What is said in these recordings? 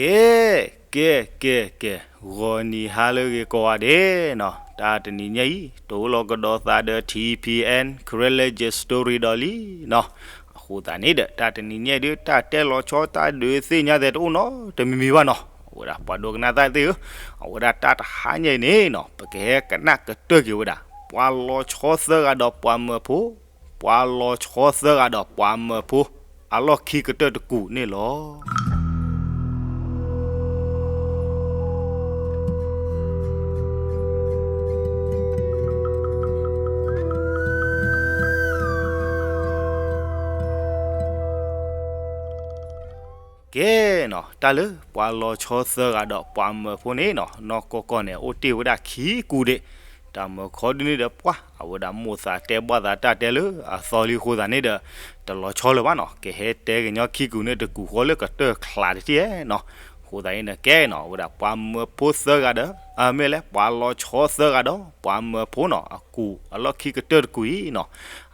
ကဲ ကဲ ကဲ ကဲ, ဂီၤနံၤဟါလၢအဂ့ၤကိးဂၤဒဲးနီၤ, တၢ်တနံၤညါအံၤ တိၤလီၤကဒီးသးဒီး ထံၣ်ဖံၣ်အဲၣ် Karen Legend Story ဒီးလံနီၤ. အဃိသတးန့ၣ်ဒီး တၢ်တနံၤညါအံၤဒုး တၢ်တဲလီၤဆီ တၢ်ဒုးသ့ၣ်ညါသဲးတအိၣ်နီတမံၤမံၤဘၣ်နီၤ. အဝဲဒၣ်ပှၤဒိကနၣ်သၣ်သ့ၣ်ဧၢ, အဝဲဒၣ်တၢ်တဟါညါအံၤန့ၣ်နီၤ ပကဟဲကနၣ်ကတၢၢ်က့ၤဝဲဒၣ် ပှၤလီၤဆီသၢဂၤဒီးပှၤမၢဖိ, ပှၤလီၤဆီသၢဂၤဒီးပှၤမၢဖိ အလီၢ်ခံကတၢၢ်တကူာ်န့ၣ်လီၤ. ကဲနီၤ, တၢ်လၢပှၤလီၤဆီသၢဂၤဒီးပှၤမၢဖိန့ၣ်နီၤ နီၢ်ကီၢ်ကီၢ်န့ၣ် အိၣ်တ့ၢ်ဝဲဒၣ်ခံကူာ်ဒံး, တၢ်မၢခီဒုန့ၣ်ဒီးပှၤ အဝဲဒၣ်မိၣ်သးတဲဘၣ်သးတၢ်တဲလၢအသီလံအဃိသတးန့ၣ်ဒီး တလီၤဆီလၢၤဘၣ်နီၤ. ကဟဲတဲကညီခံကူာ်န့ၣ်တကူာ်ဃီလၢကတၢၢ်ချးတထံၣ်နီၤ. အဃိသတးန့ၣ်ဒီးကဲနီၤ အဝဲဒၣ်ပှၤမၢဖိသၢဂၤဒီး အမ့ၢ်လဲၣ် ပှၤလီၤဆီသၢဂၤဒီးပှၤမၢဖိနီၤ အကူာ်အလီၢ်ခံကတၢၢ်တကူာ်အံၤနီၤ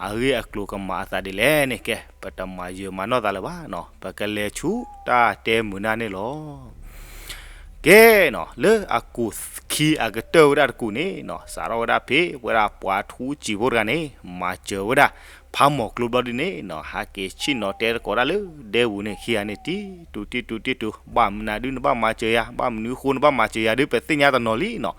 အဂ့ၢ်အကျိၤကမၤအသးဒ်လဲၣ်န့ၣ် ကဲ ပတမၤယၢၤမၤနီၢ်သးလၢၤဘၣ်နီၤ, ပကလဲၤဆူတၢ်တဲမုာ်နၢ်န့ၣ်လီၤ. ကဲနီၤ, လၢအကူာ်ခံအကတၢၢ်ဝဲဒၣ်တကူာ်န့ၣ်နီၤ စးထီၣ်ဝဲဒၣ်ဖဲ ဝဲဒၣ်ပှၤထူစံာ်ဖိတဂၤန့ၣ် မၤစၢၤဝဲဒၣ် ဖးမီၤကျိဘျီဒုန့ၣ်နီၤ ဟးက့ၤဆ့ၣ်နီၤတဲသကိးတၢ်လၢဒဲပူၤန့ၣ် ခံဂၤန့ၣ် တံၢ်တူၤတံၢ်တူၤတံၢ်တူၤ ဘၣ်မနုၤဒုနဘၣ်မၤစၢၤယၤ, ဘၣ်မနုၤဃိနဘၣ်မၤစၢၤယၤဒု ပသ့ၣ်ညါတနီၤလံနီၤ.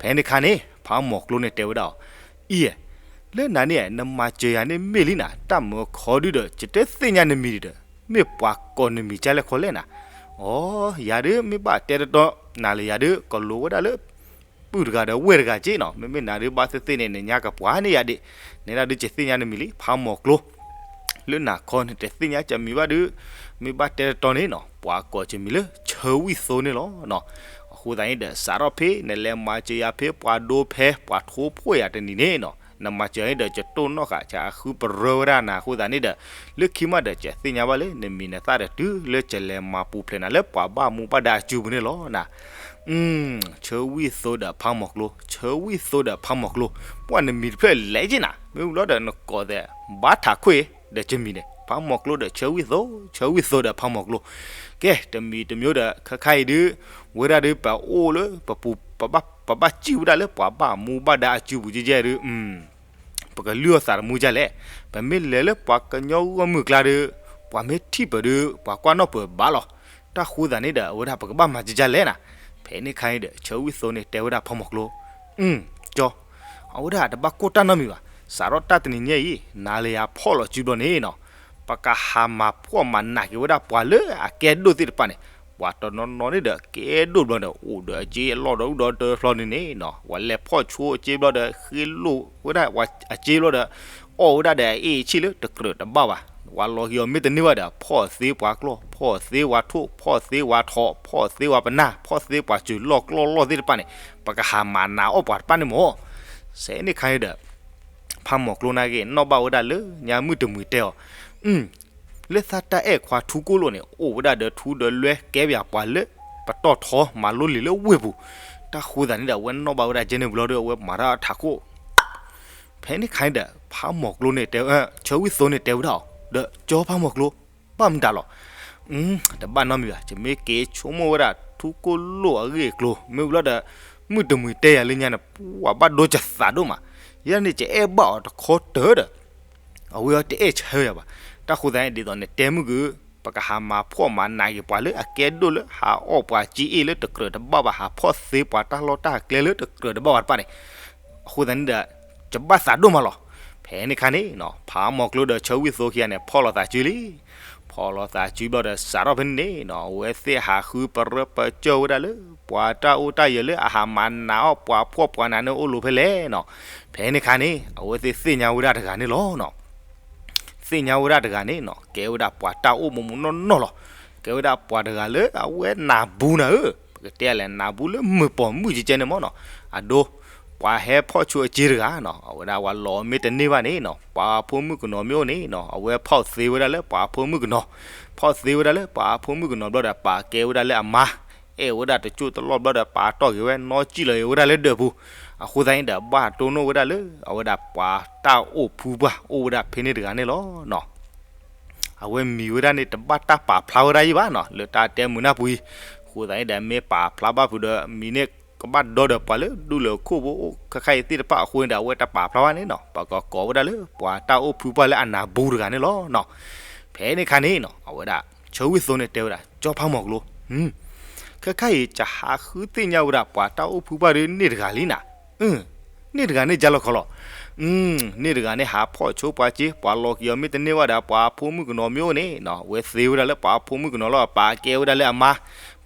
ဖဲန့ၣ်ခါန့ၣ် ဖးမီၤကျိန့ၣ်တဲဝဲဒၣ်အီၤ, အံၤ လၢနၤန့ၣ် နမၤစၢၤယၤန့ၣ်မ့ၢ်လံနၤ တၢ်မၢခီဒုဒီး ယတသ့ၣ်ညါနမံၤဒံးဒီး မ့ၢ်ပှၤကိးနမံၤဒ်လဲၣ်ခီလဲၣ်နၤ. အိ ယၤဒု မ့ၢ်ဘၣ်တဲတတီနၤလၢယၤဒု ကလိၤဝဲဒၣ်လၢ ပုၢ်တဂၤဒီးဝဲၢ်တဂၤက့နီၤ, မ့မ့ၢ်နၤဒုဘၣ်သ့ၣ်သ့ၣ်န့ၣ် နညါကပှၤန့ၢ်ယၤဒံး, နဲဒၣ်ဒု ယသ့ၣ်ညါနမံၤလံ ဖးမီၤကျိ လၢနၤခီန့ၣ် တသ့ၣ်ညါကမံၤဘၣ်ဒု မ့ၢ်ဘၣ်တဲတတီန့ၣ်နီၤ ပှၤကိးကမံၤလၢ ဆၢဝံၣ်သိန့ၣ်လီၤ. အဃိသတးန့ၣ်ဒီး စးထီၣ်ဖဲနလဲၤမၤစၢၤယၤဖဲပှၤဒိဖဲ ပှၤထိဖှိၣ်ယၤတနံၤန့ၣ်နီၤ နမၤစၢၤယၤန့ၣ်ဒီး ယတိၢ်နီၣ်ဃာ် ယဃုပရၢဝဲဒၣ်နၤအဃိသတးန့ၣ်ဒီး လၢခံမးဒီး ယသ့ၣ်ညါဘၣ်လၢ နမံၤနသၣ်ဒီးတုၤလၢယလဲၤမၤပူၤဖျဲးနၤလၢပှၤဘၣ်မူဘၣ်ဒါအစုပူၤန့ၣ်လီၤနၤ. ဆၢဝံၣ်သိဒီးဖးမီၤကျိ, ဆၢဝံၣ်သိဒီးဖးမီၤကျိ, ပှၤနမံၤတဖျၢၣ်လဲၤက့နၤ, မ့ၢ်ဝံၤလီၤဒီးနကိးသဲး ဘါထးခွ့ၣ် ဒီးယမံၤန့ၣ် ဖးမီၤကျိဒီးဆၢဝံၣ်သိ, ဆၢဝံၣ်သိဒီးဖးမီၤကျိ. ကဲ တမံၤတမံၤဒီး ခဲခါအံၤဒု ဝဲဒၣ်ဒု ပအိၣ်လၢ ပပူၤ ပဘၣ်စံၣ်ဝဲဒၣ်လၢပှၤဘၣ်မူဘၣ်ဒါအစုပူၤကဲကဲဒု ပကလုၢ်အီၣ်သးတမူကဲလဲၣ်. ပမ့ၢ်လဲၤလၢပှၤကညီဂီၢ်မုၢ်အကျါဒု ပှၤမ့ၢ်ထံၣ်ပၢၤဒု ပှၤကွၢ်နီၣ်ပၢၤဘၣ်လီၤ. တၢ်ဃိသးန့ၣ်ဒီး အဝဲဒၣ်ပကဘၣ်မၤကဲကဲလဲၣ်နၤ. ဖဲန့ၣ်ခါအံၤဒီး ဆၢဝံၣ်သိန့ၣ်တဲဝဲဒၣ်ဖးမီၤကျိ, ကၠီ အဝဲဒၣ်တဘၣ်ကိၢ်တၢ်နီတမံၤဘၣ်. စးထီၣ်တၢ်တနံၤညါအံၤ နၤလၢယၤဖီၣ်လီၤစုဘျီန့ၣ်နီၤ ပကဟးမၤဖှီၣ်မၤနးက့ၤဝဲဒၣ်ပှၤလၢအကဲဒိၣ်သ့ၣ်တဖၣ်န့ၣ်, ပှၤတနီၤနီၤန့ၣ်ဒီး ကဲဒိၣ်ဘျီဒီး အိၣ်ဒီးအစ့အလီၢ်ဒီး အိၣ်ဒီးတဖျီန့ၣ်န့ၣ်နီၤ ပှၤလဲၤဖီၣ်ဆိအစ့ဘျီဒီး ဃ့လိၢ်ဝဲဒၣ်အစ့ဘျီဒီး အီၣ်ဝဲဒၣ်ဒီးအအ့ၣ်အဆံၣ်လၢတကြၢးတဘၣ်ဘၣ်. ပှၤလီၤဟံးအီၤမ့ၢ်တန့ၢ်ဘၣ်ဒီး ဖီၣ်သ့ပှၤကျီၢ်, ဖီၣ်သ့ပှၤထိၣ်, ဖီၣ်သ့ပှၤထိး, ဖီၣ်သ့ပှၤပနၢ်, ဖီၣ်သ့ပှၤစၢၤလီၢ်ကျီၢ်လီၢ်သ့ၣ်တဖၣ်န့ၣ်, ပကဟးမၤနးအီၣ်ပှၤတဖၣ်န့ၣ်မၢ်. စဲးန့ၣ်ခါအံၤဒီး ဖးမီၤကျိနာ်က့ၤ နီၣ်ဘၣ်ဝဲဒၣ်လၢညါမုၢ်တမှံၤတဲအီၤ, လၢသးတၢ်အဲၣ်ခွါထူကိၣ်လိၣ်န့ၣ် အိၣ်ဝဲဒၣ်ဒီးထူဒီးလွဲကဲပၠးပှၤလၢ ပတီၢ်ထီမၤလိလံာ်လၢဝ့ၢ်ပူၤ. တၢ်ဃိသးန့ၣ်ဒီး အဝဲနီၣ်ဘၣ်ဝဲဒၣ်ကဲန့ၣ်ဘျီဒီး အဝဲမၤတၢ်ထးခိၣ် ဖဲန့ၣ်ခါအံၤဒီး ဖးမီၤကျိန့ၣ်တဲ ဆၢဝံၣ်သိန့ၣ်တဲဝဲဒၣ်အီၤ ဒီးကၠီဖးမီၤကျိ ဘၣ်မတၤလီၤ. တဘၣ်နီတမံၤဘၣ်, ယမ့ၢ်က့ၤဆိကမိၣ်ဝဲဒၣ်ထူကိၣ်လိၣ်အဂ့ၢ်အကျိၤ မ့ၢ်ဝံၤလီၤဒီး မုၢ်တမှံၤတဲယၤလၢညါန့ၣ် ပှၤဘၣ်ဒိယသးဒိၣ်မး, ယဲန့ၣ်ယအဲၣ်ဘၣ်အီၤတခီတၢၢ်ဒီး အဝဲအီၤတအဲၣ်ဆၢယၤဘၣ်. တၢ်ဃိသးန့ၣ်ဒ်သိးန့ၣ်တဲမုၢ်ဂ့ၤ, ပကဟးမၤဖှီၣ်မၤနးက့ၤပှၤလၢအကဲဒိၣ်လၢဟးအီၣ်ပှၤစ့အ့ၣ်လၢတကြၢးတဘၣ်ဘၣ်, ဟးဖီၣ်သ့ပှၤတၢ်လီၢ်တၢ်ကျဲလၢတကြၢးတဘၣ်ဘၣ်တဖၣ်န့ၣ်, အဃိသတးန့ၣ်ဒီး ယဘၣ်သးဒိၣ်မးလီၤ. ဖဲန့ၣ်ခါန့ၣ် ဖးမီၤကျိဒီးဆၢဝံၣ်သိခံဂၤန့ၣ် ဖီၣ်လိာ်သးစုလံ. ဖီၣ်လိာ်သးစုဘျီဒီး စးထီၣ်ဖဲန့ၣ်န့ၣ်နီၤ အဝဲသ့ၣ်ဟးဃုပရၢပစၢၢ်ဝဲဒၣ်လၢ ပှၤတၢ်အိၣ်တၢ်ယၢၤလၢအဟးမၤနးအီၣ်ပှၤဖှီၣ်ပှၤနးန့ၣ်အိၣ်လိာ်ဖဲလဲၣ်နီၤ. ဖဲန့ၣ်ခါန့ၣ် အဝဲသ့ၣ်သ့ၣ်ညါဝဲဒၣ်တဂၤန့ၣ်လီၤနီၤ. သ့ၣ်ညါဝဲဒၣ်တဂၤန့ၣ်နီၤ ကဲဝဲဒၣ်ပှၤတၢ်အိၣ်မူမူနီၢ်နီၢ်လီၤ. ကဲဝဲဒၣ်ပှၤတဂၤလၢအဝဲနးဘူးနၤဧၢ, ပကတဲလဲၣ် နးဘူးလၢမုာ်ပိာ်မုၣ်ကဲကဲန့ၣ်မၢ်နီၤ. အဒိ ပှၤဟဲဖီၣ်ဆိအစ့တဂၤနီၤ အဝဲဒၣ်ပှၤလီၤမ့ၢ်တန့ၢ်ဘၣ်န့ၣ်နီၤ ပှၤဖိမုၣ်ကနီၤမ့ၢ်အိၣ်န့ၣ်နီၤ အဝဲဖီၣ်သ့ဝဲဒၣ်လၢပှၤဖိမုၣ်ကနီၤ, ဖီၣ်သ့ဝဲဒၣ်လၢပှၤဖိမုၣ်ကနီၤဘျီဒီး ပာ်ကဲဝဲဒၣ်လၢအမါ, အဲၣ်ဝဲဒၣ်တကၠိၢ်တလီၢ်ဘျီဒီး ပာ်တီၢ်က့ၤဝဲ နီၢ်ကံၣ်လီၤအံၤဝဲဒၣ်လၢဒၢးပူၤ, အဃိသတးန့ၣ်ဒီး ဘၣ်တိၢ်နီၣ်ဝဲဒၣ်လၢ အဝဲဒၣ်ပှၤတၢ်အိၣ်ဖုပှၢ်အိၣ်ဝဲဒၣ်ဖဲန့ၣ်တဂၤန့ၣ်လီၤနီၤ. အဝဲမံၤဝဲဒၣ်န့ၣ် တဘၣ်တၢ်ပာ်ဖျါဝဲဒၣ်အံၤဘၣ်နီၤ လၢတၢ်တဲမုာ်နၢ်ပူၤအံၤ, အဃိ အဃိသတးန့ၣ်ဒီး မ့ၢ်ပာ်ဖျါဘၣ်ဖုးဒီး မံၤန့ၣ်ကဘၣ်ဒီဒီးပှၤလၢဒူလၢာ်ခိၣ်ဖိအိၣ်ခဲခါအံၤသ့ၣ်တဖၣ်အဃိန့ၣ်ဒီး အဝဲတပာ်ဖျါဘၣ်န့ၣ်နီၤ, ပကကိးဝဲဒၣ်လၢပှၤတၢ်အိၣ်ဖုပှၢ်လၢအနၢ်ပူၤတဂၤန့ၣ်လီၤနီၤ. ဖဲန့ၣ်ခါန့ၣ်နီၤ အဝဲဒၣ် ဆၢဝံၣ်သိန့ၣ်တဲဝဲဒၣ် ကၠီဖးမီၤကျိ ခဲခါအံၤ ကဟးဃုသ့ၣ်ညါဝဲဒၣ် ပှၤတၢ်အိၣ်ဖုပှၢ်ဒုန့ၣ်တဂၤလံနၤ, န့ၣ်တဂၤန့ၣ် ကၢ်လီၤခီလီၤ. န့ၣ်တဂၤန့ၣ် ဟးဖီၣ်ဆိပှၤစ့ ပှၤလီၤက့ၤအီၤမ့ၢ်တန့ၢ်ဘၣ်ဒီး ပှၤဖိမုၣ်ကနီၤမ့ၢ်အိၣ်န့ၣ်နီၤ, အဝဲသ့ဝဲဒၣ်လၢပှၤဖိမုၣ်ကနီၤလီၤ, ပာ်ကဲဝဲဒၣ်လၢအမါ,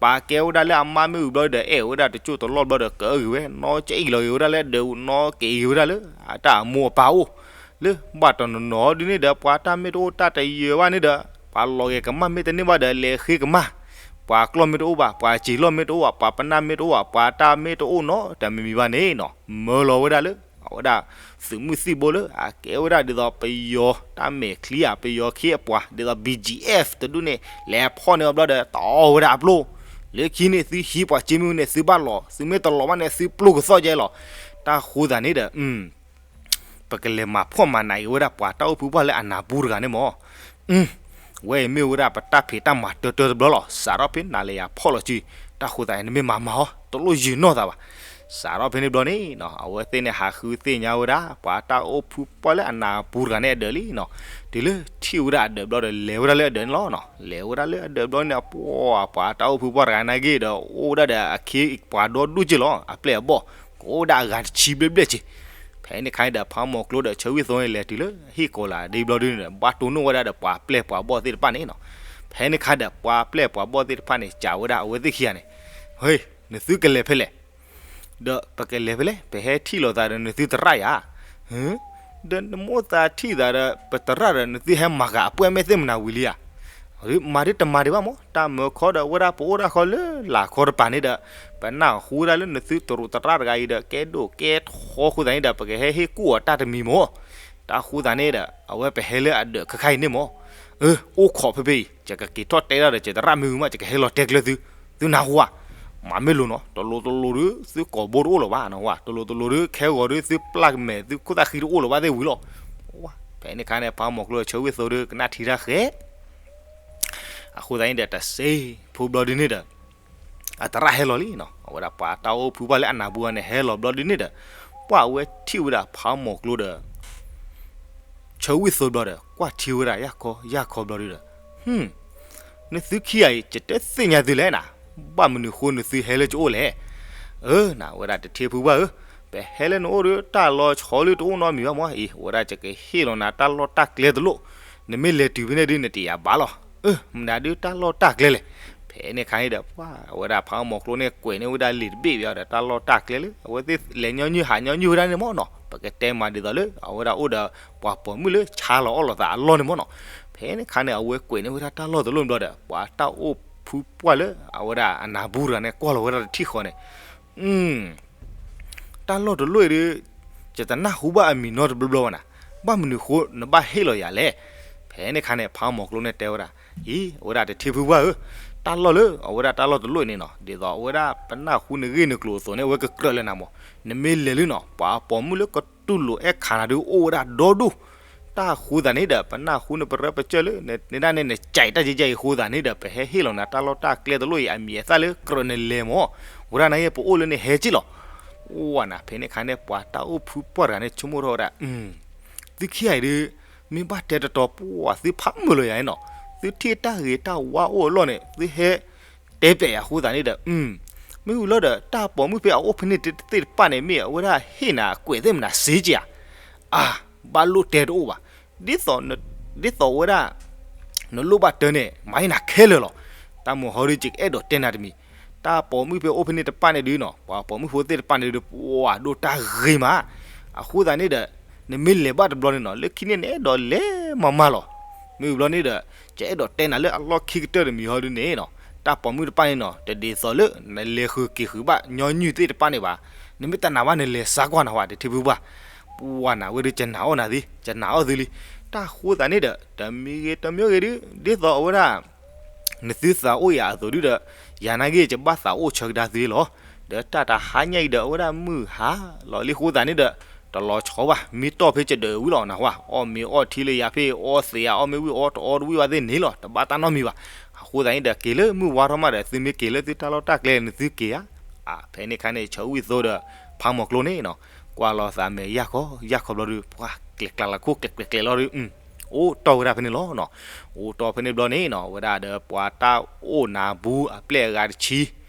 ပာ်ကဲဝဲဒၣ်လၢအမါမ့ၢ်ဝံၤဘျီဒီး အဲၣ်ဝဲဒၣ်တကၠိၢ်တလီၢ်ဘျီဒီး ကအၢဂ့ၤဝဲနီၤ, ကအံၣ်လီၤက့ၤဝဲဒၣ်လၢဒၢးနီၤ, က့ၤက့ၤဝဲဒၣ်လၢ အတၢ်အမိၢ်အပၢ်အိၣ် လၢဘၣ်တနီၤနီၤဒုန့ၣ်ဒီး ပှၤတၢ်မ့ၢ်တအိၣ်တၢ်တယၢၤဘၣ်န့ၣ်ဒီး ပှၤလီၤဂဲၤကမၢ်မ့ၢ်တန့ၢ်ဘၣ်ဒီး လဲၤဃ့ကမၢ်, ပှၤကျီၢ်မ့ၢ်တအိၣ်ဘၣ်, ပှၤစံာ်လီၢ်မ့ၢ်တအိၣ်ဘၣ်, ပှၤပနၢ်မ့ၢ်တအိၣ်ဘၣ်, ပှၤတၢ်မ့ၢ်တအိၣ်နီတမံၤမံၤဘၣ်န့ၣ်နီၤ, မၢလီၤဝဲဒၣ်လၢ အဝဲဒၣ် သုးမုၢ်သံၣ်ဘိလၢ အကဲဝဲဒၣ်ဒ်သိးပယီၤတၢ်မဲာ်ချံဧါ, ပယီၤခ့အပှၤ ဒ်သိး ဘီၣ်ကၠံၣ်အဲၣ် တဒူၣ်န့ၣ် လဲၤဖီၣ်န့ၢ်အီၤဘျီဒီး တီဝဲဒၣ်အပျိၢ်, လၢခံန့ၣ် သုဟံးပှၤစ့မ့ၢ်ဝံၤန့ၣ် သုဘၣ်လီၤ, သုမ့ၢ်တလီၤဘၣ်န့ၣ် သုပျိၢ်ကသီၣ်ကဲလီၤ. တၢ်ဃိသတးန့ၣ်ဒီး ပကလဲၤမၤဖှီၣ်မၤနးက့ၤဝဲဒၣ်ပှၤတၢ်အိၣ်ဖုပှၢ်လၢအနၢ်ပူၤတဂၤန့ၣ်မး, ဝဲအံၤမ့ၢ်ဝဲဒၣ်ပတၢ်ဖံးတၢ်မၤတၢတၢတဘျီလီၤ. စးထီၣ်ဖဲနၤလဲၤယၤဖီၣ်လီၤစု, တၢ်ဃိသတးန့ၣ် နမ့ၢ်မၤမၤအီၤ တလိၣ်ယုာ်နီၢ်သးဘၣ်. စးထီၣ်ဖဲန့ၣ်ဘျီန့ၣ်နီၤ အဝဲသ့ၣ်န့ၣ်ဟးဃုသ့ၣ်ညါဝဲဒၣ် ပှၤတၢ်အိၣ်ဖုပှၢ်လၢအနၢ်ပူၤတဂၤန့ၣ်အဒၢးလံနီၤ, တုၤလၢထံၣ်ဝဲဒၣ်အဒၢးဘျီဒီး လဲၤဝဲဒၣ်လၢအဒၢးန့ၣ်လီၤနီၤ. လဲၤဝဲဒၣ်လၢအဒၢးဘျီန့ၣ် ပှၤပှၤတၢ်အိၣ်ဖုပှၢ်တဂၤန့ၣ်က့ဒီး အိၣ်ဝဲဒၣ်ဒီးအခ့အပှၤဒီဒူၣ်က့လီၤ, အပျဲၢ်အဘီၣ် ကအိၣ်ဝဲဒၣ်အဂၤတဆံဘျဲၣ်ဘျဲၣ်က့. ဖဲန့ၣ်ခါန့ၣ်ဒီး ဖးမီၤကျိဒီးဆၢဝံၣ်သိန့ၣ် လဲၤတုၤလၢဟံၣ်ကိးလးဒ့ဘျီဒုန့ၣ်ဒီး ဘၣ်တိၢ်နီၣ်ဝဲဒၣ်ဒီးပှၤပျဲၢ်ပှၤဘီၣ်သ့ၣ်တဖၣ်န့ၣ်နီၤ. ဖဲန့ၣ်ခါဒီး ပှၤပျဲၢ်ပှၤဘီၣ်သ့ၣ်တဖၣ်န့ၣ် စံးဝဲဒၣ်အဝဲသ့ၣ်ခံဂၤန့ၣ်, ဟ့, နသုကလဲၤဖဲလဲၣ် ဒီးပကလဲၤဖဲလဲၣ်, ပဟဲထံၣ်လိာ်သးဒီးနသုသရၣ်ယၤ, ဒီးနမိၣ်သးထံၣ်သးဒီးပသရၣ်ဒီး နသုဟဲမၤဃာ်အပှဲၢ်မဲာ်သ့ၣ်မနၤဝံၤလံဧါ. မၤဒ်တမၤဒံးဘၣ်မး, တၢ်မၢခီဒီးဝဲဒၣ်ပအိၣ်ဒၣ်ဃီလၢလာ်ခီတပၤန့ၣ်ဒီး ပနၢ်ဟူဝဲဒၣ်လၢနသုတရူးသရၣ်တဂၤအံၤဒီး ကဲဒိၣ်ကဲထီအဃိသတးန့ၣ်ဒီး ပကဟဲဟ့ၣ်ကူၣ်အီၤတၢ်တမံၤမး. တၢ်ဃိသတးန့ၣ်ဒီး အဝဲပဟဲလၢအဒၢးခဲခါအံၤန့ၣ်မး. အိၣ်ခိးဖဲဖဲအံၤ ယကက့ၤထီၣ်တဲဒၣ်ဒီးယသရၣ်မ့ၢ်ဝံၤမး ယကဟဲလီၤတဲကျၢၤသု, သုနၢ်ဟူဧါ. မၤမ့ၢ်လိၤနီၤ, တလိၤတလိၤဒု သုကိာ်ဘိတအိၣ်လၢၤဘၣ်နီၤ, တလိၤတလိၤဒု ခဲဂီၤဒု သုပျၢ်ကမဲာ် သုခိၣ်သၣ်ဃံတအိၣ်လၢၤဘၣ်သ့ၣ်ဝံၤလီၤ. ဖဲန့ၣ်ခါန့ၣ် ဖးမီၤကျိဆၢဝံၣ်သိဒု ကနၣ်ထံတၢ်ဃဲ အဃိသတးန့ၣ်ဒီး တစဲးဖိဘျီဒုန့ၣ်ဒီး အသရၣ်ဟဲလီၤလံနီၤ, အဝဲဒၣ်ပှၤတၢ်အိၣ်ဖုပှၢ်လၢအနၢ်ပူၤန့ၣ် ဟဲလီၤဘျီဒုန့ၣ်ဒီး ပှၢ်အဝဲထံၣ်ဝဲဒၣ်ဖးမီၤကျိဒီး ဆၢဝံၣ်သိဘျီဒီး ကွၢ်ထံဝဲဒၣ်ယၢ်ခီယၢ်ခီဘျီဒုဒီး, နသုခံဂၤအံၤ ယတသ့ၣ်ညါသုလဲၣ်နၤ, ဘၣ်မနုၤဃိနသုဟဲလၢယအိၣ်လဲၣ်. အၢ နဝဲဒၣ်တထ့ဖုပှၢ်ဧၢ, ပဟဲလၢနအိၣ်ဒီး တၢ်လီၤဆီလၢတအိၣ်နီတမံၤဘၣ်မးအံၤ, အဝဲဒၣ်ယကဟ့ၣ်လီၤနၤတၢ်လီၢ်တၢ်ကျဲတလိၣ်, နမ့ၢ်လဲၤတုၤဖဲန့ၣ်ဒု နတယာ်ဘၣ်လီၤ. အၢ မနုၤဒုတၢ်လီၢ်တၢ်ကျဲလဲၣ်. ဖဲန့ၣ်ခါန့ၣ်ဒီး ပှၢ်အဝဲဒၣ်ဖးမီၤကျိန့ၣ် ကွဲးန့ၢ်ဝဲဒၣ်လံာ်တဘ့ၣ်ဘၣ်ဒီး တၢ်လီၢ်တၢ်ကျဲလၢ အဝဲသ့ၣ်လဲၤညီနုၢ်ဟးညီနုၢ်ဝဲဒၣ်န့ၣ်မးနီၤ, ပကတဲမးဒ်သိးလၢ အဝဲဒၣ်အိၣ်ဒီး ပှၤပိာ်မုၣ်လၢဆါလီၤအီၣ်လိာ်သးအလီၢ်န့ၣ်မးနီၤ. ဖဲန့ၣ်ခါန့ၣ် အဝဲကွဲးန့ၢ်ဝဲဒၣ်တၢ်လီၢ်တလိၣ်ဘျီဒီး ပှၤတၢ်အိၣ်ဖုပှၢ်လၢ အဝဲဒၣ်အနၢ်ပူၤတဂၤန့ၣ် ကွၢ်လီၤဝဲဒၣ်တထံၣ်ဃီန့ၣ် တၢ်လီၢ်တလိၣ်အံၤဒု ယတနၢ်ဟူဘၣ်အမံၤနီတဘျီဘျီဘၣ်နၤ, ဘၣ်မနုၤဃိနဘၣ်ဟ့ၣ်လီၤယၤလဲၣ်. ဖဲန့ၣ်ခါန့ၣ် ဖးမီၤကျိန့ၣ်တဲဝဲဒၣ်, အံၤ အဝဲဒၣ်တထံဖုပှၢ်ဧၢ, တၢ်လီၢ်လၢအဝဲဒၣ်တၢ်လီၢ်တလိၣ်အံၤန့ၣ်နီၤ, ဒ်သိးအဝဲဒၣ်ပနၢ်ဟူနဂ့ၢ်နကျိၤအသိးန့ၣ် အဝဲကကြၢးလၢနၤမး, နမ့ၢ်လဲၤလၢနီၤ ပှၤပိာ်မုၣ်လၢကတူၢ်လိာ်အဲၣ်ခးနၤဒု အိၣ်ဝဲဒၣ်ဒီဒူၣ် တၢ်ဃိသးန့ၣ်ဒီး ပနၢ်ဟူနပရၢပကၢၢ်လၢ နဒၣ်န့ၣ် နကဲးတၢ်ကဲကဲအံၤအဃိသးန့ၣ်ဒီး ပဟဲဟ့ၣ်လီၤနၤတၢ်လီၢ်တၢ်ကျဲတလိၣ်အံၤ အမံၤအသၣ်လၢကြၢးနလဲၤမး, ဝဲဒၣ်နၤယဲ ပအိၣ်လၢန့ၣ်ဟဲက့ၢ်လီၤ. အိၣ်ဝဲနၤ ဖဲန့ၣ်ခါန့ၣ် ပှၤတၢ်အိၣ်ဖုပှၢ်တဂၤန့ၣ် ဆိကမိၣ်ထီၣ်ဝဲဒၣ်, သုခံဂၤအံၤဒု မ့ၢ်ဘၣ်တဲတတီၤပှၢ် သုဖးမုာ်လီၤယၤန့ၣ်နီၤ, သုထံၣ်တၢ်ဂ့ၤတၢ်ဝါအိၣ်အလီၢ်န့ၣ် သုဟဲ တဲပျဲယၤအဃိသးန့ၣ်ဒီး, မ့ၢ်ဝံၤလီၤဒီး တၢ်ပိာ်မုၣ်ဖဲအအိၣ်ဖဲန့ၣ်သ့ၣ်တဖၣ်န့ၣ် မ့ၢ်အဝဲဒၣ်ဟ့ၣ်နၤအကွဲးသ့ၣ်မနၤစ့က့ဧါ. အါ, ဘၣ်လိၣ်တဲတအိၣ်ဘၣ်. ဒ်သိး ဒ်သိးဝဲဒၣ် နလိၣ်ဘၣ်တၢ်န့ၣ် မၤဟ့ၣ်နၤခဲလၢာ်လီၤ. တၢ်မုၢ်ဟီဒု ယကအဲၣ်ဒိးတဲနၤတမံၤ, တၢ်ပိာ်မုၣ်ဖဲအိၣ်ဖဲန့ၣ်တဖၣ်န့ၣ်ဒုနီၤ, ပှၤပိာ်မုၣ်ဖိသ့ၣ်တဖၣ်န့ၣ်ဒု ပှၤဒိၣ်တၢ်ဂ့ၤမး. အဃိသးန့ၣ်ဒီး နမ့ၢ်လဲၤဘၣ်တဘျီန့ၣ်နီၤ လၢခံန့ၣ် နအဲၣ်ဒိးလဲၤမၤမၤလီၤ. မ့ၢ်ဝံၤဘျီန့ၣ်ဒီး ယအဲၣ်ဒိးတဲနၤလၢအလီၢ်ခံကတၢၢ်တမံၤဟီဒုန့ၣ်နီၤ, တၢ်ပိာ်မုၣ်တဖၣ်န့ၣ်နီၤ တဒ်သိးလၢ နလဲၤဃုာ်က့ၤဃုာ်ဘၣ်ညီနုၢ်သ့ၣ်တဖၣ်န့ၣ်ဘၣ်. နမ့ၢ်တနာ်ဘၣ် နလဲၤစါကွၢ်နၤဝဲ တထံဖုပှၢ်. ပှၢ်နၤဝဲဒု ယနာ်အီၣ်နၤသ့, ယနာ်အီၣ်သုလံ. တၢ်ဃိသးန့ၣ်ဒီး တမံၤဂ့ၤတမံၤဂ့ၤဒု ဒ်သိးအဝဲဒၣ် နသုသးအိၣ်ယၤအသိးဒုဒီး ယၤနာ်က့ ယဘၣ်သးအိၣ်ဆၢကဒါသုလီၤ. ဒီးတၢ်တဟါညါအံၤဒီး အဝဲဒၣ်မုၢ်ဟါလီၤလံအဃိသးန့ၣ်ဒီး တလီၤဆီဘၣ်, မ့ၢ်တီၢ်ဖဲယဒၢးဝံၤလီၤနဟါ, အီၣ်မ့ၤအီထံလၢယၤဖဲ အီသံးယၤ အီၣ်မ့ၤဝံၤအီတအီတဝံၤဘၣ်သ့ၣ်န့ၣ်လီၤ, တဘၣ်တၢ်နီတမံၤဘၣ်. အ အဃိသတးန့ၣ်ဒီး က့ၤလၢမုၢ်ဝါထီၣ်မးဒီး သုမ့ၢ်က့ၤလၢသုတၢ်လီၢ်တၢ်ကျဲန့ၣ် သုက့ၤဧါ. အဖဲန့ၣ်ခါန့ၣ် ဆၢဝံၣ်သိဒီး ဖးမီၤကျိန့ၣ်နီၤ ကွၢ်လီၤသးမဲာ်ယၢ်ခီယၢ်ခီဘျီဒီး ပှၤကျဲၤကျါလၢခိၣ်ကျဲၤကျဲၤကျဲၤလီၤဒီး အိၣ်တီၢ်ဝဲဒၣ်ဖဲန့ၣ်လီၤနီၤ. အိၣ်တီၢ်ဖဲန့ၣ်ဘျီန့ၣ်နီၤ ဝဲဒၣ်ဒီးပှၤတၢ်အိၣ်နၤဘူအပျဲၢ်အဂၤတဆံ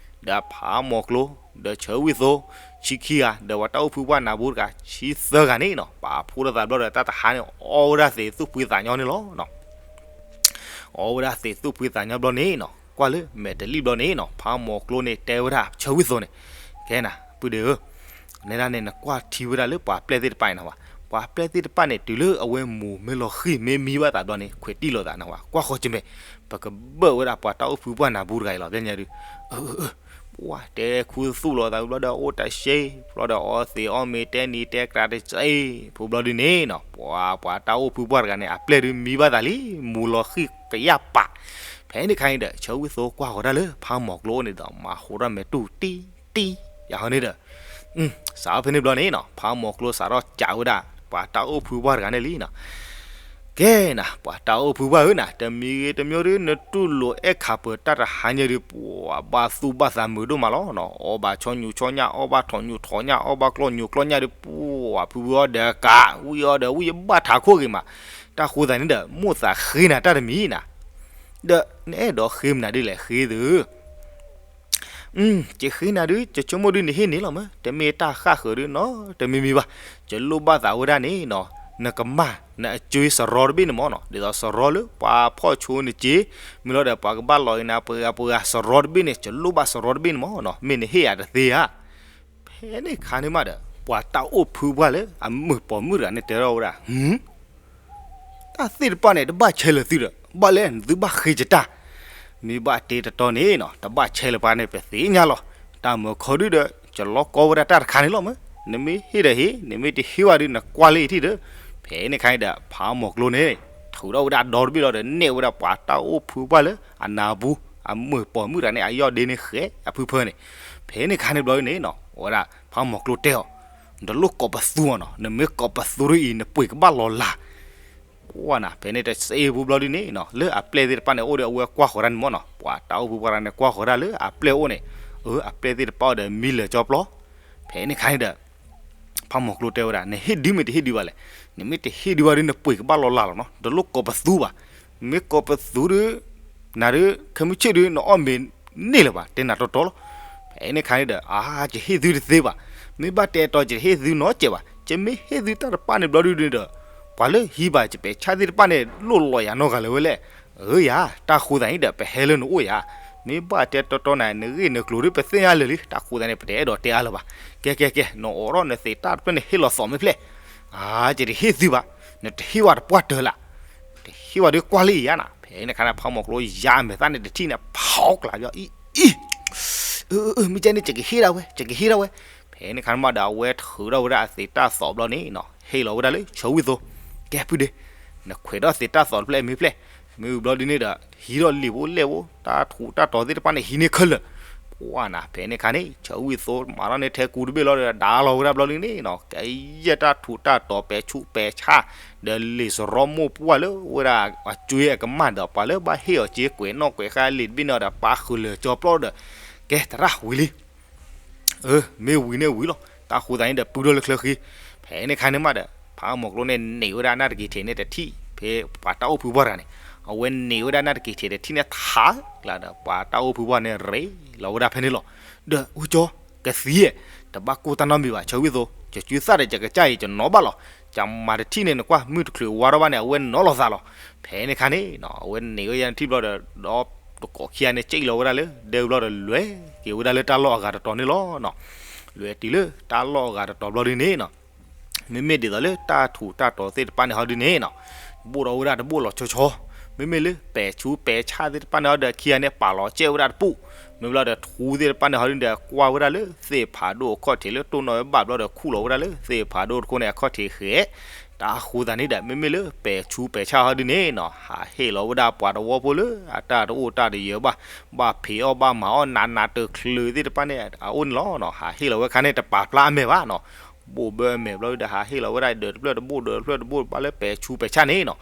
ဒီးဖးမီၤကျိ ဒီးဆၢဝံၣ်သိ ဆံခံဂၤ ဒီးပှၤတၢ်အိၣ်ဖုပှၢ်နၤဘူတဂၤ ဆံသၢဂၤန့ၣ်နီၤ ပာ်ဖှိၣ်ထီၣ်သးဘျီဒီး တၢ်တဟါန့ၣ် အီဝဲဒၣ်သ့းသူၣ်ဖှံသးညီန့ၣ်လီၤနီၤ. အီဝဲဒၣ်သ့းသူၣ်ဖှံသးညီဘျီန့ၣ်နီၤ ကွၢ်လၢမဲာ်တလံၣ်ဘျီန့ၣ်နီၤ ဖးမီၤကျိန့ၣ်တဲဝဲဒၣ်ဆၢဝံၣ်သိန့ၣ် ကဲနၤ ပုၢ်ဒ့ဧၢ, နဲဒၣ်န့ၣ် နကွၢ်ထံဝဲဒၣ်လၢပှၤပျဲၢ်သ့ၣ်တဖၣ်အံၤနၤဝဲ, ပှၤပျဲၢ်သ့ၣ်တဖၣ်န့ၣ် တုၤလၢအဝဲမိၢ်မ့ၢ်လီၤဃံၢ်မ့ၢ်မံဘၣ်သးဘျီန့ၣ် ခွဲးတံၢ်လိာ်သးနၤဝဲ, ကွၢ်ဃီၤကမဲာ်, ပကဘၢၣ်ဝဲဒၣ်ပှၤတၢ်အိၣ်ဖုပှၢ်နၤဘူတဂၤအံၤလီၤ ပျဲၢ်ညါဒုး, အၢ ပှၤတဲခူသူၣ်လိာ်သးဘျီဒီး အိၣ်တၢ်ရှဲ ဘျီဒီး အီသံးအီမ့ၤတဲနံၤတဲကြးတစဲ ဖိဘျီဒုန့ၣ်နီၤ ပှၤ ပှၤတၢ်အိၣ်ဖုပှၢ်တဂၤန့ၣ် အပျဲၢ်ဒုးမံဘၣ်သးလံ, မိၢ်လီၤဃံၢ်ကယၢ်ပာ်, ဖဲန့ၣ်ခါန့ၣ်ဒီး ဆၢဝံၣ်သိကွၢ်ဃီၤတၢ်လၢ ဖးမီၤကျိအိၣ်န့ၣ်ဒီး မၤဟူးထီၣ်မဲာ်တူၢ်တံၢ်တံၢ်, ယၤဟီန့ၣ်ဒီး စးထီၣ်ဖဲန့ၣ်ဘျီန့ၣ်နီၤ ဖးမီၤကျိစးထီၣ်ကးဝဲဒၣ် ပှၤတၢ်အိၣ်ဖုပှၢ်တဂၤန့ၣ်လံနီၤ ကဲနၤ ပှၤတၢ်အိၣ်ဖုပှၢ်ဧၢနၤ တမံၤဂ့ၤတမံၤဒုး နတူၢ်လိာ်အဲၣ်ခးပၢၤတၢ်တဟါညါဒုး ပှၤဘၣ်သူၣ်ဘၣ်သးမုာ်ဒိၣ်မးလီၤနီၤ, အီၣ်ဘၣ်ဆီညူၤဆီညၣ် အီၣ်ဘၣ်ထိးညူၤထိးညၣ် အီၣ်ဘၣ်ကျီၢ်ညူၤကျီၢ်ညၣ်ဒုး ပှၤဖုဖုအီၤဒီးကး ဝံၣ်အီၤဒီးဝံၣ်ဘၣ်ထးခိၣ်ဂ့ၤမး, တၢ်ဃိသးန့ၣ်ဒီး မိၣ်သးဃ့နၤတၢ်တမံၤနၤ, ဒီးနအဲၣ်ဒိးဃ့မနုၤဒ်လဲၣ်ဃ့သု ကဃ့နၤဒုး ကဆိကမိၣ်ဒုးနဟ့ၣ်န့ၢ်လီၤမး, တမ့ၢ်တၢ်ဃၣ်ဃၢၤဒုးနီတမံၤမံၤဘၣ်, ကလိၣ်ဘၣ်သးဝဲဒၣ်န့ၣ်နီၤ, နကမၢ် နအစ့စရီတဘ့ၣ်န့ၣ်မးနီၤ, ဒ်သိးစရီလၢပှၤဖီၣ်ဆိနစ့, မ့ၢ်လီၤဒီးပှၤကဘၣ်လီၤက့ၤနၤပှဲၤဂၤပှဲၤဂၤစရီတဘ့ၣ်န့ၣ် ကလိၣ်ဘၣ်စရီတဘ့ၣ်န့ၣ်မးနီၤ, မ့ၢ်နဟ့ၣ်ယၤတသ့ဧါ. ဖဲန့ၣ်ခါန့ၣ်မးဒီး ပှၤတၢ်အိၣ်ဖုပှၢ်လၢအမုာ်ပိာ်မုၣ်တဂၤန့ၣ်တဲထီၣ်ဝဲဒၣ် တၢ်သ့ၣ်တဖၣ်န့ၣ် တဘၣ်ဆဲးလၢာ်သုဒီး ဘၣ်လဲၣ်သုဘၣ်ဃ့ကတၢ်, မ့ၢ်ဘၣ်တဲတတီန့ၣ်နီၤ တဘၣ်ဆဲးလၢာ်ပှၤန့ၣ် ပသ့ၣ်ညါလီၤ, တၢ်မၢခီဒုဒီး ကလီကီဝဲဒၣ်တၢ်တခါန့ၣ်လီၤမး, နမ့ၢ်ဟ့ၣ်ဒီးဟ့ၣ် နမ့ၢ်တဟ့ၣ်ဘၣ်ဒုး နကွၢ်လၢယထံၣ်ဒီး, ဖဲန့ၣ်ခါန့ၣ်ဒီး ဖးမီၤကျိန့ၣ် ထုးထီၣ်ဝဲဒၣ်ဒီတဘ့ၣ်လီၤဒီး နဲၣ်ဝဲဒၣ်ပှၤတၢ်အိၣ်ဖုပှၢ်လၢအနၢ်ပူၤ အမုာ်ပိာ်မုၣ်တဂၤန့ၣ် အယီၢ်ဒ့န့ၣ်ဃဲးအဖုဖၢန့ၣ်, ဖဲန့ၣ်ခါန့ၣ်ဘျီန့ၣ်နီၤ အဝဲဒၣ် ဖးမီၤကျိတဲအီၤ နတလိၣ်ကိးပသူအီၤနီၤ, နမ့ၢ်ကိးပသူဒ်အံၤ နပှ့ၤကဘၣ်လီၤလး, ပှၢ်နၤ ဖဲန့ၣ်တစ့ဖိဘျီဒ်န့ၣ်နီၤ လၢအပျဲၢ်သ့ၣ်တဖၣ်န့ၣ် အိၣ်ဒီးအဝဲကွၢ်ဃီၤတၢ်န့ၣ်မးနီၤ, ပှၤတၢ်အိၣ်ဖုပှၢ်တဂၤန့ၣ် ကွၢ်ဃီၤတၢ်လၢအပျဲၢ်အိၣ်န့ၣ်, အၢ အပျဲၢ်သ့ၣ်တဖၣ်အိၣ်ဒီးမံလၢာ်ကၠီပျီ, ဖဲန့ၣ်ခါန့ၣ်ဒီး ဖးမီၤကျိတဲဝဲဒၣ် နဟ့ၣ်ဒုးမ့ၢ်တဟ့ၣ်ဒုးဘၣ်လဲၣ်, နမ့ၢ်တဟ့ၣ်ဒုးဘၣ်ဒုး နပှ့ၤကဘၣ်လီၤလးလီၤနီၤ, တလိၣ်ကိးပသူဘၣ်, မ့ၢ်ကိးပသူဒုး နၤဒုး ခဲမုၢ်ဆ့ၣ်ဒုး နအီၣ်မ့ၤန့ၢ်လၢၤဘၣ် တဲနၤတီတီလီၤ, ဖဲန့ၣ်ခါန့ၣ်ဒီး အါ ယဟ့ၣ်သုတသ့ဘၣ်, မ့ၢ်ဘၣ်တဲတီ ယတဟ့ၣ်သုနီတစဲးဘၣ်, ယမ့ၢ်ဟ့ၣ်သုတၢ်တဖၣ်န့ၣ်ဘျီဒုးန့ၣ်ဒီး ပှၤလၢဟံးဘၣ်ယပဲာ်ဆၣ်သ့ၣ်တဖၣ်န့ၣ် လိၣ်လီၤယၤနီတဂၤလၢၤဝဲလဲၣ်, အၢယၤ တၢ်ဃိသးန့ၣ်ဒီး ပဟဲလၢနအိၣ်ယၤ, မ့ၢ်ဘၣ်တဲတီတီနၤ နဂ့ၢ်နကျိၤဒုး ပသ့ၣ်ညါလၢာ်လံ, တၢ်ဃိသးန့ၣ် ပတအဲၣ်ဒိးတဲအါလၢၤဘၣ်, ကဲကဲကဲ နအိးထီၣ်နသ့းတၢ်တဖျၢၣ်န့ၣ် ဟ့ၣ်လီၤသီးမ့ၢ်ဖျဲၣ်, အါ ယတဟ့ၣ်သုဘၣ်, နတဟ့ၣ်ဝဲတပှၢ်တၢၢ်လၢ်, တဟ့ၣ်ဝဲဒုးကွၢ်လၢယၤနၤ, ဖဲန့ၣ်ခါန့ၣ် ဖးမီၤကျိယါမဲာ်သၣ်န့ၣ်တထံၣ်န့ၣ် ဖီကျးဘၣ်အံၤအံၤ, အၢ မ့ၢ်ကဲန့ၣ် ယကဟ့ၣ်ဒၣ်ဝဲ ယကဟ့ၣ်ဒၣ်ဝဲ, ဖဲန့ၣ်ခါန့ၣ်မးဒီး အဝဲထုးထီၣ်ဝဲဒၣ်အသ့းတၢ်သီးဘျီန့ၣ်နီၤ ဟ့ၣ်လီၤဝဲဒၣ်လၢဆၢဝံၣ်သိ, ကဲဖုဒ့ နခွဲးထီၣ်သ့းတၢ်သီးတဖျၢၣ်မ့ၢ်ဖျဲၣ်, မ့ၢ်ဝံၤဘျီဒုးန့ၣ်ဒီး ဟံးထီၣ်လံာ်ဖိလဲၢ်ဖိ တၢ်ထူးတၢ်တီၤသ့ၣ်တဖၣ်န့ၣ် ဟံးန့ၢ်ခဲလၢာ်, ပှၢ်နၤ ဖဲန့ၣ်ခါန့ၣ် ဆၢဝံၣ်သိမၤထီၣ်န့ၢ်ထဲကူတဘ့ၣ်လီၤဒီး ဒါလီၤဝဲဒၣ်ဘျီဒုးန့ၣ်နီၤ ကယဲၢ်တၢ်ထူးတၢ်တီၤပဲာ်ဆူးပဲာ်ဆၣ် ဒီးလံာ်စရီမိၢ်ပှၢ်လၢဝဲဒၣ်အစ့အကမၢ်ဒီး ပှၤလၢဘၣ်ဟ့ၣ်အီၤစ့ကွဲးနီၣ်ကွဲးဃါလံာ်တဘ့ၣ်န့ၣ်ဒီး ပာ်ဃုာ်လၢာ်ကၠီပျီဒီး ကဲသရၣ်ဝံၤလံ အၢ မ့ၢ်ဝံၤန့ၣ်ဝံၤလီၤ. တၢ်ဃိသးန့ၣ်ဒီး ပုၢ်ထီၣ်လၢချၢဃံ, ဖဲန့ၣ်ခါန့ၣ်မးဒီး ဖးမီၤကျိန့ၣ် န့ၢ်ဝဲဒၣ်နၢ်တက့ၤထံးန့ၣ်တထံၣ်, ဖဲပှၤတၢ်အိၣ်ဖုပှၢ်တဂၤန့ၣ် အဝဲန့ၢ်ဝဲဒၣ်နၢ်တက့ၤထံးတထံၣ်န့ၣ်ထးကျါဒီး ပှၤတၢ်အိၣ်ဖုပှၢ်န့ၣ်ရ့လီၤဝဲဒၣ်ဖဲန့ၣ်လီၤ. ဒီးအူကၠီ ကသံဧၢ, တဘၣ်ကိၢ်တၢ်နီတမံၤဘၣ် ဆၢဝံၣ်သိ, ယစုသၣ်ဒီးယကစၢ်အံၤ ယနီၣ်ဘၣ်လီၤ. ယမၤတထံၣ်န့ၣ် နကွၢ်မုၢ်တချုးဝါထီၣ်ဘၣ်န့ၣ် အဝဲနီၣ်လီၤသးလီၤ. ဖဲန့ၣ်ခါန့ၣ် အဝဲန့ၢ်ဝဲယၤနထံၣ်ဘျီဒီး ဒီးတကိးခံဂၤန့ၣ် စံၣ်လီၤဝဲဒၣ်လၢ ဒဲဝံၤဘျီဒီး လဲၤက့ၤဝဲဒၣ်လၢတၢ်လီၢ်အဂၤတတီၤန့ၣ်လီၤ. လဲၤတုၤလၢတၢ်လီၢ်အဂၤတတီၤဘျီဒုးန့ၣ်နီၤ မ့မ့ၢ်ဒ်သိးလၢတၢ်ထူးတၢ်တီၤသ့ၣ်တဖၣ်န့ၣ်ဟီဒုးန့ၣ်နီၤ ဘိၣ်ထီၣ်ဝဲဒၣ်တဘိၣ်လီၤဆီဆီ, မ့မ့ၢ်လၢပဲာ်ဆူးပဲာ်ဆၣ်သ့ၣ်တဖၣ်န့ၣ်ဟီဒီးခံဂၤန့ၣ် ပာ်လီၤစဲးဝဲဒၣ်တပူၤ, မ့ၢ်ဘျီဒီးထူးသ့ၣ်တဖၣ်န့ၣ်ဟီဒုးဒီး ကွၢ်ဝဲဒၣ်လၢသ့ၣ်ဖးဒိၣ်အခီၣ်ထံးလၢတိၢ်နီၣ်ဝဲဘၣ်ဘျီဒီး ခူၣ်လီၤဝဲဒၣ်လၢသ့ၣ်ဖးဒိၣ်တခိၣ်န့ၣ် အခီၣ်ထံးဃဲး, တၢ်ဃိသးန့ၣ်ဒီး မ့မ့ၢ်လၢပဲာ်ဆူးပဲာ်ဆၣ်ဟီဒုးန့ၣ်နီၤ ဟးဟ့ၣ်လီၤဝဲဒၣ်ပှၤတဝီဖိလၢ အတၢ်တအိၣ်တၢ်တယၢၤဘၣ်, ဘၣ်ဖံးအီၣ်ဘၣ်မၤအီၣ်နးနးတချုးသ့ၣ်တဖၣ်န့ၣ် အအိၣ်န့ၣ်လီၤ. ဟးဟ့ၣ်လီၤဝဲခါန့ၣ် တပာ်ဖျါအမဲာ်ဘၣ်နီၤ, ဘိၣ်ဘၢအမဲာ်ဘျီဒုဒီး ဟးဟ့ၣ်လီၤဝဲဒၣ်ဒၢးတဖျၢၣ်တဘိၣ် ဒၢးတဖျၢၣ်တဘိၣ် ဘၣ်လၢပဲာ်ဆူးပဲာ်ဆၣ်န့ၣ်နီၤ,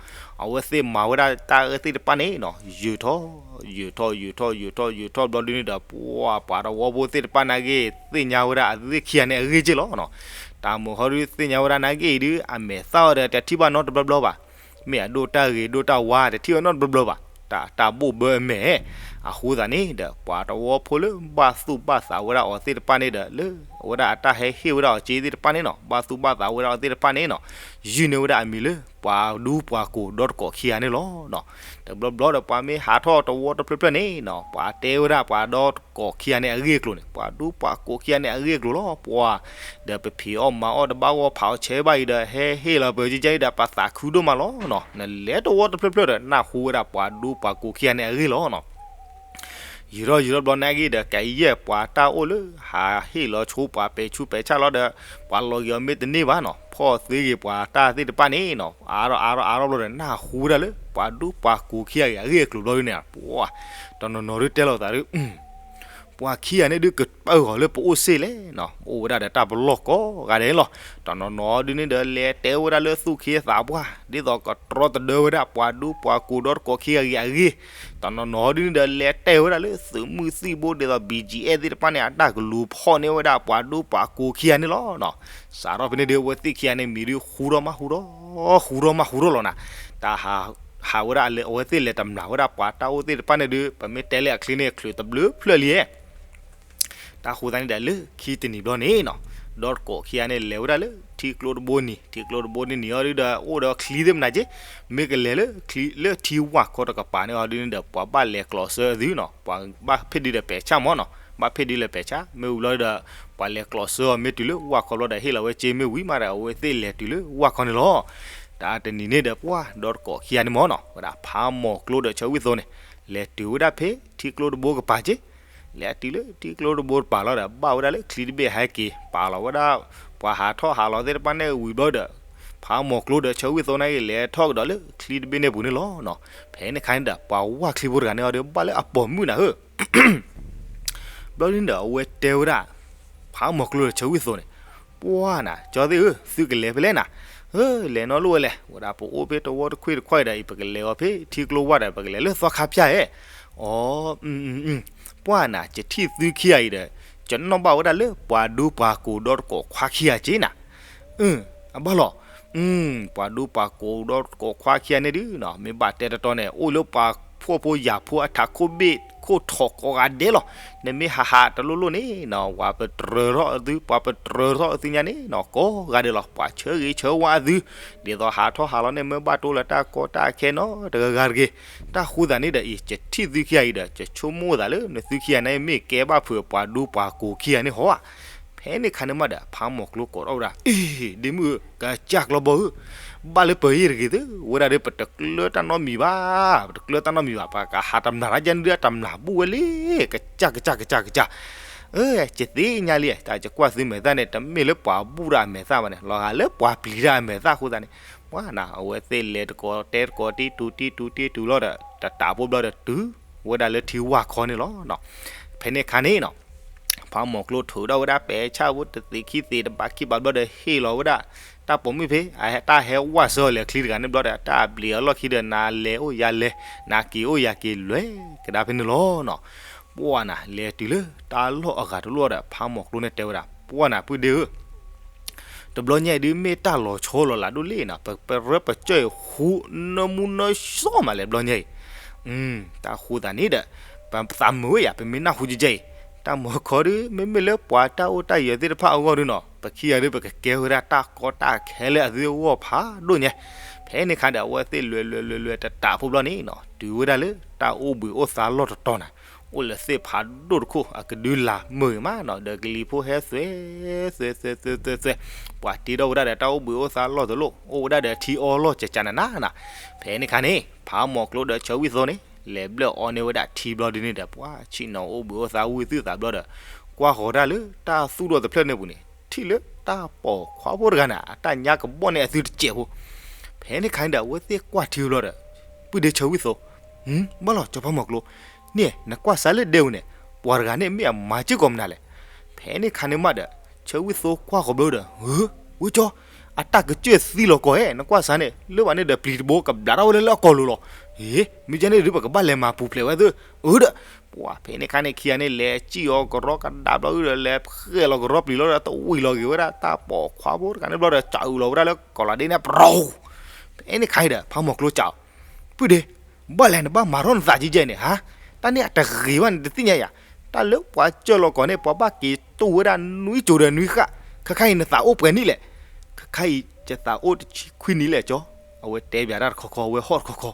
အဝဲသ့ၣ်မၤဝဲဒၣ်တၢ်အၢသ့ၣ်တဖၣ်န့ၣ်နီၤ ယုာ်ထီၣ် ယုာ်ထီၣ် ယုာ်ထီၣ် ယုာ်ထီၣ် ယုာ်ထီၣ်ဘျီဒုန့ၣ်ဒီး ပှၤ ပှၤတဝီဖိသ့ၣ်တဖၣ်နာ်က့ သ့ၣ်ညါဝဲဒၣ်အဝဲသ့ၣ်ခံဂၤန့ၣ်အဂ့ၢ်က့ၢ်လီၤနီၤ. တၢ်မိၢ်ဟီဒုသ့ၣ်ညါဝဲဒၣ်နာ်က့အံၤဒု အမဲာ်သၣ်အီၤဒီးတထံၣ်ဘၣ်နီတဘျီဘျီဘၣ်. မ့ၢ်အဒိၣ်တၢ်ဂ့ၤဒိၣ်တၢ်ဝါ တထံၣ်ဝဲနီတဘျီဘျီဘၣ်. တၢ် တၢ်ဘိၣ်ဘၢအမဲာ် အဃိသတးန့ၣ်ဒီး ပှၤတဝီဖိလၢဘၣ်သူၣ်ဘၣ်သးဝဲဒၣ်အီၤသ့ၣ်တဖၣ်န့ၣ်ဒီး လၢအဝဲဒၣ်အတၢ်ဟဲဟ့ၣ်ဝဲဒၣ်အီၤစ့သ့ၣ်တဖၣ်န့ၣ်နီၤ ဘၣ်သူၣ်ဘၣ်သးဝဲဒၣ်အီၤသ့ၣ်တဖၣ်န့ၣ်နီၤ ယုၢ်န့ၢ်ဝဲဒၣ်အမံၤလၢ ပှၤဒူပှၤကိးဒီတကိးခံဂၤန့ၣ်လီၤ. တဘျီဘျီဒီးပှၤမ့ၢ်ဟးထီၣ်တဝီတဖျၢၣ်ဖျၢၣ်န့ၣ်နီၤ ပှၤတဲဝဲဒၣ်ပှၤဒီတကိးခံဂၤန့ၣ်အဂ့ၢ်အကျိၤန့ၣ် ပှၤဒူပှၤကိးခံဂၤန့ၣ်အဂ့ၢ်အကျိၤလီၤ. ပှၤ ဒီးပဖံးအီၣ်မၤအီၣ်တဘၣ်ဂီၢ် ဖးအီၣ်ဆဲးဘၣ်အံၤဒီး ဟဲဟ့ၣ်လီၤပၢၤကကဲအံၤဒီး ပသးခုဒိၣ်မးလီၤနီၤ. နလဲၤတဝီတဖျၢၣ်ဖျၢၣ်ဒီး နၢ်ဟူဝဲဒၣ်ပှၤဒူပှၤကိးခံဂၤန့ၣ်အဂ့ၢ်လီၤနီၤ. ယုၢ်ထီၣ်ယုၢ်ထီၣ်ဘျီနာ်က့ဒီး ကယဲၢ်ပှၤတၢ်အိၣ်လၢ ဟးဟ့ၣ်လီၤဆိပှၤပဲာ်ဆူးပဲာ်ဆၣ်လီၤဒီး ပှၤလီၤက့ၤအီၤမ့ၢ်တန့ၢ်ဘၣ်နီၤ ဖီၣ်သ့ဂ့ၤပှၤတၢ်သ့ၣ်တဖၣ်န့ၣ်နီၤ အါထီၣ်အါထီၣ်အါထီၣ်ဘျီဒီး နၢ်ဟူဝဲဒၣ်လၢ ပှၤဒူပှၤကိးခံဂၤအံၤအဂ့ၢ်အကျိၤဘျီဒုန့ၣ် ပှၤ တနီၤနီၤဒုတဲလိာ်သးဒု ပှၤခံဂၤန့ၣ်ဒု ကပၢၢ်ဂီၤလၢပအိၣ်စ့ၢ်လဲၣ်နီၤ အိၣ်ဝဲဒၣ်ဒီးတၢ်ပလီၢ်ကိးဂၤဒဲးလီၤ. တနီၤနီၤဒုန့ၣ်ဒီး လဲၤတဲဝဲဒၣ်လၢသူၣ်က့သးပှၢ် ဒ်သိးကတြီတဒၢဝဲဒၣ်ပှၤဒူပှၤကိးဒီတကိးခံဂၤအံၤအဂ့ၢ်, တနီၤနီၤဒုန့ၣ်ဒီး လဲၤတဲဝဲဒၣ်လၢသုးမုၢ်သံၣ်ဘိ ဒ်သိး ဘံၣ်ကၠံၣ်အဲၣ်သ့ၣ်တဖၣ်န့ၣ် အတၢ်ကလူၤဖီၣ်န့ၢ်ဝဲဒၣ်ပှၤဒူပှၤကိးခံဂၤန့ၣ်လီၤ. စးထီၣ်ဖဲန့ၣ်ဒု အဝဲသ့ၣ်ခံဂၤန့ၣ်မံၤဒု ဟူထီၣ်မးဟူထီၣ် ဟူထီၣ်မးဟူထီၣ်လီၤနၤ. တၢ်ဟး ဟးဝဲဒၣ်အဝဲသ့ၣ်လဲၤတမျၢ်ဝဲဒၣ်ပှၤတၢ်အိၣ်သ့ၣ်တဖၣ်န့ၣ်ဒု ပမ့ၢ်တဲလၢအချံန့ၣ် ချုးတဘျုးဖျၢၣ်လံဧါ. တၢ်ဃိသတးန့ၣ်ဒီး လၢခံတနံၤဘျီန့ၣ်နီၤ, ဒီတကိးခံဂၤန့ၣ် လဲၤဝဲဒၣ်လၢထံကျိတဘိနံၤ, ထံကျိတဘိန့ၣ်နံၤအီၤဒုဒီး အိၣ်ဒီးချံသ့ၣ်မနၤက့, မ့ၢ်ကလဲၤလၢချံလၢထံဝၢ်ခီတကပၤန့ၣ်အီၤဒုန့ၣ်ဒီး ပှၤဘၣ်လဲၤကျိးစၢအသုနီၤ, ပှၤဘၣ်ဖ့ၣ်ဒုဒီးပဲာ်ဆၣ်မၢ်နီၤ, ဘၣ်ဖ့ၣ်ဒုလၢပဲာ်ဆၣ်, မ့ၢ်ဝံၤဘျီဒီး ပှၤလဲၤကျိးစၢအီၤမ့ၢ်တုၤလၢဝၢ်ခီဘျီဒီး ဟ့ၣ်လီၤဝဲစ့မ့ၢ်ဝံၤမးဒီး အဝဲသ့ၣ်လဲၤတုၤလၢဝၢ်ခီန့ၣ်လီၤ. တၢ်တနံၤန့ၣ်ဒီး ပှၤဒီတကိးခံဂၤန့ၣ်မၢ်နီၤ, ဝဲဒၣ်ဖးမီၤကျိဒီးဆၢဝံၣ်သိန့ၣ် လဲၤတုၤဝဲဒၣ်ဖဲထံကျိတဘိကပၤက့, လဲၤတုၤလၢထံကျိတဘိတပၤလီၤဒီး ဘၣ်ဝဲဒၣ်လၢချံတဘ့ၣ်ဟဲက့ၤ ပာ်လီၤဝဲဒၣ် ပှၤဟးထီၣ်ဟးလီၤသ့ၣ်တဖၣ်န့ၣ်ဝံၤဘျီဒီး ဖးမီၤကျိဒီးဆၢဝံၣ်သိန့ၣ်က့ လဲၤထီၣ်ကဒီးလၢချံတဘ့ၣ်န့ၣ်ပူၤန့ၣ်လီၤ. ဖဲန့ၣ်ခါန့ၣ်ဒီး ပှၤဝၢ်ချံဖိတဂၤန့ၣ်အီၤဒီး ဘၣ်လၢအပိာ်မုၣ်နၤဧၢ ဘျီဒုန့ၣ်ဒီး အဝဲတဲဝဲဒၣ် ဖးမီၤကျိဒီးဆၢဝံၣ်သိန့ၣ်, ပှၢ်နၤ ကၠီသ့ၣ်ဧၢ, သုကလဲၤဖဲလဲၣ်နၤ, လဲၤနီတလိၣ်ဝဲလဲၣ်, ဝဲဒၣ်ပအိၣ်ဖဲတဝီတခွ့ၣ်တခွါအံၤဒီး ပကလဲၤအီၤဖဲထံကျိဝၢ်ဒီး ပကလဲၤလၢသီခါဖၠၣ်ဧဲ, အိ ပှၢ်နၤ ယထံၣ်သုခံဂၤအံၤဒီး ယနီၣ်ဘၣ်ဝဲဒၣ်လၢပှၤဒူပှၤကိးဒီတကိးခွါခံဂၤက့နၤ အဘၣ်လီၤ, ပှၤဒူပှၤကိးဒီတကိးခွါခံဂၤန့ၣ်ဒုး မ့ၢ်ဘၣ်တဲတတီန့ၣ် အိၣ်လၢပှၤဖှီၣ်ဖိယာ်ဖိအထးခိၣ်ဘ့ၣ်ခိၣ်ထီၣ်ကိးဂၤဒဲးလီၤ. နမ့ၢ်ဟးဟးတလိၣ်လိၣ်န့ၣ် ပှၤပတြၢၤထီၣ်သု ပှၤပတြၢၤထီၣ်သုညါန့ၣ် ကိးဂၤဒဲးလီၤ. ပှၤဆၢဂ့ၤဆၢဝါသု ဒ်သိးဟးထီၣ်ဟးလီၤန့ၣ် မ့ၢ်ဘၣ်တိၢ်လၢတၢ်ကီတၢ်ခဲနီတဂၤဂၤတဂ့ၤ. တၢ်ဃိသတးန့ၣ်ဒီးအံၤ ယထံၣ်သုခံဂၤအံၤဒီး ယဆိကမိၣ်သးလၢနသုခံဂၤန့ၣ် မ့ၢ်ကဲဘၣ်ဖုးပှၤဒူပှၤကိးခံဂၤန့ၣ်ဟီဧါ. ဖဲန့ၣ်ခါန့ၣ်မးဒီး ဖးမီၤကျိကိးထီၣ်ဝဲဒၣ် အ့ ဒ့မုၣ်ဧၢ, ကစၢ်ကျီဘီဧၢ, ဘၣ်လၢပှၤယဲၢ်တဂ့ၤသု, ဝဲဒၣ်ဒီး ပတကျၢတၢ်နီတမံၤဘၣ်, ပတကျၢတၢ်နီတမံၤဘၣ်, ပကဟးတမျၢ်တၢ်ယဲၢ်န့ၣ်ဒုး တမျၢ်ဘူၣ်ဝဲလံ, ကစၢ် ကစၢ် ကစၢ် ကစၢ်, အ့ ယသ့ၣ်ညါလံ, တၢ်ယကွၢ်သုမဲာ်သၣ်န့ၣ် တမ့ၢ်လၢပှၤဘူၣ်တၢ်အမဲာ်သၣ်ဘၣ်န့ၣ်, လီၤဂာ်လၢပှၤပျံၤတၢ်အမဲာ်သၣ်အဃိသတးန့ၣ်, ပှၢ်နၤ အဝဲသ့ၣ်လဲၤတကိးတဲတကိးတံၢ်တူၤတံၢ်တူၤတံၢ်တူၤလီၤဒီး တတးဖိဘျီဒီးတုၤဝဲဒၣ်လၢထံဝၢ်ခီန့ၣ်လီၤ. ဖဲန့ၣ်ခါန့ၣ်နီၤ ဖးမီၤကျိထုးထီၣ်ဝဲဒၣ်ပဲာ်ဆၣ်ဖိတသ့ၣ်ခံသ့ၣ်တဘးခံဘးဘျီဒီး ဟ့ၣ်လီၤဝဲဒၣ် တၢ်ပိာ်မုၣ်ဖဲ အတၢ်ဟဲဝၢ်စၢၤအီၤလဲၤချံတဂၤန့ၣ်ဘျီဒီး တၢ်ဘျံးအလီၢ်ခံဒီး နၤလဲၤအိၣ်ယၤလဲၤ, နၤက့ၤအိၣ်ယၤက့ၤ လဲၤကဒါဖဲန့ၣ်လီၤနီၤ. ပှၢ်နၤ လဲၤတုၤလၢတၢ်လီၢ်အဂၤတလီၢ်ဒီး ဖးမီၤကျိန့ၣ်တဲဝဲဒၣ် ပှၢ်နၤ ပုၢ်ဒ့ဧၢ တဘျီညါအံၤဒုး မ့ၢ်တၢ်လီၤဆီလီၤလးဒိၣ်လံနီၤ, ပပရၢပကၠီၢ်အံၤ ဟူနၢမူနၢဆှီမးလဲၣ် တဘျီညါအံၤ. တၢ်ဃိသတးန့ၣ်ဒီး ပသးမုာ်ဝဲယၤ ပမ့ၢ်နၢ်ဟူကကဲအံၤ, တၢ်မီၤခီဒုး မ့မ့ၢ်လၢပှၤတၢ်အိၣ်တၢ်ယၢၤသ့ၣ်တဖၣ်အဂီၢ်ဒုးနီၤ, ပခံဂၤဒုး ပကကဲဝဲဒၣ်တၢ်ကီတၢ်ခဲလၢအသုအဂီၢ်ဖးဒိၣ်ညါ. ဖဲန့ၣ်ခါဒီး အဝဲသ့ၣ်လဲၤလဲၤလဲၤလဲၤတတးဖိဘျီန့ၣ်နီၤ, တုၤဝဲဒၣ်လၢတၢ်အိၣ်ဘှံးအိၣ်သါလီၢ်တတီၤနၤ, အိၣ်လၢသ့ၣ်ဖးဒိၣ်တခိၣ် အကဒုလာ်မုာ်ဂ့ၤမးနီၤ, ဒီးကလံၤဖိဟဲသွဲ သွဲ သွဲ သွဲ သွဲ သွဲ ပှၤတ့ထီၣ်ဝဲဒၣ်ဒီးတၢ်အိၣ်ဘှံးအိၣ်သါလီၢ်တလီၢ်, အိၣ်ဝဲဒၣ်ဒီးထံအီလီၢ်ကကနနနၤ. ဖဲန့ၣ်ခါန့ၣ် ဖးမီၤကျိဒီးဆၢဝံၣ်သိန့ၣ် လဲၤဘျၢၣ်အီန့ၢ်ဝဲဒၣ်ထံဘျီဒုးန့ၣ်ဒီး ပှၤဆ့ၣ်နီၤအိၣ်ဘှံးအိၣ်သါဝံၣ်သုသးဘျီဒီး ကွၢ်ဃီၤတၢ်လၢတၢ်သူၣ်ထီၣ်တဖျၢၣ်န့ၣ်ပူၤန့ၣ် ထံၣ်လၢတၢ်ပိာ်ခွါဖိတဂၤန့ၣ် အတၢ်ညါကဘီၣ်န့ၢ်အသုတစဲးဖိ. ဖဲန့ၣ်ခါန့ၣ်ဒီး အဝဲသ့ၣ်ကွၢ်ထံဘျီဒီး ပုၢ်ဒ့ဆၢဝံၣ်သိ, ဘၣ်လီၤ စီၤဖးမီၤကျိ, န့ၣ် နကွၢ်စးလၢဒဲပူၤန့ၣ် ပှၤတဂၤန့ၣ်မ့ၢ်အမၤစ့ၢ်ကီးမနုၤလဲၣ်. ဖဲန့ၣ်ခါန့ၣ်မးဒီး ဆၢဝံၣ်သိကွၢ်ဃီၤဘျီဒီး, ဝဲကၠီ, အတၢ်ကစၢၢ်သံလီၤကီးဧါ, နကွၢ်စါန့ၣ် လၢဘၣ်န့ၣ်ဒီးပျံၤတဘိကဘျးထီၣ်ဝဲလၢလၢအကီၢ်လိၤလီၤ. ဟ့, မ့ၢ်ကဲန့ၣ်ဒုး ပကဘၣ်လဲၤမၤပူၤဖျဲးဝဲသ့ၣ်, အၢဒီး, ပှၤဖဲန့ၣ်ခါန့ၣ်ခံဂၤန့ၣ် လဲၤစံၣ်အီၤကရီကဒါဘျီဒီး လဲၤဃဲၣ်လီၤကရီပျံၤလီၤဒီး တဝံၤလီၤဂ့ၤဝဲဒၣ် တၢ်ပိာ်ခွါဖိတဂၤန့ၣ်ဘျီဒီး စးအုးလီၤဝဲဒၣ်လၢကီၢ်လၤဒ့န့ၣ် ပြီၤ ဖဲန့ၣ်ခါအံၤဒီး ဖးမီၤကျိစးအီၤ, ပုၢ်ဒ့, ဘၣ်လဲၣ်နဘၣ်မၤထီၣ်နသးကဲကဲန့ၣ်ဟါ, တၢ်န့ၣ်အတဂ့ၤဘၣ်န့ၣ်တသ့ၣ်ညါယၤ, တၢ်လၢပှၤကၢၢ်လီၤကီးန့ၣ် ပှၤဘၣ်က့ၤတူၢ်ဝဲဒၣ်နွံကၠိၤဒီးနွံဃၣ်, ခဲခါအံၤနသးအိၣ်ပှဲၤနံၣ်လဲၣ်, ခဲခါအံၤယသးအိၣ်တဆံခွံနံၣ်လဲၣ်ကၠီ, အဝဲတဲဘၣ်တၢ်တခီခီ အဝဲဟီၣ်တခီခီ,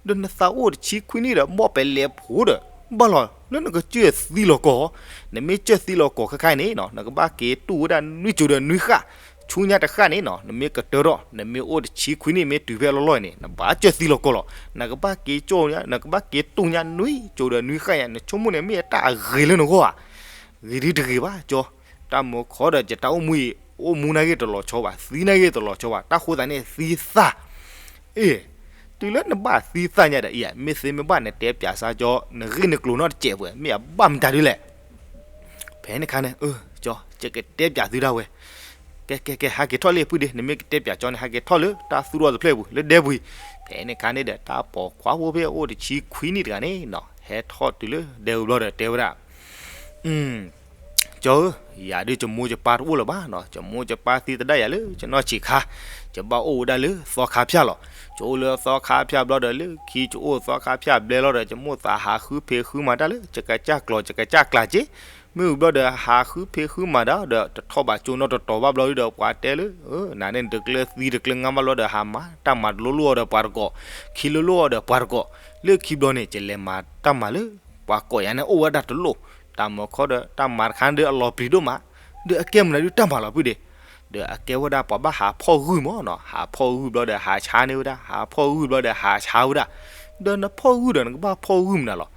ဒီးနသးအိၣ်တဆံခွံနံၣ်ဒီး ဘီၣ်ပဲလဲၤဖိဒီး, ဘၣ်လီၤလၢနကစၢၢ်သံလီၤကီး, နမ့ၢ်စၢၢ်သံလီၤကီးခဲခါအံၤန့ၣ်နီၤ နကဘၣ်က့ၤတူၢ်ဝဲဒၣ်နွံကၠိၤဒီးနွံဃၣ်, ဆူညါတဃၣ်န့ၣ်နီၤ နမ့ၢ်ကတၢၢ်ထီၣ် နမ့ၢ်အိၣ်တဆံခွံနံၣ်မ့ၢ်တုၤဖဲအလီၢ်လီၢ်အံၤန့ၣ် နဘၣ်စၢၢ်သံလီၤကီးလီၤ, နကဘၣ်က့ၤကၠိ, နကဘၣ်က့ၤတူၢ်ညါနွံကၠိၤဒီးနွံဃၣ်ညါ နဆိကမိၣ်န့ၣ်မ့ၢ်အတၢ်အဂ့ၤလၢနဂီၢ်ဧါ, ဂ့ၤဒုတဂ့ၤဘၣ်ကၠီ, တၢ်မၢခီဒီးယတၢ်အိၣ်မူအံၤ အိၣ်မူနာ်ဂ့ၤတလီၤဆီဘၣ် သံနာ်ဂ့ၤတလီၤဆီဘၣ် တၢ်ဃိသးန့ၣ်သံသၣ် အ့ၣ်, တုၤလၢနဘၣ်သံသၣ်ညါဒီးအံၤ မ့ၢ်သ့မ့ၢ်ဘၣ်နတဲပၠးစါကၠီ နဂ့ၢ်နကျိၤနီတစဲးပှဲၤ မ့ၢ်အဘၣ်မတၤဒုလဲၣ်, ဖဲန့ၣ်ခါန့ၣ် အၢ ကၠီ ယကတဲပၠးသုဒၣ်ဝဲ, ကဲ ကဲ ကဲ ဟးက့ၤထီၣ်လံ ပုၢ်ဒ့ နမ့ၢ်ကတဲပၠးကၠီန့ၣ် ဟးက့ၤထီၣ်လၢတၢ်သူၣ်ထီၣ်တဖျၢၣ်ပူၤ လၢဒဲပူၤအံၤ, ဖဲန့ၣ်ခါန့ၣ်ဒီး တၢ်ပိာ်ခွါဖိဖဲအိၣ်တဆံခွံနံၣ်တဂၤန့ၣ်နီၤ ဟဲထီၣ်တုၤလၢဒဲပူၤဘျီဒီးတဲဝဲဒၣ် ကၠီဧၢ, ယၤဒုးယမိၢ်ယပၢ်တအိၣ်လၢၤဘၣ်နီၤ, ယမိၢ်ယပၢ်သံသဒၣ်ယၤလၢယနီၢ်ဆံးခါ, ယဘၣ်အိၣ်ဝဲဒၣ်လၢသီခါဖၠၣ်လီၤ, ယအိၣ်လၢသီခါဖၠၣ်ဘျီဒီး လၢခံယအိၣ်သီခါဖၠၣ်ဘျဲလီၤဒီး ယမိၢ်သးဟးဃုဖံးဃုမၤတၢ်လၢ ယကစၢ်ကျီၤ ယကစၢ်ကျးက့, မ့ၢ်ဝံၤဘျီဒီး ဟးဃုဖံးဃုမၤတၢ်ဒီး တထီၣ်ဘးကၠိနီတတီၤဘၣ်ဘျီဒီး ပှၤတဲလၢ နၤန့ၣ် တကျၢၤသံတကျၢၤငါဘၣ်ဘျီဒီး ဟးမၤတၢ်မၤတလိၣ်လိၣ်အီၤဒီးပှၤတကိး, ခံလိၣ်လိၣ်အီၤဒီးပှၤတကိး, လၢခံဘျီန့ၣ် ယလဲၤမၤတၢ်မၤလၢ ပှၤကိးယၤန့ၣ်အိၣ်ဝဲဒၣ်တလိၣ်, တၢ်မၢခီဒီး တၢ်မၤတခါဒီးအလီၤပျံၤဒိၣ်မး, ဒီးအကဲမနုၤဒုးတၢ်မၤလီၤ ပုၢ်ဒ့, ဒီးအကဲဝဲဒၣ်ပှၤဘၣ်ဟးဖီၣ်ဂုၢ်မးနီၤ, ဟးဖီၣ်ဂုၢ်ဘျီဒီးဟးဆါန့ၢ်ဝဲဒၣ်, ဟးဖီၣ်ဂုၢ်ဘျီဒီးဟးဆါဝဲဒၣ်, ဒီးနဖီၣ်ဂုၢ်ဒီးနကဘၣ်ဖီၣ်ဂုၢ်မနုၤလီၤ,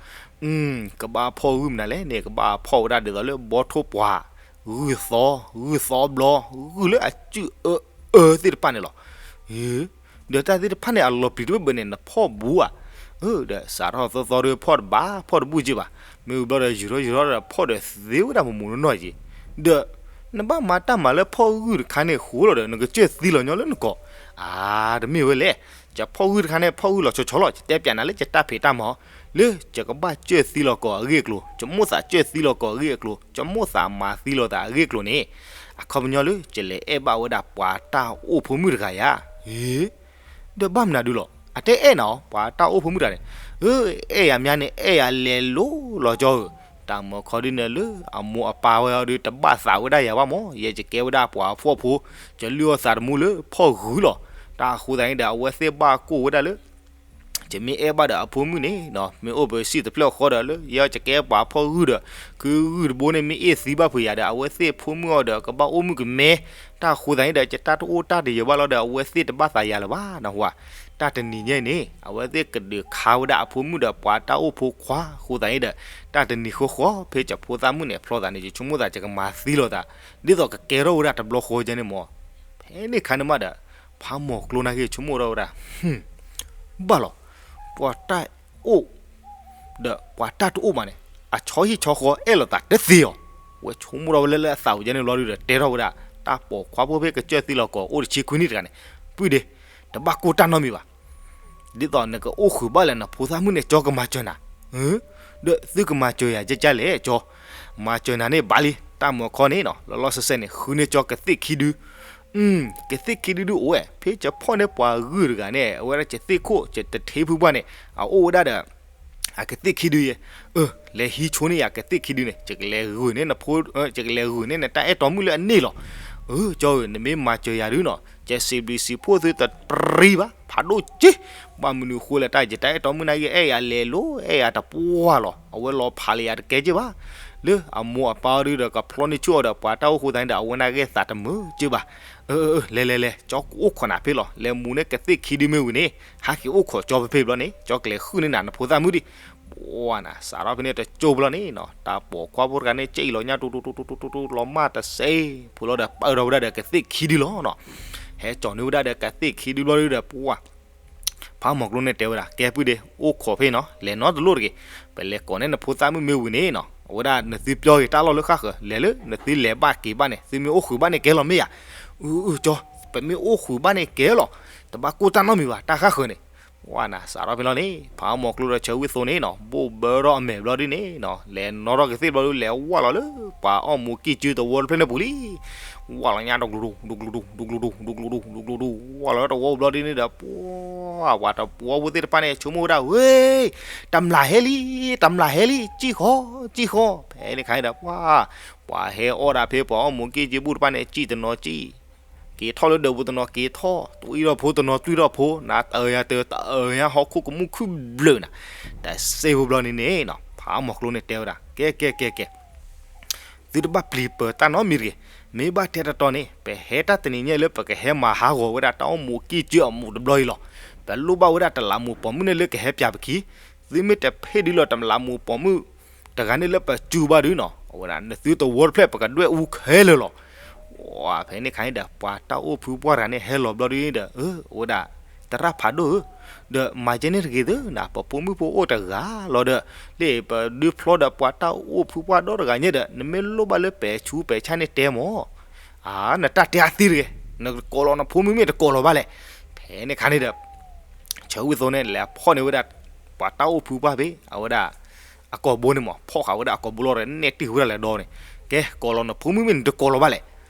ကဘၣ်ဖီၣ်ဂုၢ်မနုၤလဲၣ်န့ၣ် ကဘၣ်ဖီၣ်ဝဲဒၣ်ဒ်သိးလၢဘီထိၣ်ပှၤ, ဂုၢ်သီ, ဂုၢ်သီဘျီ, ဂုၢ်လၢအစုၣ်အၢအၢသ့ၣ်တဖၣ်န့ၣ်လီၤ. ဒီးတၢ်သ့ၣ်တဖၣ်န့ၣ် အလီၤပျံၤတဘၢဘၢန့ၣ် နဖီၣ်ဘူးဧါ, ဒီးစးထီၣ်သီသီဒီးဖီၣ်တဘၣ် ဖီၣ်တဘူၣ်က့ဘၣ်, မ့ၢ်ဝံၤဘျီဒီးယူၤထီၣ်ယူၤထီၣ်ဒီးဖီၣ်ဒီးသ့ဝဲဒၣ်မူးမူးနီၢ်နီၢ်က့, ဒီး နဘၣ်မၤတၢ်မၤလၢဖီၣ်ဂုၢ်တခါန့ၣ်ဃိလီၤဒီး နကစၢၢ်သံလီၤညီလၢနကိး, အါ တမ့ၢ်ဝဲလဲၣ်, ယဖီၣ်ဂုၢ်တခါန့ၣ် ဖီၣ်ဂုၢ်လီၤဆီဆီလီၤ, ယတဲပၠးနၤလၢယတၢ်ဖံးတၢ်မၤ, လၢယကဘၣ်စၢၢ်သံလီၤကီးအဂ့ၢ်အကျိၤ, ယမိၢ်သးစၢၢ်သံလီၤကီးအဂ့ၢ်အကျိၤ, ယမိၢ်သးမၤသံလီၤသးအဂ့ၢ်အကျိၤန့ၣ်, အခီပညီလၢ ယလဲၤအဲၣ်ဘၣ်ဝဲဒၣ်ပှၤတၢ်အိၣ်ဖိမုၣ်တဂၤယၤ, အ့ ဒီးဘၣ်မနုၤဒုလီၤ, အတအဲၣ်နၤအီၤ ပှၤတၢ်အိၣ်ဖိမုၣ်တဂၤန့ၣ်, အဲၣ်ယၤမးန့ၣ် အဲၣ်ယၤလဲၤလိၤလီၤကၠီဧၢ, တၢ်မၢခီဒုန့ၣ်လၢ အမိၢ်အပၢ်ဝဲအီၤဒုး တဘၣ်သးဝဲဒၣ်ယၤဘၣ်မး, ယဲယကဲဝဲဒၣ်ပှၤဖှီၣ်ဖိ, ယလုၢ်အီၣ်သးတမူလၢဖီၣ်ဂုၢ်လီၤ, တၢ်အဃိသတးန့ၣ်ဒီး အဝဲသ့ၣ်ဘၣ်ကိၢ်ဝဲဒၣ်လၢ ယမ့ၢ်အဲၣ်ဘၣ်ဒီးအဖိမုၣ်န့ၣ်, မ့ၢ်အိၣ်ပစံၣ်တဖျၢၣ်ဃီဒီးလၢ ယဲယကဲပှၤဖှီၣ်ဂုၢ်ဒီး, ခုဂုၢ်တဘိန့ၣ် မ့ၢ်အ့ၣ်သံဘၣ်ဖုးယၤဒီး အဝဲသ့ၣ်ဖိမုၣ်အီၤဒီး ကဘၣ်အိၣ်မုၣ်ကမဲ, တၢ်အဃိသတးန့ၣ်ဒီး ယတၢ်တအိၣ်တၢ်တယၢၤဘၣ်လီၤဒီး အဝဲသ့ၣ်တဘၣ်သးယၤလၢၤဘၣ်နဟူဧါ, တၢ်တနံၤညါအံၤန့ၣ် အဝဲသ့ၣ်ကဒုးခါဝဲဒၣ်အဖိမုၣ်ဒီးပှၤတၢ်အိၣ်ဖိခွါအဃိသတးန့ၣ်ဒီး, တၢ်တနံၤဃီဃီ ဖဲယဖိသၣ်မုၣ်န့ၣ် ဖျီသးန့ၣ် ယဆိကမိၣ်သး ယကမၤသံလီၤသး, ဒ်သိးကကဲထီၣ်ဝဲဒၣ်တဘျီဃီကဲန့ၣ်မး, ဖဲန့ၣ်ခါန့ၣ်မးဒီး, ဖးမီၤကျိနာ်က့ၤဆိကမိၣ်ထီၣ်ဝဲဒၣ်, ဘၣ်လီၤ, ပှၤတၢ်အိၣ် ဒီးပှၤတၢ်တအိၣ်ဘၣ်န့ၣ်, အဆီဟံၣ်ဆီဃီအဲၣ်လိာ်သးတသ့အီၤ, ဝဲဆိကမိၣ်ထီၣ်ဝဲလၢလၢအသးဝဲကဲန့ၣ်လီၤဒုဒီး တဲထီၣ်ဝဲဒၣ်, တၢ်ပိာ်ခွါဖိဖဲကစၢၢ်သံလီၤကီးအိၣ်တဆံခွံနံၣ်တဂၤန့ၣ်, ပုၢ်ဒ့, တဘၣ်ကိၢ်တၢ်နီတမံၤဘၣ် ဒ်သိးနကအိၣ်ဃုာ်ဘၣ်လၢနဖိသၣ်မုၣ်န့ၣ် ကၠီကမၤစၢၤနၤ, ဒီးသုကမၤစၢၤယၤကဲကဲလဲၣ်ကၠီ, မၤစၢၤနၤန့ၣ်ဘၣ်လံ, တၢ်မၢခီန့ၣ်နီၤ လီၤလီၤဆဲးဆဲးန့ၣ် ဃုန့ၢ်ကၠီကသ့ၣ်ခံဒု, ကသ့ၣ်ခံဒုဒုအိၣ်ဝဲ, ဖဲယဖီၣ်န့ၢ်ပှၤဂုၢ်တဂၤန့ၣ် အဝဲဒၣ်ယသ့ၣ်ခိၣ် ယတထ့ဖုပှၢ်န့ၣ်, အအိၣ်ဝဲဒၣ်ဒီး အကသ့ၣ်ခံဒုယဲ, အၢ လဲၤဟံးဆိန့ၢ်ယၤကသ့ၣ်ခံဒုန့ၣ် ယကလဲၤဂုာ်န့ၢ်နဖိ, ယကလဲၤဂုာ်န့ၢ်နတၢ်အဲၣ်တီမုၣ်လၢအန့ၣ်လီၤ, အၢ ကၠီဧၢ နမ့ၢ်မၤစၢၤယၤဒုနီၤ ယစံးဘျုးစံးဖှိၣ်သုတရံးဘၣ် ဖးဒိၣ်က့, ဘၣ်မနုၤဃိလဲၣ် တၢ်ယတၢ်အဲၣ်တီမုၣ်နာ်က့ၤ အဲၣ်ယၤလဲၤလိၤ အဲၣ်ယၤတပှၢ်လီၤ အဝဲလီၤဖးလၢယၤတကဲက့ဘၣ်, လၢအမိၢ်အပၢ်အီၤဒုဒီး ကဖျီန့ၢ်ဆူၣ်အီၤဒီးပှၤတၢ်အိၣ်ဃိသတးန့ၣ်ဒီး အဝဲနာ်က့ၤသးတမုာ်က့ဘၣ်, အၢ အၢ လဲၤလဲၤလဲၤ ကၠီကအိၣ်ခိးနၤဖဲလီၤ လဲၤမူန့ၢ်ကသ့ၣ်ခံဒုမ့ၢ်ဝံၤန့ၣ် ဟးက့ၤအိၣ်ခိးကၠီဖဲဖဲဘျီန့ၣ် ကၠီကလဲၤဃုန့ၢ်နၤနဖိသၣ်မုၣ်ဒံး, ပှၤနၤ စးထီၣ်ဖဲန့ၣ်တကၠိဘျီန့ၣ်နီၤ တၢ်ပိာ်ခွါဖိတဂၤန့ၣ် ကၠ့အံၤလီၤညါ တူတူတူတူတူတူ လီၤမၢ်တစဲး ဖိလီၤဒီးပၢၢ်ထီၣ်ဝဲဒၣ်ဒီးကသ့ၣ်ခံဒုလီၤနီၤ, ဟဲကၠီၤန့ၢ်ဝဲဒၣ်ဒီးကသ့ၣ်ခံဒုဘျီဒုဒီး ပှၤ ဖးမီၤကျိန့ၣ်တဲဝဲဒၣ် ကဲပုၢ်ဒ့ အိၣ်ခိးဖဲနီၤ လဲၤနီတလိၣ်တဂ့ၤ, ပလဲၤကိးန့ၢ်နဖိသၣ်မုၣ်မ့ၢ်ဝံၤန့ၣ်နီၤ အဝဲဒၣ်နသုပျီဂ့ၤတၢ်လီၢ်လၢဃၣ်ဃၢၤ လဲၤလၢနသုလဲၤဘၣ်က့ၤဘၣ်န့ၣ် သုမ့ၢ်အိၣ်ဃုာ်ဘၣ်န့ၣ်ကဲလီၤမ့ၢ်ဧါ. အၢ အၢ ကၠီ, ပမ့ၢ်အိၣ်ဃုာ်ဘၣ်န့ၣ်ကဲလီၤ, တဘၣ်ကိၢ်တၢ်နီတမံၤဘၣ် တၢ်ဃၣ်ဃၢၤန့ၣ်. ဝဲနၤ စးထီၣ်ဖဲလီၤန့ၣ် ဖးမီၤကျိဒီးဆၢဝံၣ်သိန့ၣ်နီၤ ဘိၣ်ဘၢထီၣ်အမဲာ်ဘျီဒုန့ၣ်နီၤ လဲၤနီၣ်ထီၣ်ကသ့ၣ်ဘျီဒု လဲၤဝဲလီၤလၢပှၤအီၣ်မူးကံၢ်ကၠုတဝီတဖျၢၣ်န့ၣ်ပူၤလံ. ဝဲလီၤညါ ဒူကျူၤဒူ, ဒူကျူၤဒူ, ဒူကျူၤဒူ, ဒူကျူၤဒူ, ဒူကျူၤဒူ, ဝဲလီၤတဝီဘျီဒုန့ၣ်ဒီး ပှၤ ပှၤတဝီဖိသ့ၣ်တဖၣ်န့ၣ် ဆိကမိၣ်ဝဲဒၣ် ဝ့, တမျၢ်ဟဲလံ, တမျၢ်ဟဲလံ, ကံၣ်ဃီ, ကံၣ်ဃီ. ဖဲန့ၣ်ခါန့ၣ်ဒီး ပှၤ ပှၤဟဲအီၣ်ဒၣ်ဖဲပှၤအီၣ်မူးကံၢ်ကၠုဘူၣ်တဖၣ်န့ၣ် ကံၣ်တနီၤကံၣ် က့ၤထီၣ်လၢဒၢးပူၤတနီၤက့ၤထီၣ်, တွံၢ်ထီၣ်ဖိတနီၤတွံၢ်ထီၣ်ဖိ, နတအၢညါတၢ် တအၢညါဟီၣ်ခိၣ်ကမူၣ်ခုၣ်ဘျၢၣ်နၤ. တစ့ဖိဘျီန့ၣ်န့ၣ်နီၤ ဖးမီၤကျိန့ၣ်တဲဝဲဒၣ် ကဲ ကဲ ကဲ ကဲ သုတဘၣ်ပျံၤပၢၤတၢ်နီတမံၤတဂ့ၤ. မ့ၢ်ဘၣ်ထဲတတီၤန့ၣ် ပဟဲတၢ်တနံၤညါလၢပကဟဲမၤဟးဂီၤဝဲဒၣ်တၢ်အီၣ်မူးကံၢ်ကၠုအမူးတဘျီအံၤလီၤ. ပလိၣ်ဘၣ်ဝဲဒၣ်တလးမူးပိာ်မုၣ်န့ၣ်လၢကဟဲပၠးပခံ, သုမ့ၢ်တဖ့ၣ်ဒုလီၤတလးမူးပိာ်မုၣ်တဂၤန့ၣ်လၢပစူၤဘၣ်ဒုနီၤ အဝဲဒၣ် နသုတဝီတဖျၢၣ် ပကဒွဲၣ်အူခဲလၢာ်လီၤ. ဝဲဖဲန့ၣ်ခါန့ၣ်ဒီး ပှၤတၢ်အိၣ်ဖုပှၢ်တဂၤန့ၣ် ဟဲလီၤဘျီဒုန့ၣ်ဒီး အဝဲဒၣ် သရၣ်ဖးဒိၣ်ဧၢ, ဒီးမၤကဲန့ၣ်တဂ့ၤသၢနၤ ပဖိမုၣ်ဖိအိၣ်တဂၤလီၤဒီး လၢပဒုးဖျီဒီးပှၤတၢ်အိၣ်ဖုပှၢ်ဒီတဂၤညါဒီး နမ့ၢ်လိၣ်ဘၣ်လၢပဲာ်ဆူးပဲာ်ဆၣ်န့ၣ်တဲမၢ်. အၢ နတၢ်တဲအသံတဂ့ၤ, နကိးလီၤနဖိမုၣ်မ့ၢ်တကိးလီၤဘၣ်လဲၣ်. ဖဲန့ၣ်ခါန့ၣ်ဒီး ဆၢဝံၣ်သိန့ၣ် လဲၤဖီၣ်န့ၢ်ဝဲဒၣ် ပှၤတၢ်အိၣ်ဖုပှၢ်ဖဲ အဝဲဒၣ် အကိာ်ဘိန့ၣ်မၢ်, ဖီၣ်ဃာ်ဝဲဒၣ်အကိာ်ဘိလီၤဒီး နဲၣ်တံၢ်ဝဲဒၣ်လၢဒီန့ၣ်, ကဲ ကိးလီၤနဖိမုၣ်မ့ၢ်နတကိးလီၤဘၣ်လဲၣ်.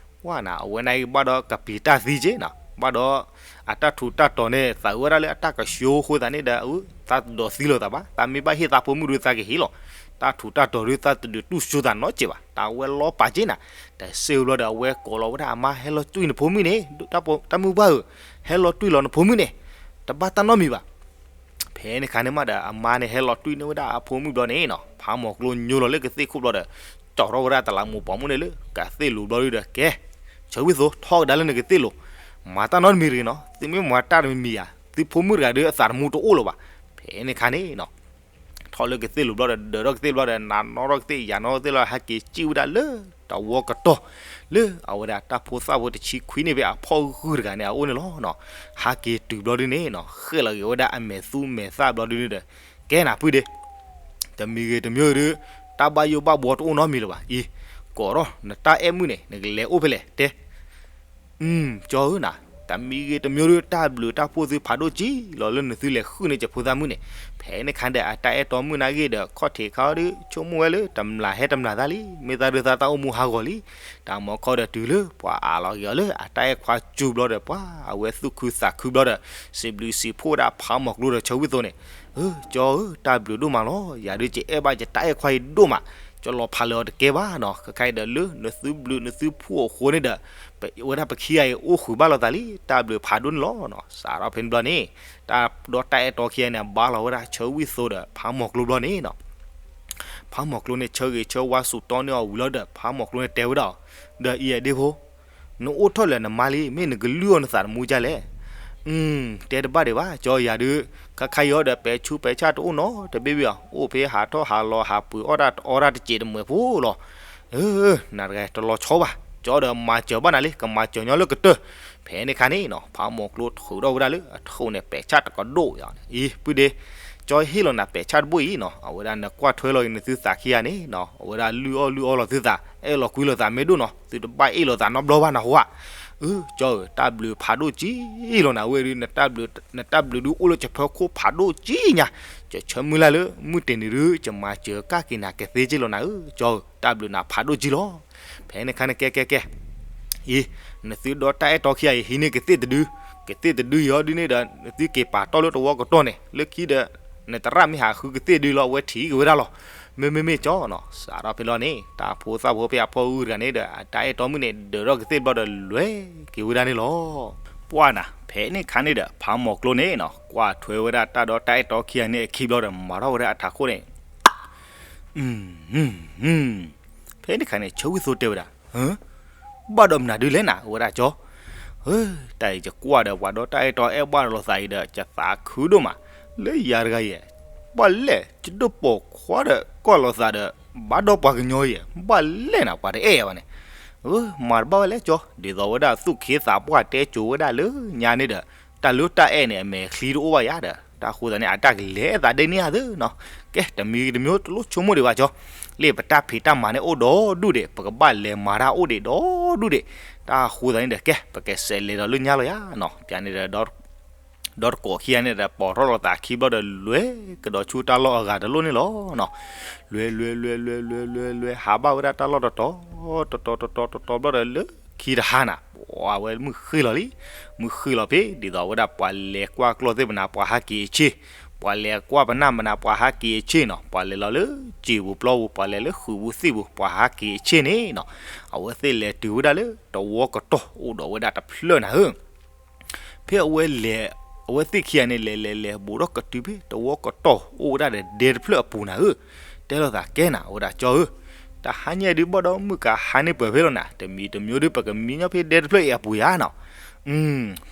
ဝဲနၤ အဝဲန့ၣ်ဘၣ်ဒီးကပံာ်တၢ်သံက့နၤ, ဘၣ်ဒီး အတၢ်ထူးတၢ်တီၤန့ၣ် သးဝဲဒၣ်လၢအတၢ်ကဆှီဃိသးန့ၣ်ဒီး သးတဒိးသံလိာ်သးဘၣ်, သးမ့ၢ်ဘၣ်ဟ့ၣ်သးဖိမုၣ်ဒီးသးကဟ့ၣ်လီၤ, တၢ်ထူးတၢ်တီၤဒီးသးတဒုးတူၢ်စိသးနီတစဲးဘၣ်, တၢ်ဝဲလီၤပာ်က့နၤ. တစ့ဖိဘျီဒီး အဝဲကိးလီၤဝဲဒၣ်အမါ ဟဲလီၤတွံၢ်နဖိမုၣ်န့ၣ်, တၢ်မုၢ်ပှၢ်ဧၢ, ဟဲလီၤတွံၢ်လီၤနဖိမုၣ်န့ၣ်, တဘၣ်တၢ်နီတမံၤဘၣ်. ဖဲန့ၣ်ခါန့ၣ်မးဒီး အမါန့ၣ်ဟဲလီၤတွံၢ်န့ၢ်ဝဲဒၣ်အဖိမုၣ်ဘျီန့ၣ်နီၤ, ဖးမီၤကျိညိလီၤလၢကသ့ၣ်ခိၣ်ဘျီဒီး ကၠီထီၣ်ဝဲဒၣ်တလးမူးပိာ်မုၣ်န့ၣ်လၢကသ့ၣ်လိၤဘျီဒုဒီး ကဲ, ဆၢဝံၣ်သိ ထီၣ်ကဒါလၢနကသ့ၣ်လိၤ, မၤတၢ်နီတမံၤတဂ့ၤနီၤ, သုမ့ၢ်မၤတၢ်တမံၤမံၤဧါ, သုဖိမုၣ်တဂၤဒီးအသးတမူတအိၣ်လၢၤဘၣ်. ဖဲန့ၣ်ခါန့ၣ်နီၤ ထီၣ်လၢကသ့ၣ်လိၤဘျီဒီး ဒၢးထီၣ်ကသ့ၣ်ဘျီဒီး နၤနီၣ်ထီၣ်ကသ့ၣ် ယၤနီၣ်ထီၣ်ကသ့ၣ်လီၤ ဟဲက့ၤစံၣ်ဝဲဒၣ်လၢတဝီကတီၢ် လၢအဝဲဒၣ်တၢ်ဖိသၣ်ဖိတဆံခွံန့ၣ်ဖဲအဖီၣ်ဂုၢ်တဂၤန့ၣ် အအိၣ်န့ၣ်လီၤနီၤ. ဟဲက့ၤတုၤဘျီဒုန့ၣ်နီၤ ဃဲၣ်လီၤက့ၤဝဲဒၣ်အမဲာ်သူမဲာ်သၣ်ဘျီဒုန့ၣ်ဒီး ကဲနၤပုၢ်ဒ့, တမံၤဂ့ၤတမံၤဒု တၢ်ဘၣ်ယိၣ်ဘၣ်ဘှီတအိၣ်နီတမံၤလၢၤဘၣ်အံၤ, ကိးထီၣ်နတၢ်အဲၣ်မုၣ်န့ၣ် နကလဲၤအိၣ်ဖဲလဲၣ်တဲ ကၠီဧၢနၤ, တမံၤဂ့ၤတမံၤဒု တၢ်ဘျုးတၢ်ဖှိၣ်သုဖးဒိၣ်ကံလီၤလၢနသုလဲၤဃုန့ၢ်ကဖိသၣ်မုၣ်န့ၣ်. ဖဲန့ၣ်ခါဒီး အတၢ်အဲၣ်တီမုၣ်နာ်ဂ့ၤဒီး ခီၣ်ထံးခါအီၤဒု ဆိကမိၣ်ဝဲလၢ တမျၢ်ဟဲတမျၢ်သးလံ, မ့ၢ်သးဒုးသးတၢ်အိၣ်မူဟးဂီၤလံ. တၢ်မၤခီဒီးတုၤလၢပှၤအးလီၤက့ၤအီၤလၢအတၢ်အဲၣ်ခွါစူၤဘျီဒီး ပှၤအဝဲသူၣ်ခုသးခုဘျီဒီး စံးဘျုးစံးဖှိၣ်ဝဲဒၣ်ဖးမီၤကျိဒီးဆၢဝံၣ်သိန့ၣ်, အၢ ကၠီဧၢ, တၢ်ဘျုးဒိၣ်မးလီၤ. ယၤဒုး ယအဲၣ်ဘၣ်ယတၢ်အဲၣ်ခွါအံၤဒိၣ်မး, ကၠီလီၤဖးလၢအီၤတကဲဘၣ်နီၤ. ခဲခါအံၤဒီးလၢနသုဘျုးနသုဖှိၣ်အဃိန့ၣ်ဒီး ဝဲဒၣ်ပခံဂၤအံၤအိၣ်ဃုာ်ဘၣ်လိာ်သးလံ, တၢ်ဘျုးဖးဒိၣ်န့ၣ်လီၤနီၤ. စးထီၣ်ဖဲန့ၣ်ဘျီန့ၣ် တၢ်ဒီးတၢ်အဲၣ်တီခံဂၤန့ၣ် ဘါလီၤဝဲဒၣ်ဆၢဝံၣ်သိဒီးဖးမီၤကျိဘျီန့ၣ်နီၤ. ဖးမီၤကျိန့ၣ် ဆၢဂ့ၤဆၢဝါစူၤတီန့ၢ်အီၤဝံၤလီၤဒီး ဖးမီၤကျိန့ၣ်တဲဝဲဒၣ်အီၤ, ဒီးအံၤအဒ့ဖိ နအိၣ်ထီၣ်လၢနမါလံ မ့ၢ်နကလုၢ်အီၤနသးတမူဒ်လဲၣ်. အၢ တဲတဘၣ်ဒံးဘၣ် ကၠီ, ယၤဒုး ခါခါအံၤအီၤဒီး ပဲာ်ဆူးပဲာ်ဆၣ်တအိၣ်နီတဘ့ၣ်ဘၣ်, အိၣ်ဖဲဟးထီၣ်ဟးလီၤဟးပှ့ၤအီၣ်တၢ်အီၣ်တၢ်တစဲးတမှဲၤဖိလီၤ. အၢ နၤတဂၤတလီၤဆီဘၣ်, ကၠီဒီးမၤစၢၤဘၣ်နၤလံ ကမၤစၢၤညီလၢကတၢၢ်. ဖဲန့ၣ်ခါန့ၣ်နီၤ ဖးမီၤကျိထုးထီၣ်ဝဲဒၣ်လၢအထူၣ်န့ၣ် ပဲာ်ဆၣ်တကဒိၣ်အံၤ, အံၤ ပုၢ်ဒ့, ကၠီဟ့ၣ်လီၤနၤပဲာ်ဆၣ်တဘိၣ်အံၤနီၤ, အဝဲဒၣ်နကွၢ်ထွဲလီၤအံၤနသုသးခံဂၤန့ၣ်နီၤ, အဝဲဒၣ်လုၢ်အီၣ်လုၢ်အီလီၤသုသး, အဲၣ်လီၤကွံလီၤသးမ့ၢ်ဒိၣ်နီၤ, သုတဘၣ်အ့ၣ်လိာ်သးနီတဘျီဘၣ်နၢ်ဟူဧါ. အၢ ကၠီဧၢ, တၢ်ဘျုးဖးဒိၣ်ကံလီၤနၤဝဲဒုး, နတၢ်ဘျုးဒုးအိၣ်လၢကဖၢခိၣ်ဖးဒိၣ်ကံညါ, ကဆၢမုၢ်လၢ်လၢ မုၢ်တနံၤဒုး ကမၤစၢၤကၣ်က့ၤနၤကသ့က့လီၤနၤဧၢ, ကၠီဧၢ, တၢ်ဘျုးနၤဖးဒိၣ်ကံလီၤ. ဖဲန့ၣ်ခါန့ၣ် ကဲ ကဲ ကဲ အံၤ နသုဒီးတၢ်အဲၣ်တီခံဂၤအံၤ ဟံးန့ၢ်ကသ့ၣ်တဒု, ကသ့ၣ်တဒုအံၤအီၤဒုန့ၣ်ဒီး နသုက့ၤပာ်တီၢ်လၢတဝီကတီၢ်န့ၣ်, လၢခံဒီး နသရၣ်မ့ၢ်ဟးဃုကသ့ၣ်ဒုလီၤ အဝဲထံၣ်က့ၤဝဲဒၣ်လီၤ. မ့မ့မ့ၢ်ကၠီနီၤ, စးထီၣ်ဖဲလီၤန့ၣ် တၢ်ဖိသၣ်ဖိဖဲအဖီၣ်ဂုၢ်တဂၤန့ၣ်ဒီး အတၢ်အဲၣ်တီမုၣ်န့ၣ် ဒၢးထီၣ်ကသ့ၣ်ဘျီဒီးလွဲၤက့ၤဝဲဒၣ်န့ၣ်လီၤ. ပှၢ်နၤ, ဖဲန့ၣ်ခါန့ၣ်ဒီး ဖးမီၤကျိန့ၣ်နီၤ ကွၢ်ထွဲဝဲဒၣ်တၢ်ဒီးတၢ်အဲၣ်တီခံဂၤန့ၣ်အခံဘျီဒီး မၤထီၣ်ဝဲဒၣ်အထးခိၣ်န့ၣ် ဖဲန့ၣ်ခါန့ၣ် ဆၢဝံၣ်သိတဲဝဲဒၣ်, ဘၣ်ဒီးမနုၤဒုလဲၣ်နၤ ဝဲဒၣ်ကၠီ, တၢ်အံၤယကွၢ်ဒီးပှၤဒီးတၢ်အဲၣ်တီအဲၣ်ဘၣ်လိာ်သးအံၤဒီး ယသးခုဒိၣ်မး, လၢယၤတဂၤအံၤ, ဘၣ်လဲၣ် ယဒိၣ်ပိာ်ခွါဒီးကွၢ်လိာ်သးဒီး ဘၣ်ဒီးပှၤကညီအံၤ, ဘၣ်လဲၣ်နၤ ပှၤတအဲၣ်ယၤဘၣ်န့ၣ်, မၤတဘၣ်ဝဲလဲၣ်ကၠီ, ဒ်သိးဝဲဒၣ်သူၣ်က့သးပှၢ်တဲကိၤဝဲဒၣ်လၢညါန့ၣ်ဒီး တၢ်လၢတၢ်အဲၣ်န့ၣ် အမဲာ်ချံတအိၣ်ဘၣ်ယၤဒီး တၢ်ဃိသးန့ၣ် အတၢ်ကလဲၤသးဒဲန့ၣ်ဧါသ့နီၤ, က ကဲ တမံၤတမံၤတလိၣ်ဆိကမိၣ်ဒံးဘၣ်ကၠီ, လၢပတၢ်ဖံးတၢ်မၤန့ၣ်အိၣ်ဒီဒူၣ်ဒံး, ပကဘၣ်လဲၤမၤတၢ်အိၣ်ဒံးဒီဒူၣ်ဒံး, တၢ်ဃိသတးန့ၣ်ဒီး ကဲ ပကစးလဲၤဒီးလၢညါလီၤယါနီၤ, ပျးန့ၣ်ဒီး ဒီတကိးခံဂၤန့ၣ်ဒီး ပိာ်ထီၣ်လိာ်သးခံဘျီဒီး လဲၤကဒီးဆူတၢ်လီၢ်အဂၤတလိၣ်န့ၣ်လီၤနီၤ, လဲၤ လဲၤ လဲၤ လဲၤ လဲၤ လဲၤ လဲၤ လဲၤ ဟးဘၣ်ဝဲဒၣ်တၢ်လီၢ်တတီၤ တတီၤ တတီၤ တတီၤဘျီဒီး လၢခံတဟါနၤ ပှၤဝဲမုၢ်ဃ့ၢ်လီၤလံ, မုၢ်ဃ့ၢ်လီၤဖဲ ဒ်သိးဝဲဒၣ်ပှၤလဲၤကွၢ်ကျီၢ်သ့ၣ်မနၤ ပှၤဟးက့ၤအဆ့ၣ်, ပှၤလဲၤကွၢ်ပနၢ်မနၤ ပှၤဟးက့ၤအဆ့ၣ်နီၤ, ပှၤလဲၤလီၤလၢစ့ပူၤပျီပူၤ ပှၤလဲၤလၢဃုာ်ပူၤသ့ၣ်ပူၤ ပှၤဟးက့ၤအဆ့ၣ်န့ၣ်နီၤ, အဝဲသ့ၣ်လဲၤတုၤဝဲဒၣ်လၢတဝီကတီၢ်အိၣ်ဒီးဝဲဒၣ်တဖျၢၣ်နၤဧၢ ဖဲအဝဲလဲၤ, အဝဲသ့ၣ်ခံဂၤန့ၣ် လဲၤလဲၤလဲၤဘူးထီၣ်ကတုၤဖဲတဝီကတီၢ်အိၣ်ဝဲဒၣ်ဒီးဒဲတဖျၢၣ်အပူၤနၤဧၢ, တဲလိာ်သးကဲနၤ အဝဲဒၣ်ကၠီဧၢ, တဟါညါဒုးဘၣ်ဒီးမုၢ်ကဟါန့ၣ်ပှဲၤဖဲလီၤနၤ, တမံၤတမံၤဒုး ပကမံညီဖဲဒဲတဖျၢၣ်အံၤအပူၤယါနီၤ,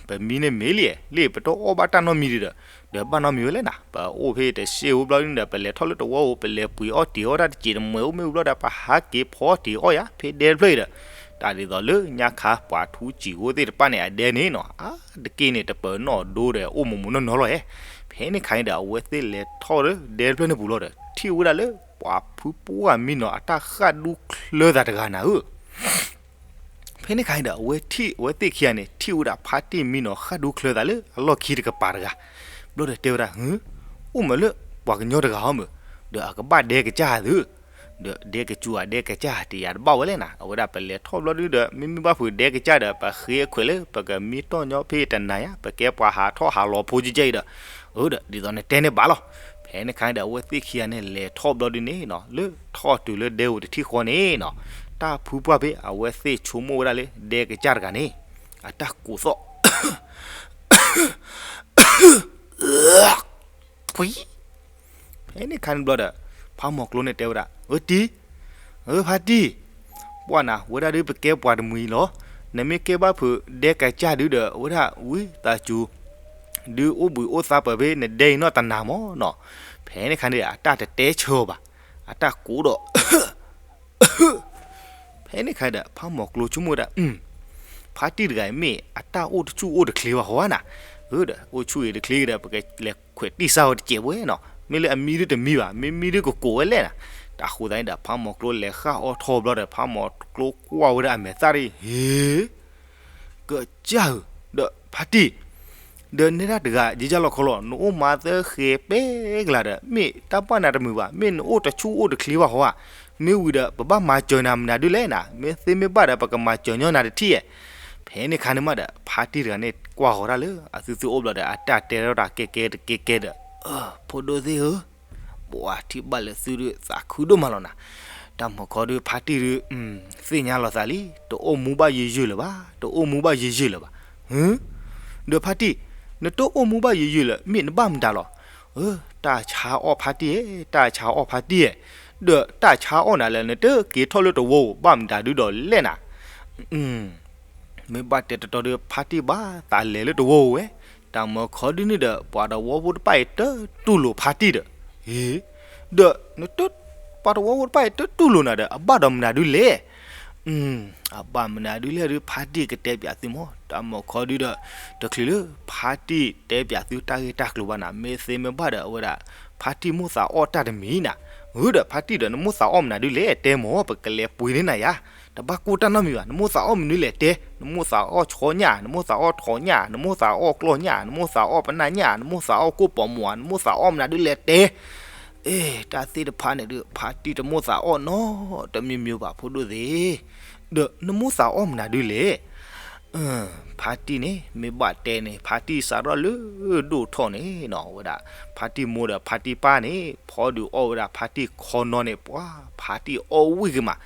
ပမံန့ၣ်မ့ၢ်လံ, လၢပတအီၣ်ဘၣ်တၢ်နီတမံၤဒံးဒီး, ဒီးဘၣ်နီတမံၤဝဲလဲၣ်နၤ, ပအိၣ်ဖဲတစ့ၢ်ဝဲဘျီဒုးဒီး ပလဲၤထီၣ်လၢတဝီဧိၤ ပလဲၤပှ့ၤအီၣ်တ့ၤအီၣ်တၢ်တစဲးတမှဲၤအိၣ်မ့ၢ်ဝံၤဘျီဒီး ပဟးက့ၤဖီတ့ၤအီၣ်ယါ ဖဲဒဲတဖျၢၣ်အံၤဒီး, တၢ်ဒ်သိးလၢညါခါပှၤထူစံာ်ဝဲသ့ၣ်တဖၣ်န့ၣ် အဒဲန့ၣ်နီၤ, အါတက့ၢ်န့ၣ် တပၢၤနီၣ်ဒိဒီး အိၣ်မိၢ်မိၢ်နီၢ်နီၢ်လီၤဧါ, ဖဲန့ၣ်ခါန့ၣ်ဒီး အဝဲသ့ၣ်လဲၤထီၣ်လၢဒဲတဖျၢၣ်န့ၣ်ပူၤလီၤဒီး ထံၣ်ဝဲဒၣ်လၢ ပှၤဖုပှၢ်မံနီၤအတၢ်ဃၣ်ဒူချၢသးတဂၤနၤဧၢ ဖဲန့ၣ်ခါန့ၣ်ဒီး အဝဲထံၣ်, အဝဲသ့ၣ်ခံဂၤန့ၣ် ထံၣ်ဝဲဒၣ်ဖါတံၢ်မံနီၤဃၣ်ဒူချၢသးလၢအလီၢ်ခံတကပၤတဂၤ, ဘျီဒီးတဲဝဲဒၣ်, အိၣ်မးလၢပှၤကညီတဂၤဟီမး, ဒီးအကဘၣ်ဒဲကစၢ်သု, ဒီးဒဲကစူၤဧါဒဲကစၢ်တယၤတဘၣ်ဝဲလဲၣ်နၤ, အဝဲဒၣ်ပလဲၤထီၣ်ဘျီဒုးဒီး မ့မ့ၢ်ဘၣ်ဖုးဒဲကစၢ်ဒီး ပဃ့အခွဲးလၢပကမံတီၢ်ညီဖဲတနၤယါ ပကဲပှၤဟးထီၣ်ဟးလီၤဖိကဲကဲအံၤဒီး, အၢဒီး ဒ်သိးနတဲန့ၣ်ဘၣ်လီၤ, ဖဲန့ၣ်ခါန့ၣ်ဒီး အဝဲသ့ၣ်ခံဂၤန့ၣ် လဲၤထီၣ်ဘျီဒုးန့ၣ်နီၤ လၢထီၣ်တုၤလၢဒဲဧိၤတထံၣ်ဃီန့ၣ်နီၤ, တၢ်ဖုပှၢ်ဖဲအဝဲသ့ၣ်ဆိကမိၣ်ဝဲဒၣ်လၢဒဲကစၢ်တဂၤန့ၣ် အတၢ်ကူးသီၣ် ဖဲန့ၣ်ခါန့ၣ်ဘျီဒီး ဖးမီၤကျိန့ၣ်တဲဝဲဒၣ်, အၢတံၢ်, အၢဖါတံၢ်, ပှၢ်နၤ ဝဲဒၣ်ဒုးပကဲပှၤတမှံၤလီၤ, နမ့ၢ်ကဲဘၣ်ဖုးဒဲကစၢ်ဒုးဒီး အဝဲဒၣ်ဝံသးစူၤ ဒုးအိၣ်ဘှံးအိၣ်သါပၢၢ်ဖဲနဒဲအံၤနီၢ်တနၤမးနီၤ, ဖဲန့ၣ်ခါန့ၣ် အတၢ်တတဲဆၢအီၤဘၣ်, အတၢ်ကူးဒီး ဖဲန့ၣ်ခါဒီး ဖးမီၤကျိဆိကမိၣ်ဝဲဒၣ်, ဖါတံၢ်တဂၤအံၤမ့ၢ်အတၢ်အိၣ်တဆူၣ်အိၣ်တချ့ဘၣ်ဟီဧါနၤ, အၢဒီး အိၣ်ဆူၣ်အံၤတချ့ဒီး ပကလဲၤခွဲးတံၢ်စၢ်ဝဲတစဲးပှဲၤနီၤ, မ့ၢ်လၢအမံဒုးတမံဘၣ်, မ့ၢ်မံဒုးကကိးဝဲလဲၣ်နၤ, တၢ်ဃိသတးန့ၣ်ဒီး ဖးမီၤကျိလဲၤဃၣ်အီၣ်ထီၣ်ဘျီဒီး ဖးမီၤကျိကွၢ်ဝဲဒၣ်အမဲာ်သၣ်ဒ်အံၤ, ဟ့ ကစၢ်ဧၢ, ဒီးဖါတံၢ်, ဒီးနဲဒၣ်တဂၤ ယယၢ်လီၤခီလီၤ နအိၣ်မၤသၢဃဲးပဲကလၤဒီး မ့ၢ်တၢ်ပှၢ်နၤတမုာ်ဘၣ်, မ့ၢ်နအိၣ်တဆူၣ်အိၣ်တချ့ဘၣ်ဟီဧါ, မ့ၢ်ဝံၤဒီး ပဘၣ်မၤစၢၤနၤမနုၤဒုးလဲၣ်နၤ, မ့ၢ်သ့မ့ၢ်ဘၣ်ဒီး ပကမၤစၢၤညီနၤတထံၣ်ဧါ, ဖဲန့ၣ်ခါန့ၣ်မးဒီး ဖါတံၢ်တဂၤန့ၣ် ကွၢ်ဃီၤတၢ်လၢအသုသုအိၣ်ဘျီဒီး အတၢ်တဲထီၣ်တၢ်ကဲကဲတကဲကဲဒီး, ဖိဒိၣ်သ့ၣ်ဧၢ ပှၤထံၣ်ဘၣ်လၢသုဒုးသးခုဒိၣ်မးလီၤနၤ, တၢ်မုၢ်ခီဒုးဖါတံၢ်ဒုး, သ့ၣ်ညါလီၤသးလံ, တအိၣ်မူဘၣ်ယံာ်ယံာ်လၢၤဘၣ်, တအိၣ်မူဘၣ်ယံာ်ယံာ်လၢၤဘၣ်, ဒီးဖါတံၢ်, နတအိၣ်မူဘၣ်ယံာ်ယံာ်လၢၤ မ့ၢ်နဘၣ်မတၤလီၤ, တၢ်ဆါအီၣ်ဖါတံၢ်ဧၢ, တၢ်ဆါအီၣ်ဖါတံၢ်ဧၢ, ဒီးတၢ်ဆါအီၣ်နၤလၢ နတက့ၤထီၣ်လၢတဝီဧိၤ ဘၣ်မတၤဒုးဒီးလဲၣ်နၤ မ့ၢ်ဘၣ်တဲတတီၤဒီး ဖါတံၢ်ဘၣ်သးလဲၤလၢတဝီဧိၤဝဲ, တၢ်မုၢ်ခီဒုးန့ၣ်ဒီး ပှၤတဝီဖိတဖၣ်အံၤတတူၢ်လိာ်ဖါတံၢ်ဒီး, ဟ့, ဒီးနတ, ပှၤတဝီဖိတဖၣ်အံၤတတူၢ်လိာ်နၤဒီး အဘၣ်ဒီးမနုၤဒုးလဲၣ်, အဘၣ်မနုၤဒုးလဲၣ်ဒုး ဖါတံၢ်ကတဲပၠးသုမး, တၢ်မုၢ်ခီဒုးဒီး, တချုးလၢဖါတံၢ်တဲပၠးသုတၢ်ဂ့ၢ်တၢ်ကျိၤဘၣ်နၤ မ့ၢ်သ့မ့ၢ်ဘၣ်ဒီးအဝဲဒၣ်, ဖါတံၢ်မိၣ်သးအီၣ်တၢ်တမံၤနၤ, အၢဒီးဖါတံၢ်ဒီး နမိၣ်သးအီၣ်မနုၤဒုးလဲၣ် တဲမး ပကလဲၤပှ့ၤန့ၢ်နၤယါ တဘၣ်ကိၢ်တၢ်နီတမံၤဘၣ်, နမိၣ်သးအီၣ်မနုၤလဲၣ်တဲ, နမိၣ်သးအီၣ်ဆီညၣ်, နမိၣ်သးအီၣ်ထိးညၣ်, နမိၣ်သးအီၣ်ကျီၢ်ညၣ်, နမိၣ်သးအီၣ်ပနၢ်ညၣ်, နမိၣ်သးအီၣ်ကိၣ်ပီးမူၤ, နမိၣ်သးအီၣ်မနုၤဒုးလဲၣ်တဲ, အ့ တၢ်သ့ၣ်တဖၣ်န့ၣ်ဒုး ဖါတံၢ်တမိၣ်သးအီၣ်နီတမံၤမံၤဘၣ်ဖိဒိၣ်သ့ၣ်, ဒီးနမိၣ်သးအီၣ်မနုၤဒုးလဲၣ် ဖါတံၢ်န့ၣ် မ့ၢ်ဘၣ်တဲန့ၣ် ဖါတံၢ်စးထီၣ်လၢဒိၣ်ထီၣ်န့ၣ်နီၤ ဝဲဒၣ်, ဖါတံၢ်မိၢ်ဒီးဖါတံၢ်ပၢ်န့ၣ် ဖီဒုးအီၣ်ဝဲဒၣ်ဖါတံၢ်ခီနီန့ၣ် ပှၤဖါတံၢ်အီၣ်ဝံၣ်က့ၤမး,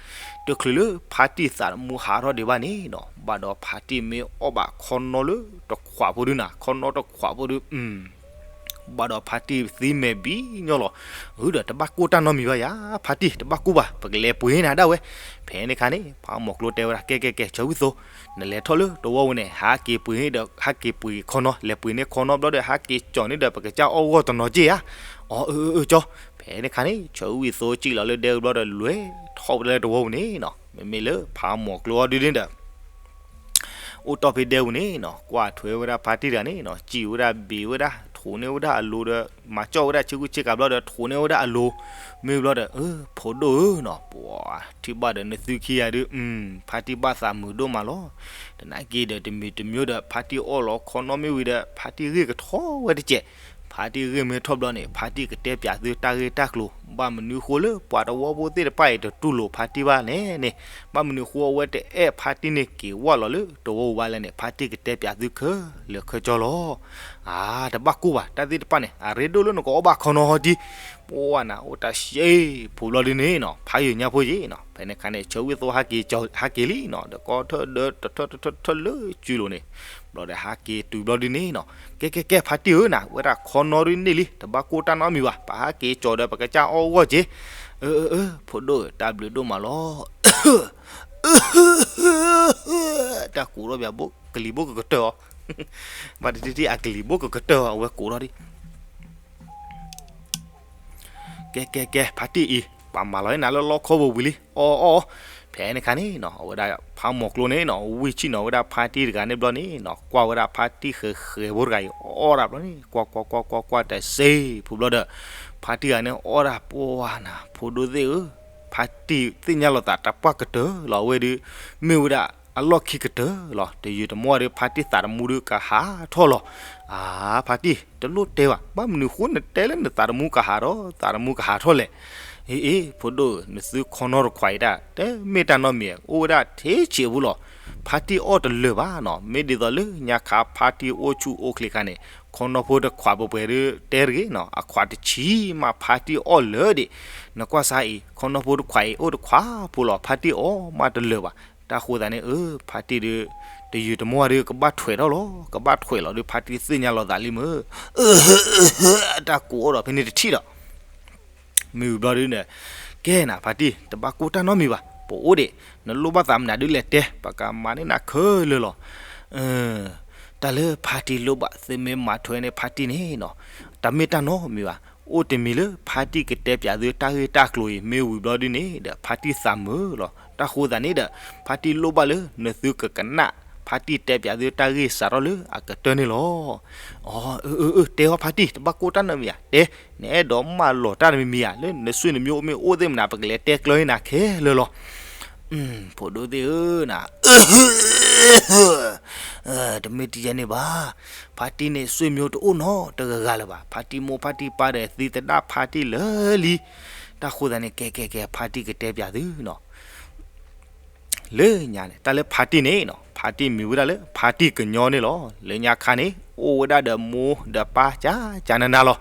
တချုးလၢဖါတံၢ်သးတမူဟးထီၣ်ဒံးဘၣ်န့ၣ်နီၤ ဘၣ်ဒီးဖါတံၢ်မ့ၢ်အီၣ်ဘၣ်ခီနီလၢတခွးဖိဒုးနၤ ခီနီတခွးဖိဒုး ဘၣ်ဒီးဖါတံၢ်သံမဲာ်ဘံညီလီၤ, အၢဒီးတဘၣ်ကိၢ်တၢ်နီတမံၤဘၣ်ယါ, ဖါတံၢ်တဘၣ်ကိၢ်ဘၣ် ပကလဲၤပှ့ၤန့ၢ်နၤဒၣ်ဝဲ, ဖဲန့ၣ်ခါန့ၣ် ဖးမီၤကျိတဲဝဲဒၣ် ကဲကဲကဲ ဆၢဝံၣ်သိ, နလဲၤထီၣ်လၢတဝီဝဲန့ၣ် ဟးက့ၤပှ့ၤဒီး ဟးက့ၤပှ့ၤခီနီ လဲၤပှ့ၤန့ၢ်ခီနီဘျီဒီး ဟးက့ၤကၠီၤန့ၢ်ဒီး ပကစၢ်အီၣ်ဂီၢ်တနီၤက့ၢ်ဧါ, အီအၢအၢကၠီ, ဖဲန့ၣ်ခါန့ၣ် ဆၢဝံၣ်သိစံၣ်လီၤလၢဒဲဝဲဘျီဒီး လဲၤထီၣ်ဝဲဒၣ်လၢတဝီဝဲန့ၣ်နီၤ မ့မ့ၢ်လၢဖးမီၤကျိအီၤဒုးန့ၣ်ဒီး အိၣ်တီၢ်ဖဲဒဲဝဲန့ၣ်နီၤ ကွၢ်ထွဲဝဲဒၣ်ဖါတံၢ်တဂၤန့ၣ်နီၤ စံၣ်ဝဲဒၣ်ဘ့ၣ်ဝဲဒၣ် ထိးန့ၢ်ဝဲဒၣ်အလိၤဒီး မၤကၠီၣ်ဝဲဒၣ်ဆ့ကူဆ့ကၤဘျီဒီး ထိးန့ၢ်ဝဲဒၣ်အလိၤ, မ့ၢ်ဘျီဒီး အၢ ဖိဒိၣ်ဧၢနီၤ, ပှၤထံၣ်ဘၣ်ဒီးနသုခံဂၤဒုး ဖါတံၢ်ဘၣ်သးမုာ်ဒိၣ်မးလီၤ. တနာ်က့ဒီးတမံၤတမံၤဒီး ဖါတံၢ်အီၣ်လီၤခီနီၣ်မ့ၢ်ဝံၤဒီး ဖါတံၢ်ဂ့ၢ်ကထီၣ်ဝဲတစဲး, ဖါတံၢ်ဂ့ၢ်မ့ၢ်ထီၣ်ဘျီန့ၣ် ဖါတံၢ်ကတဲပၠးသုတၢ်ဂ့ၢ်တၢ်ကျိၤ, ဘၣ်မနုၤဃိလၢပှၤတဝီဖိသ့ၣ်တဖၣ်အံၤ တတူၢ်လိာ်ဖါတံၢ်ဘၣ်လဲၣ်န့ၣ်, ဘၣ်မနုၤဃိအဝဲတအဲၣ်ဖါတံၢ်န့ၣ်က့ၤဝဲလီၤလၢတဝီပူၤဘၣ်လဲၣ်န့ၣ် ဖါတံၢ်ကတဲပၠးသုခဲလၢာ်ခဲဆ့လီၤ. အါ တဘၣ်ကိၢ်ဘၣ် တၢ်သ့ၣ်တဖၣ်န့ၣ် အရ့ဒိၣ်လၢနကအီၣ်ဘၣ်ခီနီၣ်ဟီဒံး, ပှၤနၤအိၣ်တၢ်ဆှဲဖိဘျီဒုန့ၣ်နီၤ, ဖးယိာ်ညါဖိယ့ၣ်နီၤ, ဖဲန့ၣ်အခါန့ၣ် ဆၢဝံၣ်သိဟဲက့ၤ ဟဲက့ၤလံနီၤ, ဒီးကီထၢၣ်ဒၢတထၢၣ်တထၢၣ်တထၢၣ်လၢစုလိၤန့ၣ်, ဘျီဒီးဟဲက့ၤတုၤဘျီဒုန့ၣ်နီၤ, ကဲကဲကဲ ဖါတံၢ်ဧၢနၤ, ဝဲဒၣ်ခီနီၣ်ဒုန့ၣ်လံ, တဘၣ်ကိၢ်တၢ်နီတမံၤဘၣ်, ပဟဲက့ၤကၠီၤဒီးပကစၢ်အီၣ်ဂီၢ်က့ၤ, အၢ အၢ အၢ ဖိဒိၣ်ဧၢ တၢ်ဘျုးဒိၣ်မးလီၤ. တၢ်ကိးထီၣ်ဘၣ်ဘိ ကလံၤဘိကကတၢၢ်အီၤ, ဘၣ်တထံၣ်ထံၣ်အကလံၤဘိကကတၢၢ်အီၤ အဝဲကိးထီၣ်ဒံး ကဲကဲကဲ ဖါတံၢ်အံၤ ပှၤမၤလီၤနၤလၢလီခီပူၤဝံၤလံ အီၣ်အီၣ်အီၣ်, ဖဲန့ၣ်အခါန့ၣ်နီၤ အဝဲဒၣ်ဖးမိၢ်ကျိန့ၣ်နီၤ ဝံၢ်ဆံၣ်နီၤဝဲဒၣ်ဖါတံၢ်တဂၤန့ၣ်ဘျီန့ၣ်နီၤ ကွၢ်ဝဲဒၣ်ဖါတံၢ်ဃဲၤဃဲၤဖိတဂၤအံၤ အီၣ်ဒၣ်ဘျီန့ၣ် ကွၢ်ကွၢ်ကွၢ်ကွၢ်ကွၢ်တစ့ဖိဘျီဒီး ဖါတံၢ်ဂၤန့ၣ်အီၣ်ဒၣ်ပှၤနၤ ဖိဒိၣ်သ့ၣ်ဧၢ, ဖါတံၢ်သ့ၣ်ညါလီၤသးတပှၢ်ကတၢၢ်လီၤ အဝဲဒုး မ့ၢ်ဝဲဒၣ်အလီၢ်ခံကတၢၢ်လီၤ တယုာ်တမီၢ်ဒုး ဖါတံၢ်သးတမူဒုးကဟးထီၣ်လီၤ. အါ ဖါတံၢ် တလိၣ်တဲဘၣ် ဘၣ်မနုၤဃိနတဲလၢနသးတမူကဟးထီၣ် သးတမူကဟးထီၣ်လဲၣ်. အ့ အ့ ဖိဒိၣ် နသုခီနီၣ်တခွးအံၤတၢ် တမ့ၢ်တၢ်နီတမံၤ အိၣ်ဝဲဒၣ်ထဲဆံးအပူၤလီၤ. ဖါတံၢ်အီၣ်တလၢာ်ဘၣ်နီၤ မ့ၢ်ဒ်သိးလၢညါခါဖါတံၢ်အိၣ်ဆူၣ်အိၣ်ချ့ခါန့ၣ် ခီနီၣ်ဖိတခွးပှဲၤပှဲၤဒုးတဲတဂ့ၤနီၤ အခွးတဆံးမးဖါတံၢ်အီၣ်လၢာ်ဒံး နကွၢ်စါအံၤ ခီနီၣ်ဖိတခွးအံၤ အိၣ်တခွးဖိလီၤ ဖါတံၢ်အီၣ်မးတလၢာ်ဘၣ်. တၢ်ဃိသတးန့ၣ် အၢ ဖါတံၢ်ဒုး တယုာ်တမီၢ်ဒုး ကဘၣ်ထွဲးထီၣ်လီၤ ကဘၣ်ထွဲးလီၤဒုး ဖါတံၢ်သ့ၣ်ညါလီၤသးလံမ့ၢ် တၢ်ကိးအီၤဒီးဖဲန့ၣ်တထံၣ်ဒီး မ့ၢ်ဝံၤဘျီဒုးန့ၣ် ကဲနၤ ဖါတံၢ် တဘၣ်ကိၢ်တၢ်နီတမံၤဘၣ် ပအိၣ်ဒံး နလိၣ်ဘၣ်သးမနုၤဒုးလဲၤတဲ ပကမၤန့ၢ်နၤခဲလၢာ်လီၤ. တၢ်လၢဖါတံၢ်လိၣ်ဘၣ် သုမ့ၢ်မၤထွဲန့ၢ်ဖါတံၢ်န့ၣ်နီၤ တမ့ၢ်တၢ်နီတမံၤဘၣ်. အိၣ်တမံၤလၢဖါတံၢ်ကတဲပၠးသုတၢ်ဂ့ၢ်တၢ်ကျိၤအံၤ မ့ၢ်ဝံၤဘျီဒုးန့ၣ်ဒီး ဖါတံၢ်သးမုာ်လီၤ. တၢ်ဃိသတးန့ၣ်ဒီး ဖါတံၢ်လိၣ်ဘၣ်လၢ နသုကကနၣ် ဖါတံၢ်တဲပၠးသုတၢ်ဂ့ၢ်စးထီၣ်လၢအကတၢၢ်န့ၣ်လီၤ. အၢ အၢ အၢ အၢ တဲအီၤဖါတံၢ် တဘၣ်ကိၢ်တၢ်နီတမံၤဧါ တဲ နအဲၣ်ဒိးမၢလီၤတၢ်တမံၤမံၤဧါ လၢနဆွေနမျိုးမ့ၢ်အိၣ်သ့ၣ်မနၤ ပကလဲၤတဲကျၢၤန့ၢ်နၤခဲလၢာ်လီၤ. ဖိဒိၣ်သ့ၣ်ဧၢနၤ တမ့ၢ်တယဲန့ၣ်ဘၣ်. ဖါတံၢ်န့ၣ် ဆွေမျိုးတအိၣ်နီတဂၤဂၤလၢၤဘၣ်. ဖါတံၢ်မိၢ်ဖါတံၢ်ပၢ်ဒီးသံသဒၣ်ဖါတံၢ်လၢာ်လံ. တၢ်ဃိသတးန့ၣ် ကဲကဲကဲ ဖါတံၢ်ကတဲပၠးသုနီၤ လၢညါန့ၣ် တၢ်လၢဖါတံၢ်န့ၣ်နီၤ ဖါတံၢ်မံၤဝဲဒၣ်လၢ ဖါတံၢ်ကညီန့ၣ်လီၤ. လၢညါခါန့ၣ် အိၣ်ဝဲဒၣ်ဒီးမိၢ်ဒီးပၢ်ကၠၢကၠၢနးနးလီၤ.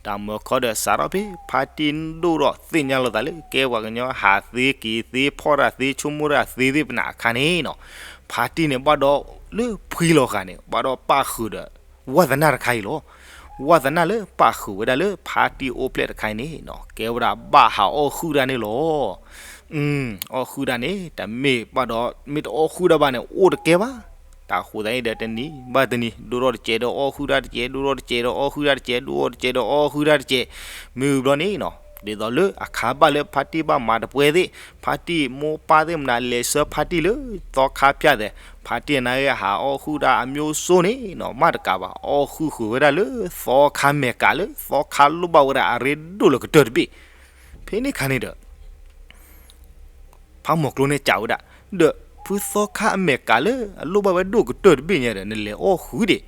တၢ်မၢခီဒီးစးထီၣ်ဖဲ ဖါတံၢ်ဒိၣ်ထီၣ်သ့ၣ်ညါလီၤသးလၢ ကဲပှၤကညီဟးသ့က့ၤသ့ ဖီၣ်တၢ်သ့ ဆိကမိၣ်တၢ်သ့သ့ၣ်ပနၤအခါန့ၣ်နီၤ ဖါတံၢ်န့ၣ်ဘၣ်ဒီးလၢဖှံလီၤဃာ်န့ၣ် ဘၣ်ဒီးပာ်ဃုာ်ဒီး ဝၣ်သနၢ်တခါအံၤလီၤ. ဝၣ်သနၢ်လၢပာ်ဃုာ်ဝဲဒၣ်လၢဖါတံၢ်အိၣ်ဖျဲၣ်တခါအံၤန့ၣ်နီၤ ကဲဝဲဒၣ်ဘၣ်ဟးအီၣ်ဃုာ်တၢ်န့ၣ်လီၤ. အီၣ်ဃုာ်တၢ်န့ၣ် တမ့ၢ်ဘၣ်ဒီး မ့ၢ်တအီၣ်ဃုာ်တၢ်ဘၣ်န့ၣ် အိၣ်တကဲဘၣ်. တၢ်ဃိသတးန့ၣ်ဒီး တနံၤဘၣ်တနံၤ ဒိၣ်ထီၣ်တစဲးဒီးအီၣ်ဃုာ်တၢ်တစဲး ဒိၣ်ထီၣ်တစဲးဒီးအီၣ်ဃုာ်တၢ်တစဲး ဒိၣ်ထီၣ်တစဲးဒီးအီၣ်ဃုာ်တၢ်တစဲး မ့ၢ်ဝံၤဘျီန့ၣ်နီၤ ဒ်သိးလၢအခါဘၣ်လၢဖါတံၢ်ဘၣ်မၤတပွဲသ့ၣ် ဖါတံၢ်မိၢ်ပၢ်သ့ၣ်မနၤ လဲၤဆှၢဖါတံၢ်လၢသီခါဖၠၣ်သဲး ဖါတံၢ်နာ်က့ဟးအီၣ်ဃုာ်တၢ်အမျိုးစိန့ၣ်နီၤ မ့ၢ်တကးဘၣ် အီၣ်ဃုာ်ဃုာ်ဝဲဒၣ်လၢသီခါမဲာ်ကးလၢ သီခါလိၣ်ဘၣ်ဝဲဒၣ်အရ့ဒိၣ်လၢကတၢၢ်တဘ့ၣ်. ဖဲန့ၣ်အခါန့ၣ်ဒီး ဖးမီၤကျိန့ၣ်စံးဝဲဒၣ်, ဒီးဖုသီခါအမဲာ်ကးလၢအလိၣ်ဘၣ်ဝဲဒိၣ်ကတၢၢ်တဘ့ၣ်ညါဒီး နလဲၤအီၣ်ဃုာ်ဒံး,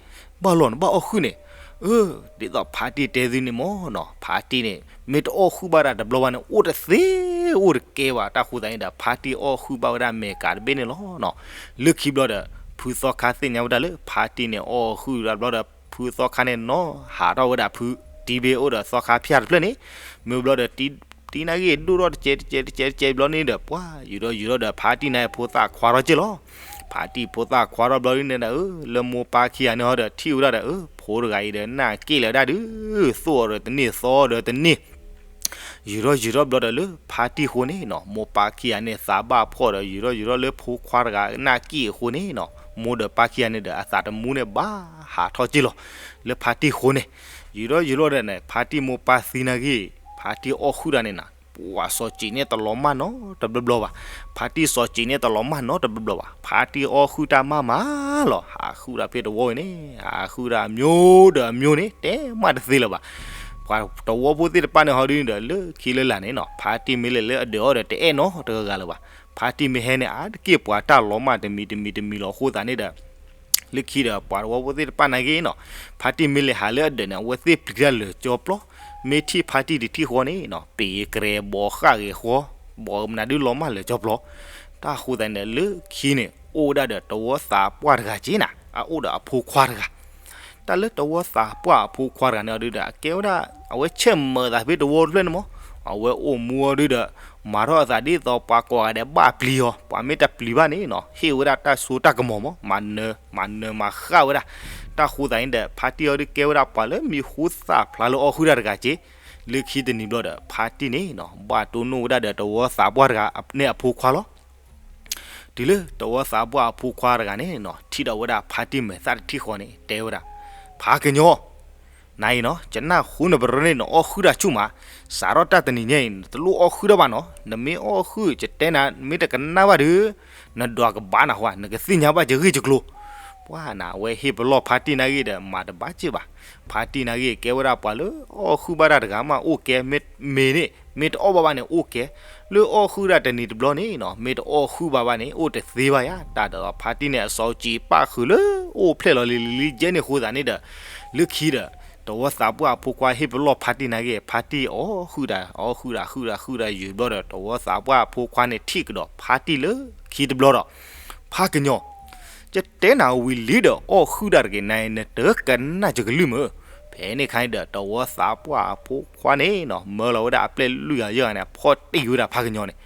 ဘၣ်လီၤနဘၣ်အီၣ်ဃုာ်န့ၣ်, အၢ, ဒ်သိးဖါတံၢ်တဲသုန့ၣ်မ့ၢ်နီၤ, ဖါတံၢ်န့ၣ် မ့ၢ်တအီၣ်ဃုာ်ဘၣ်ဒၣ်တဘျီဘၣ်န့ၣ် အိၣ်တသ့အိၣ်တကဲဘၣ်, တၢ်ဃိသတးန့ၣ်ဒီး ဖါတံၢ်အီၣ်ဃုာ်ဘၣ်ဝဲဒၣ်မဲာ်ကးတဘ့ၣ်န့ၣ်လီၤနီၤ. လၢခံဘျီဒီး ဖုသီခါသ့ၣ်ညါဝဲဒၣ်လၢ ဖါတံၢ်န့ၣ်အီၣ်ဃုာ်ဒၣ်ဘျီဒီး ဖုသီခါန့ၣ်နီၤ ဟးထီၣ်ဝဲဒၣ်ဖုတံၢ်ဘ့ၣ်အိၣ်ဒီးသီခါဖၠၣ်တဖျၢၣ်န့ၣ်, မ့ၢ်ဘျီဒီး တံၢ်နာ်က့ဒိၣ်ထီၣ်တစဲးတစဲးတစဲးတစဲးဘျီန့ၣ်ဒီး ပှၤယူၤဒီးယူၤဒီးဒီး ဖါတံၢ်နာ်က့ဖိသၣ်ခွါထီၣ်က့ၢ်လီၤ. ဖါတံၢ်ဖိသၣ်ခွါထီၣ်ဘျီန့ၣ်ဒီး အၢ လၢမိၢ်ပၢ်ခံဂၤန့ၣ်ဟီဒီး ထံၣ်ဝဲဒၣ်ဒီး အၢ ဖိတဂၤအံၤဒီး နာ်က့ၢ်လၢၤဒၣ်ဒုး သိၣ်အီၤဒီးတန့ၢ်သီအီၤဒီးတန့ၢ် ယူၤထီၣ်ယူၤထီၣ်ဘျီဒီးလၢဖါတံၢ်အဃိန့ၣ်နီၤ, မိၢ်ပၢ်ခံဂၤန့ၣ်သးဘၣ်ဖှီၣ်ဒီး ယူၤထီၣ်ယူၤထီၣ်လၢဖိခွါတဂၤ နာ်က့ၢ်အဃိန့ၣ်နီၤ, မိၢ်ဒီးပၢ်ခံဂၤန့ၣ်ဒီး အသးတမူန့ၣ်ဘၣ်ဟးထီၣ်က့ၢ်လီၤ. လၢဖါတံၢ်အဃိန့ၣ်, ယူၤထီၣ်ယူၤထီၣ်ဒီးန့ၣ် ဖါတံၢ်မိၢ်ပၢ်သံနာ်က့ၢ်, ဖါတံၢ်အီၣ်ဃုာ်တၢ်န့ၣ်နီၤ, ပှၤစီၤစံးန့ၣ်တလီၤမၢ်နီတဘျီဘျီဘၣ်. ဖါတံၢ်စီၤစံးန့ၣ်တလီၤမၢ်နီတဘျီဘျီဘၣ်. ဖါတံၢ်အီၣ်ဃုာ်တၢ်မၢ်မးလီၤ. ဟးဃုာ်တၢ်ဖဲတဝီအံၤန့ၣ် ဟးဃုာ်ဒၣ်အမျိုးဒီးအမျိုးန့ၣ် တဲမးတသ့လၢၤဘၣ်. ပှၤတဝီဖိသ့ၣ်တဖၣ်န့ၣ်ဟီဒုန့ၣ်ဒီး လၢခံလၢလာ်န့ၣ်နီၤ ဖါတံၢ်မ့ၢ်လဲၤလၢအဒၢးအီၤဒီးတအဲၣ်နီတဂၤဂၤလၢၤဘၣ်. ဖါတံၢ်မ့ၢ်ဟဲန့ၣ် အါတက့ၢ်ပှၤတၢ်လီၤမၢ်တမံၤတမံၤတမံၤလီၤ. အဃိသတးန့ၣ်ဒီး လၢခံဒီးပှၤတဝီဖိသ့ၣ်တဖၣ်နာ်က့နီၤ ဖါတံၢ်မ့ၢ်လဲၤဟးလၢအဒၢးန့ၣ် အဝဲသ့ၣ်ပျံၤတၢ်လၢာ်ကၠီပျီ, မ့ၢ်ထံၣ်ဖါတံၢ်တထံၣ်ဃီန့ၣ်နီၤ ပ့ၤကရဲဘီဃၣ်ဂ့ၤဃီ, ဘီမနုၤဒုလီၤမၢ်လၢာ်ကၠီပျီ. တၢ်ဃိသတးန့ၣ်ဒီး လၢခံန့ၣ် အိၣ်ဝဲဒၣ်ဒီးတဝီသးပှၢ်တဂၤက့နၤ အအိၣ်ဒီးအဖိခွါတဂၤ. တၢ်လၢတဝီသးပှၢ်အဖိခွါတဂၤန့ၣ်အီၤဒုဒီး အကဲဝဲဒၣ် အဝဲဆဲးမၤသးဖဲတဝီတဖျၢၣ်န့ၣ်မး, အဝဲအိၣ်မူအီၤဒုဒီး မၤထီၣ်အသးဒ်သိးပှၤကိးဂၤဒဲးဘၣ်ပျံၤအီၤ, ပှၤမ့ၢ်တပျံၤဘၣ်န့ၣ်နီၤ ဟ့ၣ်ဝဲဒၣ်တၢ်စိတၢ်ကမီၤမး, မၤနၢၤ မၤနၢၤမၤဃၣ်ဝဲဒၣ်. တၢ်ဃိသတးန့ၣ်ဒီး ဖါတံၢ်အီၤဒုကဲဝဲဒၣ်ပှၤလၢမံၤဟူသၣ်ဖျါလၢအီၣ်ဃုာ်တၢ်တဂၤက့. လၢခံတနံၤဘျီဒီး ဖါတံၢ်န့ၣ်နီၤ ဘၣ်တိၢ်နီၣ်ဝဲဒၣ်ဒီးတဝီသးပှၢ်တဂၤန့ၣ်အဖိခွါလီၤ. တုၤလၢတဝီသးပှၢ်အဖိခွါတဂၤန့ၣ်နီၤ ထံၣ်ဒီးဝဲဒၣ်ဖါတံၢ်မဲာ်သၣ်တထံၣ်ဃီန့ၣ် တဲဝဲဒၣ်, ဖါကညီ, နၤအံၤနီၤ ယနၢ်ဟူနပရၢန့ၣ် နအီၣ်ဃုာ်တၢ်ဆူၣ်မး, စးထီၣ်တၢ်တနံၤညါအံၤ နတလိၣ်အီၣ်ဃုာ်တၢ်ဘၣ်နီၤ, နမ့ၢ်အီၣ်ဃုာ် ယတဲနၤ မ့ၢ်တကနၣ်ဘၣ်ဒီး နဒွးကဘၣ်နၤဃီ နကသ့ၣ်ညါဘၣ်ယဂ့ၢ်ယကျိၤ. ပှၤနၤ အဝဲဟ့ၣ်ပလီၢ်ဖါတံၢ်နာ်ဂ့ၤဒီး မၤတဘၣ်စ့ၢ်ဘၣ်. ဖါတံၢ်နာ်ဂ့ၤ ကဲဝဲဒၣ်ပှၤလၢအီၣ်ဃုာ်ဘၣ်တၢ်တဂၤမးအိၣ်ကဲ, မ့ၢ်မ့ၢ်န့ၣ် မ့ၢ်တအီၣ်ဘၣ်ဘၣ်န့ၣ်အိၣ်ကဲ, လၢအီၣ်ဃုာ်ဒၣ်တနံၤတဘျီန့ၣ်နီၤ မ့ၢ်တအီၣ်ဃုာ်ဘၣ်ဘၣ်န့ၣ် အိၣ်တသ့ဘၣ်ယါ. တၢ်ဒီးဖါတံၢ်န့ၣ် အစီကံးပၣ်ဃုာ်လၢအိၣ်ဖျဲၣ်လီၤလံလံလံကဲန့ၣ်အဃိသတးန့ၣ်ဒီး လၢခံဒီး တဝီသးပှၢ်အဖိခွါဟ့ၣ်ပလီၢ်ဖါတံၢ်နာ်ဂ့ၤ ဖါတံၢ်အီၣ်ဃုာ်တၢ် အီၣ်ဃုာ်တၢ် ဃုာ်တၢ်ဃုာ်တၢ်ယုာ်ဘျီဒီး တဝီသးပှၢ်အဖိခွါန့ၣ်ထံၣ်ကဒီးဖါတံၢ်လၢခံတဘျီဒီး ဖါကညီ, ယတဲနၤဝံၤလံဒီး အီၣ်ဃုာ်တၢ်တဂ့ၤ နၤအံၤ နတကနၣ်ယကလုၢ်မုာ်. ဖဲန့ၣ်ခါန့ၣ်ဒီး တဝီသးပှၢ်အဖိခွါန့ၣ်နီၤ မၢလီၤဝဲဒၣ်အပျဲၢ်လွံၢ်ဂၤယဲၢ်ဂၤန့ၣ် ဖီၣ်တံၢ်ဝဲဒၣ်ဖါကညီန့ၣ်,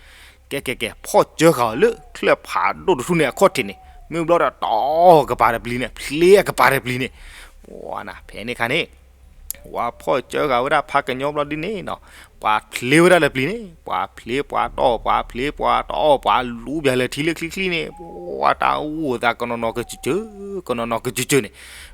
ကဲကဲကဲ ဖီၣ်စၢဃာ်အီၤလၢချၢၣ်ဖးဒိၣ်တထူၣ်န့ၣ်အခီၣ်ထံးန့ၣ် မ့ၢ်ဘျီဒီး တီၢ်ကပၤတပျံၤန့ၣ် ဖျ့အကပၤတပျံၤန့ၣ်, ပှၤနၤ ဖဲန့ၣ်ခါန့ၣ် ဝဲဖီၣ်စၢဃာ်ဝဲဒၣ်ဖါကညီဘျီဒ်န့ၣ်နီၤ, ပှၤဖျ့ဝဲဒၣ်လၢပျံၤန့ၣ် ပှၤဖျ့ပှၤတီၢ် ပှၤဖျ့ပှၤတီၢ် ပှၤလူပၠးလၢထံလၢချံချံန့ၣ် ပှၤတၢ်အိၣ်သးကနီၤနီၤကစၢၢ်ကၢၢ် ကနီၤနီၤကစၢၢ်ကၢၢ်န့ၣ်,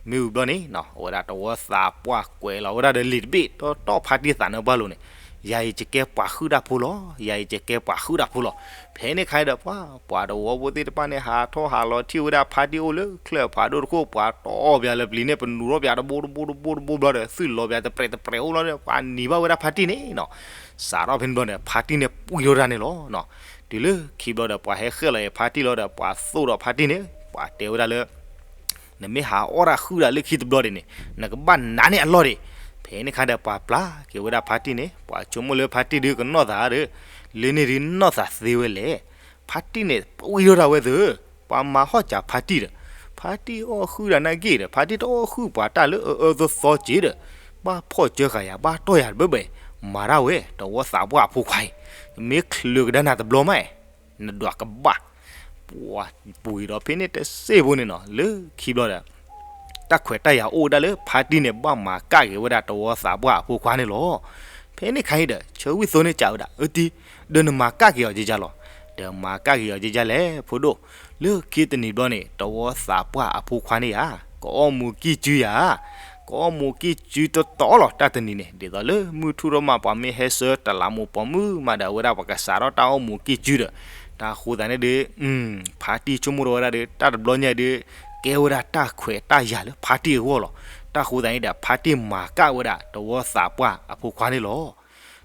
မ့ၢ်ဝံၤဘျီန့ၣ်နီၤ အဝဲဒၣ်တဝီသးပှၢ်ကွဲးလီၤဝဲဒၣ်ဒီးလံာ်တဘ့ၣ် တီၢ်တီၢ်ဖါတံၢ်သးနၢဘၣ်လိာ်န့ၣ်, ယၤအံၤယကဲပှၤဃုာ်တၢ်ဖိလီၤ, ယၤအံၤယကဲပှၤဃုာ်တၢ်ဖိလီၤ. ဖဲန့ၣ်ခါဒီး ပှၤ ပှၤတဝီဖိသ့ၣ်တဖၣ်န့ၣ် ဟးထီၣ်ဟးလီၤထံၣ်ဝဲဒၣ်ဖါတံၢ်အိၣ်လၢချၢၣ်ဖးဒိၣ်တခိၣ် ပှၤတီၢ်ပၠးလၢပျံၤန့ၣ် ပနူးထီၣ်ပၠးတဘိတဘိတဘိတဘိဘျီဒီး သုးလီၤပၠးတပြဲးတပြဲးအိၣ်လီၤဒီး ပှၤနံၤဘၣ်ဝဲဒၣ်ဖါတံၢ်န့ၣ်နီၤ, စးထီၣ်ဖဲန့ၣ်ဘျီဒီး ဖါတံၢ်န့ၣ်ပှံၤထီၣ်တၢ်န့ၣ်လီၤ. တုၤလၢခံဘျီဒီး ပှၤဟဲဃဲၣ်လီၤအံၤဖါတံၢ်လီၤဒီး ပှၤသိၣ်ဒီးဖါတံၢ်န့ၣ် ပှၤတဲဝဲဒၣ်လၢ နမ့ၢ်ဟးအီၣ်တၢ်ဃုာ်ဒၣ်လၢခံတဘျီဒံးန့ၣ် နကဘၣ်နးန့ၢ်အလီၢ်ဒံး. ဖဲန့ၣ်ခါဒီးပှၤပျၢ်က့ၤဝဲဒၣ်ဖါတံၢ်န့ၣ် ပှၤဆိကမိၣ်လၢဖါတံၢ်ဒုးကနီၢ်သးဒီး လၢန့ၣ်ဒုးနီၢ်သးသ့ဝဲလဲၣ်. ဖါတံၢ်န့ၣ်ပှံၤထီၣ်တၢ်ဝဲသ့ၣ်, ပှၤမၤဟီၣ်စၢၤဖါတံၢ်ဒီး ဖါတံၢ်အီၣ်ဃုာ်ဒၣ်နာ်က့ဒီး ဖါတံၢ်တအီၣ်ဃုာ်ပှၤတၢ်လၢအအၢသီသီက့ၤဒီး ဘၣ်ဖီၣ်စၢဃာ်ယၤ ဘၣ်တီၢ်ယၤတဘၢဘဲ, မၤတၢ်ဝဲ တဝီသးပှၢ်အဖိခွါအံၤ, မ့ၢ်ချုးကဒါနၤတဘျီမး နဒွးကဘၣ်. ပှၤပှံၤဒီးဖဲန့ၣ်တစဲးဖိန့ၣ်နီၤ လၢခံဘျီဒီး တၢ်ခွဲးတၢ်ယာ်အိၣ်ဝဲဒၣ်လၢဖါတံၢ်န့ၣ် ဘၣ်မၤကၣ်က့ၤဝဲဒၣ်တဝီသးပှၢ်အဖိခွါန့ၣ်လီၤ. ဖဲန့ၣ်ခါအံၤဒီး ဆၢဝံၣ်သိန့ၣ်စံးဝဲဒၣ် အၢတံၢ်, ဒီးနမၤကၣ်က့ၤအီၤကကၢ်လီၤ. ဒီးမၤကၣ်က့ၤအီၤကကၢ်လဲၣ် ဖိဒိၣ်. လၢခံတနံၤဘျီန့ၣ် တဝီသးပှၢ်အဖိခွါန့ၣ်ဧါ ကအီၣ်မူၤကံၢ်စုယၤ ကအီၣ်မူၤကံၢ်စုတတီၤလီၤ. တၢ်တနံၤန့ၣ် ဒ်သိးလၢမုၢ်ထူၣ်ထီၣ်မး ပှၤမ့ၢ်ဟဲဆှၢတလးမူးပိာ်မုၣ်မးဒီး အဝဲဒၣ်ပှၤကစးထီၣ်တၢ်အီၣ်မူၤကံၢ်စုဒီး တၢ်ဃိသတးန့ၣ်ဒီး ဖါတံၢ်ဆိကမိၣ်ထီၣ်ဝဲဒၣ်ဒီး တၢ်တဘျီညါဒီး ကဲဝဲဒၣ်တၢ်ခွဲးတၢ်ယာ်လၢဖါတံၢ်အဂီၢ်လီၤ. တၢ်ဃိသတးန့ၣ်ဒီး ဖါတံၢ်မၤကၣ်ဝဲဒၣ်တဝီသးပှၢ်အဖိခွါန့ၣ်လီၤ.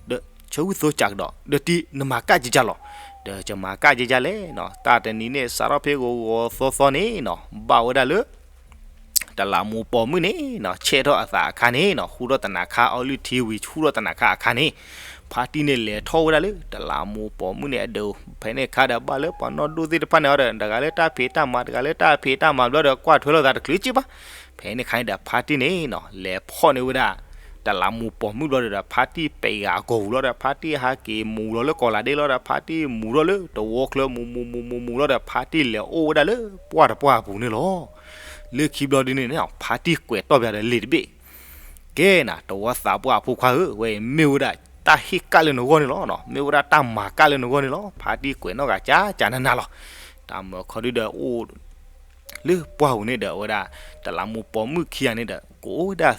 ဒီးဆၢဝံၣ်သိစံးကဒီး ဒီးတံၢ် နမၤကၣ်ကကၢ်လီၤ. ဒီးယမၤကၣ်ကကၢ်လဲၣ်နီၤ. တၢ်တနံၤန့ၣ် စးထီၣ်ဖဲဂီၤဂီၤသီသီန့ၣ်နီၤ ဘၣ်ဝဲဒၣ်လၢ တလးမူးပိာ်မုၣ်န့ၣ်နီၤ ဆဲးထီၣ်အသးအခါန့ၣ်နီၤ ဟူထီၣ်တနၤခါ အီလုၢ်ထံဝံၤ ဟူထီၣ်တနၤခါအခါန့ၣ် ဖါတံၢ်န့ၣ်လဲၤထီၣ်ဝဲဒၣ်လၢ တလးမူးပိာ်မုၣ်န့ၣ်အဒၢး ဖဲန့ၣ်အခါဒီး ဘၣ်လၢပှၤနီၢ်ဒိၣ်သ့ၣ်တဖၣ်န့ၣ်အီၤဒီး တဂၤလၢတၢ်ဖံးတၢ်မၤ တဂၤလၢတၢ်ဖံးတၢ်မၤဘျီဒီး ကွၢ်ထွဲလိာ်သးတချုးက့ဘၣ်. ဖဲန့ၣ်အခါန့ၣ်ဒီး ဖါတံၢ်န့ၣ်နီၤ လဲၤဖီၣ်န့ၢ်ဝဲဒၣ် တလးမူးပိာ်မုၣ်ဘျီဒီး ဖါတံၢ်ပဲာ်ဂၤအကိာ်ပူၤလီၤဒီး ဖါတံၢ်ဟးက့ၤမူၤလီၤလၢကီၢ်လးဒ့လီၤဒီး ဖါတံၢ်မူၤထီၣ်လၢတဝီချၢ မူၤမူၤမူၤမူၤမူၤလီၤဒီး ဖါတံၢ်လဲၤအိၣ်ဝဲဒၣ်လၢပှၢ်တပှၢ်အပူၤန့ၣ်လီၤ. လၢခံဘျီဒ်န့ၣ်န့ၣ် ဖါတံၢ်ကွဲးတီၢ်ပၠးဒီးလံာ်တဘ့ၣ် ကဲနၤ တဝီသးပှၢ်အဖိခွါဧၢ, ဝဲအံၤမ့ၢ်ဝဲဒၣ်တၢ်ဟ့ၣ်ကၣ်လၢနဂီၢ်န့ၣ်လီၤ. မ့ၢ်ဝဲဒၣ်တၢ်မၤကၣ်လၢနဂီၢ်န့ၣ်လီၤ. ဖါတံၢ်ကွဲးနီၣ်ဂၤကၠးကၠးနးနးလီၤ. တၢ်မၢခီဒုဒီးအိၣ် လၢပှၢ်ပူၤန့ၣ်ဒီး အဝဲဒၣ် တလးမူးပိာ်မုၣ်ခံဂၤန့ၣ်ဒီး ကအိၣ်ဝဲဒၣ်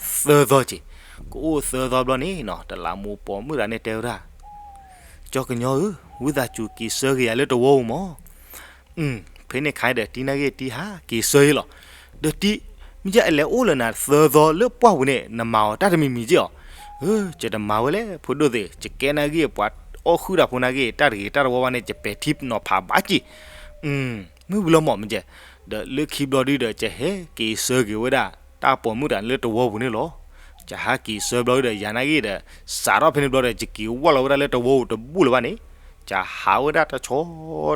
သၢသီက့ၤ. ကအိၣ်သၢသီဘျီန့ၣ်နီၤ တလးမူးပိာ်မုၣ်တဂၤန့ၣ်တဲဝဲဒၣ်, ကၠီကညီဧၢ, ဝံသးစူၤက့ၤဆှၢက့ၤယၤလၢတဝီပူၤမၢ်. ဖဲန့ၣ်ခါဒီး တံၤနာ်က့ တံၤဟးက့ၤဆှၢအံၤလီၤ. ဒီးတံၤ, မ့ၢ်ကဲအလဲၤအိၣ်လၢနသၢသီလၢပှၢ်ပူၤန့ၣ် နမၤအီၤတၢ်တမံၤမံၤက့ၢ်အီၤ. ယတမၤဝဲလဲၣ် ဖိဒိၣ်သ့ၣ်, ယကဲနာ်က့ ပှၤအီၣ်ဃုာ်တၢ်ဖိနာ်က့ တၢ်တဂ့ၤတၢ်တဝီဘၣ်န့ၣ် ယပဲာ်ထံနီၤဖးဘၣ်က့ၢ်. မ့ၢ်ဝံၤလီၤမၢ် မ့ၢ်ကဲ, ဒီးလၢခံဘျီဒုဒီး ယဟဲက့ၤဆှၢက့ၤဝဲဒၣ် တၢ်ပိာ်မုၣ်တဂၤန့ၣ်လၢတဝီပူၤန့ၣ်လီၤ. ယဟးက့ၤဆှၢဘျီဒုဒီး ယၤနာ်က့ဒီး စးထီၣ်ဖဲန့ၣ်ဘျီဒီး ယက့ၤဝၢ်လီၤဝဲဒၣ်လၢတဝီပူၤတဘူၣ်လၢၤဘၣ်န့ၣ်, ယဟးဝဲဒၣ်တဆီ,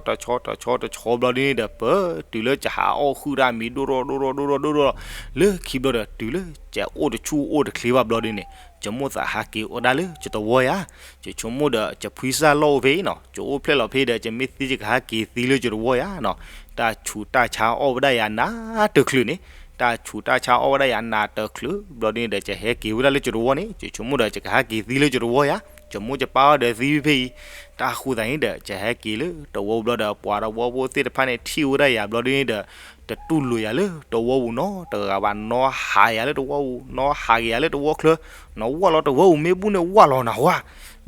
တဆီ, တဆီ, တဆီဘျီဒုန့ၣ်ဒီး ပတုၤလၢယဟးအီၣ်ဃုာ်တၢ်မံၤဒိၣ်ထီၣ်ဒိၣ်ထီၣ်ဒိၣ်ထီၣ်ဒိၣ်ထီၣ်ဒိၣ်ထီၣ်, လၢခံဘျီဒီး တုၤလၢယအိၣ်တဆူၣ်အိၣ်တချ့ဘၣ်ဘျီဒုန့ၣ်, ယမိၣ်သးဟးက့ၤအိၣ်ဒၣ်လၢယတဝီယၤ. ယဆိကမိၣ်ဒီး ယဖှံစၢ်လီၢ်အိၣ်ဖဲအံၤနီၤ, ယအိၣ်ဖျဲၣ်လီၤဖဲဒီး ယမ့ၢ်သံယကဟးက့ၤသံလၢယတဝီယၤနီၤ. တၢ်ဆူးတၢ်ဆါအီၣ်ဝဲဒၣ်ယၤနးတချုးန့ၣ်, တၢ်ဆူးတၢ်ဆါအီၣ်ဝဲဒၣ်ယၤနးတချုးဘျီဒုန့ၣ်ဒီး ယဟဲက့ၤဝဲဒၣ်လၢယတဝီန့ၣ်, ယဆိကမိၣ်ဒီး ယကဟးက့ၤသံလၢယတဝီယၤ, ယမိၣ်ယပၢ်အီၤဒီးသံဖဲအံၤ. တၢ်ဃိသးန့ၣ်ဒီး ယဟဲက့ၤလၢတဝီပူၤဘျီဒီး ပှၤတဝီဖိသ့ၣ်တဖၣ်န့ၣ် ထံၣ်ဝဲဒၣ်ယၤဘျီဒုန့ၣ်ဒီး တတူၢ်လိာ်ယၤလၢတဝီပူၤနီတဂၤဘၣ်, နီၢ်ဟးယၤလၢတဝီပူၤ, နီၢ်ဟးက့ၤယၤလၢတဝီချၢ, နဝၢ်လီၤတဝီပူၤမ့ၢ်ဘူၣ်န့ၣ်ဝၢ်လီၤနဟါ,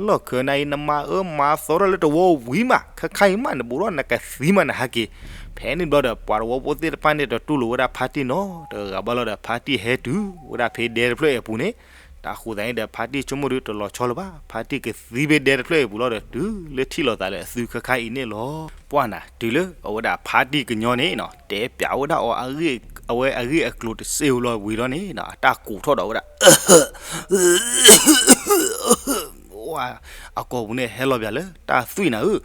လီၢ်ခၢနၤအံၤ နမၤအၢမၤသီထီၣ်လၢတဝီပူၤဝံၤမး, ခဲခါအံၤမး နဘူးထီၣ်နကသံမးနဟဲက့ၤ. ဖဲန့ၣ်ဘျီဒီး ပှၤတဝီဖိသ့ၣ်တဖၣ်န့ၣ် တတူၢ်လိာ်ဝဲဒၣ်ဖါတံၢ်နီတဂၤဘၣ်လီၤဒီး ဖါတံၢ်ဟဲတုၤဝဲဒၣ်ဖဲဒဲတဖျၢၣ်အံၤအပူၤန့ၣ်, တၢ်ဃိသးန့ၣ်ဒီး ဖါတံၢ်ဆိကမိၣ်ဒုတလီၤဆီလၢၤဘၣ်, ဖါတံၢ်ကသံဖဲဒဲတဖျၢၣ်အံၤအပူၤလီၤဒီး တုၤလၢထံၣ်လိာ်သးလၢအသုခဲခါအံၤန့ၣ်လီၤ. ပှၢ်နၤ တုၤလၢအဝဲဒၣ်ဖါတံၢ်ကညီန့ၣ်နီၤ တဲပၠးဝဲဒၣ်အီၤ အဝဲအဂ့ၢ်အကျိၤတစ့ဝံၤလီၤဝံၤဒီးန့ၣ်နီၤ အတၢ်ကူးထီၣ်ဒီးဝဲဒၣ် အကိာ်ပူၤန့ၣ်ဟဲလီၤပၠးလၢတၢ်သွံၣ်နၤဧၢ.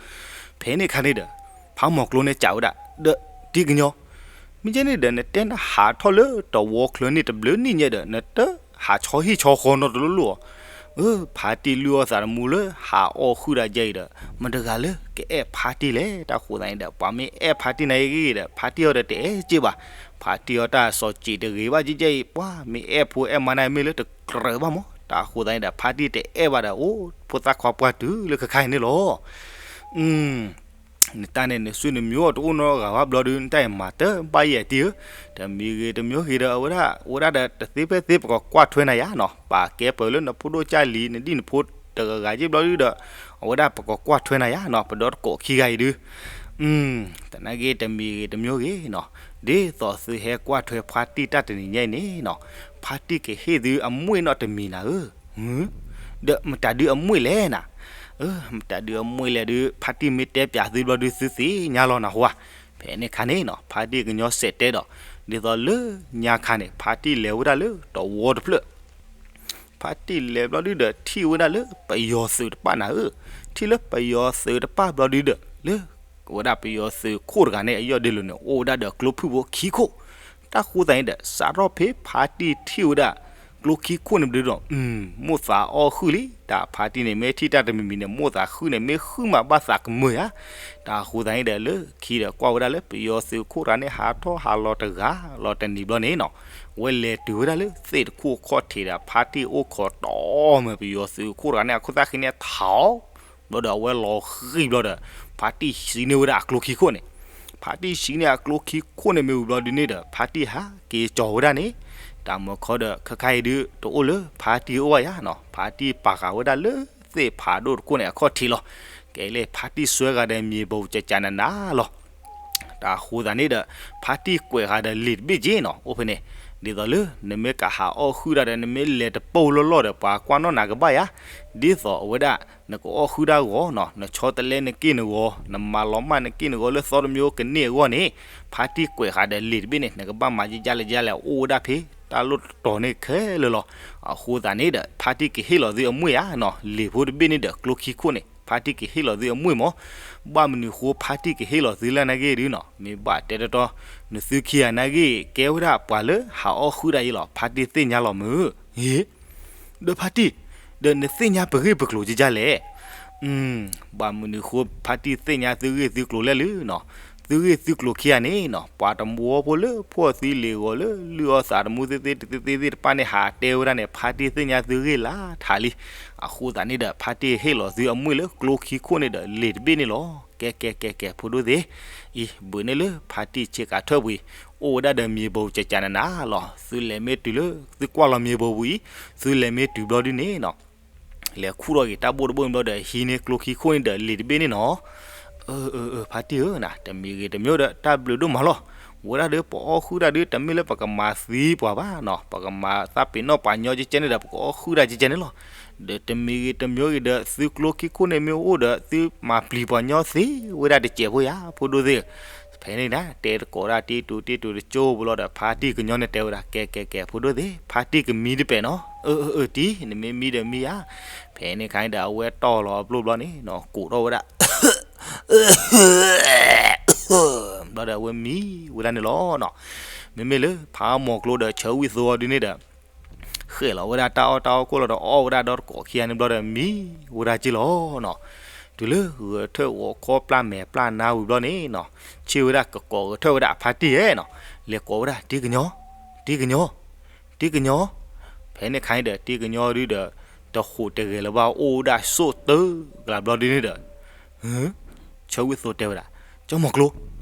ဖဲန့ၣ်ခါန့ၣ်ဒီး ဖးမီၤကျိန့ၣ်စံးဝဲဒၣ် ဒီး တံၤကညီ မ့ၢ်ကဲန့ၣ်ဒီး နတဲနဟးထီၣ်လၢတဝီချၢန့ၣ်တဘျုးနံၣ်ညါဒီး နတဟးဆီဟံၣ်ဆီဃီနီတလိၣ်လိၣ်ဧါ. ဖါတံၢ်လုၢ်အီၣ်သးတမူလၢဟးအီၣ်ဃုာ်ဒၣ်ယဲအံၤဒီး မတဂၤလၢကအဲၣ်ဖါတံၢ်လဲၣ်. တၢ်ဃိသးန့ၣ်ဒီး ပှၤမ့ၢ်အဲၣ်ဖါတံၢ်နၤအံၤဂ့ၤဒီး ဖါတံၢ်အီၤဒီးတအဲၣ်က့ၢ်ဘၣ်. ဖါတံၢ်အီၤတၢ်စီၤစံးတဂ့ၤဘၣ်ကဲကဲအံၤ ပှၤမ့ၢ်အဲၣ်ဖိအဲၣ်မါနၤမ့ၢ်လၢတကြၢးဘၣ်မး. တၢ်ဃိသးန့ၣ်ဒီး ဖါတံၢ်တအဲၣ်ဘၣ်ဒီး အိၣ်ဖိသၣ်ခွါပှၢ်တုၤလၢခဲခါအံၤန့ၣ်လီၤ. နတၢ်န့ၣ် နစုနမျိုးအတအိၣ်နီတဂၤဘၣ်ဘျီဒု နတၢ်အံၤမၤတဘၣ်ယဲၢ်တံၢ်ဧၢ. တမံၤဂ့ၤတမံၤဂ့ၤဒီး အဝဲဒၣ် အဝဲဒၣ်ဒီးတသ့ဖဲသ့ ပကကွၢ်ထွဲနၤယၤနီၤ. ပာ်ကဲပှၤလၢနဖိဒိၣ်ကၢ်လံၤ နဒံၣ်နဖိတဂၤဂၤယ့ၢ်ဘျီဒုဒီး အဝဲဒၣ်ပကကွၢ်ထွဲနၤယၤနီၤ ပဒီတကိးခံဂၤအံၤဒု သနာ်က့တမံၤဂ့ၤတမံၤဂ့ၤနီၤ, ဒ်သိးသုဟဲကွၢ်ထွဲဖါတံၢ်တၢ်တနံၤညါအံၤန့ၣ်နီၤ, ဖါတံၢ်ကဟ့ၣ်သုအမှံၣ်နီတမံၤနၤဧၢ, ဒီးမတၤဒုအမှံၣ်လဲၣ်နၤ, မတၤဒုအမှံၣ်လဲၣ်ဒု ဖါတံၢ်မ့ၢ်တဲပၠးသုဘျီဒုသုသ့ၣ်ညါလီၤနၢ်ဟူဧါ. ဖဲန့ၣ်ခါန့ၣ်နီၤ ဖါတံၢ်ကညီစဲးတဲဒီး ဒ်သိးလၢညါခါန့ၣ် ဖါတံၢ်လဲၤဝဲဒၣ်လၢတဝီတဖျၢၣ် ဖါတံၢ်လဲၤဘျီဒုဒီးထံၣ်ဝဲဒၣ်လၢပယီၤသုးတပၣ်နၤဧၢ, ထံၣ်လၢပယီၤသုးတပၣ်ဘျီဒုဒီး လၢ ဝဲဒၣ်ပယီၤသုးခိၣ်တဂၤန့ၣ် အယီၢ်ဒ့လိၤန့ၣ် အိၣ်ဝဲဒၣ်ဒီးကျိဖုၣ်ဖိခံခိၣ်, တၢ်ဃိသးန့ၣ်ဒီး စးထီၣ်ဖဲဖါတံၢ်ထံၣ်ဝဲဒၣ် ကျိခံခိၣ်န့ၣ်ဘျီဒီး မိၣ်သးအီၣ်ဃုာ်လံ, တၢ်ဖါတံၢ်န့ၣ် မ့ၢ်ထံၣ်တၢ်တမံၤမံၤန့ၣ် မိၣ်သးဃုာ်န့ၣ် မ့ၢ်ဃုာ်မးဘၣ်သးကမုာ်ဧါ. တၢ်ဃိသးန့ၣ်ဒီး လၢခံဒီးကွၢ်ဝဲဒၣ်လၢ ပယီၤသုးခိၣ်တဂၤန့ၣ် ဟးထီၣ်ဟးလီၤတဂၤလီၤတနံၤဘျီန့ၣ်နီၤ, အဝဲလဲၤတုၤဝဲဒၣ်လၢသ့ၣ်တခိၣ်ခီၣ်ထံးဒီး ဖါတံၢ်အိၣ်ခိးတီၤမၢပယီၤသုးခိၣ်တဂၤန့ၣ် အခိၣ်သၣ်ဃံန့ၣ်ထးအီၤ ဘျီဒီးအဝဲလီၤဃံၤဘျီဒီး ဖါတံၢ်ဟံးန့ၢ်ဝဲဒၣ်အကျိခံခိၣ်န့ၣ်, ဖါတံၢ်ဟံးန့ၢ်အကျိခံခိၣ်န့ၣ်မ့ၢ်ဝံၤဘျီဒုန့ၣ်ဒီး ဖါတံၢ်ဟးက့ၤကၠီၤဝဲဒၣ်န့ၣ်, တၢ်မုၢ်ခီဒီး ခဲခါအံၤဒု တအိၣ်လၢဖါတံၢ်အအိၣ်ဘၣ်ယၤနီၤ, ဖါတံၢ်ပာ်ဃာ်ဝဲဒၣ်လၢသ့ၣ်ဖးဒိၣ်တခိၣ်န့ၣ် အခီၣ်ထံးလီၤ. ကဲလၢဖါတံၢ်စွဲဂၤဒီးမံၤဘိးကကးနးနးလီၤ. တၢ်ဃိသးန့ၣ်ဒီး ဖါတံၢ်ကွဲးဃာ်ဒီးလံာ်တဘ့ၣ်က့နီၤ, အိၣ်ဖဲန့ၣ်, ဒ်သိးလၢ နမ့ၢ်ကဟးအီၣ်ဃုာ်တၢ်ဒီး နမ့ၢ်လဲၤတပိၢ်လီၢ်လီၢ်ဒီး ပှၤကွၢ်နီၣ်နၤကဘၣ်ယၤ, ဒ်သိးအဝဲဒၣ် နကအီၣ်ဃုာ်တၢ်အဂီၢ်နီၤ, နဆီတလဲနက့ၢ်နဂီၤ, နမၤလီၤမၢ်နက့ၢ်နဂီၤလၢသီတမံၤကန့ၢ်အဂီၢ်န့ၣ်, ဖါတံၢ်ကွဲးဃာ်ဒီးလံာ်တဘ့ၣ်န့ၣ် နကဘၣ်မၤယကလဲၣ်ယကလဲၣ် အိၣ်ဝဲဒၣ်ဖဲတၢ်လီၢ်တတီၤန့ၣ်ခဲလၢာ်လီၤ. အဃိသးန့ၣ်ဒီး ဖါတံၢ်ကဟ့ၣ်လီၤသုအမှံၣ်ဧါနီၤ, လံာ်ဖိတဘ့ၣ်န့ၣ်ဒီး ကျိခံခိၣ်န့ၣ် ဖါတံၢ်ကဟ့ၣ်လီၤသုအမှံၣ်မး, ဘၣ်မနုၤဃိဖါတံၢ်ကဟ့ၣ်လီၤသုလၢနဂ့ၢ်ဒုနီၤ, မ့ၢ်ဘၣ်တဲတီတီ, နသုခံဂၤနဂ့ၢ် ကဲဝဲဒၣ်ပှၤလၢဟးအီၣ်ဃုာ်တၢ်အံၤလီၤ, ဖါတံၢ်သ့ၣ်ညါလီၤမုၢ်, ဒီးဖါတံၢ်, ဒီးနသ့ၣ်ညါပဂ့ၢ်ပကျိၤကကလဲၣ်. ဘၣ်မနုၤဃိဖါတံၢ်သ့ၣ်ညါသုဂ့ၢ်သုကျိၤလဲၣ်လၢနီၤ, သုဂ့ၢ်သုကျိၤခံဂၤန့ၣ်နီၤ, ပှၤတဝီဖိလၢဖှီၣ်သံလ့ၤဂီၤလၢလုၢ်အီၣ်သးတမူသ့သ့တသ့သ့ၣ်တဖၣ်န့ၣ် ဟးတဲဝဲဒၣ်န့ၣ် ဖါတံၢ်သ့ၣ်ညါသုဂ့ၢ်လၢထးလံ. အဃိသတးန့ၣ်ဒီး ဖါတံၢ်ဟ့ၣ်လီၤသုအမှံၣ်လၢကျိခံခိၣ်န့ၣ်ဒီးလံာ်တဘ့ၣ်န့ၣ်လီၤ. ကဲကဲကဲကဲ ဖိဒိၣ်သ့ၣ်, အံၤ ဘုးန့ၢ်လၢဖါတံၢ်ဆ့ကၤထၢၣ်ပူၤအံၤ, အိၣ်ဝဲဒၣ်ဒီးမံၤဘိးကကနနၤလီၤ. သုလဲၤမ့ၢ်တုၤလၢ သုကွၢ်လီၤမံၤဘိးပူၤအံၤ, သုလဲၤမ့ၢ်တုၤဘျီဒုန့ၣ်နီၤ လဲၤခူၣ်ထီၣ်က့ၤတၢ်ဘိၣ်တဘိၣ်န့ၣ်ဘျီဒီး ဟံးန့ၢ်ကျိခံခိၣ်န့ၣ်ဒီးလံာ်တဘ့ၣ်န့ၣ်နီၤ. အၢ အၢ အၢ ဖါတံၢ်ဧၢ နၤ တမံၤဂ့ၤတမံၤဒီး တၢ်ဘျုးဒိၣ်မးလီၤ. ဝဲဒၣ်ဒီး ပအီၣ်ဃုာ်တၢ်ဒီး တမ့ၢ်လၢပကမၤသံပှၤဘၣ်နီၤ, ပကမၤသးပ့ၤနီၣ်ပှၤညီကဲကဲန့ၣ်ဒီး ပကအီၣ်ဃုာ်တၢ်ကဲကဲန့ၣ်လီၤ. ဒီးတမံၤဂ့ၤတမံၤဂ့ၤဒီး သုကျိခံခိၣ်န့ၣ်မ့ၢ်အိၣ်ဒီး သုမၤပျံၤပှၤညီသ့ ဝဲဒၣ်တစဲးဖိယါ ဖိဒိၣ်သ့ၣ်. ဖဲန့ၣ်ဒၣ် တဲတကိးဒၣ်တ့တူတ့တူတကၠိဖိလီၤဒီး ဖါတံၢ်ကညီန့ၣ်တဲဝဲဒၣ် ကဲ ကဲ ကဲ ဖိဒိၣ်သ့ၣ် ဖါတံၢ်ကမံတပဲာ်နီၤ. အၢ အၢ အၢ တံၢ် နမ့ၢ်မံဒီးမံယါ. ဖဲန့ၣ်ခါန့ၣ်ဒီး အဝဲတီၢ်လီၤအပျိၢ်ဘျီန့ၣ်နီၤ ကိးထီၣ်ဝဲဒၣ် ဘျီဒီးအဝဲမံဝဲဒၣ်န့ၣ်လီၤနီၤ. မ့မ့ၢ်လၢ ဖးမီၤကျိဒီး ဆၢဝံၣ်သိအီၤဒုန့ၣ်ဒီး ဃဲၣ်လီၤဝဲဒၣ်တၢ်အီၣ်တၢ်အီခိၣ်လီၤဒီး အီၣ်ဝဲဒၣ်ဒီတကိးခံဂၤန့ၣ်ဘျီဒီး မံဝဲဒၣ်က့လီၤနီၤ. တုၤလၢဂဲၤထၢၣ်ဂီၤခီပျၢ်မဲာ်ပျၢ်နါဝံၤဘျီန့ၣ်နီၤ ဆ့ၣ်ဝဲဒၣ်ကကိးဂဲၤထၢၣ်ဝဲဒၣ်အဖါတံၢ်ဧဲနီၤ. လဲၤကိးဝဲဒၣ် တံၢ်ကညီ တံၢ်ကညီ တံၢ်ကညီ. ဖဲန့ၣ်ခါန့ၣ်ဒီး တံၢ်ကညီဒုဒီး တဟူးတဂဲၤလၢၤဘၣ် အိၣ်ဝဲဒၣ်ဆိၣ်တၢ်ကလးဘျီဒုန့ၣ်ဒီး ဆၢဝံၣ်သိတဲဝဲဒၣ် ကၠီမီၤကျိ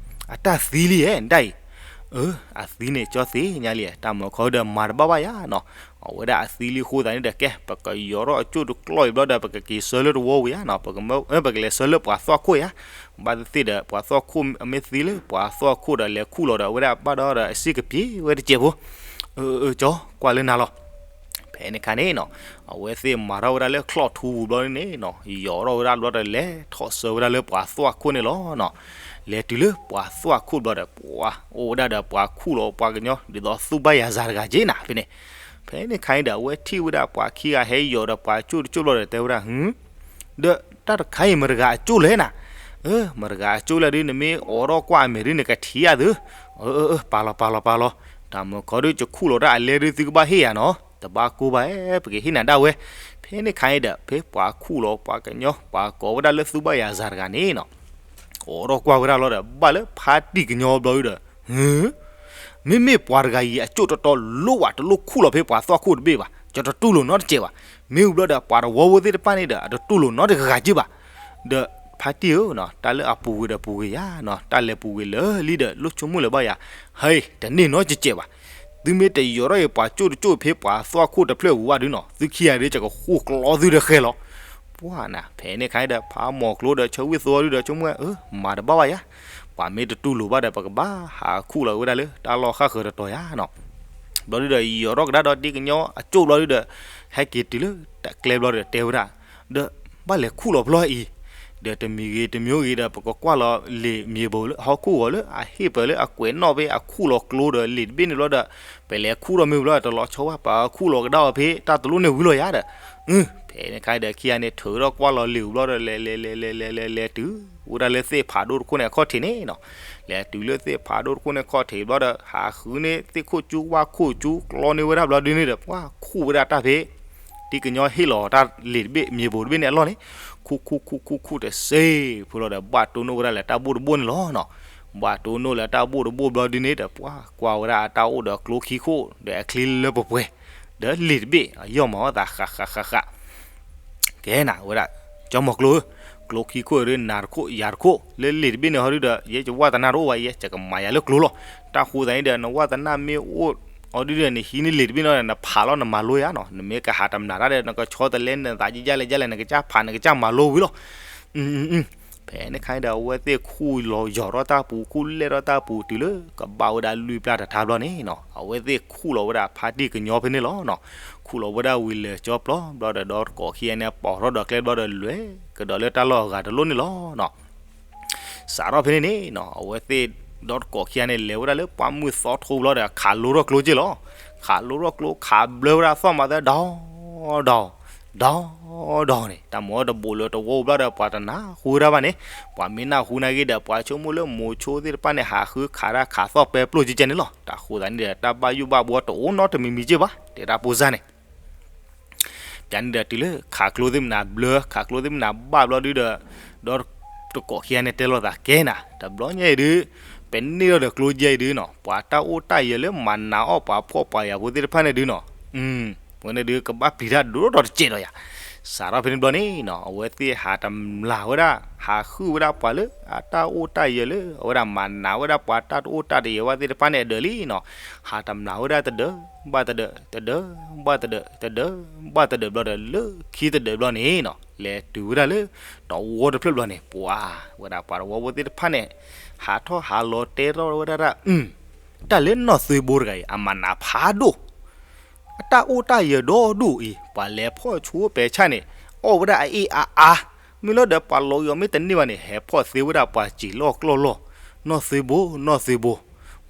အတၢ်သံလံဧဲ နဒၣ်အံၤ. အၢ အသံန့ၣ် ကၠီသ့ၣ်ညါလံ, တၢ်မၤခီဒီးမၤတဘၣ်ဘၣ်ယါနီၤ. အဝဲဒၣ်အသံလံအဃိသတးန့ၣ်ဒီး ကဲ ပကယီၤထီၣ်အကၠိၣ်တကျီၢ်အံၤဘျီဒီး ပကက့ၤဆၢလၢတဝီဝံၤယါနီၤ, ပကလဲၤဆၢလၢပှၤသွၣ်ခိၣ်ယါ. ဘၣ်သ့ၣ်သ့ၣ်ဒီး ပှၤသွၣ်ခိၣ်အမ့ၢ်သံလၢ ပှၤသွၣ်ခိၣ်ဒီးလဲၤခူၣ်လီၤဒီး အဝဲဒၣ်ဘၣ်ဒီးဒီး အစ့ၢ်ကပ့ၤဝဲတစဲးဖိ. အၢ အၢ ကၠီ ကွၢ်လၢနၤလီၤ. ဖဲန့ၣ်ခါန့ၣ်နီၤ အဝဲသ့ၣ်မၤထီၣ်ဝဲဒၣ်လၢချီၣ်ထူပူၤဘျီန့ၣ်နီၤ ယီၤထီၣ်ဝဲဒၣ်ဘျီဒီး လဲၤထီၣ်ဆၢဝဲဒၣ်လၢပှၤသွၣ်ခိၣ်န့ၣ်လီၤနီၤ. လဲၤတုၤလၢပှၤသွၣ်ခိၣ်ဘျီဒီး ပှၤအိၣ်ဝဲဒၣ်ဒီးပှၤခူၣ်လီၤပှၤကညီ ဒ်သိးသူၣ်ဘၣ်ယၤစၤတဂၤက့နၤ ဖဲန့ၣ်. ဖဲန့ၣ်ခါန့ၣ်ဒီး အဝဲထံၣ်ဝဲဒၣ်ပှၤခံဂၤဟဲယီၤဒီးပှၤကၠိၣ်တကၠိၣ်ဘျီဒီး တဲဝဲဒၣ် ဒီးတၢ်တခါအံၤ မတၤတဂၤအကၠိၣ်လဲၣ်နၤ. အၢ မတၤတဂၤအကၠိၣ်လဲၣ်ဒု နမ့ၢ်အိးထီၣ်ကွၢ်အမဲာ်ဒု နကထံၣ်ယါသု. အၢ အၢ အၢ ပာ်လီၤ ပာ်လီၤ ပာ်လီၤ. တၢ်မၤခီဒု ယခူၣ်လီၤတၢ်အလဲဒု သုကဘၣ်ဟ့ၣ်ယၤနီၤ, တဘၣ်ကိၢ်ဘၣ်ဧဲ ပကဟ့ၣ်နၤဒၣ်ဝဲ. ဖဲန့ၣ်ခါန့ၣ်ဒီး ဖဲပှၤခူၣ်လီၤပှၤကညီ ပှၤကိးဝဲဒၣ်လၢသူၣ်ဘၣ်ယၤစၤတဂၤန့ၣ်နီၤ အိးထီၣ်ကွၢ်ဝဲဒၣ်လီၤဒီး ဘၣ်လၢဖါတံၢ်ကညီဘျီဒုဒီး မ့မ့ၢ်ပှၤတဂၤအံၤအကၠိၣ်တီတီလိၣ်ဘၣ် တလိၣ်ခူၣ်လီၤဖဲပှၤသွၣ်ခိၣ်တဘ့ၣ်ဘၣ်, ယတတူၢ်လိာ်နီတစဲးဘၣ်. မ့ၢ်ဝံၤဘျီဒီး ပှၤတဝီဖိသ့ၣ်တဖၣ်န့ၣ်ဒီး အတတူၢ်လိာ်နီတဂၤက့ဘၣ်. ဒီးဖါတံၢ်ဧၢနီၤ တၢ်လၢအပူၤကွံာ်ဒီးပူၤကွံာ်ယါနီၤ, တၢ်လဲၤပူၤကွံာ်လၢာ်လံဒီး လိၣ်ဆိကမိၣ်လၢၤဘၣ်ယၤ, ဟဲ တန့ၢ်နီတစဲးဘၣ်. သုမ့ၢ်တယီၤထီၣ်အံၤ ပှၤကၠိၣ်တကၠိၣ်ဖဲပှၤသွၣ်ခိၣ်တဖျၢၣ်ပူၤဘၣ်ဒုနီၤ သုခံဂၤဒု ယကဃိၣ်ကျီသုဒီးဃဲလီၤ. ပှၤနၤ ဖဲန့ၣ်ခါန့ၣ်ဒီး ဖးမီၤကျိဒီး ဆၢဝံၣ်သိဒုဒီး ဆိကမိၣ်ဝဲ အၢ မၤတဘၣ်ဘၣ်ယါ, ပှၤမ့ၢ်တတူၢ်လိာ်ဘၣ်ဒီး ပကဘၣ်ဟးခူၣ်လီၤဝဲဒၣ်လၢ တၢ်လီၢ်ဃၣ်ဃၢၤတတီၤယါနီၤ. ဘျီဒုဒီး ယီၤထီၣ်ကဒါဒီးတံၢ်ကညီအကၠိၣ်ဘျီဒုဒီး ဟဲက့ၤတုၤလၢတၢ်ကျဲဘျီဒီး တဲဝဲဒၣ် ဒီးဘၣ်လဲၤခူၣ်လီၤဖျီအံၤ, ဒီးတမံၤဂ့ၤတမံၤဂ့ၤဒီး ပကကွၢ်လီၤလံာ်မ့ၢ်ဘိလၢဟီၣ်ခိၣ်ဂီၤလၢအဟ့ၣ်ပၢၤလၢအကွဲးနီၣ်ဖဲအခူၣ်လီၤကျိဒီးလံာ်တဘ့ၣ်န့ၣ်ဘျီဒီး ပလဲၤခူၣ်ထီၣ်မ့ၢ်ဘျီ တလီၤဆီဘၣ် ပခူၣ်လီၤကဒါအီၤဖဲတၢ်တလိၣ်န့ၣ်ဝံၤလီၤယါဒီး, ဖဲန့ၣ်ခါဒီး ခံဂၤန့ၣ် ထုးထီၣ်ကွၢ်လီၤလံာ်ဝံၤဘျီဒီး လဲၤလဲၤလဲၤလဲၤလဲၤလဲၤလဲၤတုၤ ဝဲဒၣ်လၢသ့ၣ်ဖးဒိၣ်တခိၣ်န့ၣ်အခီၣ်ထံးန့ၣ်နီၤ. လဲၤတုၤလၢသ့ၣ်ဖးဒိၣ်တခိၣ်န့ၣ်အခီၣ်ထံးဘျီဒီး ဟးဃုန့ၢ်သ့ၣ်ခိၣ်ကၠူဝၣ်ခိၣ်ကၠူကျီန့ၢ်ဝဲဒၣ်ဘျီဒုန့ၣ်ဒီး ပှၤခူၣ်ဝဲဒၣ်တၢ်ဖဲ တံၢ်ကညီဟ့ၣ်လီၤတၢ်လံာ်တဘ့ၣ်မ့ၢ်ဘိတဘ့ၣ်န့ၣ်အလီၢ်န့ၣ်, ခူၣ်ခူၣ်ခူၣ်ခူၣ်ခူၣ်တစ့ၢ်ဖိလီၤဒီး ဘၣ်တိၢ်နီၣ်ဝဲဒၣ်လၢတၢ်ဘိၣ်တဘိၣ်န့ၣ်လီၤနီၤ. ဘၣ်တိၢ်နီၣ်လၢတၢ်ဘိၣ်တဘိၣ်ဘျီဒုန့ၣ်ဒီး ပှၤကွၢ်ဝဲဒၣ်အတၢ်အိၣ်ဒီးကျိခံခိၣ် ဒီးအချံလၢပှဲၤပှဲၤ ဒီးလံာ်တဘ့ၣ် အယီၢ်မၤအီၣ်သးဃးဃးဃးဃး ကဲနၤဝဲဒၣ် ကၠီမီၤကျိဧၢ, ကျိခံခိၣ်ဒု နၤတခိၣ်ယၤတခိၣ် လၢလံာ်တဘ့ၣ်န့ၣ်ဟီဒုဒီး ယဲယဝၣ်သနၣ်တအိၣ်ဘၣ် ယဲယကမၤယၤလၢကျိလီၤ. တၢ်ဃိသးန့ၣ်ဒီး နဝၣ်သနၣ်မ့ၢ်အိၣ်အီၤဒုဒီး နဟံးန့ၢ်လံာ်တဘ့ၣ်န့ၣ်ဒီး နဖးလီၤနမၤလိယါနီၤ, နမ့ၢ်ကဟးတမျၢ်တၢ်ဒီး နကဆီတလဲနသးယဲယဲလဲၣ်ယဲလဲၣ် နကစၢ်ဖးနကစၢ်မၤလိဝံၤလီၤ. ဖဲန့ၣ်ခါန့ၣ်ဒီး အဝဲသ့ၣ်ခူၣ်လီၤယီၤထီၣ်တၢ်ပူၤ ခူၣ်လဲၢ်ထီၣ်တၢ်ပူၤတုၤလၢ ကဘၣ်ဝဲဒၣ်လွံၢ်ပျၢ်တထါဘျီန့ၣ်နီၤ, အဝဲသ့ၣ်ခူၣ်လီၤဝဲဒၣ်ဖါတံၢ်ကညီဖဲန့ၣ်လီၤနီၤ. ခူၣ်လီၤဝဲဒၣ်ဝံၤလၢာ်ကၠီပျီဘျီဒီး ဒီတကိးခံဂၤန့ၣ် ပိာ်ထီၣ်ဒီးကျဲဘျီဒီး လဲၤကဒီးလၢတၢ်လီၢ်အဂၤတလိၣ်န့ၣ်လီၤနီၤ. စးထီၣ်ဖဲန့ၣ်န့ၣ်နီၤ အဝဲသ့ၣ်ဒီတကိးခံဂၤန့ၣ် လဲၤဝဲဒၣ်လၢပှၢ်မုၢ်သီထိဘျီဒီး ခးလိထီၣ်ကျိက့လီၤ. ခးလိထီၣ်ကျိ ခးဘျၢဝဲဒၣ်သီၣ်မၤသၢ ဒီ ဒီ ဒီ ဒီန့ၣ် တၢ်မၤအီၣ်တဘူးလၢတဝီဘျီဒီး ပှၤတနၢ်ဟူဝဲဒၣ်ဘၣ်န့ၣ်, ပှၤမ့ၢ်နၢ်ဟူနာ်က့ဒီး ပှၤဆိကမိၣ်လၢမိၤဆိသ့ၣ်တဖၣ်န့ၣ် ဟးဃုခးတၢ်ခးသီၣ်ပဲပျိၢ်ကကဲန့ၣ်လီၤ. တၢ်ဃိသးန့ၣ်ဒီး တၢ်ဘၣ်ယိၣ်ဘၣ်ဘှီတအိၣ်နီတမံၤမံၤက့ဘၣ် တဲတၢ်ဖိစၢ်န့ၣ် ပျးန့ၣ်ဒီးတုၤလၢခးကျိသ့ၣ်မနၤဘျၢ ခးကျိသ့ၣ်မနၤဘၣ်ဘျီဒုဒီး ဒီတကိးခံဂၤန့ၣ်တဲလိာ်သးကဲနၤ တဘျီညါအံၤဒု ပန့ၢ်ထီၣ်ဒီးကျိကဲအံၤဒုနီၤ ပှၤတၢ်အိၣ်တၢ်ယၢၤလၢမၤနးအီၣ်ပှၤဖှီၣ်ပှၤယာ်ဖိသ့ၣ်တဖၣ်န့ၣ်ဒုနီၤ, ဝဲန့ၣ်ဒုကဘၣ်ပျံၤတၢ်ဒိၣ်ထီၣ်တစဲးဒီးယၤ, စးထီၣ်ဖဲန့ၣ်ဘျီန့ၣ်နီၤ အဝဲသ့ၣ်ဟးတမျးဝဲဒၣ် ဟးဟုၣ်ဝဲဒၣ်ပှၤလၢအတၢ်အိၣ်တၢ်ယၢၤလၢ အဝဲဒၣ်မၤနးဝဲဒၣ်ပှၤတၢ်တအိၣ်တၢ်တယၢၤဘၣ်သ့ၣ်တဖၣ်န့ၣ်အဒၢးလံနီၤ, ဟးတမျးဝဲဒၣ်တဒၢးဘၣ်တဒၢး တဒၢးဘၣ်တဒၢး တဒၢးဘၣ်တဒၢးဘျီဒီး လၢခံတဒၢးဘျီန့ၣ်နီၤ လဲၤတုၤဝဲဒၣ်လၢ တဝီတဖျၢၣ်ဘျီန့ၣ် ပှၤဝဲဒၣ်ပှၤတဝီဖိသ့ၣ်တဖၣ်န့ၣ် ဟးထီၣ်ဟးလီၤတဲထီၣ်ဝဲဒၣ်ဒၣ် တၢ်လၢနီၢ်သွ့ဘိတဂၤအံၤ အမၤနးဖးဒိၣ် အတၢ်အိၣ်တၢ်ယၢၤဒီဒူၣ်အံၤ ပှၤလဲၤဖီၣ်ဆိပဲာ်ဆၣ်န့ၣ် အီၣ်ဝဲဒၣ်အအ့ၣ်အါအါ, မ့ၢ်လီၤဒီးပှၤလီၤက့ၤအီၤမ့ၢ်တန့ၢ်ဘၣ်န့ၣ် ဟဲဖီၣ်သ့ဝဲဒၣ်ပှၤစံာ်လီၢ်ကျီၢ်လီၢ်, နီၢ်သွ့ဘိ နီၢ်သွ့ဘိ,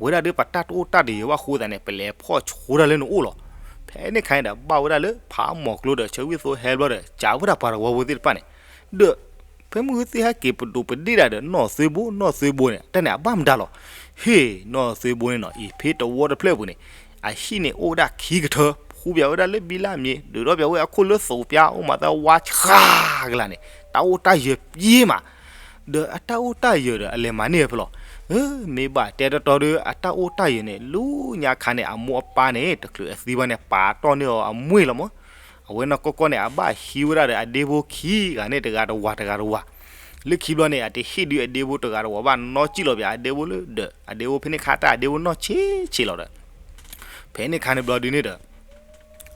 ဝဲဒၣ်ဒီးပတၢ်တအိၣ်တၢ်တယၢၤဘၣ်အဃိသတးန့ၣ် ပလဲၤဖီၣ်ဆိဒၣ်လၢနအိၣ်လီၤ. ဖဲန့ၣ်ခါန့ၣ်ဒီး ဘၣ်ဝဲဒၣ်လၢဖးမီၤကျိဒီး ဆၢဝံၣ်သိဟဲဘျီဒီး စံးဝဲဒၣ်ပှၤတဝီဖိသ့ၣ်တဖၣ်န့ၣ်, ဒီး ဖဲမုၢ်ဂုၢ်သ့ၣ်ဟဲက့ၤပဒိးပဒ့ၣ်ဒၣ်ဒီး နီၢ်သွ့ဘိ နီၢ်သွ့ဘိန့ၣ် တၢ်န့ၣ်အဘၣ်မတၤလီၤ. ဟ့ၣ် နီၢ်သွ့ဘိန့ၣ်နီၤ အံၤဖဲတဝီတဖျၢၣ်အပူၤန့ၣ် အဟံၣ်န့ၣ်အိၣ်ဝဲဒၣ်ခံကထၢ ဖှူပၠးဝဲဒၣ်လၢဘံလၢမံၤ ဒုးထီၣ်ပၠးဝဲအခိၣ်လၢသိးပၠး အိၣ်မးသးဝါဆှါကလာ်န့ၣ် တၢ်အိၣ်တၢ်ယၢၤပျ့ၤမး ဒီးအတၢ်အိၣ်တၢ်ယၢၤဒီး အလဲၤမၤန့ၢ်ဝဲဖဲလဲၣ်. မ့ၢ်ဘၣ်တဲတီတီဒီး အတၢ်အိၣ်တၢ်ယၢၤန့ၣ် လူညါခါန့ၣ် အမိၢ်အပၢ်န့ၣ် တချုးအသံဘၣ်န့ၣ် ပာ်တီၢ်န့ၢ်အီၤအမွေၢ်လီၤမး. အဝဲနီၢ်ကီၢ်ကီၢ်န့ၣ် အဘၣ်ဟံးဝဲဒၣ်ဒီးအဒ့ဖိခံဂၤန့ၣ် တဂၤတဝၤတဂၤတဝၤ. လၢခံဘျီန့ၣ် အတဟ့ၣ်ဒုးအဒ့ဖိတဂၤတဝၤဘၣ် နီၢ်ကံၣ်လီၤပၠးအဒ့ဖိလၢဒီး အဒ့ဖိဖဲန့ၣ်ခါတၢ်အဒ့ဖိနီၢ်ဆံးဆံးလီၤဒီး ဖဲန့ၣ်ခါန့ၣ်ဘျီဒုန့ၣ်ဒီး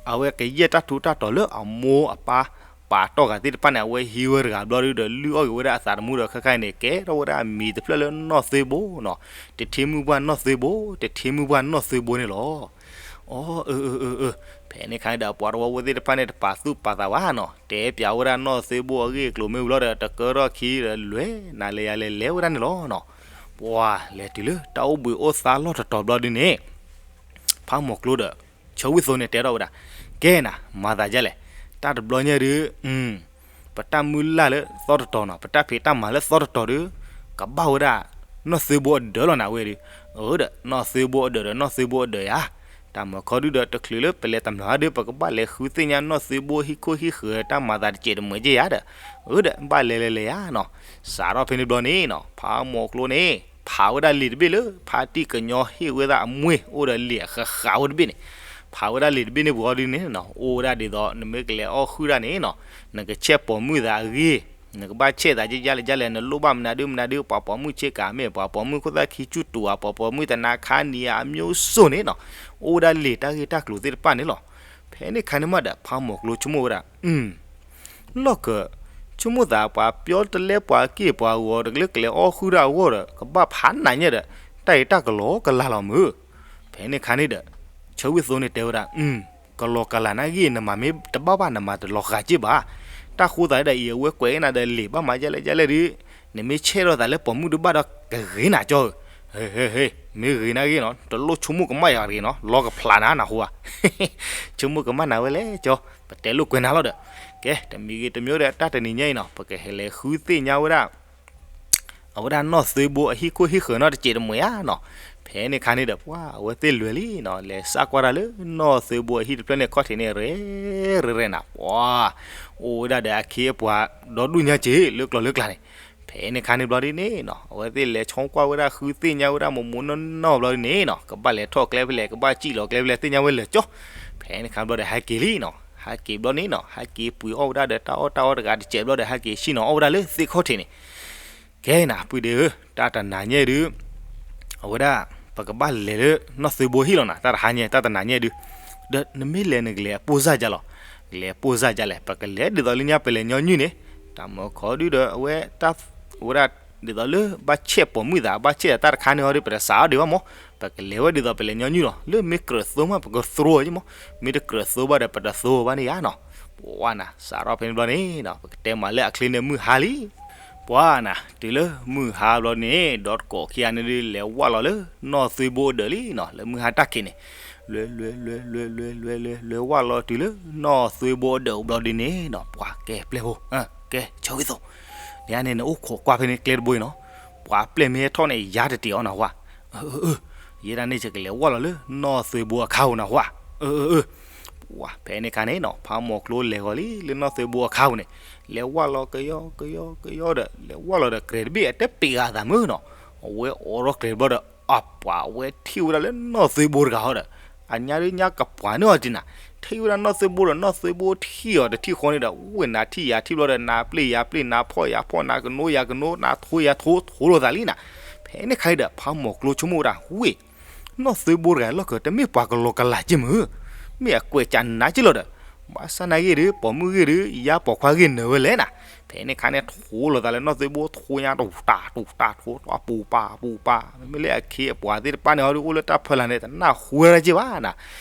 အဝဲကယဲၢ်တၢ်ထူးတၢ်တီၤလၢအမိၢ်အပၢ် ပာ်တီၢ်ဂၤသ့ၣ်တဖၣ်န့ၣ် အဝဲဟံးဝဲတဂၤဘျီဒုဒီး လုၢ်အီၣ်က့ၤဝဲဒၣ်အသးတမူဒီး ခဲခါအံၤန့ၣ် ကဲထီၣ်ဝဲဒၣ်အမံၤတဖျၢၣ်လၢနီၢ်သွ့ဘိနီၤ, တထံမုၢ်ပှၢ်နီၢ်သွ့ဘိ, တထံမုၢ်ပှၢ်နီၢ်သွ့ဘိန့ၣ်လီၤ. အီ အၢ အၢ အၢ အၢ ဖဲန့ၣ်ခါန့ၣ်ဒီး ပှၤတဝီဖိသ့ၣ်တဖၣ်န့ၣ် တပာ်သူၣ်ပာ်သးဘၣ်နီၤ, တဲပၠးဝဲဒၣ်နီၢ်သွ့ဘိအဂ့ၢ်အကျိၤမ့ၢ်ဝံၤလီၤဒီး တကၢထီၣ်ခံဒီး လဲၤနၤလဲၤယၤလဲၤလဲၤဝဲဒၣ်န့ၣ်လီၤနီၤ. ပှၤလဲၤတုၤလၢတၢ်အိၣ်ဘှံးအိၣ်သါလီၢ်တတီၤဘျီဒုန့ၣ် ဖးမီၤကျိဒီး ဆၢဝံၣ်သိန့ၣ်တဲထီၣ်ဝဲဒၣ်, ကဲနၤ မၤသးဒ်လဲၣ်, တၢ်တဘျီညါဒုး ပတၢ်မုၢ်လၢ်လၢသီတတီၤနီၤ, ပတၢ်ဖံးတၢ်မၤလၢသီတတီၤဒုး ကဘၣ်ဝဲဒၣ် နီၢ်သွ့ဘိအဒၢးလီၤနၤဝဲဒုး, အၢဒီး နီၢ်သွ့ဘိအဒၢးဒီး နီၢ်သွ့ဘိအဒၢးယါ, တၢ်မၤခီဒုဒီး တချုးလၢပလဲၤတမျၢ်ဒုး ပကဘၣ်လဲၤဃုသ့ၣ်ညါနီၢ်သွ့ဘိဟံၣ်ခိၣ်ဟံၣ်ဃၢၤတၢ်မၤသးတစဲးတမှဲးက့ယါဒီး, အၢဒီး ဘၣ်လဲၤလဲၤလဲၤယါနီၤ, စးထီၣ်ဖဲန့ၣ်ဘျီန့ၣ်နီၤ ဖးမီၤကျိန့ၣ် ဖးဝဲဒၣ်လံာ်တဘ့ၣ်လၢ ဖါတံၢ်ကညီဟ့ၣ်ဝဲဒၣ်အမွေၢ်အိၣ်ဒီးလံာ်အဃၣ်ဃၣ်ဝဲတဘ့ၣ်န့ၣ်, ဖးဝဲဒၣ်လံာ်တဘ့ၣ်န့ၣ်ပူၤအီၤဒုန့ၣ်နီၤ အိၣ်ဝဲဒၣ်ဒ်သိး နမ့ၢ်ကလဲၤအီၣ်ဃုာ်တၢ်န့ၣ်နီၤ, နကဆဲးပိာ်မုၣ်သးအဂ့ၢ်, နကဘၣ်ဆဲးသးက့ယါလဲၣ်ယါလဲၣ်, နလိၣ်ဘၣ်မနုၤဒုမနုၤဒု, ပှၤပိာ်မုၣ်ဆ့ကၤမ့ၢ် ပှၤပိာ်မုၣ်ခိၣ်သၣ်ခံဆူၣ်တူာ်ဧါ, ပှၤပိာ်မုၣ်တနါခါနံၤဧါ, အမျိုးစုံန့ၣ်နီၤ, အိၣ်ဝဲဒၣ်လံာ်တၢ်ဂ့ၢ်တၢ်ကျိၤသ့ၣ်တဖၣ်န့ၣ်လီၤ. ဖဲန့ၣ်ခါန့ၣ်မးဒီး ဖးမီၤကျိဆိကမိၣ်ဝဲဒၣ် လီၢ်က ဆိကမိၣ်သးပှၤပျီတလဲပှၤက့ၢ်ပှၤဂီၤ တကလၢကလဲၤအီၣ်ဃုာ်တၢ်အဂီၢ်ဒီး ကဘၣ်ဖးနးညါဒီး တၢ်အံၤတၢ်ကလီကလၤလီၤမုၢ်. ဖဲန့ၣ်ခါန့ၣ်ဒီး ဆၢဝံၣ်သိန့ၣ်တဲဝဲဒၣ် ကလီကလၤနာ်ဂ့ၢ် နမၤမ့ၢ်တဘၣ်ဘၣ် နမၤတလီၤဃာ်က့ၢ်ဘၣ်. တၢ်ဃိသးဒီးအံၤ အဝဲကွဲးကနၤဒီးလံာ်ဘၣ်မၤယါလဲၣ်ယါလဲၣ်ဒုး နမ့ၢ်ဆဲးထီၣ်သးလၢပိာ်မုၣ်ဒုးဘၣ်ဒီးကဂ့ၤနၤကၠီဧၢ. ဟ့ ဟ့ ဟ့ မ့ၢ်ဂ့ၤနာ်ဂ့ၢ်နီၤ တလိၣ်ဆိကမိၣ်ကမၣ်ယၤတဂ့ၤနီၤ လီကဖျးနၤနၢ်ဟူဧါ. ဆိကမိၣ်ကမၣ်နၤဝဲလဲၣ်ကၠီ ပတဲလိာ်ကွဲးနၤလီၤဒီး ကဲ တမံၤဂ့ၤတမံၤဒီး တၢ်တနံၤညါအံၤနီၤ ပကဟဲလဲၤဃုသ့ၣ်ညါဝဲဒၣ် အဝဲဒၣ်နီၢ်သွ့ဘိအဟံၣ်ခိၣ်ဟံၣ်ဃၢၤနီတစဲးတမှဲၤဧါနီၤ. ဖဲန့ၣ်ခါန့ၣ်ဒီး ပှၤအဝဲသ့ၣ်လဲၤလံနီၤ လဲၤစးကွၢ်တၢ်လၢနီၢ်သွ့ဘိအဟံၣ်တဖျၢၣ်န့ၣ် ခီၣ်ထံးန့ၣ် ရဲၣ်ရဲၣ်ရဲၣ်နၤ ပှၤ အိၣ်ဝဲဒၣ်ဒီးအခ့အပှၤဒီဒူၣ်ညါစ့ၢ် လၢကျီၢ်လၢကျါန့ၣ်. ဖဲန့ၣ်ခါန့ၣ်ဘျီဒ်န့ၣ်နီၤ အဝဲသ့ၣ်လဲၤဆိကွၢ်ဝဲဒၣ်ဃုသ့ၣ်ညါဝဲဒၣ်မိၢ်မိၢ်နီၢ်နီၢ်ဘျီဒ်န့ၣ်နီၤ ကဘၣ်လဲၤထီၣ်ကျဲဖဲလဲၣ် ကဘၣ်စံၣ်လီၤကျဲဖဲလဲၣ် သ့ၣ်ညါဝဲလၢာ်ကၠီ. ဖဲန့ၣ်ခါဘျီဒီးဟဲက့ၤလံနီၤ ဟဲက့ၤဘျီန့ၣ်နီၤ ဟဲက့ၤပှ့ၤအီၣ်ဝဲဒၣ်ဒီးတၢ်အီၣ်တၢ်အီတဂၤတစဲးဘျီဒီး ဟဲက့ၤဆ့ၣ်နီၤအီၣ်ဝဲဒၣ်လၢသ့ၣ်ခီၣ်ထံးန့ၣ် ကဲနၤ ပုၢ်ဒ့ဧၢ, တၢ်တနၤညါဒုး အဝဲဒၣ် ပကဘၣ်လဲၤလၢနီၢ်သွ့ဘိဟံၣ်လီၤနၤ တၢ်တဟါညါ တၢ်တနၤညါဒုး, ဒီးနမ့ၢ်လဲၤနကလဲၤအပိၢ်စၢ်ကလဲၣ်, လဲၤပိၢ်စၢ်ကလဲၣ် ပကလဲၤဒ်သိးလၢညါပလဲၤညီနုၢ်န့ၣ်, တၢ်မၢခီဒုးဒီး အဝဲ အဝဲဒၣ် ဒ်သိးလၢဘၣ်ဆဲးပိာ်မုၣ်သး ဘၣ်ဆဲးသးတၢ်တခါန့ၣ်ဟီဒုး ပတစးအီၤဒံးဘၣ်မး, ပကလဲၤဝဲဒ်သိးပလဲၤညီနုၢ်လီၤ, လၢမ့ၢ်ကြၢးသိမး ပကသြိၤအီၤမး, မ့ၢ်တကြၢးသိဘၣ်ဒီး ပတသိဘၣ်န့ၣ်ဧါနီၤ. ပှၤနၤ စးထီၣ်ဖဲန့ၣ်ဘျီန့ၣ်နီၤ ပကတဲမးလၢအချ့န့ၣ်မုၢ်ဟါလံ ပှၤနၤ တုၤလၢမုၢ်ဟါဘျီန့ၣ် ဒီးတကိးခံဂၤန့ၣ်ဒုး လဲၤဝၢ်လီၤလၢနီၢ်သွ့ဘိအဒၢးလံနီၤ လၢမုၢ်ဟါတၢ်ခံးန့ၣ်, လဲၤ လဲၤ လဲၤ လဲၤ လဲၤ လဲၤ လဲၤ လဲၤဝၢ်လီၤတုၤလၢ နီၢ်သွ့ဘိအဒၢးဘျီဒ်န့ၣ်နီၤ ပှၤကဲပျဲၢ်ဖိ, ကဲ ဆၢဝံၣ်သိ, နန့ၣ် နအိၣ်ခိးကွၢ်ဖဲန့ၣ်ကျဲတဘိအံၤနီၤ, ပှၤပျဲၢ်မ့ၢ်ဟဲထီၣ်န့ၣ် ယါတတ့ၤအီၤနၢ်ဟူဧါ, အၢ အၢ အၢ ယဲဒၣ်န့ၣ် ယကလဲၤဝၢ်လီၤလၢနီၢ်သွ့ဘိအခါပူၤနၢ်ဟူဧါ, အၢ အၢ အၢ ပှၤဖဲန့ၣ်ခါန့ၣ်နီၤ ဖးမီၤကျိလဲၤဂီၤလံလၢနီၢ်သွ့ဘိအခါပူၤန့ၣ်, လဲၤဝၢ်လီၤကယီကယီကယီဒီး လဲၤဝၢ်လီၤဒီး ကြဲးတဘ့ၣ်အတပ့ၤဂၤအသးမုၢ်နီၤ, အဝဲအိးထီၣ်ကြဲးဘျီဒီး အပှၤဝဲထံၣ်ဝဲဒၣ်လၢနီၢ်သွ့ဘိတဂၤဟီဒီး အညါဒုးညါကပှၤန့ၢ်အီၤတံၢ်နၤ, ထံၣ်ဝဲဒၣ်နီၢ်သွ့ဘိဒီး နီၢ်သွ့ဘိထံၣ်အီၤတထံၣ်ဃီန့ၣ်ဒီး ဝ့ၢ်နၤထံၣ်ယၤထံၣ်ဘျီဒီး နၤပျ့ၢ်ယၤပျ့ၢ် နၤဖီၣ်ယၤဖီၣ် နၤကနိယၤကနိ နၤထိယၤထိ ထိလိာ်သးလံနၤ. ဖဲန့ၣ်ခါအံၤဒီး ဖးမီၤကျိဆိကမိၣ်ဝဲဒၣ် ဝ့ၢ် နီၢ်သွ့ဘိတဂၤလီၢ်ကတမ့ၢ်ပှၤကလီကလးက့မုၢ်, မ့ၢ်အကွဲးကနၤက့လီၤဒီး ဘၣ်ဆၣ်နာ်ဂ့ၢ်ဒီး ပိာ်မုၣ်ဂ့ၢ်ဒီး ယါပိာ်ခွါဂ့ၢ်နၢၤဝဲလဲၣ်နၤ. ဖဲန့ၣ်ခါန့ၣ် ထိလိာ်သးလၢနီၢ်သွ့ဘိထိညါ တူၢ်တၢ်တူၢ်တၢ်ထိ အပူၤပာ်အပူၤပာ် မ့မ့ၢ်လၢအခ့အပှၤသ့ၣ်တဖၣ်န့ၣ် အီၤဒုးအိၣ်လၢတၢ်ဖီလာ်န့ၣ် တနၢ်ဟူဝဲဒၣ်က့ဘၣ်နၤ.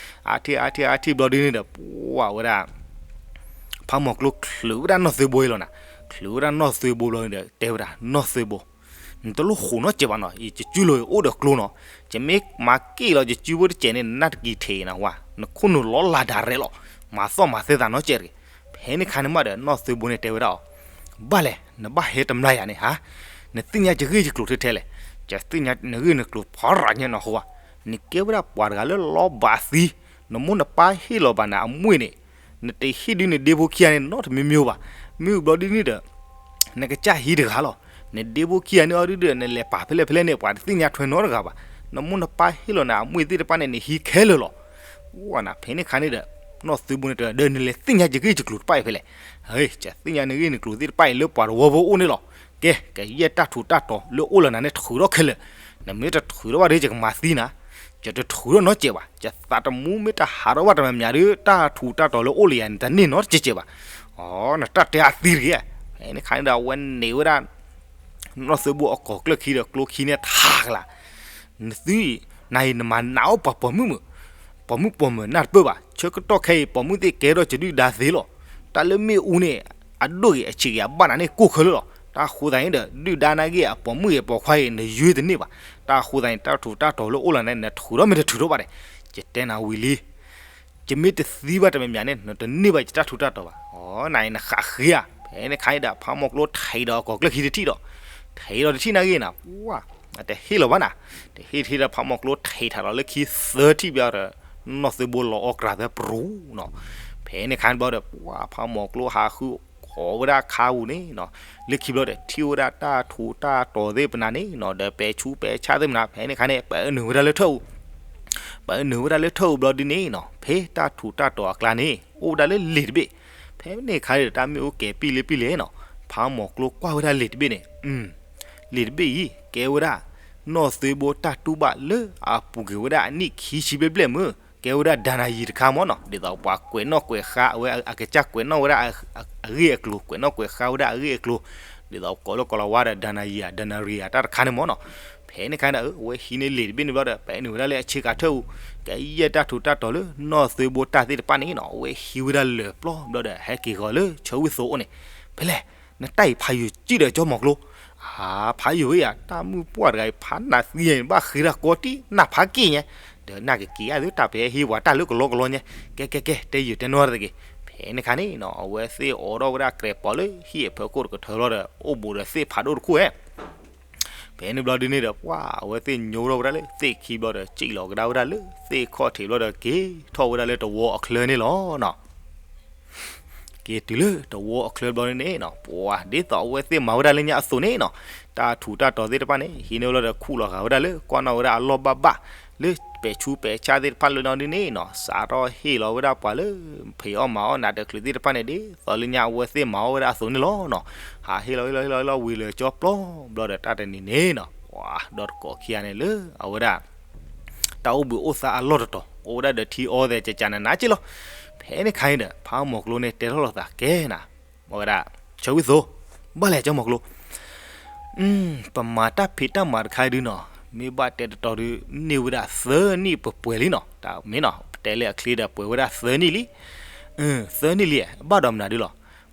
အါထံၣ်အါထံၣ်အါထံၣ်ဘျီဒုန့ၣ်ဒီး ပှၤဝဲဒၣ် ဖးမီၤကျိချုးဝဲဒၣ်နီၢ်သွ့ဘိအံၤလီၤနၤ. ချုးဝဲဒၣ်နီၢ်သွ့ဘိဘျီန့ၣ်ဒီး တဲဝဲဒၣ် နီၢ်သွ့ဘိ နတလိၣ်ဃိးနီတစဲးဘၣ်နီၤ, ယကစုလိာ်အိၣ်ဒီးကျိနီၤ, ယမ့ၢ်မၤက့ၣ်လီၤယစုဖိတစဲးန့ၣ် နနၢ်တကံၤထဲးနၤဝဲ, နခိၣ်နူာ်လီၤလးဒၣ်ရဲၣ်လီၤ, မၤသီၣ်မၤသဲသးနီတစဲးတဂ့ၤ. ဖဲန့ၣ်ခါန့ၣ်မးဒီး နီၢ်သွ့ဘိန့ၣ်တဲဝဲဒၣ်အီၤ, ဘၣ်လဲၣ် နဘၣ်ဟဲတမျၢ်ယၤန့ၣ်ဧါ, နသ့ၣ်ညါယဂ့ၢ်ယကျိၤထဲထဲလဲၣ်, ယသ့ၣ်ညါနဂ့ၢ်နကျိၤဖီရၤညါနီၤဃိဧါ, နကဲဝဲဒၣ်ပှၤတဂၤလၢလီၤဘၣ်သံ, နမိၢ်နပၢ်ဟ့ၣ်လီၤဘၣ်နၤအမွေၢ်န့ၣ် နတဟ့ၣ်ဒုးနဒ့ဖိခံဂၤန့ၣ် နီတမံၤမံၤဘၣ်. မ့ၢ်ဘျီဒုန့ၣ်ဒီး နကစၢ်ဟံးတဂၤလီၤ. နဒ့ဖိခံဂၤန့ၣ်အီၤဒုဒီး နလဲၤပာ်ဖဲလဲၣ်ဖဲလဲၣ်န့ၣ် ပှၤတသ့ၣ်ညါထွဲနီတဂၤဘၣ်. နမိၢ်နပၢ်ဟ့ၣ်လီၤနၤအမွေၢ်သ့ၣ်တဖၣ်န့ၣ် နဟံးခဲလၢာ်လီၤ. ဝဲနၤ ဖဲန့ၣ်ခါန့ၣ်ဒီး နီၢ်သွ့ဘိန့ၣ်တဲ ဒီးနလဲၤသ့ၣ်ညါယဂ့ၢ်ယကျိၤတဖၣ်အံၤဖဲလဲၣ်. ဟဲ ယသ့ၣ်ညါနဂ့ၢ်နကျိၤသ့ၣ်တဖၣ်အံၤလၢပှၤတဝီဖိအိၣ်န့ၣ်လီၤ. ကဲ ကယဲၢ်တၢ်ထူးတၢ်တီၤလၢအိၣ်လၢနၤန့ၣ်ထုးထီၣ်ခဲလၢာ်. နမ့ၢ်တထုးထီၣ်ဘၣ်ဒီး ယကမၤသံနၤ ယတထုးထီၣ်နီတစဲးဘၣ်. ယသးတမူမ့ၢ်တဟးထီၣ်ဘၣ်တမံၤမံၤဒီး တၢ်ထူးတၢ်တီၤလၢအိၣ်လၢယၤန့ၣ် တန့ၢ်နီတစဲးစဲးဘၣ်. အိ နတၢ်တဲအသံတဂ့ၤ. ဖဲန့ၣ်ခါန့ၣ်ဒီး အဝဲန့ၢ်ဝဲဒၣ် နီၢ်သွ့ဘိအကိာ်ကျၢၢ်ခံဒီးကျိခံန့ၣ်ထးကလာ်, နသုအံၤ နၤအံၤနမၤနးအီၣ်ပှၤပိာ်မုၣ်မုၢ်, ပိာ်မုၣ်ပိာ်မုၣ်နၢ်တပၢၢ်ဘၣ်. ဆၢကတီၢ်ခဲအံၤ ပိာ်မုၣ်သ့ၣ်ကဲထီၣ်ယဒုၣ်ဒါသ့လီၤ. တၢ်လၢမ့ၣ်အူန့ၣ် အဒိၣ်ဂ့ၤအဆံးဂ့ၤ အဘၣ်နၤန့ၣ်ကိၢ်ခဲလၢာ်လီၤ. တၢ်ဃိသတးန့ၣ်ဒီး ဒုၣ်ဒါနာ်က့အပိာ်မုၣ်ဂ့ၤပိာ်ခွါဂ့ၤ နယွ့တန့ၢ်ဘၣ်. တၢ်ဃိသတးန့ၣ် တၢ်ထူးတၢ်တီၤလၢအိၣ်လၢနၤန့ၣ် နထုးထီၣ်မ့ၢ်တထုးထီၣ်ဘၣ်ဒီး ယတဲနၤဝံၤလံ ယမ့ၢ်တသံဘၣ်တမံၤမံၤန့ၣ် နတန့ၢ်ဘၣ်ယတၢ်ထူးတၢ်တီၤဘၣ်. အိ နၤအံၤနဃးဃ့ဧါ. ဖဲန့ၣ်ခါအံၤဒီး ဖးမီၤကျိထံးဒီးအကိာ်ကျၢၢ်ခံတထံၣ်ဒီး ထံးဒီးတထံၣ်နာ်ဂ့ၤနၤ ပှၤ တဟ့ၣ်လီၤဘၣ်နၤ, တဟ့ၣ်တထံၣ်ဒီး ဖးမီၤကျိထံးထးဒီးလၢခံသၢထံၣ်ဘျီဒီး နီၢ်သွ့ဘိလီၤအီၣ်ကြၤသၢပရူၤနီၤ. ဖဲန့ၣ်ခါန့ၣ်ဘျီဒီး ပှၤ ဖးမီၤကျိဟးဃုအီၣ်ဝဲဒၣ်ခါပူၤန့ၣ်နီၤ, လၢခံဘျီဒီး ထံၣ်ဝဲဒၣ်တၢ်ထူးတၢ်တီၤသ့ၣ်ပနၤန့ၣ်နီၤ, ဒီးပဲာ်ဆူးပဲာ်ဆၣ်သ့ၣ်ပနၤ, ဖဲန့ၣ်ခါန့ၣ် ပနုာ်ဝဲဒၣ်လၢထၢၣ်အူ ပနုာ်ဝဲဒၣ်လၢထၢၣ်အူဘျီဒုန့ၣ်နီၤ, ဖဲတၢ်ထူးတၢ်တီၤအကျါန့ၣ် အိၣ်ဝဲဒၣ်လၢလံာ်တဘ့ၣ်. ဖဲန့ၣ်ခါန့ၣ်ဒီး တၢ်မ့ၣ်အူကဲၤပံၣ်လၢပံၣ်လဲၣ်နီၤ, ဖးမီၤကျိကွၢ်ဝဲဒၣ်လံာ်တဘ့ၣ်န့ၣ် လံာ်တဘ့ၣ်အံၤ ကဲဝဲဒၣ် နီၢ်သွ့ဘိတၢ်တူၢ်ဘၣ်လၢအပူၤကွံာ်ဝဲဒၣ်အနံၣ်ခံဆံဘျဲၣ်ဘျဲၣ်မုၢ်, ကဲဝဲဒၣ်ဒၤနၤယံၤတခါမ့ၢ်နီၤ, ဒ်သိးပှၤကွဲးနီၣ်ကွဲးဃါ အဝဲအကစၢ်ကွဲးနီၣ်ဝဲဒၣ်အဂ့ၢ်အကျိၤ, ကွဲးနီၣ်ကွဲးဃါဝဲဒၣ်အဂ့ၢ်အကျိၤ, ဒ်သိးကိးလၢကိးလီၤဝါဒီး ဒၤနၤယံၤဧါ ဒၤနၤရံၤဧါ တၢ်တခါန့ၣ်မ့ၢ်နီၤ. ဖဲန့ၣ်ခါန့ၣ်ဒီး အဝဲဟံးန့ၢ်လံာ်တဘ့ၣ်န့ၣ်ဘျီဒီး ပနုာ်ဝဲဒၣ်လၢအဆ့ကၤထၢၣ်အူ, ကယဲၢ်တၢ်ထူးတၢ်တီၤလၢ နီၢ်သွ့ဘိတၢ်သ့ၣ်တဖၣ်န့ၣ်နီၤ, အဝဲဟံးဝဲဒၣ်လၢာ်ပျီဘျီဒီး ဟဲက့ၤဂီၤလၢဆၢဝံၣ်သိအိၣ်န့ၣ်, ဖဲလဲၣ် နတၢ်အံၤဖးယိာ်စံၣ်ဒီးကၠီမီၤကျိ, အါ ဖးယိာ်ဝဲယၤ တၢ်မုၣ်ပှၢ်တဂၤအံၤ ဖးနးသံယၤန့ၣ် ဘၣ်ဃ့တၢ်ကီတံၢ် နၢ်ဖးက့ၢ်ညါ, ဒီးနၢ်ကက့ၤအါသု တၢ်ပဟဲဟံးပှၤတၢ်လၢကလီကလီညါ, ကဲကဲကဲ တဲယုာ်တဲနီၢ်တဂ့ၤ. ဖဲန့ၣ်ခါန့ၣ်နီၤ အဝဲသ့ၣ်အိးထီၣ်ဝဲဒၣ်ကြဲးပီးလၢဟံၣ်အဖၢခိၣ်တကထၢဘျီဒီး အိၣ်ဘူးဒီးသ့ၣ်ဖးဒိၣ်တခိၣ်ဧဲ ဖဲန့ၣ်ဘျီဒုန့ၣ်ဒီး ပှၤ အဝဲသ့ၣ်ညိထီၣ်ဝဲဒၣ်လၢသ့ၣ်ခံဘျီဒီး စံၣ်လီၤကဒါဝဲဒၣ်လၢသ့ၣ်ခီၣ်ထံးဘျီဒီး က့ၤထီၣ်ဝဲဒၣ်လၢတဝီအချၢန့ၣ်လီၤနီၤ. က့ၤတုၤလၢတဝီအချၢဘျီန့ၣ်နီၤ ပှၤ ဒ်သိးအဝဲသ့ၣ်မၤဝဲဒၣ်လၢညါအသိးန့ၣ်နီၤ, တၢ်ထူးတၢ်တီၤသ့ၣ်တဖၣ်န့ၣ် ဟံးန့ၢ်ဝဲလီၤဒီး ခူၣ်လီၤဂာ်ဝဲဒၣ်လၢ ကွၢ်နီၣ်ဝဲဒၣ်အလီၢ်ဘၣ်ဘၣ် လၢပဲာ်ဆူးပဲာ်ဆၣ်သ့ၣ်တဖၣ်လၢနီၤဒုန့ၣ်နီၤ, စးထီၣ်ဟ့ၣ်လီၤဝဲဒၣ်ပှၤလၢ ဖံးအီၣ်မၤအီၣ်နးတချုးသ့ၣ်တဖၣ်န့ၣ် ဒ်သိးလၢညါအဝဲသ့ၣ်မၤအီၣ်ဝဲဒၣ်အသိးန့ၣ်လီၤနီၤ. ဟးဟ့ၣ်လီၤဟ့ၣ်လီၤဟ့ၣ်လီၤဟ့ၣ်လီၤဝံၤလၢာ်ကၠီပျီဘျီဒီး တၢ်တနံၤန့ၣ်နီၤ ပှၤ ဒီတကိးခံဂၤန့ၣ်လၢအဝဲဒၣ် တၢ်အိၣ်ဘှံးအိၣ်သါအလီၢ်တတီၤ အိၣ်ဝဲဒၣ်ဒီးထံအီသဲးကကနနးက့လီၤ. ဖဲန့ၣ်ခါန့ၣ်ဒီး ဖးမီၤကျိန့ၣ် တဲထီၣ်လိာ်သးကဲနၤ အဝဲဒၣ် ဆၢဝံၣ်သိ ဘၣ်လဲၣ်ကၠီမီၤကျိ ပမၤတၢ်ဖံးတၢ်မၤတခါဒုနီၤ, မ့ၢ်ဘၣ်တဲတတီၤဒု န့ၢ်ဝဲဒၣ်သၢနံၣ်ပှဲၤပှဲၤလံနီၤ, တၢ်မ့ၢ်နီၤ ပတဲလၢအချ့ဒီးပှဲၤဝဲဒၣ်သၢနံၣ်လံ. သၢနံၣ်လံ ဘၣ်ဒီးမနုၤဒုလီၤ.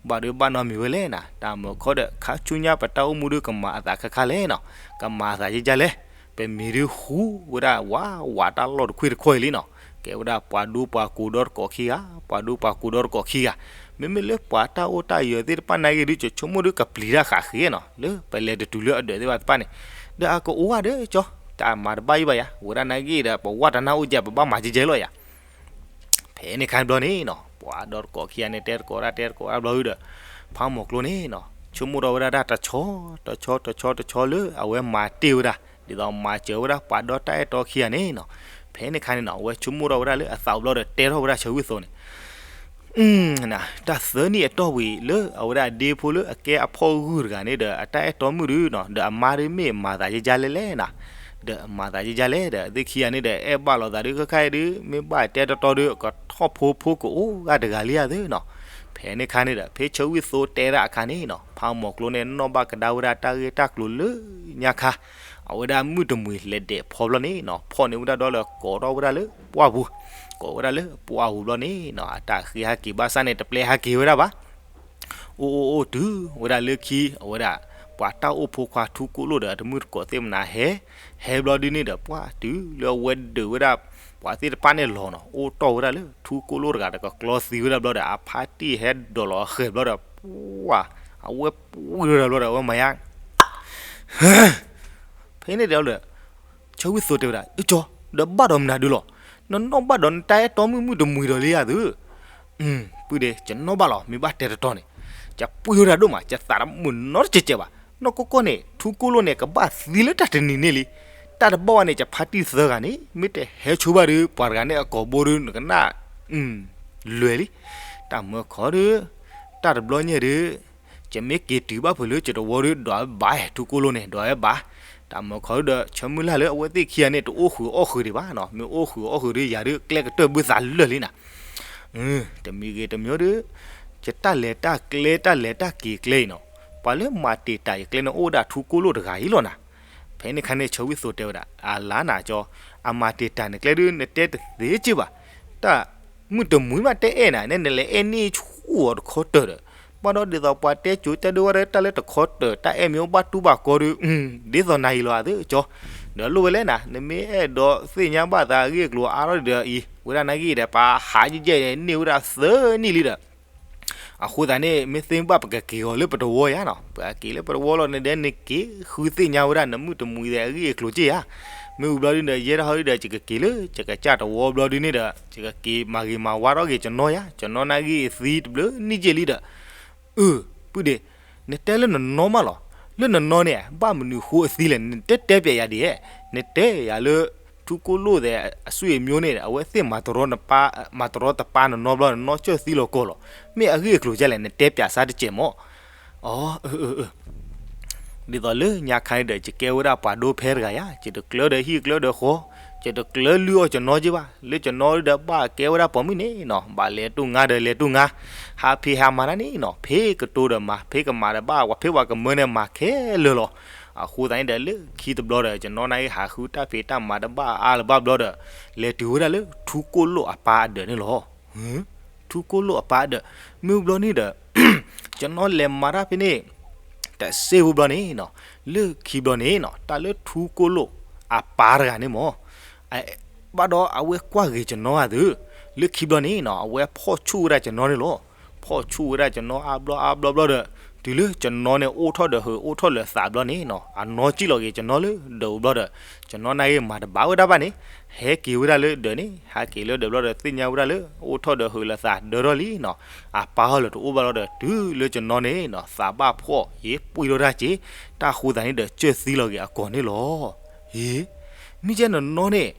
ဘၣ်ဒုဘၣ်နီတမံၤဝဲလဲၣ်နၤ, တၢ်မုာ်ခီဒီး ခါဆူညါပတၢ်အိၣ်မူဒုကမၤအသးခါခါလဲၣ်နီၤ, ကမၤအသးယဲယဲလဲၣ်. ပမ့ၢ်ဒုဃူဝဲဒၣ်ဝးဝးတၢ်လီၢ်တခွ့ၣ်တခီၣ်အံၤလံနီၤ, ကဲဝဲဒၣ်ပှၤဒူပှၤကိးဒီတကိးခံဂၤ, ပှၤဒူပှၤကိးဒီတကိးခံဂၤ, မ့မ့ၢ်လၢပှၤတၢ်အိၣ်တၢ်ယၢၤသ့ၣ်တဖၣ်နာ်ဂ့ၢ်ဒု ယဆိကမိၣ်ဒုကပျံၤတၢ်ဃာ်ဃ့နီၤ, လၢပလဲၤတတုၤလၢအဒၢးသ့ၣ်တဖၣ်တဖၣ်န့ၣ်, ဒီးအကအိၣ်ဝဲဒီးကၠီ, တၢ်မၤတဘၣ်ယံၤဘၣ်ယၤ, ဝဲဒၣ်နာ်ဂ့ၢ်ဒီး ပဝၢ်တနၢ်အိၣ်ယၤ ပဘၣ်မၤယဲယဲလီၤယၤ. ဖဲန့ၣ်ခါဘျီန့ၣ်နီၤ, ပှၤဒီတကိးခံဂၤန့ၣ် တဲတကိးဒၣ်တဲတကိးဒၣ်ဘျီဒုဒီး, ဖးမီၤကျိန့ၣ်နီၤ, ဆိကမိၣ်ထီၣ်ဝဲဒၣ်တၢ်တဆီ, တဆီတဆီတဆီလၢအဝဲမၤတ့ၢ်ဝဲဒၣ်, ဒ်သိးမၤစၢၤဝဲဒၣ်ပှၤဒီတၢ်အဲၣ်တီခံဂၤန့ၣ်နီၤ. ဖဲန့ၣ်ခါန့ၣ်နီၤ အဝဲဆိကမိၣ်ထီၣ်ဝဲဒၣ်လၢအသးအိၣ်ဘျီဒီး တဲထီၣ်ဝဲဒၣ်ဆၢဝံၣ်သိန့ၣ် တၢ်သၢနံၣ်အတီၢ်ဝံၤလၢအဝဲဒၣ်ဒ့ဖိလၢအကဲအဖီၣ်ဂုၢ်တဂၤန့ၣ်ဒီး အတၢ်အဲၣ်တီမုၣ်ဒုနီၤ ဒီးအမါဒုမ့ၢ်မၤသးယဲယဲလဲၣ်လဲၣ်နီၤ, ဒီးမၤသးယဲယဲလဲၣ်ဒီး သ့ၣ်ခံဂၤန့ၣ်ဒီး အဲၣ်ဘၣ်လိာ်သးဒုခဲခါအံၤဒု မ့ၢ်ဘၣ်တဲတီတီဒု ကထီၣ်ဖိဖိကအိၣ်ဂၢ်တဂၤလံဧါသ့နီၤ. ဖဲန့ၣ်ခါန့ၣ်ဒီး ဖဲဆၢဝံၣ်သိတဲဒၣ်အခါန့ၣ်နီၤ ဖးမီၤကျိန့ၣ် နီၣ်ဘၣ်ကဒါဝဲဒၣ်တၢ်ဂ့ၢ်တၢ်ကျိၤလၢညါခါ အဝဲဒၣ်မုၣ်တမှံၤလဲၤဒဲးဖီဘျီန့ၣ်နီၤ ဖီၣ်န့ၢ်ဝဲဒၣ်ဒီလၢကိးထီၣ်ဝဲဒၣ်လၢပှၢ်ပူၤ, ကိးဝဲဒၣ်လၢပှၢ်ပူၤဘျီန့ၣ်နီၤ အတၢ်ဃ့ဟးက့ၤဘၣ်ဆၣ်န့ၣ် တပျဲဟးက့ၤဝဲဒၣ်ဘၣ်. အိၣ်အိၣ်အိၣ်တုၤဝဲဒၣ်လၢခံ အဝဲဒၣ် ပှၤတၢ်အိၣ်ဖိခွါထူကိၣ်လိၣ်ဒီးအတမုၣ်တကိးသ့ၣ်မနၤဟဲ, ဟဲဘျီဒုန့ၣ်ဒီး ပှၢ်တုၤလၢအဝဲဒုးဝဲဒၣ် ပှၤသ့ၣ်တဖၣ်န့ၣ်လီၤနီၤ အိၣ်တီၢ်ဝဲဒၣ်လၢထူကိၣ်လိၣ်တဂၤဒီးကကျီသံဝဲဒၣ်ဘျီဒီး အဖါတံၢ်ဟဲဒိးလီၤအဃဲၤဘျီဒီး ပှၢ် အဝဲပှံၢ်ဝဲဒၣ်ဘျီဒီး အဝဲမၤယါ ဖဲန့ၣ်ဒီး ဆၢဝံၣ်သိတဲဝဲဒၣ် အကၠီ ဒီးဘၣ်ဒီးမနုၤဒုလီၤ, နနီၣ်ဘၣ်ဒီးနတၢ်အဲၣ်တီမုၣ်မုၣ်တမှံၤဒီးလံဧါသု. ပုၢ်ဒ့ ယနီၣ်ဘၣ်လီၤ မ့ၢ်ဘၣ်တဲတတီန့ၣ်, ယပှံၢ်ဝဲဒၣ်ဒိၣ်မး ယသးတမုာ်နီတစဲးစဲးဘၣ်. နီၢ်ကီၢ်ကီၢ်န့ၣ် ထူကိၣ်လိၣ်န့ၣ် ကဘၣ်သံလၢတၢ်တနံၤန့ၣ်လံ. တၢ်တဘၣ်ဘၣ်န့ၣ် ယဖါတံၢ်သၢဂၤန့ၣ် မ့ၢ်တဟဲဆိဘၣ်ဒီး ပှၤတဂၤန့ၣ်အကိာ်ဘိဒု နကနၣ် လွဲၢ်လံ. တၢ်မၢခီဒု တၢ်တဘျီညါဒု ယမ့ၢ်က့ၤတုၤဘၣ်ဖုးလၢယတဝီဒု ဒွးဝဲဘၣ် ထူကိၣ်လိၣ်န့ၣ် ဒွးဝဲဘၣ်. တၢ်မၢခီဒုဒီး ဆၢမုၢ်လၢ်လၢအဝဲသ့ၣ်ခံဂၤန့ၣ် တအိၣ်ဃုာ်အီၣ်ဃုာ်ဒံးဘၣ်နီၤ, မ့ၢ်အိၣ်ဃုာ်အီၣ်ဃုာ်ဒု ယၤဒု ကျဲကတၢၢ်ဘုသးလၢာ်လံနၤ. တမံၤဂ့ၤတမံၤဒု ယတၢ်လဲၤတၢ်ကျဲ တၢ်လဲၤတၢ်က့ၤကျဲအံၤနီၤ, ပှၤလၢမၤတ့ၢ်တၢ်ယကျဲန့ၣ် အိၣ်ဝဲဒၣ်ထူကိၣ်လိၣ်တဂၤအံၤလီၤနၤ. ဖဲန့ၣ်ခါန့ၣ် ဆၢဝံၣ်သိတဲဝဲဒၣ် အလါနၤကၠီ, အမၤတ့ၢ်တၢ်နကျဲဒု နတဲတသ့က့ၢ်ဘၣ်. တၢ်မုၣ်တမှံၤမးတဲအဲၣ်နၤ နဲနလဲၤအဲၣ်န့ၢ်ဆူၣ်အီၤတခီတၢၢ်ဒီး, ဘၣ်ဒီးဒ်သိးပှၤတဲကိၤတဲဒိဝဲဒၣ်တၢ်လၢတခီတၢၢ် တၢ်အဲၣ်မ့ၢ်အိၣ်ဘၣ်တူၢ်ဘၣ်ကီဒု ဒ်သိးနၤအံၤလီၤအသ့ကၠီ. ဒီးလိၣ်ဝဲလဲၣ်နၤ နမ့ၢ်အဲၣ်ဒိးသ့ၣ်ညါဘၣ်သးအဂ့ၢ်အကျိၤအါထီၣ်ဒံးဒီးအံၤ ဝဲဒၣ်နာ်က့ဒီး ပှၤဟးယဲၢ်ယဲၢ်န့ၢ်ဝဲဒၣ်သၢနံၣ်လံဒီး အဃိသတးန့ၣ် မ့ၢ်သ့မ့ၢ်ဘၣ်ပကက့ၤအီၤလၢပတဝီယါနီၤ, ပကက့ၤလၢပတဝီလီၤန့ၣ်ဒီး နက့ၤဃုသ့ၣ်ညါဝဲဒၣ်နမုၣ်တမှံၤသ့ၣ်အဂ့ၢ်အကျိၤက့ၢ်ဧါ. မ့ၢ်ဝံၤဘျီဒုဒီး ယဲဒၣ်ဟီဒုဒီး ယကက့ၤလၢယကစၢ်တဝီဘျီဒုန့ၣ်ဒီး ယကက့ၤမၤဂ့ၤမၤဝါထီၣ်က့ၤကၠီနီၤယါ, ကၠီနီၤနာ်ဂ့ၢ်အသံတဘျုးနံၣ်က့ၢ်လံဒီး အၢ ပုၢ်ဒ့, နတဲလၢနနီၢ်မးလီၤ. လၢနနီၢ်န့ၣ် ဘၣ်မနုၤဃိအသံလဲၣ် နတဲတဲပျဲယၤဒ်, နတဲယၤလၢ ထူကိၣ်လိၣ်သ့ၣ်အစွံအမျိုးန့ၣ် အဝဲသ့ၣ်မၤတရီတပါနနီၢ်ဘျီ နနီၢ်ကၢၢ်သံလီၤကီၢ်လီၤ. မ့ၢ်အဂ့ၢ်အကျိၤကလဲၣ် နတဲပျဲစၢ်တစဲးမး. အၢ ဒ်သိးလၢညါခါန့ၣ်ဒီး ယကဲဝဲဒၣ်ပှၤဒိဖဲတဂၤယါ, ယတကျၢဒီးဟံၣ်ကျၢဒီးဃီ, ယတကျၢလုၢ်အီၣ်ကၠီနီၤက့ၢ်ဘၣ်, လၢကၠီနီၤဒီးဘၣ်ကဲဝဲဒၣ်ပိာ်မုၣ်န့ၣ်နီၤ, ဘၣ်လဲၤတူၢ်ငါဒီးလဲၤတူၢ်ငါ, ဟးဖံးဟးမၤတၢ်န့ၣ်နီၤ, ဖဲကတိၤဒီးမၤ, ဖဲကမၤဒီးဘၣ်, ဝဲဖဲပှၤကမၢန့ၣ်မၤခဲလၢာ်လီၤ. အဃိသတးန့ၣ်ဒီး လၢခံတဘျီဒီး ကၠီနီၤနာ်ဂ့ၢ်ဟးဃုတၢ်ဖံးတၢ်မၤတဘၣ်အါလၢၤဘၣ်ဘျီဒီး လဲၤတုၤဝဲဒၣ်လၢထူကိၣ်လိၣ်အပၢ်အဒၢးန့ၣ်လီၤ. ထူကိၣ်လိၣ်အပၢ်အဒၢး, မ့ၢ်ဘျီန့ၣ်ဒီး ကၠီနီၤလဲၤမၤတၢ်ဖဲန့ၣ် တစ့ဖိဘျီန့ၣ်နီၤ, လၢခံဘျီန့ၣ်နီၤ, တၢ်လၢထူကိၣ်လိၣ်အပၢ်တဂၤန့ၣ်မး, ဘၣ်ဒီးအဝဲကွၢ်ဂ့ၤကၠီနီၤဧါသု, လၢခံဘျီန့ၣ်နီၤ အဝဲဖီၣ်ဆူၣ်ဝဲဒၣ်ကၠီနီၤန့ၣ်လီၤ. ဖီၣ်ဆူၣ်ဝဲဒၣ်ကၠီနီၤအါဘျီအါဘျီဘျီဒီး တုၤလၢကၠီနီၤန့ၣ်အိၣ်ထီၣ်ဒီးဟုးအိၣ်ထီၣ်လၢာ်သးဘျီန့ၣ်နီၤ, အနီၢ်ကံၣ်လီၤက့ၤကၠီနီၤလၢဒၢးဘျီဒီး ကၠီနီၤနာ်ဂ့ၢ်မၤတဘၣ်ဝဲဒၣ်ဘၣ်န့ၣ်, ဟဲက့ၤဝဲဒၣ်လၢဒၢးန့ၣ်, ဟဲက့ၤလၢဒၢးဘျီဒီး သ့ၣ်ညါဝဲဒၣ်လၢ အိၣ်ထီၣ်ဒီးဟုးလၢာ်သးဒၢထီၣ်လံနီၤ, အပၢ်ဟီၣ်လၢာ်တအိၣ်ဘၣ်လီၤဒီး တုၤလၢကၠီနီၤန့ၣ်နီၤ သးဘၣ်ဖှီၣ်ယ့ၢ်ပှံၢ်ထီၣ်တၢ်က့ၤ, တၢ်ဃိသးန့ၣ်ဒီး ကၢၢ်သံလီၤက့ၤအကီၢ်န့ၣ်လီၤ. ဟ့, မ့ၢ်ကဲနနီၢ်န့ၣ်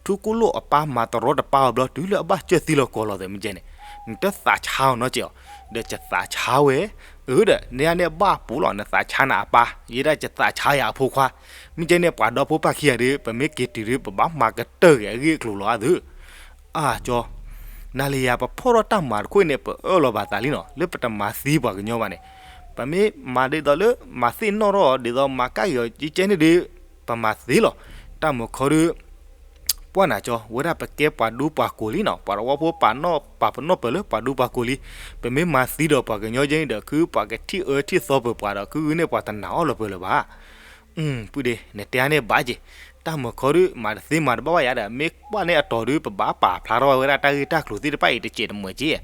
ထူကိၣ်လိၣ်အပၢ်မၤတရီတပါအီၤဘျီ တုၤလၢအဘၣ်ကၢၢ်သံလီၤကီၢ်လီၤသ့ မ့ၢ်ကဲန့ၣ်, နတသးဆါအီၤနီတစဲးအီၤ, ဒီးယသးဆါဝဲ, အၢဒီး နယၤန့ၣ်ဘၣ်ပူၤလီၤ နသးဆါနၤအပၢ်, ယဲဒၣ်ယသးဆါယၤအဖိခွါ, မ့ၢ်ကဲန့ၣ် ပှၤဒီဖိပၢ်ခံဂၤဒီး ပမ့ၢ်က့ၤတုၤဒီး ပဘၣ်မၤကတၢၢ်က့ၤအဂ့ၢ်အကျိၤလီၤအသု အၢ ကၠီ, နၤလၢယၤ ပဖီၣ်ထီၣ်တၢ်မၤတခိၣ်အံၤန့ၣ် ပအၢၣ်လီၤဘၣ်သးလံနီၤ လၢပတမၤသံပှၤကညီဘၣ်န့ၣ်, ပမ့ၢ်မၤဒ်သိးလၢ မၤသ့ၣ်နီၣ်ထီၣ် ဒ်သိးမၤကၣ်က့ၤအီၤကဲန့ၣ်ဒီး ပမၤသ့လီၤ. တၢ်မုာ်ခီဒု ပှၢ်နၤကၠီ ဝဲဒၣ်ပကဲပှၤဒူပှၤကိာ်လံနီၤ, ပှၤတဝီဖိပာ်နီၣ်ပာ်ပနီၣ်ပၢၢ်လၢပှၤဒူပှၤကိာ်လံ, ပမ့ၢ်မၤသံဒီးပှၤကညီကဲန့ၣ်ဒီး ခုပှၤကထံၣ်အၢထံၣ်သီပၢၢ်ပှၤဒီး ခုဂုန့ၢ်ပှၤတနာ်အီၣ်လီၤပၢၢ်လၢၤဘၣ်. ပုၢ်ဒ့ နတဲန့ၣ်ဘၣ်က့ၤ, တၢ်မုာ်ခီဒု မၤတသ့မၤတဘၣ်ဘၣ်ယၤဒီး မ့ၢ်ကွၢ်န့ၢ်အတီၤဒု ပဘၣ်ပာ်ဖျါထီၣ်ဝဲဒၣ်တၢ်ဂ့ၢ်တၢ်ကျိၤသ့ၣ်တဖၣ်အံၤတစဲးတမှဲးက့ၤ,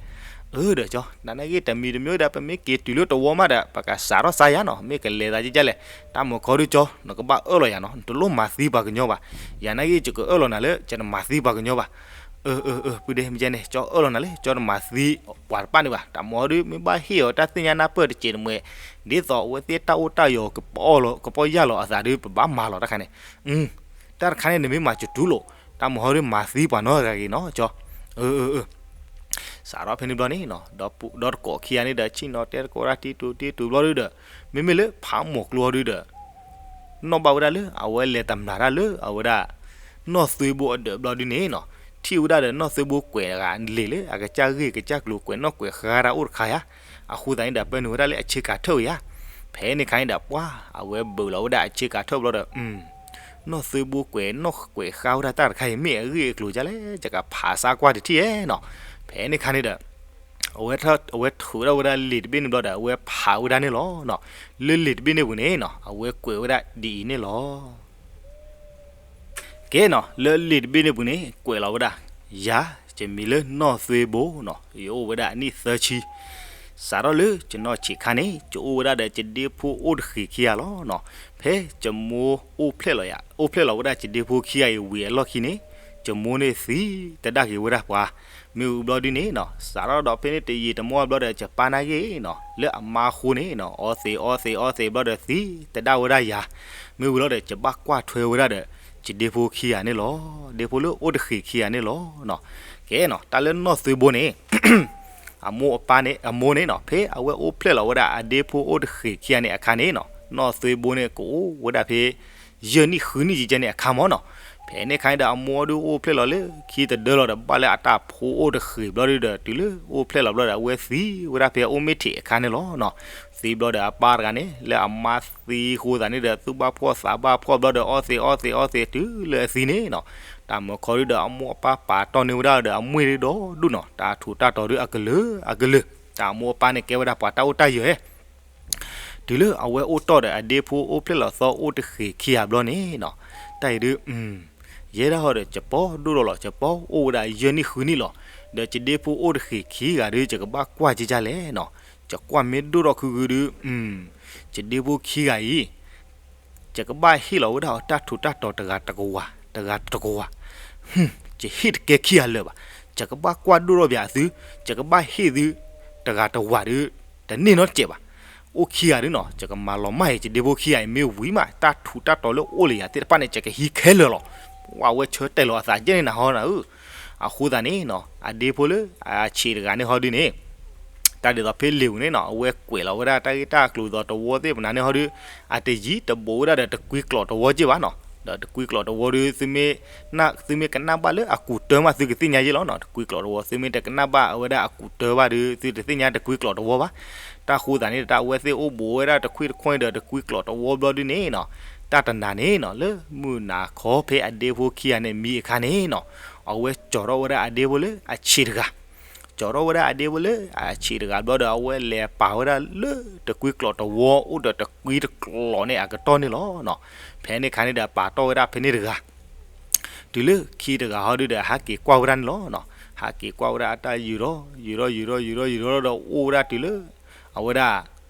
အၢဒီးကၠီ နၤနာ်ဂ့ၢ်တမံၤတမံၤဒီး ပမ့ၢ်က့ၤတုၤလၢတဝီမးဒီး ပကစးထီၣ်စါယၤနီၤ, မ့ၢ်ကလဲၤသးကဲလဲၣ်, တၢ်မုာ်ခီဒုကၠီ နကဘၣ်အၢၣ်လီၤယၤနီၤ, နတလိၣ်မၤသံပှၤကညီဘၣ်, ယၤနာ်ဂ့ၢ်ယကအၢၣ်လီၤနၤလၢ ယတမၤသံပှၤကညီဘၣ်. အၢ အၢ အၢ ပုၢ်ဒ့ မ့ၢ်ကဲန့ၣ် ကၠီအၢၣ်လီၤနၤလၢ ကၠီတမၤသံပှၤတပၣ်န့ၣ်ဘၣ်, တၢ်မုာ်ခီဒု မ့ၢ်ဘၣ်ဟ့ၣ်အီၤတၢ်သ့ၣ်ညါနၢ်ပၢၢ်တစဲးတမှဲး, ဒ်သိးအဝဲသ့ၣ်တၢ်အိၣ်တၢ်ယီၤ ကပီၣ်ယၢ်လီၤအသးဒု ပဘၣ်မၤလီၤတၢ်ခါန့ၣ်, တၢ်တခါန့ၣ် နမ့ၢ်မၤစတူးလိာ် တၢ်မုၢ်ဟီဒုးမၤသံပှၤနီတဂၤဂ့ၤနီၤကၠီ, အၢ အၢ အၢ စးထီၣ်ဖဲန့ၣ်ဘျီန့ၣ်နီၤ ဒီပုၢ်ဒီတကိးခံဂၤန့ၣ်ဒီး ဆ့ၣ်နီၤတဲသကိးတၢ်တံတူာ်တံတူာ်ဘျီဒုးဒီး မ့မ့ၢ်လၢဖးမိၢ်ကျိဟီဒုးဒီး နီၣ်ဘၣ်ဝဲဒၣ်လၢအဝဲလဲၤတမျၢ်တၢ်လၢအဝဲဒၣ် နီၢ်သွ့ဘိအဒၢးဘျီဒုးန့ၣ်နီၤ, ထံၣ်ဝဲဒၣ်ဒီးနီၢ်သွ့ဘိကွဲးတဂၤလံာ်လၢအကစၢ်ဂ့ၢ်ကစၢ်ကျိၤ ကွဲးနီၣ်ကွဲးဃါတၢ်အိၣ်တခါယါ, အဃိသတးန့ၣ်ဒီး ပၢနုာ်ဝဲဒၣ်လၢအဆ့ကၤထၢၣ်ဝဲယါ, ဖဲန့ၣ်ခါန့ၣ်ဒီး ပှၤအဝဲဘုးလီၤဝဲဒၣ်အဆ့ကၤထၢၣ်ဘျီဒီး နီၢ်သွ့ဘိကွဲးနီၣ်ကွဲးဃါဝဲဒၣ်တၢ်တခါအံၤ မ့ၢ်အဂ့ၢ်အကျိၤဒ်လဲၣ် ယကဖးစါကွၢ်တထံၣ်ဧါနီၤ, ဖဲန့ၣ်ခါန့ၣ်ဒီး အဝဲထုးထီၣ်ဝဲဒၣ်လံာ်တဘ့ၣ်န့ၣ်ဘျီဒီး အဝဲဖးဝဲဒၣ်န့ၣ်လီၤနီၤ, လၢလံာ်တဘ့ၣ်န့ၣ်ပူၤန့ၣ်နီၤ အဝဲကွဲးဝဲဒၣ်ဒ်အံၤန့ၣ်လီၤ. ကဲနီၤ လၢလံာ်တဘ့ၣ်န့ၣ်ပူၤန့ၣ် ကွဲးလီၤဝဲဒၣ်, ယၤ ယမံၤလၢနီၢ်သွ့ဘိနီၤ, ယအိၣ်ဝဲဒၣ်အနံၣ်သၢဆံ, စးထီၣ်လၢယနီၢ်ဆံးခါန့ၣ် ယအိၣ်ဝဲဒၣ်ဒီးယဒ့ဖိအိၣ်တဃ့ၢ်ခံဂၤလီၤနီၤ, ဖဲယမိၢ်အိၣ်ဖျဲၣ်လီၤယၤ အိၣ်ဖျဲၣ်လီၤဝဲဒၣ်ယဒ့ဖိခံဂၤအံၤဝံၤအလီၢ်ခံန့ၣ်, ယမိၢ်န့ၣ်သံတဒၣ်ဂ့ၤဝဲဒၣ်ပှၤ, မ့ၢ်ဝံၤဘျီဒုန့ၣ်နီၤ စးထီၣ်ဒီးဖဲန့ၣ်တယံာ်တမီၢ်ဘျီဒီး ယပၢ်နာ်က့ၤနီၤ လၢအမါအဃိန့ၣ်နီၤ အီသံးအီသံးအီသံးဘျီဒီးသံတဒၣ်ဝဲဒၣ်ယၤ, မ့ၢ်ဝံၤလီၤဒီး ယဘၣ်ကွၢ်ထွဲဝဲဒၣ်ဒီး ယဒ့ဖိခံဂၤန့ၣ်လီၤ, ဒ့ဖိလၢအိၣ်တဃ့ၢ်ခံဂၤန့ၣ်လီၤနီၤ, ကဲနီၤ တၢ်လၢနီၢ်သွ့ဘိန့ၣ် အမိၢ်အပၢ်န့ၣ် အမိၢ်န့ၣ်နီၤ ဖဲအဝဲအိၣ်ဖျဲၣ်လီၤဝဲဒၣ်အဒ့ဖိအိၣ်တဃ့ၢ်ခံဂၤန့ၣ်အခါန့ၣ်နီၤ နီၢ်သွ့ဘိန့ၣ် ကအိၣ်ဝဲဒၣ်ဖဲ ယဲၢ်နံၣ်ဃုနံၣ်ကကဲန့ၣ်အခါမ့ၢ်နီၤ, ဖဲန့ၣ်အခါန့ၣ်ဒီး အမိၢ်ဒုးအိၣ်ဖျဲၣ်လီၤလၢခံတဒၢလီၤဒီး ဘၣ်လၢအတၢ်ဖိအိၣ်တဃ့ၢ်ဘျီဒုးဒီး တုၤလၢအိၣ်ဖျဲၣ်လီၤဘျီဒီး အဝဲသံဝဲဒၣ်ဖဲအအိၣ်မ့ၢ်ထံးအခါန့ၣ်လီၤနီၤ, သံဘျီဒီးအပၢ်တဂၤန့ၣ် လၢအမါသံအဃိသတးန့ၣ်ဒီး သူၣ်ဘၣ်ဖှီၣ်သးဘၣ်ဖှီၣ်ဘျီဒီး အီသံးအီသံးအီသံးတုၤလၢအသံန့ၣ်နီၤ, တၢ်မုၢ်ခီဒုးဒီး အမိၢ်အပၢ်ပာ်တီၢ်န့ၢ်ဝဲဒၣ်ဒီးအမွေၢ်ဒုးဒီဒူၣ်နီၤ, တၢ်ထူးတၢ်တီၤဒုးအကလုာ်အကလုာ်, တၢ်အမိၢ်အပၢ်န့ၣ်ကဲဝဲဒၣ်ပှၤတၢ်အိၣ်တၢ်ယၢၤ တုၤလၢအဝဲအိၣ်တီၢ်ဒီးအဒ့ဖိအိၣ်ဖျဲၣ်လီၤသီအိၣ်တဃ့ၢ်ခံဂၤဘျီန့ၣ်နီၤ, တၢ်အံၤဒုး ယဲဒၣ်ဟီဒီး ယပီၢ်ဒိၣ်ထီၣ်လီၤ ယပီၢ်အိၣ်ဝဲဒၣ်ယဲၢ်နံၣ်ဃုနံၣ်လီၤ, ဒီးယဒ့ဖိအိၣ်တဃ့ၢ်ခံဂၤဒုး ယကဘၣ်ကွၢ်က့ၤဒ်လဲၣ်နီၤ, ယကွၢ်မ့ၢ်ဒိၣ်ထီၣ်ခုဂုၤဒုး ယဒ့ဖိခံဂၤအံၤ ယကဘၣ်ဟ့ၣ်လီၤဝဲဒၣ်အီၤတၢ်ထူးတၢ်တီၤတဂၤတကဝၤ တဂၤတကဝၤ, ယဟ့ၣ်တကဲခံဂၤလၢာ်ဘၣ်, ယကဘၣ်ကွၢ်ဒိၣ်ထီၣ်ပၠးသု, ယကဘၣ်ဟ့ၣ်သု တဂၤတဝၤဒုး တန့ၢ်နီတစဲးဘၣ်, အိၣ်ခံဂၤဒုးနီၤ ယကမၤလီၤမၢ်အံၤ ယဒ့ဖိခံဂၤအံၤ မ့ၢ်ဝံၤမး တၢ်ထူးတၢ်တီၤလၢအိၣ်လၢယၤသ့ၣ်တဖၣ်န့ၣ် ယကဟံးခဲလၢာ်လီၤ, ဝဲဆၢတဲာ်လီၤအသးယဲၢ်န့ၣ်နၤဟီနၤဧၢ, အဃိသတးန့ၣ်နီၤ အဒ့ဖိလၢအဆံးတဂၤန့ၣ်ဟီဒုးန့ၣ် တၢ်ဒ်သိးဖဲလံာ်ပူၤန့ၣ်နီၤ အဝဲကွဲးလီၤဝဲဒၣ်တၢ်ဂ့ၢ်တၢ်ကျိၤဒီးတဝီသ့ၣ်ပနၤန့ၣ်ဟီဒုး အတယံၤတဘူးဝဲဒၣ်ဒီးတကွံကျိးတဝီက့ၢ်ဘၣ်နီၤ, ဒီးတကွံကျိးတဝီဒုး သုမ့ၢ်ကနၣ်ဘၣ်လၢအကူးတၢ်မး သုကသ့ၣ်ညါယ့ၢ်လီၤနီၤ, တကွံကျိးတဝီ သုမ့ၢ်တကနၣ်ဘၣ်ဝဲဒၣ်အကူးတၢ်ဘၣ်ဒုး သုတသ့ၣ်ညါတကွံကျိးတဝီဘၣ်, တၢ်ဃိသတးန့ၣ် တၢ်အဝဲသ့ၣ်အိၣ်ဘူးဝဲဒၣ်တခွံၣ်တခွံၣ်ဒီးတကွံကျိးတဝီဘျီဒုးန့ၣ်နီၤ, တၢ်တနၤန့ၣ်နီၤ လၢမုၢ်နၤခီဖဲအဒ့ဖိခံဂၤန့ၣ်မံအခါန့ၣ်နီၤ, အဝဲကၠီၤထီၣ်ဝဲဒၣ်အဒ့ဖိလၢအဆံးတဂၤ ကၠီၤထီၣ်ဝဲဒၣ်အဒ့ဖိလၢအဆံးတဂၤဘျီဒီး အဝဲလဲၤပာ်ဝဲဒၣ်လၢတကွံကျိးတဝီ အိၣ်ဒီးတကွံတကျိးန့ၣ်အကတီၢ်န့ၣ်လီၤနီၤ, ဖဲန့ၣ်ခါန့ၣ်ဒီးပာ်တီၢ်ဝဲဒၣ်ဖဲန့ၣ်တဂၤ, တုၤလၢခံတဂၤဟီဒုးဒီး ဟးက့ၤကွၢ်ဝဲဒၣ်န့ၣ်လီၤနီၤ, ဟးက့ၤကွၢ်ဝဲဒၣ်အတၢ်ယူၤထီၣ် ယူၤထီၣ် ယူၤထီၣ် ယူၤထီၣ် ယူၤထီၣ်ဒီးအိၣ်ဝဲဒၣ်တုၤလၢ အဝဲဒၣ်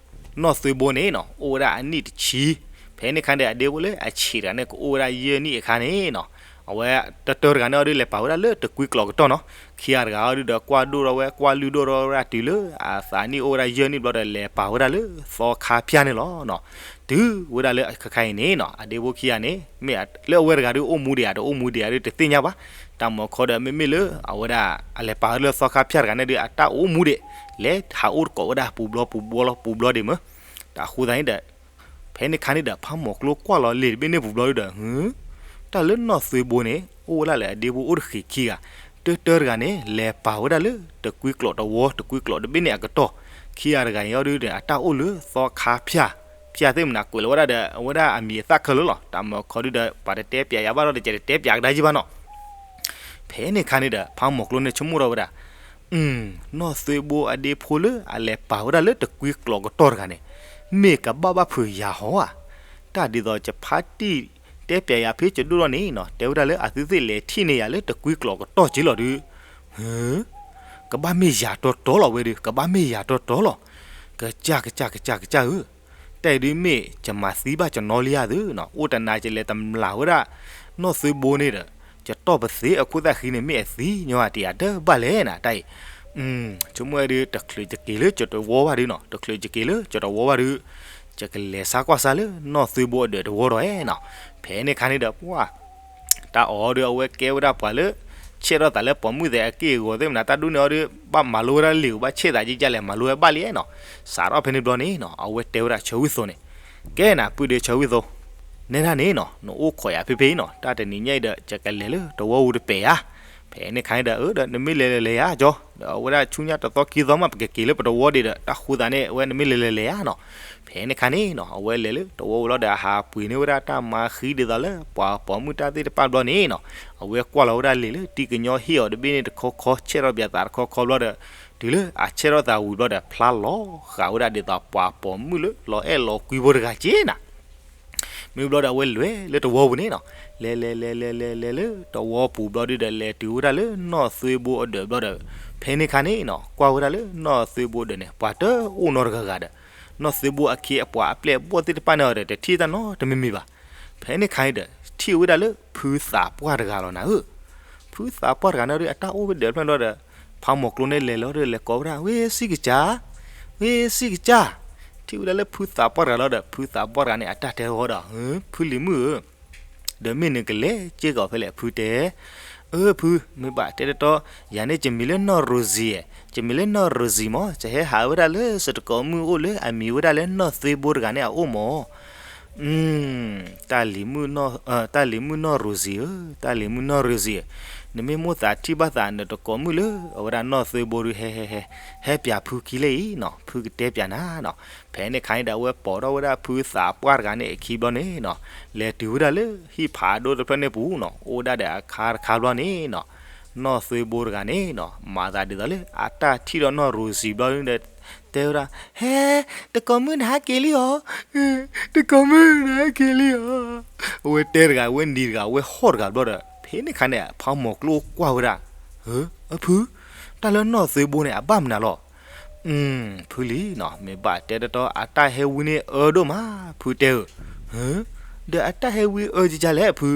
နီၢ်သွ့ဘိန့ၣ်နီၤ အိၣ်ဝဲဒၣ်အနံၣ်တဆံ, ဖဲန့ၣ်ခါဒီးအဒ့ဖိလၢအဆံးတဂၤန့ၣ် ကအိၣ်ဝဲဒၣ်ယဲၢ်နံၣ်အခါန့ၣ်နီၤ, အဝဲတတၢတဂၤန့ၣ်အီၤဒုး လဲၤပာ်ဝဲဒၣ်လၢတကွံကျိးကတီၢ်နီၤ, ခံဂၤတဂၤအီၤဒုးဒီး ကွၢ်ဒိၣ်ထီၣ်ဝဲ ကွၢ်လုၢ်ဒိၣ်ထီၣ်ဝဲဒၣ်တုၤလၢ အသးနံၣ်အိၣ်ဝဲဒၣ်ယဲၢ်နံၣ်ဘျီဒီး လဲၤပာ်ဝဲဒၣ်လၢသီခါဖၠၣ်န့ၣ်လီၤနီၤ, တုၤဝဲဒၣ်လၢခဲခါအံၤန့ၣ်နီၤ အဒ့ဖိခံဂၤန့ၣ် မ့ၢ်လၢအဝဲတဂၤဒုးအိၣ်မူဒံးဧါ တအိၣ်မူဒံးဧါဒုး တသ့ၣ်ညါဘၣ်, တၢ်မုၢ်ခီဒီး မ့မ့ၢ်လၢအဝဲဒၣ် အလဲၤပာ်ဝဲလၢသီခါဖၠၣ်တဂၤန့ၣ်ဒုး အတၢ်အိၣ်မူဒံး လဲၤဟးအိၣ်တကိးဝဲဒၣ်ပူၤဘျီပူၤဘျီလီၤ ပူၤဘျီဒံးမ့ၢ်, တၢ်အဃိသတးန့ၣ်ဒီး ဖဲန့ၣ်ခါန့ၣ်ဒီး ဖးမိၢ်ကျိကွၢ်လီၤလံာ်တဘ့ၣ်န့ၣ်ပူၤဘျီဒုးဒီး တၢ်လၢနီၢ်သွ့ဘိန့ၣ် အိၣ်ဝဲဒၣ်လၢအဒ့ဖိအိၣ်တဃ့ၢ်ခံဂၤ, တၢတၢတဂၤန့ၣ် လဲၤပာ်ဝဲဒၣ်လၢတကွံကျိးတဝီ တကွံကျိးတဘ့ၣ်န့ၣ်အကတီၢ်, ခံဂၤတဂၤအံၤအီၤဒုးဒီး အတၢ်အိၣ်လၢသီခါဖၠၣ်, ဖၠၣ်သ့ၣ်မနၤကွဲးလီၤဝဲဒၣ်ဒီး အဝဲဒၣ်အမံၤအသၣ်ခဲလၢာ်လီၤ, တၢ်မုၢ်ခီဒုးဒီး ပှၤတတဲပၠးယၤဘၣ်ဒီး တကဲတတဲပၠးကဒါယံၢ်ဘၣ်နီၤ ဖဲန့ၣ်ခါန့ၣ်ဒီး ဖးမိၢ်ကျိန့ၣ်ဆိကမိၣ်ထီၣ်ဝဲဒၣ်, နီၢ်သွ့ဘိအဒ့ဖိလၢအလဲၤပာ်ဝဲဒၣ်လၢတကွံကျိးကတီၢ်တဂၤန့ၣ် မ့ၢ်ကဘၣ်ဘၣ်ဖုးယၤဟီဧါ, တၢ်ဒ်သိးယဖါတံၢ်တဲပၠးယၤဖဲယဒိၣ်ထီၣ်န့ၣ်နီၤ တဲဝဲဒၣ်လၢအသုသ့ၣ်လဲၤထံၣ်န့ၢ်ယၤလၢတကွံကျိးကတီၢ်က့လီၤဒုး, ကဘၣ်မ့ၢ်ယၤတီတီလီၤဝဲဒုး ကဘၣ်မ့ၢ်ယၤတီတီလီၤ, ကစၢ်ကစၢ်ကစၢ်ကစၢ်ဧၢ တၢ်အံၤဒုးမ့ၢ် ယမၤသံဘၣ်ကနီလံဧါသုနီၤ, အိၣ်တနၤယလဲၤတမျၢ်ဝဲဒၣ် နီၢ်သွ့ဘိန့ၣ်ဒီး ယတီၢ်ပသ့အခိၣ်သၣ်ဃံန့ၣ် မ့ၢ်အသံညီအတံၤအဒၢဘၣ်လဲၣ်နၤ တၢ်အံၤ, ဆိကမိၣ်ဝဲဒုး တချုးယက့ၤလၢကၠီတဝီဘၣ်ဒုးနီၤ, တချုးယက့ၤလၢကၠီတဝီဘၣ်ဒုး ယကလဲၤဆါကွၢ်ဆါလၢနီၢ်သွ့ဘိအဒၢးတဝီဒီးနီၤ, ဖဲန့ၣ်ခါန့ၣ်ဒီး ပှၤ တၢ်အီၣ်ဒီး အဝဲကဲဝဲဒၣ်ပှၤလၢ ဆဲးထီၣ်သးလၢပိာ်မုၣ်သဲးအက့ၢ်အဂီၤသ့ၣ်မနုၤ တၢ်ဒိၣ်န့ၢ်အီၤဒီး ဘၣ်မၤလိဝဲဒၣ်လံာ် ဘၣ်ဆဲးသးကကလဲၣ် မၤလိဝဲဘၣ်လံနီၤ. စးထီၣ်ဖဲန့ၣ်ဘျီန့ၣ်နီၤ အဝဲတဲဝဲဒၣ်ဆၢဝံၣ်သိန့ၣ်, ကဲနၤ ပုၢ်ဒ့ဆၢဝံၣ်သိ, နဲဒၣ်န့ၣ်နီၤ နအိၣ်ခိးယၤဖဲဖဲအံၤနီၤ တၢ်တနံၤညါအံၤဒီး ယကလဲၤလၢတဝီပူၤတပဲာ်ဧါ. ဖဲန့ၣ်ခါန့ၣ်ဒီး အၢ ဒီးနမ့ၢ်လဲၤလဲၤလဲၤဧါကၠီ, ဒီးအဝဲဒၣ်ဆူညါတသီခံသီမး ပကက့ၤလၢပတဝီဒံးဒီး တၢ်ဃိသးန့ၣ် အဝဲနမ့ၢ်လဲၤလဲၤလဲၤဧါနီၤ. ဖဲန့ၣ်ခါန့ၣ်နီၤ အဝဲလဲၤလၢတဝီပူၤလီၤဒီး အဟးပှ့ၤန့ၢ်ဝဲဒၣ်တၢ်မၤဃံဒ်သိးလၢ ပှၤပိာ်မုၣ်တၢ်သ့ၣ်တဖၣ်ဘျီန့ၣ်နီၤ အဝဲကွၢ်လီၤဝဲဒၣ်လံာ်လၢတံၢ်ကညီဟ့ၣ်အီၤတဘ့ၣ်န့ၣ်တခီခီ ဆဲးထီၣ်ပၠးသးတခီခီဘျီဒီး တုၤလၢအဆဲးထီၣ်သးဝံၤဘျီဒီး ဖျါလီၤဃာ်ဝဲဒၣ်ဒ်သိးပှၤပိာ်မုၣ်လၢ လီၤအဲၣ်လီၤကွံဖိတဂၤက့နၤ. မ့ၢ်ဘျီဒီး အဝဲလဲၤလၢတဝီပူၤန့ၣ်နီၤ, လဲၤလဲၤလဲၤလဲၤလဲၤလဲၤလၢတဝီပူၤဘျီဒုဒီး လဲၤတုၤဝဲဒၣ်လၢနီၢ်သွ့ဘိအဒၢးဘျီဒီး ဖဲန့ၣ်ခါန့ၣ်နီၤ ကွၢ်ဝဲဒၣ်လၢနီၢ်သွ့ဘိအဒၢးန့ၣ် ပှၤတအိၣ်နီတဂၤဂၤဒီး နီၢ်သွ့ဘိအခ့အပှၤအပျဲၢ်အဘီၣ်သ့ၣ်တဖၣ်န့ၣ်အီၤဒီး တထံၣ်တၢ်နီတမံၤမံၤဘၣ်. ဖဲန့ၣ်ခါန့ၣ်ဒီး ထံၣ်ဝဲဒၣ်လၢဖုသးပှၢ်တဂၤလီၤနၤဧၢ. ဖုသးပှၢ်တဂၤန့ၣ်ဒီး အတၢ်အိၣ်ဖဲဒၢးဖျၢၣ်ဘျီဒီး ဖးမိၢ်ကျိန့ၣ်လဲၤလီၤဒီး လဲၤကိးဝဲဒၣ် ဝ့ၢ်စံၣ်ကစၢ်, ဝ့ၢ်စံၣ်ကစၢ်. ထံၣ်ဝဲဒၣ်လၢဖုသးပှၢ်တဂၤလီၤဒီး ဖုသးပှၢ်တဂၤန့ၣ် အတၢ်တဲဃီဒီး ဖုလံၤမုၣ်ဧၢ, ဒီးမ့ၢ်နကလဲၤက့ၤကီးဖဲလဲၣ် ဖုတဲ. အၢ ဖု, မ့ၢ်ဘၣ်တဲတတီ, ယၤန့ၣ် ယမံၤလၢနီၢ် Rosie, ယမံၤလၢနီၢ် Rosie မး, ယဟဲဟးဝဲဒၣ်လၢစတကိးမုၣ်အိၣ်လၢအမံၤဝဲဒၣ်လၢနီၢ်သွ့ဘိတဂၤန့ၣ်အအိၣ်မး. တၢ်လံၤမုၣ်နီၢ် Rosie ဧၢ, တၢ်လံၤမုၣ်နီၢ် Rosie ဧၢ, နမ့ၢ်မိၣ်သးထံၣ်ဘၣ်သးနတကိးမုၣ်လၢ အဝဲဒၣ်နီၢ်သွ့ဘိဒုး ဟဲဟဲဟဲ ဟဲပၠးဖုခံလၢအံၤနီၤ, ဖုကတဲပၠးနၤနီၤ. ဖဲန့ၣ်ခါန့ၣ်ဒီး အဝဲပိာ်ထီၣ်ဝဲဒၣ်ဖုသးပှၢ်တဂၤန့ၣ်အခံဘျီန့ၣ်နီၤ, လဲၤတုၤဝဲဒၣ်လၢဟံၣ်ဖးဒိၣ်တဖျၢၣ်န့ၣ်ပူၤနီၤ, အိၣ်ဒၣ်ဒီးအခါတခါဘျီန့ၣ်နီၤ, နီၢ်သွ့ဘိတဂၤန့ၣ်နီၤ မၤသးဒ်သိးလၢ အတၢ်ထံၣ်ဒီးနီၢ် Rosie ဘျီန့ၣ်ဒီး တဲဝဲဒၣ်, ဟဲ, တကိးမုၣ်နဟဲက့ၤလံဧါ, တကိးမုၣ်နဟဲက့ၤလံဧါ. အဝဲတဲတဂၤ အဝဲနံၤတဂၤ အဝဲဟီၣ်တဂၤဘျီဒီး ဖဲန့ၣ်ခါန့ၣ် ဖးမိၢ်ကျိကွၢ်ဝဲဒၣ်, အၢ အဖု, တၢ်လၢနီၢ်သွ့ဘိန့ၣ် အဘၣ်မနုၤလီၤ. ဖုလံၤနီၤ, မ့ၢ်ဘၣ်တဲတတီ အတၢ်ဟဲဝံန့ၣ်အၢဒိၣ်မး ဖုတဲဧၢ. ဒီးအတၢ်ဟဲဝံအၢကကလဲၣ်ဖု,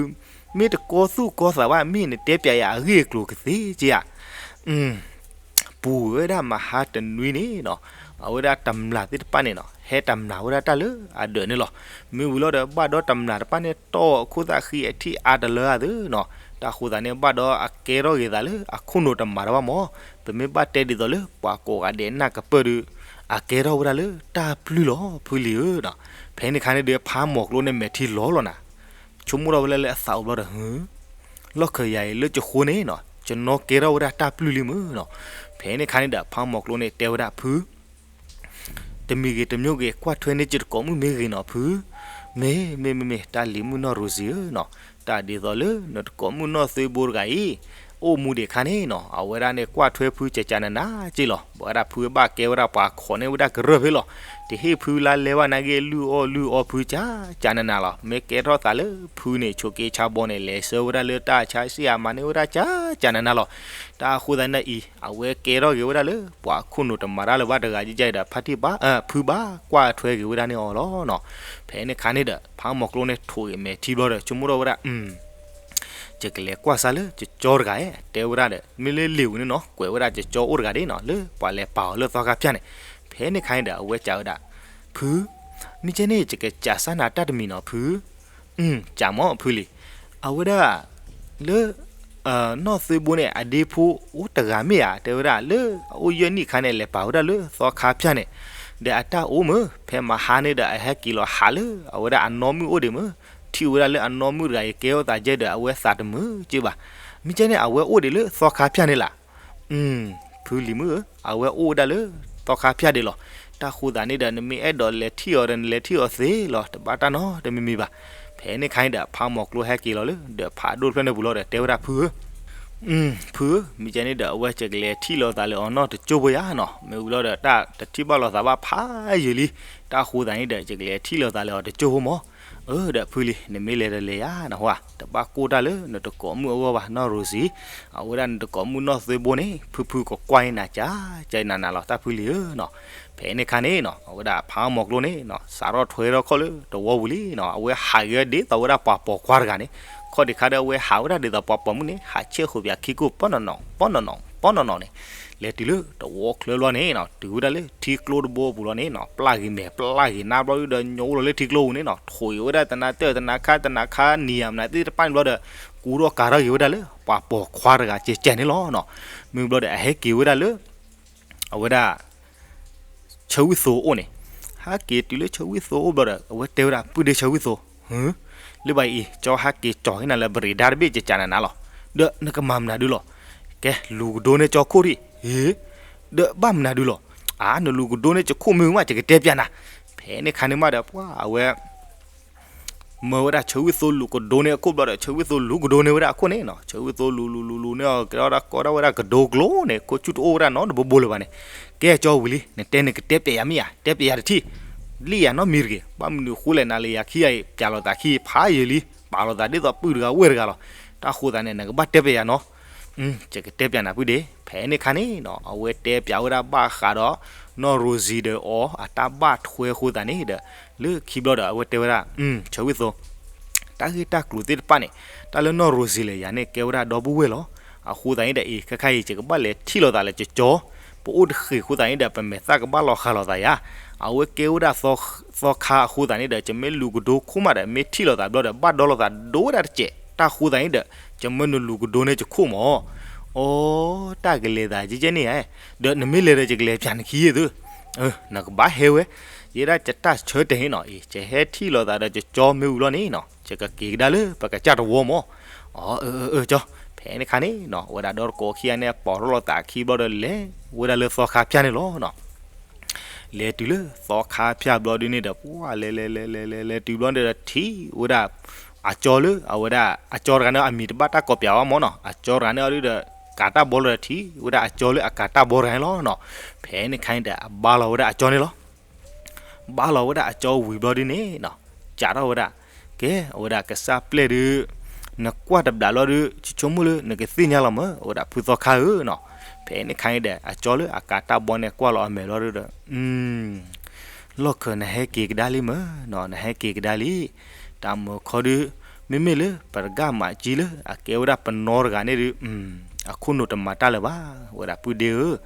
မ့ၢ်တကီသူၣ်ကီသးဘၣ် မ့ၢ်နတဲပၠးယၤအဂ့ၢ်အကျိၤကသ့က့ဧါ. ပူၤဝဲဒၣ်မဟါတနွံန့ၣ်နီၤ, အဝဲဒၣ်တမျာ်သ့ၣ်တဖၣ်န့ၣ်နီၤ ဟဲတမျာ်ဝဲဒၣ်တၢ်လၢအဒၢးန့ၣ်လီၤ. မ့ၢ်ဝံၤလီၤဒီး ဘၣ်ဒီးတမျာ်တဖၣ်န့ၣ် တီၢ်အခိၣ်သၣ်ဃံအထံၣ်အါတလၢအသးနီၤ, တၢ်ဃိသးန့ၣ် ဘၣ်ဒီးအကဲထီၣ်ဂ့ၤသးလၢအခိၣ်နူာ်တမျာ်တဘၣ်မး, ပမ့ၢ်ဘၣ်တဲဒ်သိးလၢပှၤကိးဂၤဒဲးနၢ်ကပၢၢ်ဒီး အကဲထီၣ်ဝဲဒၣ်လၢတၢ်ပျုၢ်လီၤ ဖုလံၤဧၢနီၤ. ဖဲန့ၣ်ခါန့ၣ်ဒီး ဖးမိၢ်ကျိန့ၣ်မဲာ်ထံလီၤလီၤနၤ, ဆိကမိၣ်ထီၣ်ဝဲလၢလၢအသးအိၣ်ဘျီဒီး လီၢ်ခၢၣ်ယၤအံၤလၢကဃိန့ၣ်နီၤ ကနီၣ်ကဲထီၣ်ဝဲဒၣ်တၢ်ပျုၢ်လံမုၢ်နီၤ. ဖဲန့ၣ်ခါန့ၣ်ဒီး ဖးမိၢ်ကျိန့ၣ်တဲဝဲဒၣ်ဖု တမံၤဂ့ၤတမံၤဂ့ၤ ကွၢ်ထွဲန့ၢ်က့ၤတကိးမုၣ်မ့ၢ်ဂ့ၤနီၤဖု, မ့ၢ်မ့ၢ်မ့ၢ်မ့ၢ် တၢ်လံၤမုၣ်နီၢ် Rosie ဧၢနီၤ, တၢ်ဒ်သိးလၢနတကိးမုၣ်နီၢ်သွ့ဘိတဂၤအံၤ အိၣ်မူဒံးခါန့ၣ်နီၤ အဝဲဒၣ်န့ၣ်ကွၢ်ထွဲဖုကကနနၤက့လီၤ. ဘၣ်ဝဲဒၣ်ဖုဘၣ်ကဲဝဲဒၣ်ပှၤခိးန့ၢ်ဝဲဒၣ်ကရၢၢ်ဖဲလီၤ. တဟ့ၣ်ဖုလါလဲဘၣ်နာ်က့ လုၢ်အီၣ်လုၢ်အီဖုကကနနၤလီၤ. မ့ၢ်ကဲထီၣ်သးလၢဖုန့ၣ် ဆိးက့ဆါဘီန့ၣ် လဲၤဆှၢဝဲဒၣ်လၢတၢ်ဆါစံၣ်အမၤန့ၢ်ဝဲဒၣ်ကကနနၤလီၤ. တၢ်ဃိသတးန့ၣ်အံၤ အဝဲကဲထီၣ်က့ၤဝဲဒၣ်လၢ ပှၤခိၣ်နူာ်တမၤတၢ်လၢၤဘၣ်တဂၤကကဒီး ဖါတံၢ်ဘၣ် ဖုဘၣ်ကွၢ်ထွဲက့ၤဝဲဒၣ်န့ၣ်အီၤလီၤနီၤ. ဖဲန့ၣ်ခါန့ၣ်ဒီး ဖးမိၢ်ကျိန့ၣ်ထိၣ်ဂ့ၤမဲာ်ထံဘျီဒီး ဆိကမိၣ်ထီၣ်ဝဲဒၣ် ယကလဲၤကွၢ်စၢ်လၢကကၠီတဂၤဧဲ တဲဝဲဒၣ်ဒီး မ့ၢ်လၢလံာ်ဝံၤန့ၣ်နီၤ ကွဲးဝဲဒၣ်ကကၠီအိၣ်တဂၤဒ်နီၤ လၢပှၤလဲၤပာ်အီၤလၢသီခါဖၠၣ်န့ၣ်. ဖဲန့ၣ်ခါန့ၣ်ဒီး အဝဲစံးဝဲဒၣ် ဖု, မ့ၢ်ကဲန့ၣ် ယကစံးစၢ်နၤတၢ်တမံၤနီၤဖု. စံးမးဖုလံၤ, အဝဲဒၣ် လၢ နီၢ်သွ့ဘိန့ၣ် အဒ့ဖိအိၣ်တဂၤမ့ၢ်ဧါ တဲဝဲဒၣ် လၢအအိၣ်ယဲၢ်နံၣ်အခါန့ၣ် လဲၤပာ်ဝဲဒၣ်လၢသီခါဖၠၣ်န့ၣ်, ဒီးအတၢ်အိၣ်မုၢ် ဖဲမဟါန့ၣ်ဒီး အဟဲက့ၤလီၤဟးလၢအဝဲဒၣ်အနီၢ်မုၣ်အိၣ်ဒံးမုၢ်, ထံၣ်ဝဲဒၣ်လၢအနီၢ်မုၣ်တဂၤအံၤ ကဲထီၣ်သးယဲၢ်ဒီး အဝဲသးတမုာ်က့ဘၣ်. မ့ၢ်ကဲန့ၣ် အဝဲအိၣ်ဒံးလၢသီခါဖၠၣ်န့ၣ်လီၤ. ဖုလံၤမုၣ်ဧၢ, အဝဲအိၣ်ဝဲဒၣ်လၢသီခါဖၠၣ်ဒံးလီၤ. တၢ်ဃိသတးန့ၣ်ဒီး နမ့ၢ်အဲၣ်ဒိးလဲၤထံၣ်အီၤဒီး နလဲၤထံၣ်အီၤသ့လီၤ, တဘၣ်တၢ်နီတမံၤမံၤဘၣ်. ဖဲန့ၣ်ခါန့ၣ်ဒီး ဖးမိၢ်ကျိဟဲက့ၤလီၤလၢ ဒီးဖးဒိၣ်တဖျၢၣ်န့ၣ်ပူၤလီၤဒီး တဲဝဲဒၣ် ဖုဧၢ, ဖုဧၢ, မ့ၢ်ကဲန့ၣ်ဒီး အဝဲယကလဲၤထံၣ်လိာ်သးလၢအီၤနီတကၠိၢ်ဖိယါနီၤ, မ့ၢ်ဝံၤလီၤဒီး တၢ်တထံၣ်ဘၣ်လိာ်သးဘၣ်ဖးယံာ်လံ. တၢ်ဃိသတးန့ၣ်ဒီး ယကလဲၤထံၣ်လိာ်သးလၢအီၤတကၠိၢ်ဖိမး. အၢ ဒီးဖုလံၤ နမ့ၢ်လဲၤဒီးလဲၤယါနီၤ, ဟါ တဘၣ်ကိၢ်တၢ်လၢနတကိးမုၣ်အဂီၢ်ဘၣ်နီၢ်ရိၤစံ, အဝဲဒၣ်နတကိးမုၣ်နီၢ်သွ့ဘိန့ၣ် ဖုဖုကကွၢ်အံၤနၤကၢ်ကၢ်နးနးလီၤ တၢ်ဖုလံၤဧၢနီၤ. ဖဲန့ၣ်ခါန့ၣ်နီၤ အဝဲဒၣ်ဖးအီၣ်မိၢ်ကျိန့ၣ်နီၤ စးထီၣ်ထွဲထီၣ်ခီၣ်လၢတဝီပူၤလံနီၤ, အဝဲဟးဂ့ၤဒ်သိးဝဲဒၣ်ပှၤပိာ်ခွါတဂၤန့ၣ်, ခီၣ်ဒံးခါဒီးအဝဲဟးဝဲဒၣ်ဒ်သိးပှၤပိာ်မုၣ်န့ၣ် ဟးဆဲးဃုာ်ပၠးခံကိၢ်ပီၢ်နီၢ်နီၢ် ပီၢ်နီၢ်နီၢ် ပီၢ်နီၢ်နီၢ်န့ၣ်, လဲၤတုၤလၢတဝီချၢဘျီန့ၣ်နီၤ တုၤဝဲဒၣ်လၢထံကျိတဘိပူၤလီၤန့ၣ်နီၤ, ပျၢ်ဂ့ၤမဲာ်ပျၢ်ဂ့ၤနါဘျီဒီး ညီအိၣ်လီၤလၢထံကျိပူၤန့ၣ်နီၤ, ထွံၣ်ဝဲဒၣ်တနၤတၢၢ်တနၤခါတနၤခါနံၤယၤမနုၤသ့ၣ်တဖၣ်န့ၣ်ဘျီဒီး ကူထီၣ်ကၤထီၣ်က့ၤဝဲဒၣ်လၢ ပှၤပိာ်ခွါတဂၤကဲးကဲးန့ၣ်လီၤနီၤ. မ့ၢ်ဘျီဒီး အဟဲက့ၤဝဲဒၣ်လၢ အဝဲဒၣ် ဆၢဝံၣ်သိအိၣ်န့ၣ်, ဟဲက့ၤတုၤလၢဆၢဝံၣ်သိအိၣ်ဘျီဒီး အဝဲတဲဝဲဒၣ် ပုၢ်ဒ့ဆၢဝံၣ်သိ, လၢဘၣ်အံၤ ကၠီဟဲက့ၤကၠီၤဟ့ၣ်နၤလၢ ပရံးဒါတဘ့ၣ် ကကးနၤနၤလီၤ. ဒီးနကမၤမနုၤဒုလီၤ. ကဲ လူၤကဒိန့ၢ်ကၠီခိၣ်ဒံး, ဟ့, ဒီးဘၣ်မနုၤဒုလီၤ. အါ နလူၤကဒိန့ၢ်ကၠီခိၣ်မ့ၢ်ဝံၤမး ယကတဲပျးနၤ. ဖဲန့ၣ်ခါန့ၣ်မးဒီး ပှၤအဝဲ မၢဝဲဒၣ်ဆၢဝံၣ်သိလူၤကဒိန့ၢ်အခိၣ်ဘျီဒီး ဆၢဝံၣ်သိလူၤကဒိန့ၢ်ဝဲဒၣ်အခိၣ်န့ၣ်နီၤ. ဆၢဝံၣ်သိလူၤလူၤလူၤလူၤန့ၢ်အီၤ ကဲထီၣ်ဒၣ်ကီဒၣ်ဝဲဒၣ်ကဒိကျိန့ၣ် ခိၣ်ဆူၣ်တအိၣ်ဝဲဒၣ်နီတဘိဘိလၢၤဘၣ်န့ၣ်. ကဲကၠီဝံၤလံ နတဲနကတဲပျဲယၤမ့ၢ်ဧါ, တဲပျဲယၤတထံၣ်, လံၣ်ယၤနီတမံၤတဂ့ၤ. ဘၣ်မနုၤဃိလဲၣ် နၤလၢယၤခံဂၤအံၤ ပျဲလိာ်သးခံဖးယံာ်လံ, ပာ်လိာ်သးဒ်သိးပုၢ်တဂၤဝဲၢ်တဂၤလီၤ. တၢ်ဃိသးန့ၣ် နကဘၣ်တဲပျဲယၤနီၤ. ယကတဲပျဲနၤပုၢ်ဒ့. ဖဲန့ၣ်ခါန့ၣ်နီၤ အဝဲတဲပျဲဝဲဒၣ်ဘၣ်ဃးဒီး နီၢ်ရိၤစံၤဒီးအီၤ အတၢ်ဘၣ်ထွဲအဃိသတးန့ၣ်ဒီး လၢခံဘျီဒီး အဝဲတဲဝဲဒၣ် ဆၢဝံၣ်သိ တၢ်ဂ့ၢ်တၢ်ကျိၤသ့ၣ်တဖၣ်န့ၣ် တၢ်လၢနီၢ်ရိၤစံၤလဲၣ် ယၤန့ၣ်ကဲဝဲဒၣ်ဒီပုၢ်ဝဲၢ်လီၤ. အဃိသတးန့ၣ်ဒီး အံၤ ခဲခါအံၤ ယကဘၣ်လဲၤထံၣ်လိာ်သးလၢကၠီကၠီ, ပအိၣ်တဃ့ၢ်အဃိသတးန့ၣ်ဒီး ပမဲာ်သၣ်ကဘၣ်လီၤဃာ်လိာ်သးယၤ. အဝဲကဲဝဲဒၣ်သီခါအဃိသတးန့ၣ်ဒီး ယမ့ၢ်လူၤကဒိခိၣ်မးဒီး မ့ၢ်ထံၣ်လိာ်သးဘျီဒီး ဘၣ်ဒီလိာ်သးဒိဝဲဒၣ်တစဲး. တၢ်ဃိသတးန့ၣ်ဒီး ယမၢနလူၤကဒိန့ၢ်ယခိၣ်မး. အိ တၢ်ကလဲၤသးကဲကဲန့ၣ်, ဒီးနမ့ၢ်လဲၤဒီး ယကလဲၤပျဲနခံယဲၢ်သု. နကဘၣ်ဟဲဝဲ, ယဲဒၣ်ယတၢ်ဆၢတဲာ်န့ၣ်နီၤ, ယဟဲထံၣ်လိာ်သးဒီးကၠီမ့ၢ်ဝံၤလီၤန့ၣ်နီၤ ယကက့ၤကဒါလၢပကစၢ်တဝီမး. အၢ ကၠီ, ဖဲန့ၣ်ခါန့ၣ်နီၤ ဝဲဒၣ်ဒီတကိးခံဂၤန့ၣ် ပိာ်ထီၣ်လိာ်သးခံဘျီဒီး လဲၤဝဲဒၣ်လၢသီခါဖၠၣ်န့ၣ်လီၤနီၤ. လဲၤတုၤလၢသီခါဖၠၣ်ဘျီဒုန့ၣ်ဒီး ပှၤလဲၤလဲၤလဲၤလဲၤလဲၤလဲၤတုၤဘျီန့ၣ်ဒီး ထံၣ်ဝဲဒၣ် အကၠီလၢအဝဲဒၣ် အကၠီတဂၤန့ၣ် အမံၤတဘၣ်တၢ်ကိးပျးဝဲမးနီၤ, အကၠီတဂၤန့ၣ်အီၤဒုဒီး ကၤတၢ်ဘီလီၤဒီး ထံၣ်ဝဲဒၣ်အကၠီလၢအကၤတၢ်ဘီတဂၤန့ၣ်လီၤနီၤ. ဖဲန့ၣ်ခါန့ၣ်ဒီး အဘါလီၤဝဲဒၣ်အကၠီန့ၣ်လီၤ. ဘါလီၤဝဲဒၣ်အကၠီဝံၤဘျီဒုန့ၣ်နီၤ, စးထီၣ်ဝဲဒၣ်, ကဲ အဝဲဒၣ်ကစၢ်ပျဲၢ်ဒု နကွၢ်တဘျးလီၤဒု ယဆိကမိၣ်လၢနကသ့ၣ်ညါလီၤမး အဝဲဒၣ်ဖုသီခါဧၢနီၤ. ဖဲန့ၣ်ခါန့ၣ်ဒီး အကၠီလၢအကၤတၢ်ဘီန့ၣ် ကွၢ်လီၤအမဲာ်လီၤဒုဒီး လီၢ်ခၢၣ်နဟဲက့ၤကဒါလံမးနီၤ, နဟဲက့ၤကဒါလံ. တၢ်မၢခီဒု မ့မ့ၢ်လၢပတဂၤမၤကံလၢ အကဲဝဲဒၣ်ပနီတဂၤန့ၣ်ဒု အခိၣ်နူာ်တမၤတၢ်လၢၤဘၣ်, ဝဲဒၣ်ပုၢ်ဒ့ဧၢ.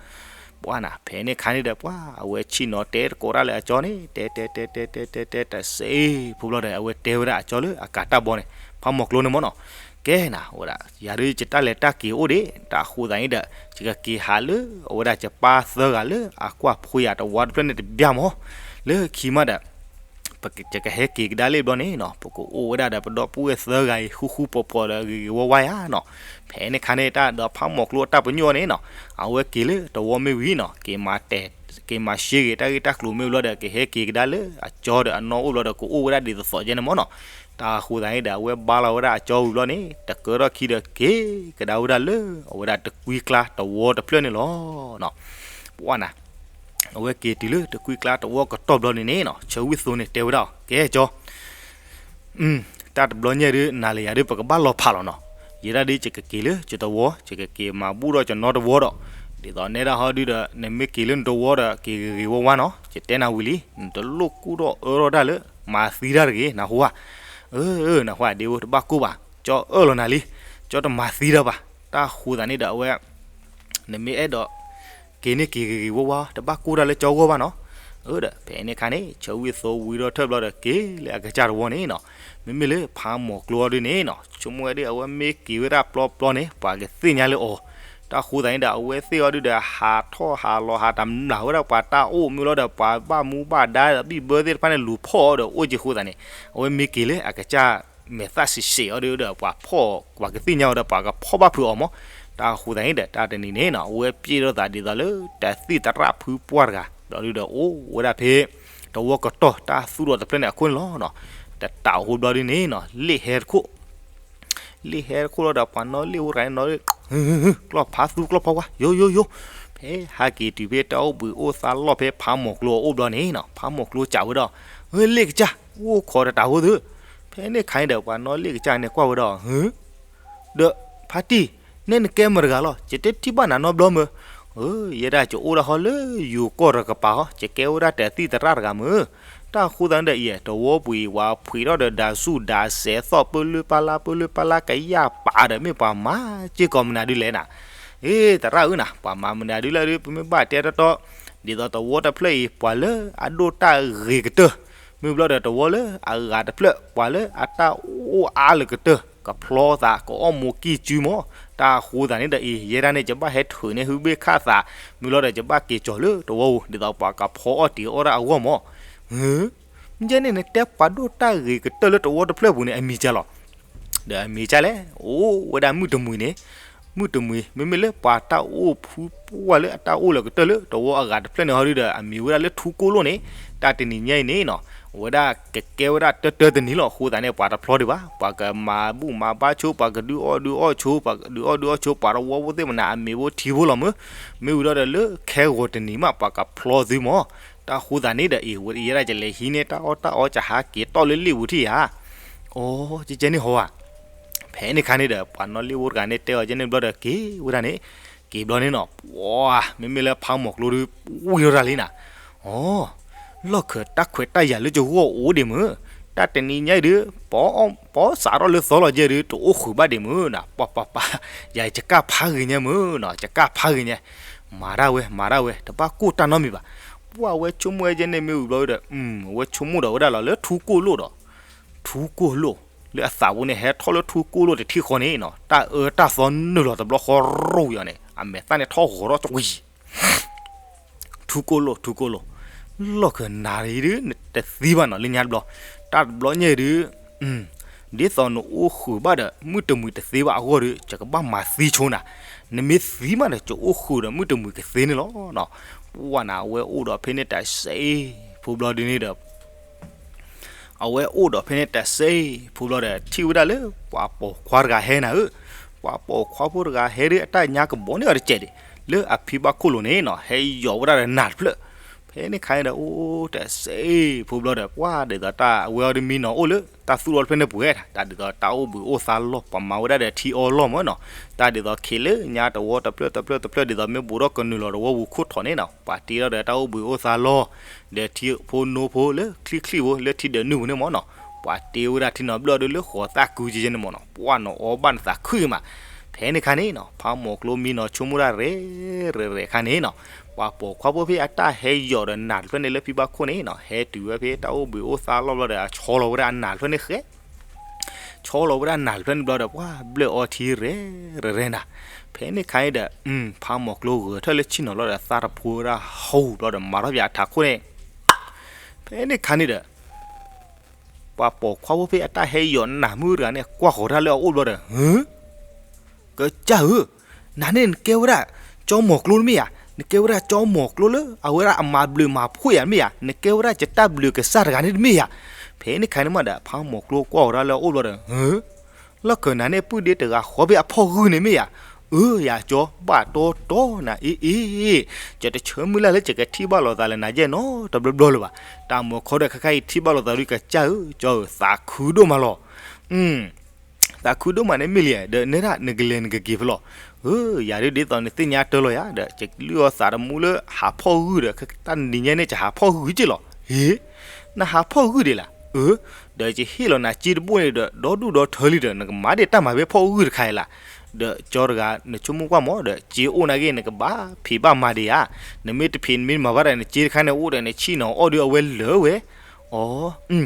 ပှၤနၤ ဖဲန့ၣ်ခါန့ၣ်ဒီး ပှၤအဝဲဆ့ၣ်နီၤတဲတကိးတၢ်လၢအကၠီန့ၣ် တဲတဲတဲတဲတဲတဲတစဲးဖိဘျီဒီး အဝဲတဲဝဲဒၣ်အကၠီလၢအကၤတၢ်ဘီန့ၣ် ဖးမီၤကျိန့ၣ်မးနီၤ. ကဲနၤ ဝဲဒၣ် ယၤဒုးယတၢ်လဲၤတၢ်က့ၤအိၣ်ဒံး တၢ်ဃိသးန့ၣ်ဒီး ယကက့ၤဟးလၢ အဝဲဒၣ်ယပၢ်သၢဂၤလၢအကွၢ်ဖှ့ယၤတဝီတဖျၢၣ်န့ၣ်တဘျီမး, လၢခံမးဒီး ယကဟဲက့ၤကဒါလံဘျီန့ၣ်နီၤ ပကအိၣ်ဝဲဒၣ်ဒီးပဒီပုၢ်ဝဲၢ်သၢဂၤအံၤ ဃူဃူဖိးဖိးဒီးဂ့ၤဂ့ၤဝါဝါယၤနီၤ. ဖဲန့ၣ်ခါန့ၣ် တၢ်ဒီးဖးမီၤကျိအတၢ်ပညိၣ်န့ၣ်နီၤ အဝဲက့ၤလၢတဝီမ့ၢ်ဝံၤနီၤ က့ၤမၤတဲာ် က့ၤမၤရှဲဂ့ၤတၢ်ဂ့ၢ်တၢ်ကျိၤမ့ၢ်ဘျီဒီး ကဟဲက့ၤကဒါလၢအကၠီဒီးအနီၢ်အိၣ်ဘျီဒီး ကအိၣ်ဝဲဒၣ်ဒ်သိးသိးကဲန့ၣ်မးနီၤ. တၢ်ဃိသးန့ၣ်ဒီး အဝဲဘါလီၤဝဲဒၣ်အကၠီဝံၤဘျီန့ၣ် တကၢထီၣ်ခံဒီး က့ၤကဒါဝဲဒၣ်လၢ အဝဲဒၣ်တကွံကျါတဝီတဖျၢၣ်န့ၣ်လီၤ. ပှၤနၤ အဝဲက့ၤတုၤလၢတကွံကျါတဝီကတီၢ်ဘျီန့ၣ်န့ၣ်နီၤ ဆၢဝံၣ်သိန့ၣ်တဲဝဲဒၣ်အီၤ ကဲကၠီ တၢ်တဘျီညါဒုး နၤလၢယၤဒုး ပကဘၣ်လီၤဖးလီၤနီၤ. ယဲဒၣ်ဒုး ယကက့ၤလၢယတဝီ ယကက့ၤမၤဘူၣ်ထီၣ်ယနီတဝီဒီး ဒ်သိးနဲဒၣ်ဟီဒုးဒီး နမ့ၢ်က့ၤလၢနတဝီဒီး က့ၤဂ့ၤဂ့ၤဝါဝါနီၤ. ယတဲနၤဝံၤလံ နတလိၣ်ကူၣ်ထီၣ်အၢထီၣ်တၢ်လၢ မၤသံတၢ်တဂ့ၤ နၢ်ဟူဧါ. အၢ နၢ်ဟူဧါ ဒ့ဧၢ တဘၣ်ကိၢ်ဘၣ် ကၠီအၢၣ်လီၤနၤလံ ကၠီတမၤသံတၢ်ဘၣ်. တၢ်ဃိသးန့ၣ်ဒီး အဝဲ နမ့ၢ်အဲၣ်ဒိး က့ၤန့ၣ်က့ၤဂ့ၤဂ့ၤဝါဝါ တဘၣ်ကိၢ်တၢ်လၢကၠီဂီၢ်ဘၣ်နီၤ. အၢဒီး ဖဲန့ၣ်ခါန့ၣ် ဆၢဝံၣ်သိဝံၤဒီးထၢၣ်ဘျီဒီး က့ၤလၢအကစၢ်တဝီန့ၣ်နီၤ. မ့မ့ၢ်လၢဖးမီၤကျိအီၤဒုးန့ၣ်နီၤ ဆိကမိၣ်ဝဲဒၣ် အဝဲမ့ၢ်က့ၤဝဲဒၣ်ပျီပျီန့ၣ် ပှၤကသ့ၣ်ညါလၢအီၤ. တၢ်ဃိသးန့ၣ်ဒီး အဝဲသ့ၣ်အီၤဒုးဒီး ဟးထီၣ်ဟးလီၤ ဟးတမျၢ်ဝဲဒၣ်ပှၤတၢ်အိၣ်မ့ၢ်လီၤဒီး ပှၤဘၣ်မူဘၣ်ဒါဒီး ဘံၣ်ဘၢသ့ၣ်တဖၣ်န့ၣ် လူၤဖီၣ်အီၤဒီး အိၣ်က့ၤဃိသးန့ၣ် အဝဲမ့ၢ်က့ၤလၢအကစၢ် မဲာ်သၣ်စံးစဲးအီၤဒုးဒီး ပှၤဖီၣ် ပှၤကသ့ၣ်ညါအီၤဒီး ပှၤကဖီၣ်ဘၣ်ဖုးအီၤမး. တၢ်ဃိသးန့ၣ်ဒီး တၢ်တနံၤန့ၣ်နီၤ အဝဲပျဲၢ်ထီၣ်သးဒ်သိးလၢ တၢ်သံၣ်သရၣ်ဖုပှၢ်တဂၤ ဘျီဒုးဒီး အိၣ်ဝဲဒၣ်ဖဲ တဝီကတီၢ် တၢ်သူၣ်ထီၣ်တဖျၢၣ်န့ၣ်အခိၣ်န့ၣ်လီၤ. တတးအိၣ်ဘျီဒုးန့ၣ်နီၤ လ့ၣ်ဟဲတခိၣ် လ့ၣ်ဟဲတခိၣ်လီၤဒီး ပှၤနီၣ်လ့ၣ်အိၣ်တဂၤန့ၣ်နီၤ ကျီၢ်ဖးသူကျီၢ်ဖးဝါ ယိယိယိ ဖဲဟဲက့ၤတုၤဖဲတၢ်အိၣ်ဘှံးအိၣ်သါလီၢ်ဖဲဖးမီၤကျိအအိၣ်ဘျီန့ၣ်နီၤ ဖးမီၤကျိစံးဝဲဒီး လ့ၣ်ကစၢ် အိၣ်ခိးတတးဖိသု ဖဲန့ၣ်ခါန့ၣ်ဒီး ပှၤနီၣ်လ့ၣ်ကစၢ်န့ၣ်ကွၢ်ဝဲဒီး ဒီး ဖါတံၢ် နဲနကဲမတၤတဂၤလီၤ ယတထံၣ်ဘၣ်နၤနီတဘျီမၢ်. ယဲဒၣ်ယအိၣ်ဒၣ်ဟီလၢယိၤကီၢ်တကပၤဟီ ယကဲဝဲဒၣ်တၢ်သံၣ်သရၣ်တဂၤမၢ်. တၢ်ဃိသတးန့ၣ်ဒီး အံၤ တဝီပူၤအံၤ ပှၤဖှံးထီၣ်ဒီးဒၤဆူၣ်ဒၤစဲးသီၣ်ပၢလၢပၢ်လၢ်ပၢလၢပၢ်လၢ်ကယၢ်ပာ်ဒီး မ့ၢ်ပှၤမၤစ့ၢ်ကီးမနုၤဒ်လဲၣ်နၤ. အ့ သရၣ်ဧၢနၤ ပှၤမၤမနုၤဒ်လဲၣ်ဒ် ပမ့ၢ်ဘၣ်တဲတီတီ ဒ်သိးတဝီတဖျၢၣ်အံၤ ပှၤလၢအဒိၣ်တၢ်ဂ့ၤကတၢၢ် မ့ၢ်ဘျီဒီးတဝီလၢအဂၤတဖျၢၣ် ပှၤလၢအတၢ်အိၣ်အါလၢကတၢၢ် ကဖျီသး ကအီၣ်မိၢ်ကံၢ်စုမၢ်. တၢ်ဃိသးန့ၣ်ဒီးအံၤ ယဲဒၣ်န့ၣ် ယဘၣ်ဟဲထုးန့ၢ်ဟုဘ့ၣ်ခၣ်သး, မ့ၢ်လီၤဒီး ယဘၣ်က့ၤကၠီၤလၢတဝီပူၤ ဒ်သိးပှၤကဖျီအီၣ်တ့ၤအီၣ်တၢ်အဂီၢ်မၢ်. ဟ့, မ့ၢ်ကဲန့ၣ် နတဲပှၤဒိၣ်တၢ်ဂ့ၤကတၢၢ်လၢတဝီတဖျၢၣ်ပူၤန့ၣ် အမံၤကဲလီၤ. ဒီးအမံၤကဲလဲၣ်, အိၣ်ဝဲဒၣ်မုၣ်တမှံၤန့ၣ်, မုၣ်တမှံၤ မ့မ့ၢ်လၢပှၤတၢ်အိၣ်ဖုပှၢ်လၢအတၢ်အိၣ်လၢကတၢၢ်လၢတဝီအဂၤတဖျၢၣ်န့ၣ်ဟီဒုဒီး အမံၤဝဲဒၣ်လၢထူကိၣ်လိၣ်န့ၣ်, တၢ်တနံၤညါအံၤန့ၣ်နီၤ အဝဲဒၣ်ကကဲဝဲဒၣ်တၢတၢတနံၤလီၤ. အဃိသတးန့ၣ် ပှၤတဖျီဒံးဘၣ်, ပှၤကမၤဘူၣ်မၤဘါဆိ, ပှၤကဒုးအီၣ်ဒုးအီၣ်ဆိ, ပှၤကဒုးအီၣ်ဒုးအီၣ်ဆိ, ပှၤတဝီဖိသ့ၣ်မနၤ အမံၤဖိထံဖိလီၤမၢ်. မ့ၢ်ဝံၤဒီးလၢခဲဂီၤတနံၤမး ပှၤကဖျီသုမၢ်. တၢ်ဃိသးန့ၣ်ဒီးအံၤ ဝဲယဲဒၣ်ကလဲၤဟံးန့ၢ်တၢ်အီၣ်တၢ်အီ ကဟးက့ၤတီၢ်လၢလ့ၣ်ပူၤထံၣ်ဧါ. အိ ကဲကဲန့ၣ်ဟီဧါ. ဖဲန့ၣ်ခါန့ၣ်ဒီး ပှၤနီၣ်လ့ၣ်ဖိတဂၤန့ၣ်တဲအီၤကဲန့ၣ်ဘျီဒီး က့ၤဝဲဒၣ်န့ၣ်, က့ၤဘျီန့ၣ်နီၤ ပှၤ မ့မ့ၢ်လၢဖးမီၤကျိဒီး ဝံၤထီၣ်တၢ်လံနၤ. အိ လီၢ်ခၢၣ်တၢ်ခွဲးတၢ်ယာ်လၢယဂီၢ်အိၣ်ဒံးမၢ်, တၢ်တနံၤညါအံၤဒီး ပစးထီၣ်လၢသီလီၤကဲဒီး တအိၣ်ဃုာ်ဘၣ်ဒံးမၢ်နၤ. ပှၤပှၤပှၤ, ယၤယကၢ်ဖးဂ့ၤညါမၢ်နီၤ, ယကၢ်ဖးဂ့ၤညါ, မၤတၢ်ဝဲ မၤတၢ်ဝဲ တဘၣ်ကိၢ်တၢ်နီတမံၤဘၣ်. ပှၤဝဲဆိကမိၣ်ဝဲကဲန့ၣ်မ့ၢ်ဝံၤဘျီဒီး ဝဲဆိကမိၣ်ဒီးဝဲဒၣ်လီၤလၢထူကိၣ်လိၣ်ဒီး ထူကိၣ်လိၣ်, လၢအသးပူၤန့ၣ် ဟဲထီၣ်လၢထူကိၣ်လိၣ်တထံၣ်ဃီန့ၣ်နီၤ တၢ်အၢတၢ်သီနုာ်လီၤတဘျီဃီရိၤယီၤန့ၣ် အမဲာ်သၣ်န့ၣ်ထီၣ်ဂီၤထီၣ်ကွံာ် ထူကိၣ်လိၣ် ထူကိၣ်လိၣ်, လီၢ်ခၢၣ်နၤအံၤဒုး နတသံဘၣ်နီၤ လၢညါတဘျီ, တၢ်တဘျီညါအံၤဒုး ဒ်သိးနအိၣ်ဃုာ်ဘၣ်ဒီး မုၣ်တမှံၤတသ့ဘၣ်အဂီၢ်ဒီး ယကဘၣ်မၤသံဆိနၤ, နမ့ၢ်သံမးဒီး ယအိၣ်ဃုာ်ဒီးမုၣ်တမှံၤကသ့န့ၣ်လီၤ. ပှၤနၤ အဝဲအိၣ်ဒီးဖဲန့ၣ်တစဲး ဖိဘျီဒုးန့ၣ်ဒီး အဝဲအိၣ်ဒီးဖဲန့ၣ်တစဲးဖိဘျီဒီး ထံၣ်ဝဲဒၣ်လၢ ပှၤပိာ်ခွါတဂၤဟဲနၤဧၢ, ပှၤပိာ်ခွါဖိတဂၤဟဲဒီး အတၢ်ညါကဘီန့ၢ်အီၤတစဲးဒံး လၢအဖံဘၣ်ခိၣ်လိၤန့ၣ်နီၤ ဟဲယိးဝဲဒၣ်ဒီးနးတဖျၢၣ်. ဖဲန့ၣ်ခါန့ၣ်ဒီး အိၣ်တစဲးဖိဘျီဒီး ပှၤဒ်သိးတၢ်အဝဲအီၤဒုးမံနီၤအိၣ်လၢ တၢ်သူၣ်ထီၣ်တဖျၢၣ်န့ၣ်ပှဲၤ တၢ်ဒ်သိးတၢ်အိၣ်ဘှံးအိၣ်သါလီၢ် ပှၤမၤဝဲဒၣ်ဒီးထံအီလီၢ်မၢ်နီၤ, တၢ်ဒ်သိးခံးလၢညါတဝီတဖျၢၣ်တဖျၢၣ်တဖျၢၣ် ဒ်သိးမ့ၢ်ဘူးထီၣ်ကနုာ်လီၤတဝီပူၤခိၣ်ထီၣ်န့ၣ်နီၤ ပှၤတ့ထီၣ်ဒီးတၢ်အိၣ်ဘှံးအိၣ်သါလီၢ် ဒီးထံဖိနိဖိလၢချံချံဖိလၢထံဒၢးနုၢ်ပူၤန့ၣ်မၢ်နီၤ, ပှၤတ့ဝဲဒၣ်ထံနီၤဘျၢၣ်ဒီးလၢဃိးသၣ်ကုကဲန့ၣ်မၢ်နီၤ ပှၤနီၤအီဘၣ်နသးခုမး. ဖဲန့ၣ်ခါန့ၣ်နီၤ ဖးမီၤကျိမံနီၤဆိကမိၣ်တၢ်ရဲၣ် ရဲၣ်ရဲၣ်ခါန့ၣ်နီၤ ပှၤပိာ်ခွါဖိဖဲအတၢ်ဟဲယိးဒီးနးတဖျၢၣ်န့ၣ်လၢဖံဘၣ်ခိၣ်န့ၣ်နီၤ ဟဲတုၤဝဲဖဲတၢ်အိၣ်ဘှံးအိၣ်သါလီၢ်ဘျီဒီး အဆီလီၤဝဲဒၣ်အနးတဖျၢၣ်န့ၣ်ဃဲ ဆီလီၤဝဲဒၣ်နးတဖျၢၣ်န့ၣ်ဘျီဒီး ပှၤဘျၢၣ်အီထံရဲၣ်ရဲၣ်နၤ. ဖဲန့ၣ်ခါန့ၣ်ဒီး ဖးမီၤကျိဂဲၤထၢၣ်လၢဆံၣ်နီၤလီၤဒီး သၣ်တဖိဝဲဒၣ်ဟူဘျီဒီး မၤထီၣ်ပၠးအထးခိၣ်န့ၣ် ဖဲန့ၣ်ခါန့ၣ်ဒီး ပှၤပိာ်ခွါဖိဖဲအတၢ်ဟဲယိးနးမုၣ်တဂၤန့ၣ် ကွၢ်ဃီၤတၢ်လၢအအိၣ်ဘျီဒီး ဟၢ ကစၢ်ဧၢ, နၤန့ၣ်နကဲဝဲဒၣ် ကၠီမီၤကျိတမ့ၢ်ဧါ, နကဲဝဲဒၣ်ကၠီမီၤကျိလၢအဝဲဒၣ်အမၤဘျုးမၤဖှိၣ်ယၤတမ့ၢ်ဧါ, နကဲဝဲဒၣ်ယတၢ်ဘျုးကစၢ်တဂၤန့ၣ်တမ့ၢ်ဧါ. ဖဲန့ၣ်ခါန့ၣ်မးဒီး ဖးမီၤကျိကွၢ်ဃီၤတၢ်လၢအအိၣ်ဘျီဒီး ဟၢ လီၢ်ခၢၣ်နၤန့ၣ်ပုၢ်ဒ့တဂၤဃီဖဲအဖီၣ်ဂုၢ်န့ၣ်မ့ၢ်ဧါ. အၢ ယၤကၠီ ဘၣ်တီတီနၤအ့အ့, ယတဆၢမုၢ်လၢ်လၢယကထံၣ်ဘၣ်လိာ်သးလၢနၤယဲၢ်နီတဘျီဘျီလၢၤဘၣ်. တၢ်မုၤခီဒီးခဲခါအံၤထံၣ်ဘၣ်လိာ်သးဒုးကစၢ်ဧၢ, ကၠီဧၢ သးခုဒိၣ်မးလီၤ. သးခုဒိၣ်မးန့ၣ်မ့ၢ်လံ, ဒီးနဲဒၣ်နကလဲၤနကက့ၤဖဲလဲၣ်. ဧၢ ယၤဒုးဒ်သိးနသ့ၣ်ညါတၢ်လီၤယၤ, ဒီးယလုၢ်အီၣ်သးတမူလၢဟးဖီၣ်ဂုၢ်ဒီး တၢ်နံၤညါန့ၣ် ယဟးဖီၣ်ဂုၢ်က့လီၤ. ဟ့, နဟးဖီၣ်ဂုၢ်ဒံးလၢ, အၢ, ဒီးယဟ့ၣ်လီၤနၤစ့တဘိန့ၣ်ဒီး ဒီဒူၣ်ဒီထၢလံဒီး နကမၤဒံးတၢ်မၤဖဲဖီၣ်ဂုၢ်တခါအံၤလၢ်. ဒီးကၠီတဂၤ နဆိကမိၣ်ကွၢ်မး ဒီးစ့အိၣ်နာ်က့ နကဘၣ်ဖံးဘၣ်မၤဒံးဧါ. နမ့ၢ်တဖံးနမ့ၢ်မၤဘၣ်ဒီး နစ့တခါန့ၣ်အိၣ်ဒီး နဆံၣ်နီၤအီၣ်ဒုးအဝဲလၢာ်ဝဲ. အီ,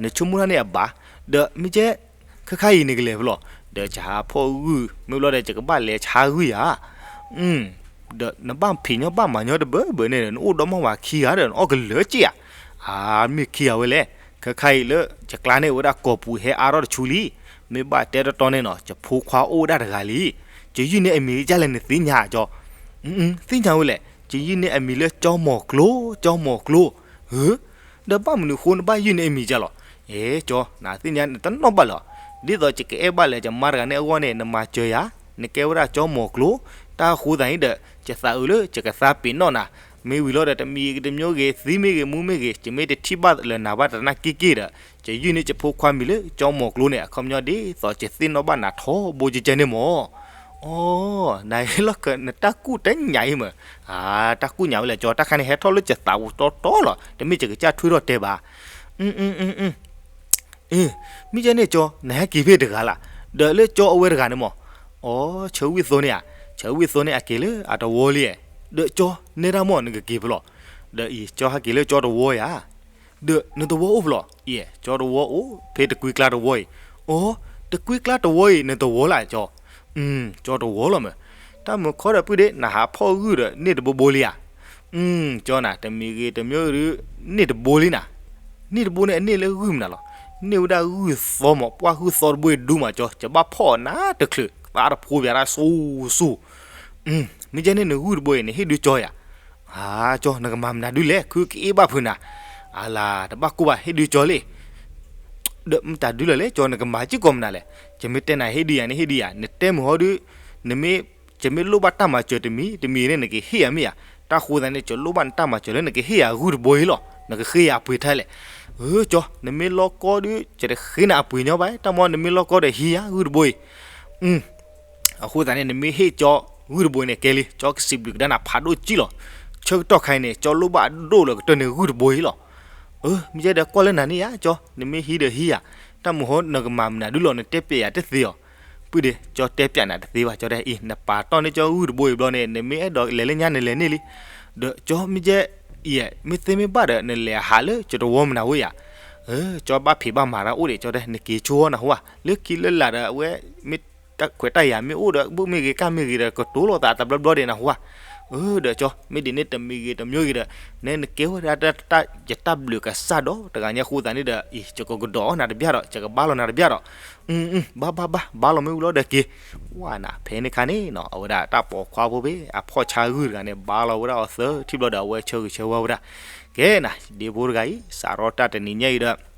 နဆိကမိၣ်တၢ်န့ၣ်အဘၣ်, ဒီးမ့ၢ်ကဲ ခဲခါအံၤနကလဲၤဖဲလဲၣ်, ဒီးယဟးဖီၣ်ဂုၢ်, မ့ၢ်ဘျီဒီးယကဘၣ်လဲၤဆါဂုၢ်ယၤ. ဒီးနဘၣ်ဖံးညီဘၣ်မၤညီတဘၢဘၢန့ၣ်ဒီး နအိၣ်ဒီမါဝၤခံဂၤဒီး နအီၣ်ကလၢာ်က့ဧါ. အါ မ့ၢ်ခံဂၤဝဲလဲၣ်, ခဲခါအံၤလၢယကျါန့ၣ်ဝဲဒၣ်ကိာ်ပူၤဟဲအါထီၣ်တဆူလံ. မ့ၢ်ဘၣ်တဲတီတီန့ၣ်နီၤ ယဖိခွါအိၣ်ဝဲဒၣ်တဂၤလံ. ယယုၢ်န့ၢ်အမံၤဒ်လဲၣ်နသ့ၣ်ညါကၠီ. သ့ၣ်ညါဝဲလဲၣ်, ယယုၢ်န့ၢ်အမံၤလၢကၠီမီၤကျိ, ကၠီမီၤကျိ. ဧၢ ဒီးဘၣ်မနုၤအဃိနဘၣ်ယုၢ်န့ၢ်အမံၤကၠီလီၤ. အဲ ကၠီ, နသ့ၣ်ညါနတနီၣ်ဘၣ်လၢၤ, ဒ်သိးယကအဲၣ်ဘၣ်လၢယမါတဂၤန့ၣ်အဂီၢ်န့ၣ် နမၤစၢၤယၤ, နကဲဝဲဒၣ်ကၠီမီၤကျိ, တၢ်ဃိသးန့ၣ်ဒီး ယသးအုးလၢယကသါပ့ၤနီၣ်နၤ, မ့ၢ်ဝံၤလီၤဒီး တမံၤဂ့ၤတမံၤဂ့ၤ, သံမ့ၢ်ဂ့ၤမူမ့ၢ်ဂ့ၤ, ယမ့ၢ်တထံၣ်ဘၣ်လၢၤနၤဘၣ်တနၢ်က့ၢ်က့ၢ်ဒီး ယယုၢ်န့ၢ်ယဖိခွါမံၤလၢကၠီမီၤကျိန့ၣ် အခီပညီဒ်သိးယသ့ၣ်နီၣ်ဘၣ်နၤထီဘိကဲကဲန့ၣ်မၢ်. အိ နလီၢ်ခၢၣ်နတၢ်ကူၣ်တညးအံၤမၢ်. အါ တၢ်ကူၣ်ညးဝဲလဲၣ်ကၠီ, တၢ်ခါန့ၣ်ဟဲထီၣ်လၢယသးပူၤတီတီလီၤ, တမ့ၢ်ယကစၢ်ထွံထီၣ်တဲဘၣ်. မ့ၢ်ကဲန့ၣ်ကၠီ နဟဲက့ၤဖဲတဂၤလၢ်, ဒီးလၢကၠီအဝဲတဂၤန့ၣ်မၢ်. အိ ဆၢဝံၣ်သိန့ၣ်ဧါ, ဆၢဝံၣ်သိန့ၣ်အက့ၤလၢအတဝီလံဧါ. ဒီးကၠီ နဲဒၣ်မၢ်နကက့ၤဖဲလဲၣ်. ဒီးအံၤ ကၠီဟဲက့ၤလၢကၠီတဝီဧါ. ဒီးနတဝီအိၣ်ဖဲလဲၣ်. ယဲ ကၠီတဝီအိၣ်ဖဲတကွံကျါတဝီအံၤ. အိ တ ကွံကျါတဝီအံၤ နတဝီလၢကၠီ, ကၠီတဝီလီၤမး, တၢ်မုာ်ခီဒီးပုၢ်ဒ့ နဟးဖီၣ်ဂုၢ်ဒီးန့ၢ်တဘိဘိလံဧါ, ကၠီနၤ တမံၤဂ့ၤတမံၤဂ့ၤဒုး န့ၢ်တဘိလံနၤ, န့ၢ်တဘိန့ၣ် အန့ၢ်လၢဂုၢ်မနုၤလီၤ, န့ၢ်ဝဲဒၣ်ဂုၢ်သီမး ပှၢ်ဂုၢ်သီတဘိအံၤဒူမးကၠီ ကဘၣ်ဖီၣ်နၤတချုး သးတဖိးပၠးတၢ်စိၤစိၤ မ့ၢ်ကဲန့ၣ်နဂုၢ်တဘိအံၤ နဟ့ၣ်ဒုးကၠီယၤ, အါကၠီ နကမၤမနုၤဒုးလဲၣ် ခုကအ့ၣ်ဘၣ်ဖုးနၤ, အလၤ တဘၣ်ကိၢ်ဘၣ် ဟ့ၣ်ဒုးကၠီလံ, ဒီးမတၤဒုးလီၤလဲၣ် ကၠီ နကမၤစ့ၢ်ကီးမနုၤလဲၣ်, ယမ့ၢ်တဲနၤဟ့ၣ်ဒုးယၤန့ၣ် ဟ့ၣ်ဒုးယၤ နတဲမုာ်ဟီဒုး, နမ့ၢ် ယမ့ၢ်လိၣ်ဘၣ်တၢ်မၤစၢၤတမံၤတမံၤန့ၣ် နကဟ့ၣ်ယၤမ့ၢ်ဧါ, တၢ်ဃိသတးန့ၣ် ယလိၣ်ဘၣ်နတၢ်မၤစၢၤလၢနကဟ့ၣ်ယၤဂုၢ်တဘိအံၤလီၤ, နကဃ့ယၤအပှ့ၤထဲလဲၣ်, အၢ ကၠီ နမ့ၢ်လီၢ်ကီဒုး ယတဃ့နၤအပှ့ၤညီဘၣ် တၢ်မ့ၢ်နမ့ၢ်လီၢ်ကီဒီးဟံးယၤဂုၢ်တဘိအံၤ အဃိသတးန့ၣ် နမ့ၢ်ဟ့ၣ်ကၠီဂုၢ်တဘိန့ၣ် ကဲလံ ကၠီကစံးဘျုးကဒါနၤဖးဒိၣ်ကံလီၤ, ဆၢကတီၢ်ခါအံၤန့ၣ် ကၠီလိၣ်ဘၣ်အဒိၣ်လၢကတၢၢ်န့ၣ်ဂုၢ်တဘိအံၤလီၤ, အၢ မ့ၢ်ယဲဒီးကွၢ်လၢနၤန့ၣ်ယၤ ကၠီ နမ့ၢ်ဟံးဒီးဟံးယၤ, တၢ်မုာ်ဟီနကမၤမနုၤဒုးလီၤ နတဲပျဲယၤတသ့အီၤ, ပုၢ်ဒ့ ကၠီတဲပျဲနၤတသ့ဘၣ် ကၠီတဲအံၤ နပာ်တီၢ်န့ၢ်ကၠီဂုၢ်တဘိအံၤဘျီန့ၣ် နမ့ၢ်အဲၣ်ဒိးလဲၤလၢညါနလဲၤန့ၣ်လံ, ဒီးကၠီမ့ၢ်ယဲ အံၤ မ့ၢ်သ့မ့ၢ်ဘၣ်ဒီး နလဲၤဟးလၢကၠီတဝီမနုၤဝဲယၤ, အၢ ကၠီဘၣ်ဖံးဘၣ်မၤတၢ်အိၣ်ဒံး ကၠီတဲ နက့ၤဆိနၢ်ဟူဧါ, လၢခံလၢလာ်ဒီး အဝဲမ့ၢ်တၢ်ခွဲးတၢ်ယာ်မ့ၢ်အိၣ်ဒီး ဘၣ်မ့ၢ်ဂ့ၤကၢ်မ့ၢ်ဂ့ၤဒီး ကတိၤလိာ်သးတဘျီဘျီဒံးနၢ်ဟူဧါ, အၢ ဒီးကၠီ မ့ၢ်ဒ်န့ၣ်တမံၤဂ့ၤတမံၤဂ့ၤဒီး နဲနကဲဝဲဒၣ်တၢ် ယတၢ်ဘျုးကစၢ်ဒီး တဂၤညါဃိသးန့ၣ်ဒီး အံၤ ယကကဒီးအီၣ်နၤတဘျီဒီး ယကဘါလီၤနၤတဘျီဒီး, ဘါဘါဘါ ဘါလီၤမ့ၢ်ဝံၤလီၤဒီးက့ၤ, ဝဲနၤ ဖဲန့ၣ်ခါန့ၣ်နီၤ အဝဲဒၣ်တၢ်ပိာ်ခွါဖိဖဲ အဖီၣ်ဆါဂုၢ်တဂၤန့ၣ် ဘါလီၤဝဲဒၣ်အီၤသၢထံၣ်ဘျီဒီး အဝဲဆၢဂ့ၤဆၢဝါဝဲဒၣ်, ကဲနၤ ဒ့ဖိတဂၤအံၤ စးထီၣ်တၢ်တနံၤညါအံၤဒီး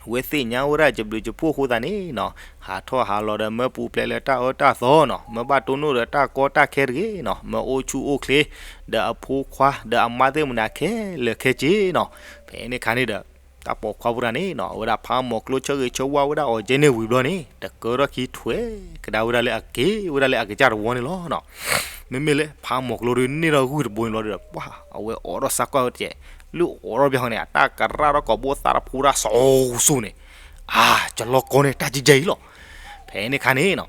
အဝဲသ့ၣ်ညါဝဲဒၣ်ယဘျုးယဖှိၣ်အဃိသတးန့ၣ်နီၤ, ဟးထီၣ်ဟးလီၤဒီး မၢပူၤဖျဲးလၢတၢ်အၢတၢ်သီနီၤ, မၢဘၣ်တိၢ်နီၣ်ဒီးတၢ်ကီတၢ်ခဲတဂ့ၤနီၤ, မၢအိၣ်ဆူၣ်အိၣ်ချ့ ဒီးအဖိခွါ ဒီးအမါသ့ၣ်မနုၤခဲလၢာ်ခဲဆ့နီၤ, ဖဲန့ၣ်ခါန့ၣ်ဒီး တၢ်ပိာ်ခွါဖိတဂၤန့ၣ်နီၤ အဝဲဒၣ်ဖးမီၤကျိဆၢဂ့ၤဆၢဝါဝဲဒၣ်အီၤကဲန့ၣ်ဝံၤဘျီန့ၣ် တကၢထီၣ်ခံထွဲကဒါဝဲဒၣ်လၢအက့ၤဝဲဒၣ်လၢအကစၢ်တဝီန့ၣ်လီၤနီၤ, မ့မ့ၢ်လၢဖးမီၤကျိဒုးန့ၢ်ထီၣ်ဂုၢ်တဘိန့ၣ်ဘျီဒီး ပှၢ် အဝဲအိးထီၣ်စၢ်ကွၢ်ဝဲတကဲး, လၢအိးထီၣ်ဘၣ်ဃီန့ၣ် အတၢ်ကရၢ်ထီၣ်ကိာ်ဘိသးတဖိတၢ်စိၤစိၤန့ၣ်, အါ ကလီကီန့ၣ် တၢ်ကံကဲအံၤလီၤ, ဖဲန့ၣ်ခါန့ၣ်နီၤ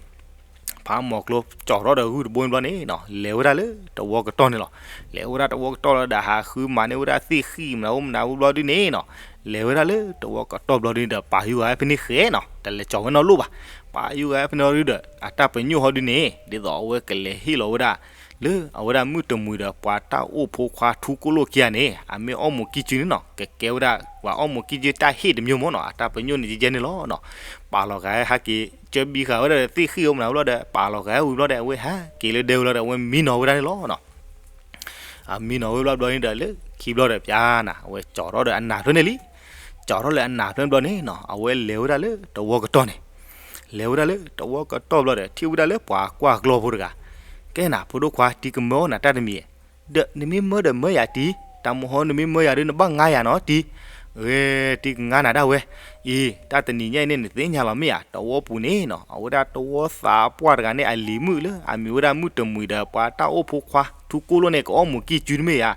ဖးမီၤကျိကၠီထီၣ်ဒီးဂုၢ်တဘိန့ၣ်ဘျီန့ၣ်နီၤ လဲၤဝဲဒၣ်လၢတဝီကတီၢ်န့ၣ်လီၤ, လဲၤဝဲဒၣ်တဝီကတီၢ်လီၤဒီး ဟးဃုမၤန့ၢ်ဝဲဒၣ်သ့ၣ်ဃံၣ်မနုၤအိၣ်မနုၤဝံၤဘျီဒုးန့ၣ်နီၤ, လဲၤဝဲဒၣ်လၢတဝီကတီၢ်ဘျီဒုးန့ၣ်ဒီး ပာ်ယုၢ်ဂၤဖဲန့ၣ်ဃဲနီၤ တလဲၤကၠီၤဝဲနီတဘျီဘၣ်, ပာ်ယုၢ်ဂၤဖဲန့ၣ်ဒုးဒီး အတၢ်ပညိၣ်ဟီဒုးန့ၣ် ဒ်သိးအဝဲကလဲၤဟ့ၣ်လီၤဝဲဒၣ် လၢအဝဲဒၣ်မုၣ်တမှံၤဒီးပှၤတၢ်အိၣ်ဖိခွါထူကိၣ်လိၣ်ခံဂၤန့ၣ် အမ့ၢ်အီၣ်မူးကံၢ်စုန့ၣ်နီၤ ကကဲဝဲဒၣ်ပှၤအီၣ်မူးကံၢ်စုတၢ်ဟ့ၣ်တမျိုးမ့ၢ်နီၤ အတၢ်ပညိၣ်န့ၣ်ကဲန့ၣ်လီၤနီၤ, ပာ်လီၤဂၤဟဲက့ၤ ကၢဘံဃာ်ဝဲဒၣ်ဒီးသ့ၣ်ဃံၣ်အိၣ်မနုၤဘျီဒီး ပာ်လီၤဂၤဝံၤဘျီဒီး အဝဲဟဲက့ၤလၢဒဲဝဲလီၤဒီး အဝဲမံနီၤဝဲဒၣ်န့ၣ်လီၤနီၤ အမံနီၤဝဲဘျီဘျီန့ၣ်ဒီး လၢခံဘျီဒီးပျါနၤ အဝဲကၠီထီၣ်ဒီးအနၢ်ဖျၢၣ်န့ၣ်လံ, ကၠီထီၣ်လၢအနၢ်ဖျၢၣ်ဘျီန့ၣ်နီၤ အဝဲလဲၤဝဲဒၣ်လၢတဝီကတီၢ်န့ၣ်, လဲၤဝဲဒၣ်လၢတဝီကတီၢ်ဘျီဒီး ထံၣ်ဝဲဒၣ်လၢပှၤကွၢ်ကျီဖိတဂၤ, ကဲနၤ ဖိဒိၣ်ခွါ တံၤကမၢအီၣ်နၤတၢ်တမံၤ, ဒီးနမ့ၢ်မၢဒီးမၢယၤတံၤ, တၢ်မဟီနမ့ၢ်မၢယၤဒီး နဘၣ်ငါယၤနီၤတံၤ, ဂ့ၤ တံၤကငါနၤဒၣ်ဝဲ, အံၤ တၢ်တနံၤညါအံၤန့ၣ် နသ့ၣ်ညါလီၤမ့ၢ်ဧါ တဝီပူၤန့ၣ်နီၤ အဝဲဒၣ်တဝီသးပှၢ်တဂၤန့ၣ် အလံၤမုၣ်လၢအမံၤဝဲဒၣ်မုၣ်တမှံၤဒီး ပှၤတၢ်အိၣ်ဖိခွါ ထူကိၣ်လိၣ်န့ၣ် ကအီၣ်မူးကံၢ်စုတမ့ၢ်ဧါ,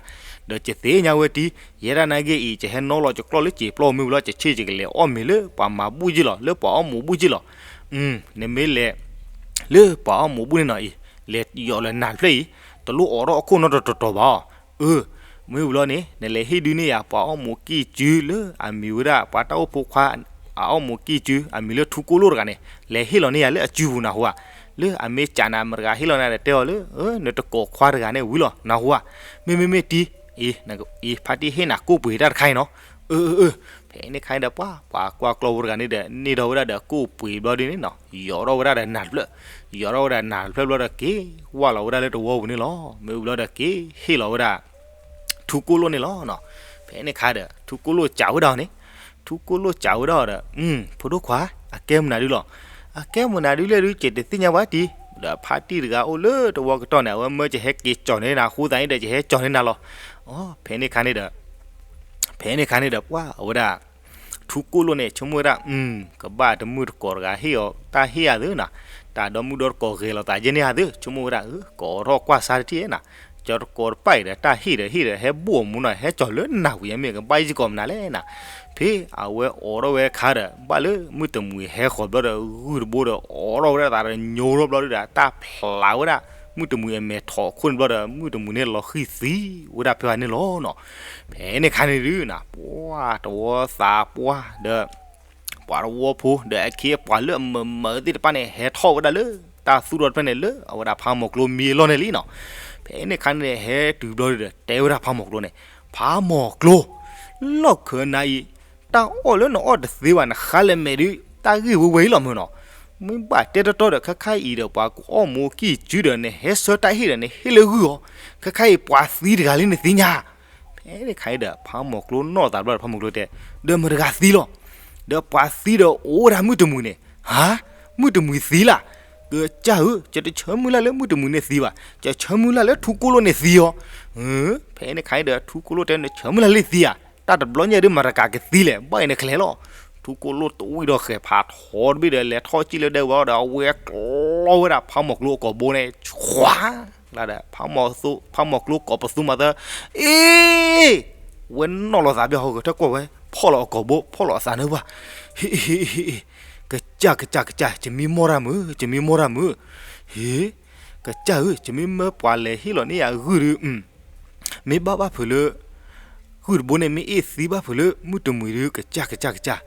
ဒီးယသ့ၣ်ညါဝဲတံၤ, ယဲဒၣ်နာ်က့အံၤ ယဟဲနီၣ်လီၤယကျီၢ်လၢစံာ်ပျီမ့ၢ်ဝံၤလီၤ ယဆ့ၣ်ယကလဲၤအီၣ်မ့ၤလၢပှၤမၤဘူၣ်က့ၢ်လီၤ လၢပှၤအီၣ်မူးဘူၣ်က့ၢ်လီၤ, နမ့ၢ်လဲၤ လၢပှၤအီၣ်မူးဘူၣ်န့ၣ်နီၤအံၤ, လဲၤယီၤလၢနၢ်ဖျၢၣ်အံၤ, တလိၣ်အိးထီၣ်အခိၣ်နီတတီၤတီၤဘၣ်အီၤ, အၢ မ့ၢ်ဝံၤလီၤန့ၣ် နလဲၤဟ့ၣ်ဒုးန့ၢ်ယၤ ပှၤအီၣ်မူးကံၢ်စုလၢအမံၤဝဲဒၣ် ပှၤတၢ်အိၣ်ဖိခွါ အအီၣ်မူးကံၢ်စု အမံၤလၢထူကိၣ်လိၣ်တဂၤန့ၣ် လဲၤဟ့ၣ်လီၤန့ၢ်ယၤလၢအစုပူၤနၢ်ဟူဧါ, လၢအမ့ၢ်ကးနၤမတဂၤဟ့ၣ်လီၤနၤဒီးတဲအီၤလၢ နတကိးခွါတဂၤန့ၣ်ဝံၤလီၤနၢ်ဟူဧါ, မ့မ့မ့ၢ်တံၤ အံၤ ဖါတံၢ်ဟ့ၣ်နၤကိၣ်ပှ့ၤတၢ်တခါအံၤနီၤ, အၢ အၢ အၢ ဖဲန့ၣ်ခါအံၤဒီးပှၤ ပှၤကွၢ်ကျီဖိတဂၤန့ၣ်ဒီး န့ၢ်ထီၣ်ဝဲဒၣ်ဒီးကိၣ်ပှ့ၤဘျီဒုန့ၣ်နီၤ ယီၤထီၣ်ဝဲဒၣ်ဒီးနၢ်ဖျၢၣ်, ယီၤထီၣ်ဝဲဒၣ်နၢ်ဖျၢၣ်ဘျီဒီးက့ၤဝၢ်လီၤဝဲဒၣ်လၢတဝီပူၤန့ၣ်လီၤ, မ့ၢ်ဝံၤဘျီဒီးက့ၤဟ့ၣ်လီၤဝဲဒၣ် ထူကိၣ်လိၣ်န့ၣ်လီၤနီၤ, ဖဲန့ၣ်ခါဒီး ထူကိၣ်လိၣ်စံးဝဲဒၣ်အီၤန့ၣ်, ထူကိၣ်လိၣ်စံးဝဲဒၣ်အီၤဒီး ဖိဒိၣ်ခွါ အကဲမနုၤဒုလီၤ, အကဲမနုၤဒုလဲၣ်ဒု ယတသ့ၣ်ညါဘၣ်တံၤ, ဒီးဖါတံၢ်တဂၤအိၣ်လၢတဝီကတီၢ်န့ၣ် အဝဲမၢယဟဲက့ၤကၠီၤန့ၢ်နၤအဃိသတးန့ၣ်ဒီး ယဟဲကၠီၤန့ၢ်နၤလီၤ, အီ ဖဲန့ၣ်ခါန့ၣ်ဒီး ဖဲန့ၣ်ခါန့ၣ်ဒီးပှၤ အဝဲဒၣ် ထူကိၣ်လိၣ်န့ၣ် ဆိကမိၣ်ဝဲဒၣ် ကဘၣ်တမုၣ်တကိးတဂၤဟ့ၣ်အီၤတၢ်ဟ့ၣ်ဧါသုနီၤ, တၢ်ဒီမုၣ်ဒီတကိးဂဲၤလီၤသးယဲၢ်န့ၢ်ဧါသု ဆိကမိၣ်ဝဲဒၣ် ကအိးထီၣ်ကွၢ်ဆါတထံၣ်နၤ, ကၠီတကိးတပၢ်အံၤဒီး တၢ်ဟ့ၣ်ဒီးဟ့ၣ်ဒီး ဟဲဘူၣ်အီၤမူနီၤ ဟဲကၠီၤလၢနၢ်ဝံၤအမ့ၢ် ကဘၣ်ယံၤကီးမနုၤလဲၣ်နၤ, ဖဲအဝဲအိးထီၣ်ဝဲအခါဒီး ဘၣ်လၢမုၣ်တမှံၤဟဲဃီၤဘျီဒီး ဂုၢ်တဘိဒီး အိးထီၣ်ဝဲဒၣ်သးဒီးညိထီၣ်ဘျီဒီး တၢ်ဖျးဝဲဒၣ် မုၣ်တမှံၤအမဲာ်ထီၣ်အခိၣ်န့ၣ်ဘျီဒီး မုၣ်တမှံၤန့ၣ်လီၤဃံၤသံဝဲဒၣ်ဖဲဘၣ်န့ၣ်လီၤနီၤ, ဖဲန့ၣ်ခါန့ၣ်ဒုနီၤ ပှၤတဝီသးပှၢ်ဒီး ပ ပှၤသဝီဖိဒီးအခ့အပှၤလၢအမုာ်မုာ်သ့ၣ်တဖၣ်န့ၣ် ဟဲထီၣ်ဝဲဒၣ်လၢတၢ်သူၣ်ထီၣ်တဖျၢၣ်န့ၣ် လၢအဝဲဒၣ်ဖးမီၤကျိမံအလီၢ်န့ၣ်လံနီၤ. ဖဲန့ၣ်အခါန့ၣ် ဟဲတုၤဘျီဒီး တဲဝဲဒၣ်ဖးမီၤကျိန့ၣ်, ဖးမီၤကျိ, လီၢ်ခၢးနၤအံၤ တၢ်အီၣ်လၢနအီၣ်တသ့ဘၣ် နဃါလဲၤမဲာ်ဒုး တၢ်ဂ့ၢ်ဝဲဝဲအံၤလီၤမ့ၢ်နီၤ. မ့ၢ်ဘၣ်တဲတီတီဒီး ခဲခါအံၤဒီး ပှၤကအီၣ်မူကံၢ်စုဒီး နဟဲဆၢတၢ်ဟ့ၣ်ဒီး နဟ့ၣ်လၢဂုၢ်အီၤ, ခဲခါအံၤပှၤသံတဂၤလံနသ့ၣ်ညါ. ဖဲန့ၣ်ခါအံၤဒီး ဖးမီၤကျိနီၣ်သးဘျီဒီး ဖးမီၤကျိတဲ, ဒီးမတၤတဂၤသံလီၤ. ဒီးပှၤသံဒီးအိၣ်ဝဲဒၣ်မုၢ်တမှံၤန့ၣ်, ဟါ, မုၢ်တမှံၤသံလၢ်. ကစၢ်ဧၢ, ယတဆၢမုၢ်လၢ်လၢမုၢ်တမှံၤန့ၣ်သံဘၣ်, ယဆၢမုၢ်လၢ်လၢထူကိၣ်လိၣ်န့ၣ်သံအီၤ. ဖဲန့ၣ်ခါအံၤဒီး ထူကိၣ်လိၣ်တဲ နဆၢမုၢ်လၢ်လၢသံဧါ, တၢ်တဘျီညါဒုး မတၤတဂၤကသံလဲၣ်, ဘၣ်အံၤနကလဲၤလီၤ. ထူကိၣ်လိၣ်တဝံၣ်ဒီးဃဲၤဖးထီတဘ့ၣ်ဒီး လဲၤထီၣ်စံၣ်လၢဒဲဝဲဒီး အဝဲကျီဝဲဒၣ်ဖးမီၤကျိအကိာ်ဘိန့ၣ်, ဆှး, လၢ်ဒီး ဖးမီၤကျိကိးပသူမၤသၢ, အ့, ဝဲနီၣ်လီၤသးဘၣ်ဟီဂဲၤထၢၣ်ကွၢ်ဝဲ, ဖီၣ်လီၤအကိာ်ဘိ, ဖီၣ်လီၤအသးနၢဘၣ်. ဟ့, ဟ့, ဟ့, ဟ့, ကစၢ် ကစၢ် ကစၢ်, ယမ့ၢ်မီၢ်တၢ်မုာ်, ယမ့ၢ်မီၢ်တၢ်မုာ်. ဟ့, ကစၢ်ဧၢ, ယမ့ၢ်မၢပှၤလဲၤဟ့ၣ်လီၤန့ၢ်ယၤဂုၢ်ဒုး, မ့ၢ်ဘၣ်ဘၣ်ဖုးလၢ ဂုၢ်တဘိန့ၣ် မ့ၢ်အ့ၣ်သံဘၣ်ဖုးလၢမုၢ်တမှံၤဒုး ကစၢ် ကစၢ် ကစၢ်,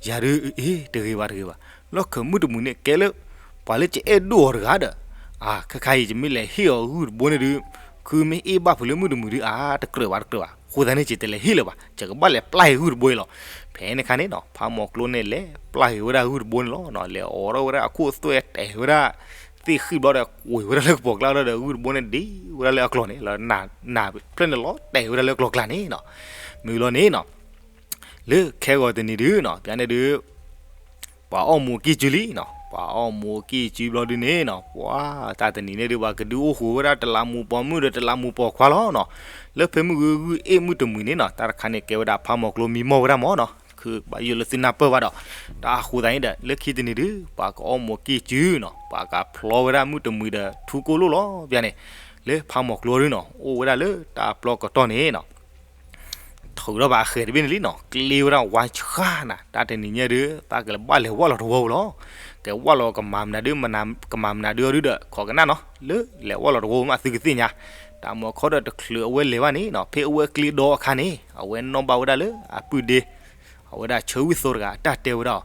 ယၤဒုး အ့, တဂ့ၤဘၣ် တဂ့ၤဘၣ်. လီၢ်ခၢးမုၢ်တမှံၤန့ၣ် ကဲလၢ ပှၤလၢယအဲၣ်ဒိၣ်အီၤတဂၤဒီး, အါ, ခဲခါအံၤ ယမ့ၢ်လဲၤဟ့ၣ်အီၤဂုၢ်တဘိန့ၣ်ဒုး, ခုမ့ၢ်အ့ၣ်ဘၣ်ဖုးလၢမုၢ်တမှံၤဒုး အါ, တကြၢးဘၣ် တကြၢးဘၣ်. အဃိသတးန့ၣ် ယတလဲၤဟ့ၣ်လၢၤဘၣ်, ယကဘၣ်လဲၤပျၢ်အီၤဂုၢ်တဘိအံၤလီၤ. ဖဲန့ၣ်ခါန့ၣ်နီၤ ဖးမီၤကျိန့ၣ် လဲၤပျၢ်အီၤဝဲဒၣ်ဂုၢ်တဘိန့ၣ်လီၤ. လဲၤအိးထီၣ်ဝဲဒၣ်အခိၣ်အသွဲၣ် တဲာ်ဝဲဒၣ် သ့ၣ်ဃံၣ်ဘျီဒီး ကွံာ်ဝဲဒၣ်လၢကပိာ်ကျါဒီး ဂုၢ်တဘိန့ၣ် ဒံးဝဲဒၣ်လၢအကျိၤန့ၣ်လီၤ. နးဖျၢၣ်န့ၣ်လီၤ တဲာ်ဝဲဒၣ်လၢအကျိၤကျါန့ၣ်နီၤ. မုၢ်လီၤန့ၣ်နီၤ, လၢခဲဂီၤတနံၤဒုးနီၤ ပျၢၤန့ၣ်ဒုး ပှၤအီၣ်မူးကံၢ်စုလံနီၤ. ပှၤအီၣ်မူးကံၢ်စုဘျီဒုးန့ၣ်နီၤ, ပှၤတၢ်တနံၤန့ၣ်ဒုး ပှၤကဒုးအိၣ်ဃုာ်ဝဲဒၣ်တလးမူးပိာ်မုၣ်ဒီးတလးမူးပိာ်ခွါလီၤနီၤ. လၢဖဲမုၢ်ဂုၢ်ဂုၢ်အ့ၣ်မုၢ်တမှံၤန့ၣ်နီၤ တၢ်တခါန့ၣ်ကဲဝဲဒၣ်ဖးမီၤကျိမံမီၢ်ဝဲဒၣ်မၢ်နီၤ. ခုဘၣ်ယိၣ်လၢသုနၢ်ပၢၢ်ဘၣ်ဒီး, တၢ်အဃိသတးန့ၣ်ဒီး လၢခံတနံၤဒုး ပှၤကအီၣ်မူးကံၢ်စုနီၤ, ပှၤကဖျီဝဲဒၣ်မုၢ်တမှံၤဒီးထူကိၣ်လိၣ်လီၤ. ပျၢၤန့ၣ် လၢဖးမီၤကျိဒုးနီၤ အိၣ်ဝဲဒၣ်လၢတၢ်ပျီကတီၢ်န့ၣ်နီၤ ထုးထီၣ်ဘၣ်အဃဲၤတဘ့ၣ်န့ၣ်လံနီၤ, ကျ့ဝဲဒၣ်ဝါဆှါနၤ. တၢ်တနံၤညါဒုး တၢ်ကလဲၤဘၣ်လဲၤဝၣ်လီၤတဝီပူၤလီၤ. ကဝၣ်လီၤကမၤမနုၤဒုး, ကမၤမနုၤဒုးအီၤဒုးဒီး ခိးကနၣ်နီၤ, လၢလဲၤဝၣ်လီၤတဝီပူၤမး သုကသ့ၣ်ညါ. တၢ်မၤခီဒီးတချုးအဝဲလဲၤဘၣ်န့ၣ်နီၤ ဖဲအဝဲကျ့ဒီအခါန့ၣ် အဝဲနီၣ်ဘၣ်ဝဲဒၣ်လၢအပုၢ်ဒ့ အဝဲဒၣ်ဆၢဝံၣ်သိတဂၤ တၢ်တဲဝဲဒၣ်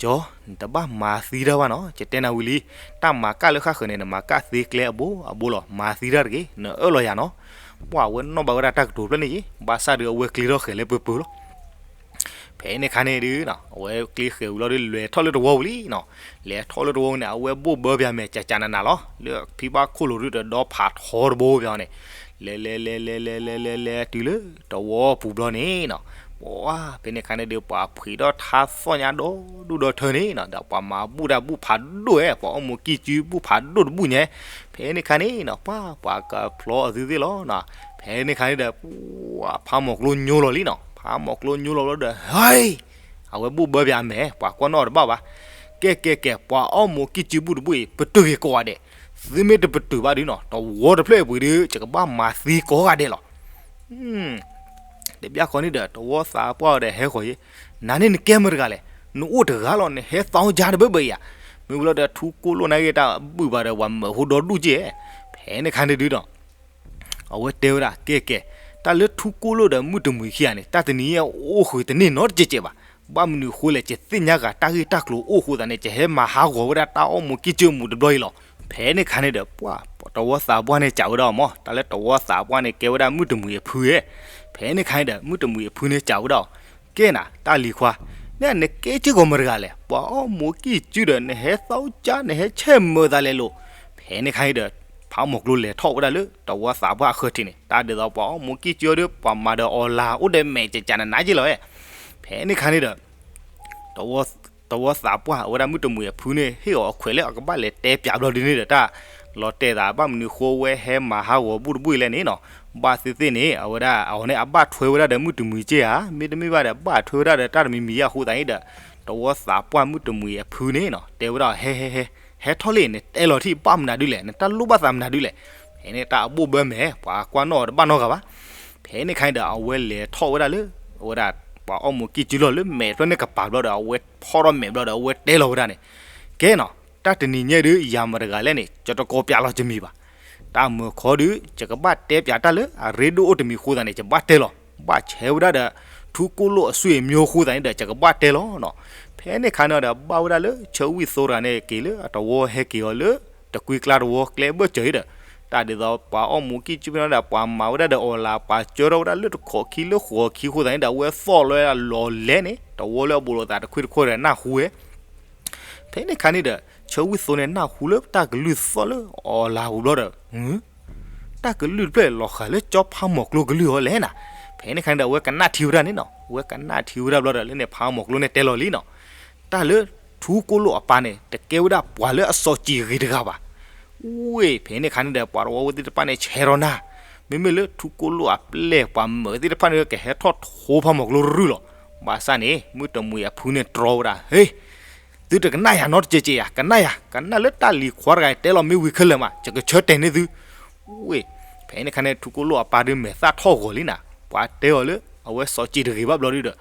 အီၤ, ကၠီ, နတဘၣ်မၤသံတၢ်ဘၣ်နီၤ, ယတဲနၤဝံၤလံ, တၢ်မၤကၣ်လၢဃၣ်ဃၢၤန့ၣ် နမၤကၣ်သ့ကျဲအဘိအဘိလီၤ, မၤသံတၢ်တဂ့ၤ, နအၢၣ်လီၤယၤနီၤ. ပှၤအဝဲနီၣ်ဘၣ်ဝဲဒၣ်တၢ်ကတိၤဖျၢၣ်န့ၣ်ယံၤ, ဘၣ်ဆၣ်ဒီးအဝဲကျ့ထီၣ်ဃဲၤလၢပၢပၢလီၤ. ဖဲန့ၣ်ခါန့ၣ်ဒုး အဝဲကျ့ဃဲၤဝံၤလီၤဒုး လဲၤထီၣ်လၢတဝီပူၤလံနီၤ. လဲၤထီၣ်လၢတဝီပူၤန့ၣ် အဝဲဘိၣ်ဘၢပၠးမဲာ်ကကနနၤလီၤ. လၢဖံဘၣ်ခိၣ်လိၤဒုးဒီးဒီဖးထီတဘိပၠးန့ၣ် လဲၤလဲၤလဲၤလဲၤလဲၤလဲၤလဲၤလဲၤတုၤလၢတဝီပူၤဘျီန့ၣ်နီၤ, ပှၤဖဲန့ၣ်ခါန့ၣ်ဒီး ပှၤဖှံးထီၣ်ထါသီၣ်ညါဒီဒူၣ်ဒီထၢန့ၣ်နီၤ, ဒီးပှၤမၤဘူၣ်တၢ်ဘူၣ်ဖးဒိၣ်ဧဲ, ပှၤအီၣ်မူးကံၢ်စုဘူၣ်ဖးဒိၣ်တဘူၣ်ညါ, ဖဲန့ၣ်ခါန့ၣ်နီၤ ပှၤ ပှၤကဖျီအီၤသုသ့ၣ်လီၤနီၤ. ဖဲန့ၣ်ခါန့ၣ်ဒီး ပှၤဖးမီၤကျိညိလီၤလံနီၤ, ဖးမီၤကျိညိလီၤလီၤဒီး ဟဲ အဝဲဘိၣ်ဘၢပၠးအမဲာ် ပှၤကွၢ်နီၣ်အီၤတဘၣ်ဘၣ်. ကဲကဲကဲ ပှၤအီၣ်မူးကံၢ်စုဘူၣ်တဘူၣ်အံၤ ပတုာ်က့ၤကိးဂၤဒဲး, သုမ့ၢ်တပတုာ်ဘၣ်ဒုးနီၤ တဝီတဖျၢၣ်အပှ့ၤဒုး ယကဘၣ်မၤသံကိးဂၤဒဲးလီၤ. တဘျီဃီန့ၣ်ဒီး တဝီသးပှၢ်အီၤဒီးဟဲဃီၤယဲ, နၤန့ၣ်နကဲမတၤတဂၤလဲၣ်, နအိၣ်တဂၤလီၤ နဟဲသီကၠါတဘၢဘၢအံၤဧါ. မ့ၢ်ဝံၤလီၤဒီးထူကိၣ်လိၣ်နၢ်ဂ့ၢ်တၢ်ဘုၣ်ဘၣ်ဒီး ပှၤမၢၢ်ဟူဒီဒူၣ်က့ၢ်. ဖဲန့ၣ်ခါန့ၣ်ဒုးဒီး အဝဲတဲဝဲဒၣ် ကဲကဲ, တၢ်လၢထူကိၣ်လိၣ်ဒီးမုၢ်တမှံၤခံဂၤန့ၣ် တၢ်တနံၤညါအိၣ်ဃုာ်တန့ၢ်နီတစဲးကဲးဘၣ်. ဘၣ်မနုၤဃိလဲၣ် ယသ့ၣ်ညါဂၤတၢ်ဂ့ၢ်တၢ်ကျိၤအိၣ်အဃိသတးန့ၣ် ယဟဲမၤဟးဂီၤဝဲဒၣ်တၢ်အီၣ်မူးကံၢ်စုအမူးတဘျီအံၤလီၤ. ဖဲန့ၣ်ခါန့ၣ်ဒီး ပှၤတဝီသးပှၢ်န့ၣ်စံးဝဲဒၣ်အီၤမး, တၢ်လၢတဝီသးပှၢ်န့ၣ်ကဲဝဲဒၣ်မုၢ်တမှံၤအဖုဧဲ. ဖဲန့ၣ်ခါန့ၣ်ဒီး မုၢ်တမှံၤအဖုန့ၣ်စံးဝဲဒၣ်အီၤ, ကဲနၤ တၢ်လံၤခွါ, နနကဲက့ၢ်ဂီၤမတၤတဂၤလဲၣ်, ပှၤအီၣ်မူးကံၢ်စုဒီး နဟဲသီကၠါ နဟဲဆဲးမၢၤသးလဲၤလိာ်. ဖဲန့ၣ်ခါန့ၣ်ဒီး ဖးမီၤကျိလဲၤထီၣ်ဝဲဒၣ်လၢတဝီသးပှၢ်အဃၢၤထံးန့ၣ် တၢ်ဒ်သိးပှၤအီၣ်မူးကံၢ်စုအီၤဒီး ပှၤမၤဒီးအီၤလၤအိၣ်ဒီးမဲာ်ကကနနၤက့ၢ်လီၤဧဲ. ဖဲန့ၣ်ခါန့ၣ်ဒီး တဝီသးပှၢ်အဝဲဒၣ်မုၢ်တမှံၤအဖုန့ၣ် ဟ့ၣ်အီၤအခွဲးလၢအကဘၣ်လဲၤတဲပၠးဘျီဒုးန့ၣ်ဒီး တၢ်လီၤတဲာ်သး ဘၣ်မနုၤဃိဝဲဟဲမၤဟးဂီၤဘူၣ်တဘူၣ်အံၤလဲၣ်န့ၣ်နီၤ, ဘၣ်သ့ၣ်သ့ၣ်န့ၣ် အဝဲဒၣ်အဝဲန့ၣ် အဘၣ်ထွဲဝဲဒၣ်ဒီးမုၢ်တမှံၤက့ၢ်ဧါ, မ့တမ့ၢ်ဘၣ်ဒီး ဘၣ်ထွဲဝဲဒၣ်ဒီးတၢ်တမံၤမံၤဧါအဃိသတးန့ၣ်ဒီး တဝီသးပှၢ်မုၢ်တမှံၤအဖုန့ၣ်နီၤ တဲဝဲဒၣ် ဟဲ ဟဲ ဟဲ ဟဲထီၣ်လံ နတဲလီၤထံၣ်ဘၣ်မနုၤဒုလဲၣ်, နတၢ်လိၣ်ဘၣ်သးမနုၤဒုလဲၣ်. ဖဲန့ၣ်တၢ်အဘိၣ်ဘၢမဲာ် ပှၤကွၢ်နီၣ်အီၤတဘၣ်နီတဂၤဘၣ်. ဖဲန့ၣ်ခါန့ၣ်ဒီး အဝဲလဲၤထီၣ်ဝဲဒၣ်လၢ အဝဲဒၣ် ပှၤအီၣ်မူးကံၢ်စုလီၢ်လၢမဲာ်တဖျၢၣ်န့ၣ်ကပၤဘျီဒီး အဝဲဖီၣ်ထီၣ်မဲာ်ဘျီဒီး အဝဲတဲလီၤဝဲဒၣ်န့ၣ်, ကဲနီၤ, တၢ်တနံၤညါဒုး ယၤမတၤတဂၤလဲၣ်န့ၣ် ယတကိးပၠးလီၤယမံၤဘၣ်. တၢ်မုာ်ခီဒုး ယကဘၣ်တဲပၠးတၢ်လၢအရ့ဒိၣ်အိၣ်တမံၤအဃိသတးန့ၣ် ယဘၣ်တဲလီၤ. ဘၣ်ဆဲးဝဲဒၣ်ဒီး ထူကိၣ်လိၣ်အဆွေမျိုးအဃိသတးန့ၣ်ဒီး ယကဘၣ်တဲလီၤနီၤ. ဖ ဖဲန့ၣ်ခါန့ၣ်ဒီး ဘၣ်ဝဲဒၣ်လၢဆၢဝံၣ်သိတဂၤန့ၣ်က့ၤလၢအတဝီဟဲက့ၤအီၤလၢ တကွံကျါတဝီကျဲဘၢၣ်စၢၤအံၤဒီး တၢ်ဒ်သိးပှၤအီၣ်မူးကံၢ်ကၠူန့ၣ်ဒီး ပှၤမၤဝဲဒၣ်ဒီးအီၣ်လၢ် ပှၤကၢထီၣ်ဝဲဒၣ်လၢတခိးခံလၢဃိးခံအဃိသတးန့ၣ်ဒီး အဝဲသီၣ်လီၤဝဲဒၣ်လီၤလဲန့ၣ် တဝီလၢအဘူးလိာ်သးတခွံတခိၣ်ဒီးနၢ်ဟူဝဲ ဖဲန့ၣ်ခါန့ၣ်ဒီး ဆၢဝံၣ်သိန့ၣ်နၢ်ဟူလၢတၢ်ကလုၢ်သီၣ်လၢအီၣ်လၢ်ပူၤဘျီဒီး တၢ်ကလုၢ်တဖျၢၣ်လီၤဃာ်လၢကၠီဖးမီၤကျိကလုၢ်အီၤလဲၣ်နၤ. ဖဲန့ၣ်ခါန့ၣ်ဒီး အဝဲကနၣ်ထံဝဲဒၣ်န့ၣ်နီၤ, အဝဲကနၣ်ထံဝဲဒၣ်ဘျီဒီး လၢန့ၣ်ဖးမီၤကျိန့ၣ်တဲလီၤလံနီၤ, တၢ်လၢထူကိၣ်လိၣ်အပၢ်န့ၣ် တကဲဝဲဒၣ်ပှၤလၢအစီၤစံးဂ့ၤတဂၤဘၣ်. ဝ့ၢ် ဖဲန့ၣ်ခါန့ၣ်ဒီး ပှၤတဝီဖိသ့ၣ်တဖၣ်န့ၣ် ဆဲးထီၣ်နၤ, မ့မ့ၢ်လၢထူကိၣ်လိၣ်အပျဲၢ်ပှၤမၢာ်သ့ၣ်တဖၣ်န့ၣ် ကဟဲထီၣ်ထိဖးမီၤကျိရုၢ်လီၤ. ဘၣ်ဆၣ်န့ၣ် မုၢ်တမှံၤအဖုန့ၣ်တြီဝဲဒၣ်, ဟ့, သုတကနၣ်ယၤနီတစဲးစဲးယၤ, ကနၣ်ယၤ, ကနၣ်လၢတၢ်လံၤခွါတဂၤတဲလီၤမ့ၢ်ဝံၤခဲလၢာ်မး ယကဆၢတဲာ်န့ၢ်သု. ဝ့ၢ် ဖဲန့ၣ်ခါန့ၣ် ထူကိၣ်လိၣ်အပၢ်ဒုးမဲာ်သၣ်ထီၣ်ဂီၤလံနၤ, ပှၤတဲအီၤလၢ အဝဲစီၤစံးတဂ့ၤဘၣ်ဘျီဒုဒီး,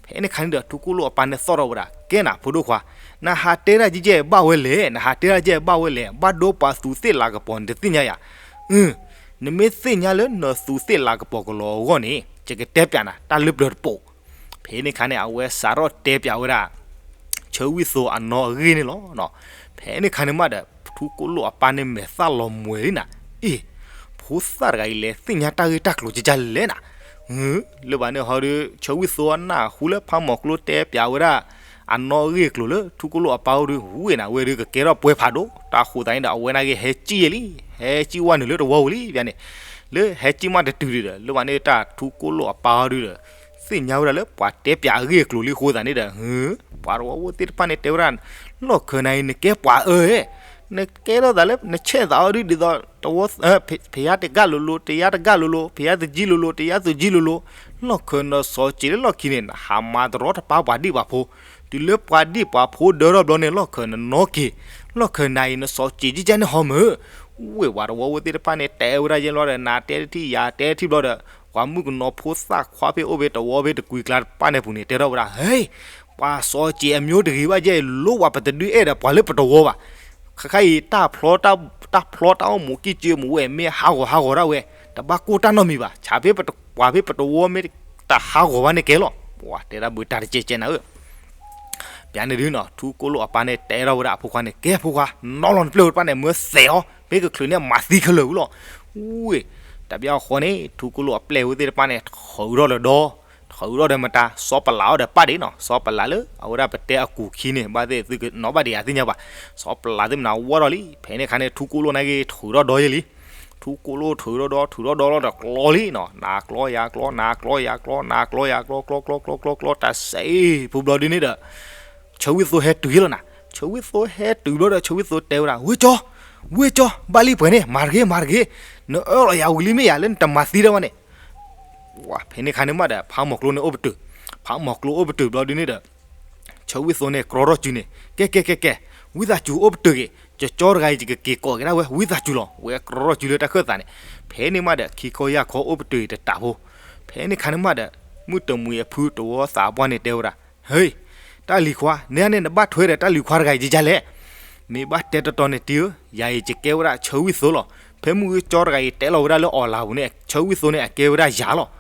ဖဲန့ၣ်ခါန့ၣ်ဒီး ထူကိၣ်လိၣ်အပၢ်န့ၣ်သီၣ်ထီၣ်ဝဲဒၣ်, ကဲနၤဖိဒိၣ်ခွါ, နဟးတဲဒၣ်ကဲကဲဘၣ်ဝဲလဲၣ်, နဟးတဲဒၣ်ကဲဘၣ်ဝဲလဲၣ်, ဘၣ်ဒိပှၤသူးသ့ၣ်လၤကပီၤန့ၣ်တသ့ၣ်ညါယၤ, အ, နမ့ၢ်သ့ၣ်ညါလၢနသူးသ့ၣ်လၤကပီၤကလီၤအဂီၢ်န့ၣ် ယကတဲပျးနၤ တၢ်လၢပျၢၤတပိာ်. ဖဲန့ၣ်ခါန့ၣ် အဝဲစးထီၣ်တဲပျးဝဲဒၣ် ဆၢဝံၣ်သိအနီၢ်အဂ့ၢ်န့ၣ်လီၤ. ဖဲန့ၣ်ခါန့ၣ်မးဒီး ထူကိၣ်လိၣ်အပၢ်န့ၣ်မဲာ်သၣ်လီၤမှဲၤလံနၤ, အ့ၣ်, ဖိသၣ်တဂၤအံၤလဲၤသ့ၣ်ညါတၢ်ဂ့ၢ်တၢ်ကျိၤကကလဲၣ်နၤ, လၢဘၣ်န့ၣ်ဟီဒီး ဆၢဝံၣ်သိအနၢ်ဟူလၢဖးမီၤကျိတဲပျးဝဲဒၣ် အနီၢ်အဂ့ၢ်အကျိၤလၢထူကိၣ်လိၣ်အပၢ်အိၣ်ဒီး ဝ့ၢ်နၤဝဲဒီးကကဲထီၣ်ပှဲၤဖးဒိၣ်, တၢ်ဃိသးန့ၣ်ဒီး အဝဲန့ၣ်က့ၤဟဲကံၣ်ယဲလံ, ဟဲကံၣ်ဝဲနုာ်လၢတဝီဝံၤလံဘၣ်န့ၣ်, လၢဟဲကံၣ်မးတတုၤဒံးဒီး လၢဘၣ်န့ၣ်တၢ်ထူကိၣ်လိၣ်အပၢ်အိၣ်ဒီး သ့ၣ်ညါဝဲဒၣ်လၢပှၤတဲပျးအဂ့ၢ်အကျိၤလံအဃိသတးန့ၣ်ဒီး ပှၤတဝီဖိသ့ၣ်တဖၣ်န့ၣ်တဲဝဲဒၣ်, လီၢ်ခၢးနၤအံၤနကဲပှၤအၢ, နကဲထီၣ်သးလၢ နဆဲးသးအီၤဒ်သိးတဝီ, ဖယါတဂၤလိၤလိၤ တယါတဂၤလိၤလိၤ ဖယါသူးကံလိၤလိၤ တယါသူးကံလိၤလိၤ, လီၢ်ခၢးနစီၤစံးလၢလီၢ်ခံန့ၣ် နဟးမၤတရီတပါပှၤဒံၣ်ပှၤဖိ, တုၤလၢပှၤဒံၣ်ပှၤဖိဒၢထီၣ်ဘျီန့ၣ် လီၢ်ခၢးနနီၢ်က့ၤ, လီၢ်ခၢးနၤအံၤနစီၤစံးကကန့ၣ်ဟီမၢ် ဝ့ၢ်ပှၤတဝီဖိသ့ၣ်တဖၣ်န့ၣ် တဲဝဲဒၣ်ယဲလီၤဒီး နၤတဲတထံၣ်ယၤတဲတထံၣ်ဘျီဒီး ပှၤမုၣ်ကနီၤဖိသၣ်ခွါဖဲအိၣ်ဖဲတဝီဖဲတကွံကျါတဖၣ်န့ၣ်ပူၤန့ၣ် တဲထီၣ်ဝဲဒၣ်, ဟ့, ပှၤစီၤစံးအမျိုးတဂ့ၤဘၣ်ယဲ လိၣ်ဝဲပတဒုးအဲၣ်ဒီးပှၤလၢပတဝီဘၣ်. ခဲခါအံၤ တၢ်ဖျီတၢ်အိၣ်မူးကံၢ်ကၠိမူးဝဲမ့ၢ်ဟးဂီၤဟးဂီၤဒၣ်ဝဲ, တဘၣ်ကိၢ်တၢ်နီတမံၤဘၣ်, ဆးဖဲပှၤဖဲပတဝီမ့ၢ်တဟးဂီၤဘၣ်န့ၣ်ကဲလီၤ. ပှၤတဲဒၣ်ဘုးတၢ်တကဲကဲနၤဧၢ ပျးန့ၣ်ဒုနီၤ ထူကိၣ်လိၣ်အပၢ်န့ၣ်တဲထီၣ်ဝဲဒၣ်အဖိခွါန့ၣ် ကဲဖိခွါ နီၢ်လီၤနပျဲၢ်ဝဲတဖၣ်န့ၣ် မၢသဲးအီၤ မ့ၢ်ကချုးန့ၣ်မၤသံခဲလၢာ်ဝံၤလီၤ. ဝ့ၢ် တဘျီဃီန့ၣ် ထူကိၣ်လိၣ်အပျဲၢ်ဝဲသ့ၣ်တဖၣ်န့ၣ် ထုးထီၣ်လၢဒီ, ထုးထီၣ်ဒီးမတၤ စီၤပလးအီၤဒီးပၢ်ဒံးနီၤ စီၤပလးလၢ အဝဲဒၣ်ပတဲအကူာ်ခံန့ၣ် ဘၣ်သ့ၣ်သုကနီၣ်ဘၣ်ဒံးယၤသ့ၣ်ညါဘၣ်, စီၤပလးသ့ၣ်မနၤဝီထီၣ်လံ. ဖဲန့ၣ်ခါန့ၣ် ထူကိၣ်လိၣ်န့ၣ်က့ၤထုးထီၣ်ဒီယဲလံ ထူကိၣ်လိၣ်ထုးထီၣ်ဒီ ထုးထီၣ်ဒီလီၤဒီးကျီလံနီၤ နၤကျီယၤကျီ နၤကျီယၤကျီ နၤကျီယၤကျီ ကျီကျီကျီကျီကျီ တၢ်စဲအ့ၣ် ဖိဘျီဒုန့ၣ်ဒီး ဆၢဝံၣ်သိဟဲတုၤယဲလီၤနၤ. ဆၢဝံၣ်သိဟဲတုၤဘျီဒီး ဆၢဝံၣ်သိတဲဝဲဒၣ် ဝ့ၢ်ကၠီ, ဝ့ၢ်ကၠီ, ဘၣ်လံပှဲၤန့ၣ် မၤတဂ့ၤ မၤတဂ့ၤ, နအၢၣ်လီၤယၤဝံၤလံမ့ၢ်ယၤလၢနတမၤသံတၢ်ဝဲန့ၣ် ဝဲ ဖဲန့ၣ်ခါန့ၣ်မးဒီး ဖးမီၤကျိန့ၣ်အိၣ်ပတုာ်, ဖးမီၤကျိအိၣ်ပတုာ်ဘျီဒုန့ၣ်ဒီး ဆၢဝံၣ်သိန့ၣ်ကြီထီၣ်စုန့ၣ် ကဲကဲကဲကဲ, ဝံသးစူၤအိၣ်ပတုာ်က့ၤ, ကၠီတဂၤအံၤယကက့ၤကိးက့ၤဒၣ်ဝဲ ဝံသးစူၤလီၤ ဝဲကြီထီၣ်စုလၢတၢ်ခၢၣ်သးန့ၣ်. ဖဲန့ၣ်မးဒီး ခံခီယၢ်ခီအိၣ်ပတုာ်အံၤတတးဖိ, ဖဲန့ၣ်ခါန့ၣ်မးဒီး မုၢ်တမှံၤအဖုတဝီသးပှၢ်န့ၣ်တဲဝဲဒၣ် ဟ့, တၢ်လံၤခွါ, နဲန့ၣ်နဘၣ်ထွဲဒီးတၢ်လံၤခွါတဂၤအံၤယကလဲၣ်. မ့ၢ်ဘၣ်တဲတီတီန့ၣ်တံၢ်ဧၢ, ယၤအံၤယကဲဝဲဒၣ်ဆၢဝံၣ်သိလီၤ. ဖဲမုၢ်ဂ့ၤကၠီတဂၤအံၤတဲလီၤဝဲဒၣ်လၢအီၣ်လၤပူၤန့ၣ် ဆၢဝံၣ်သိန့ၣ်အကဲဝဲဒၣ်ယၤလီၤ.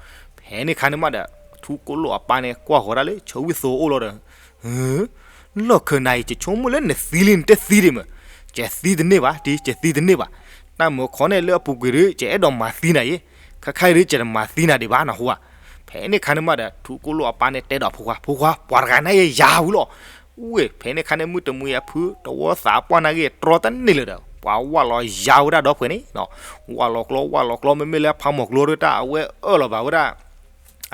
ဖဲန့ၣ်ခါန့ၣ်မးဒီး ထူကိၣ်လိၣ်အပၢ်န့ၣ်ကွၢ်ဃီၤဒၣ်လၢဆၢဝံၣ်သိအအိၣ်လီၤဒီး လီၢ်ခၢးနၤအံၤ ယဆိကမိၣ်လၢနသံလံနတသံဒံးမ့ၢ်, ယသံတန့ၢ်ဘၣ် တံၢ် ယသံတန့ၢ်ဘၣ်. တၢ်မၢခီန့ၣ်လၢအပူၤကွံာ်ဒီး ယအဲၣ်ဒိးမၤသံနၤယဲ, ခဲခါအံၤဒီး ယတမၤသံနၤဒံးဘၣ်နၢ်ဟူဧါ. ဖဲန့ၣ်ခါန့ၣ်မးဒီး ထူကိၣ်လိၣ်အပၢ်န့ၣ်တဲဒီးဖိခွါ, ဖိခွါ ပှၤတဂၤန့ၣ်ယၤဝံၤလီၤ. ဝ့ၢ် ဖဲန့ၣ်ခါန့ၣ် မုၢ်တမှံၤအဖုတဝီသးပှၢ်န့ၣ်က့ၤတြီတန့ၢ်လၢၤဒီး ပှၤဝၢ်လီၤယၤဝဲဒၣ်ဒီဖှဲးန့ၣ်, ဝၢ်လီၤကျီ ဝၢ်လီၤကျီ မ့မ့ၢ်လၢဖးမီၤကျိဒီးတၢ် အဝဲအၢၣ်လီၤဘၣ်ဝဲဒၣ်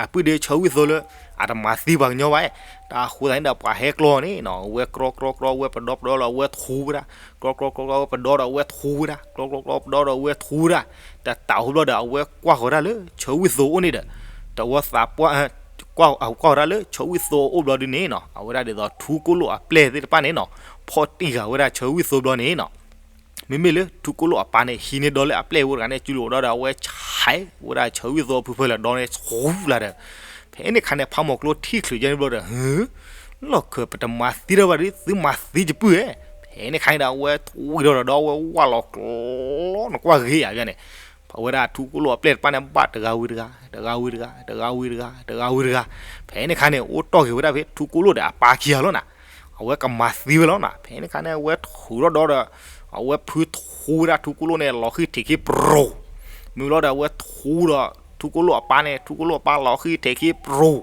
အပုၢ်ဒ့ဆၢဝံၣ်သိလၢ အတမၤသံပှၤကညီဘၣ်, တၢ်ဃိသတးန့ၣ်ဒီး ပှၤဟဲကျီန့ၣ်နီၤ အဝဲကြီကြီကြီ အဝဲပဒီပဒီလီၤ အဝဲထူဝဲဒၣ်, ကြီကြီကြီ အဝဲပဒီဒီး အဝဲထူဝဲဒၣ်, ကြီကြီကြီ ပဒီဒီး အဝဲထူဝဲဒၣ်, တတးအိၣ်ဘျီဒီး အဝဲကွၢ်ဃီၤဒၣ်လၢဆၢဝံၣ်သိအိၣ်န့ၣ်ဒီး တဝီသးပှၢ် ကွၢ်ဃီၤဒၣ်လၢဆၢဝံၣ်သိအိၣ်ဘျီဒုန့ၣ်နီၤ အဝဲဒၣ်ဒ်သိးထူကိၣ်လိၣ်အပျဲၢ်သ့ၣ်တဖၣ်န့ၣ်နီၤ ဖီၣ်တံၢ်ဃာ်ဝဲဒၣ်ဆၢဝံၣ်သိဘျီန့ၣ်နီၤ မ့မ့ၢ်လၢထူကိၣ်လိၣ်အပၢ်န့ၣ် ဟံးန့ၢ်ဒီလၢအပျဲၢ်ဝဲတဂၤန့ၣ် စုလိာ်ဒီး အဝဲဆဲးဝဲဒၣ်ဆၢဝံၣ်သိအဖုဖၢလၢာ်ဒီန့ၣ် ဆူလၢဒီး ဖဲန့ၣ်ခါန့ၣ် ဖးမီၤကျိထံၣ်ချုးယဲန့ၣ်ဘျီဒီး လီၢ်ခၢး ပတမၤသံတၢ်ဘၣ်ဒီး သုမၤသံယပုၢ်ဧါ. ဖဲန့ၣ်ခါန့ၣ်ဒီး အဝဲထူဝံၤဒီးဒီး အဝဲဝၢ်လီၤကျီ နကွၢ်ဂ့ၤဧါန့ၣ် အဝဲဒၣ်ထူကိၣ်လိၣ်အပျဲၢ်တဖၣ်န့ၣ် ဘၣ်တဂၤဝံၤတဂၤ တဂၤဝံၤတဂၤ တဂၤဝံၤတဂၤ တဂၤဝံၤတဂၤ ဖဲန့ၣ်ခါန့ၣ် အိၣ်တီၢ်က့ၤဝဲဒၣ်ဖဲထူကိၣ်လိၣ်ဒီးအပၢ်ခံဂၤလီၤနၤ. အဝဲကမၤသံဝဲလီၤနီၤ. ဖဲန့ၣ်အခါန့ၣ် အဝဲထုးထီၣ်ဒီဒီး အဝဲဖုထူဝဲဒၣ်ထူကိၣ်လိၣ်န့ၣ် လီၤဃံၢ်ထံးခံပြူၤ, မ့ၢ်လီၤဒီး အဝဲထူဒီး ထူကိၣ်လိၣ်အပၢ်န့ၣ် ထူကိၣ်လိၣ်အပၢ်လီၤဃံၢ်ထံးခံပြူၤ,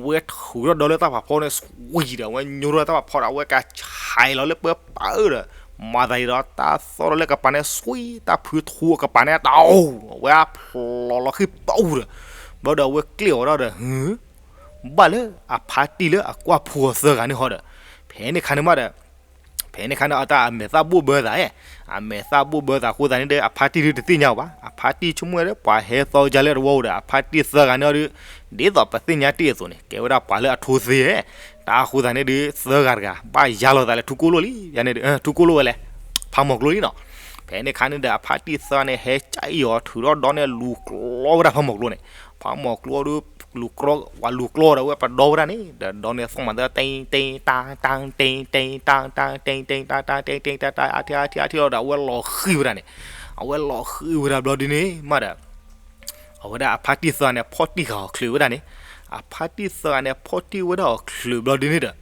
ဝဲထုးထီၣ်ဒီလၢတၢ်ဖးဖီန့ၣ် ဆွံဒီး အဝဲညိထီၣ်တၢ်ဖးဖီဒီး အဝဲကဆဲးလီၤလၢပၢပၢဒီး မၤသးဒ်ဒီး တၢ်သီၣ်ဒီးလၢကပၤန့ၣ် ဆွံတၢ်ဖုထူအကပၤန့ၣ်တအိၣ်, အဝဲအဖျိးလီၤဃံၢ်ပူၤဒီး ဘျီဒီးအဝဲကျ့ၣ်အီၤဒီး ဟၢ ဘၣ်လၢအဖါတံၢ်လၢအကွၢ်ဖိအီၤသၢဂၤန့ၣ်ဟီဒီး, ဖဲန့ၣ်ခါန့ၣ်မးဒီး ဖဲန့ၣ်ခါန့ၣ် အတၢ်အမဲာ်သၣ်ဘိၣ်ဘၢသးဧါ, အမဲာ်သၣ်ဘိၣ်ဘၢသးအဃိသတးန့ၣ်ဒီး အဖါတံၢ်ဒုးတသ့ၣ်ညါအီၤဘၣ်. အဖါတံၢ်ဆိကမိၣ်ဝဲဒီး ပှၤဟဲသီကါလၢတဝီဧိၤဒီး အဖါတံၢ်သၢဂၤန့ၣ်ဒီး ဒ်သိးပသ့ၣ်ညါတ့ၢ်အသိးန့ၣ် ကဲဝဲဒၣ်ပှၤလၢအထိသ့ဧါ. တၢ်အဃိသတးန့ၣ်ဒီး သၢဂၤတဂၤ ဘၣ်ယါလီၤသးလၢထူကိၣ်လိၣ်လံ, ယန့ၣ်ဒီး ထူကိၣ်လိၣ်ဝဲလဲၣ်, ဖးမီၤကျိလံနီၤ. ဖဲန့ၣ်ခါန့ၣ်ဒီး အဖါတံၢ်သၢဂၤန့ၣ် ဟဲကၠၢအီၤထုးထီၣ်ဒီန့ၣ် လူၤကျီဝဲဒၣ်ဖးမီၤကျိန့ၣ်, ဖးမီၤကျိဒီး လူၤကျီ ပှၤလူၤကျီဒီး အဝဲပဒီဝဲဒၣ်န့ၣ် ဒီးဒီန့ၣ်သီၣ်မၤသၢ တ့တ့တၢ်တၢ် တ့တ့တၢ်တၢ် တ့တ့တၢ်တၢ် တ့တ့တၢ်တၢ် အါထံအါထံအါထံလီၤဒီး အဝဲလီၤဃံၢ်ဝဲဒၣ်န့ၣ်, အဝဲလီၤဃံၢ်ဝဲဒၣ်ဘျီဒ်န့ၣ်မးဒီး အဝဲဒၣ်အဖါတံၢ်သၢဂၤန့ၣ် ဖီၣ်တံၢ်ဃာ်အီၤချုးဝဲဒၣ်န့ၣ်, အဖါတံၢ်သၢဂၤန့ၣ် ဖီၣ်တံၢ်ဝဲဒၣ်အီၤချုးဘျီဒ်န့ၣ်ဒီး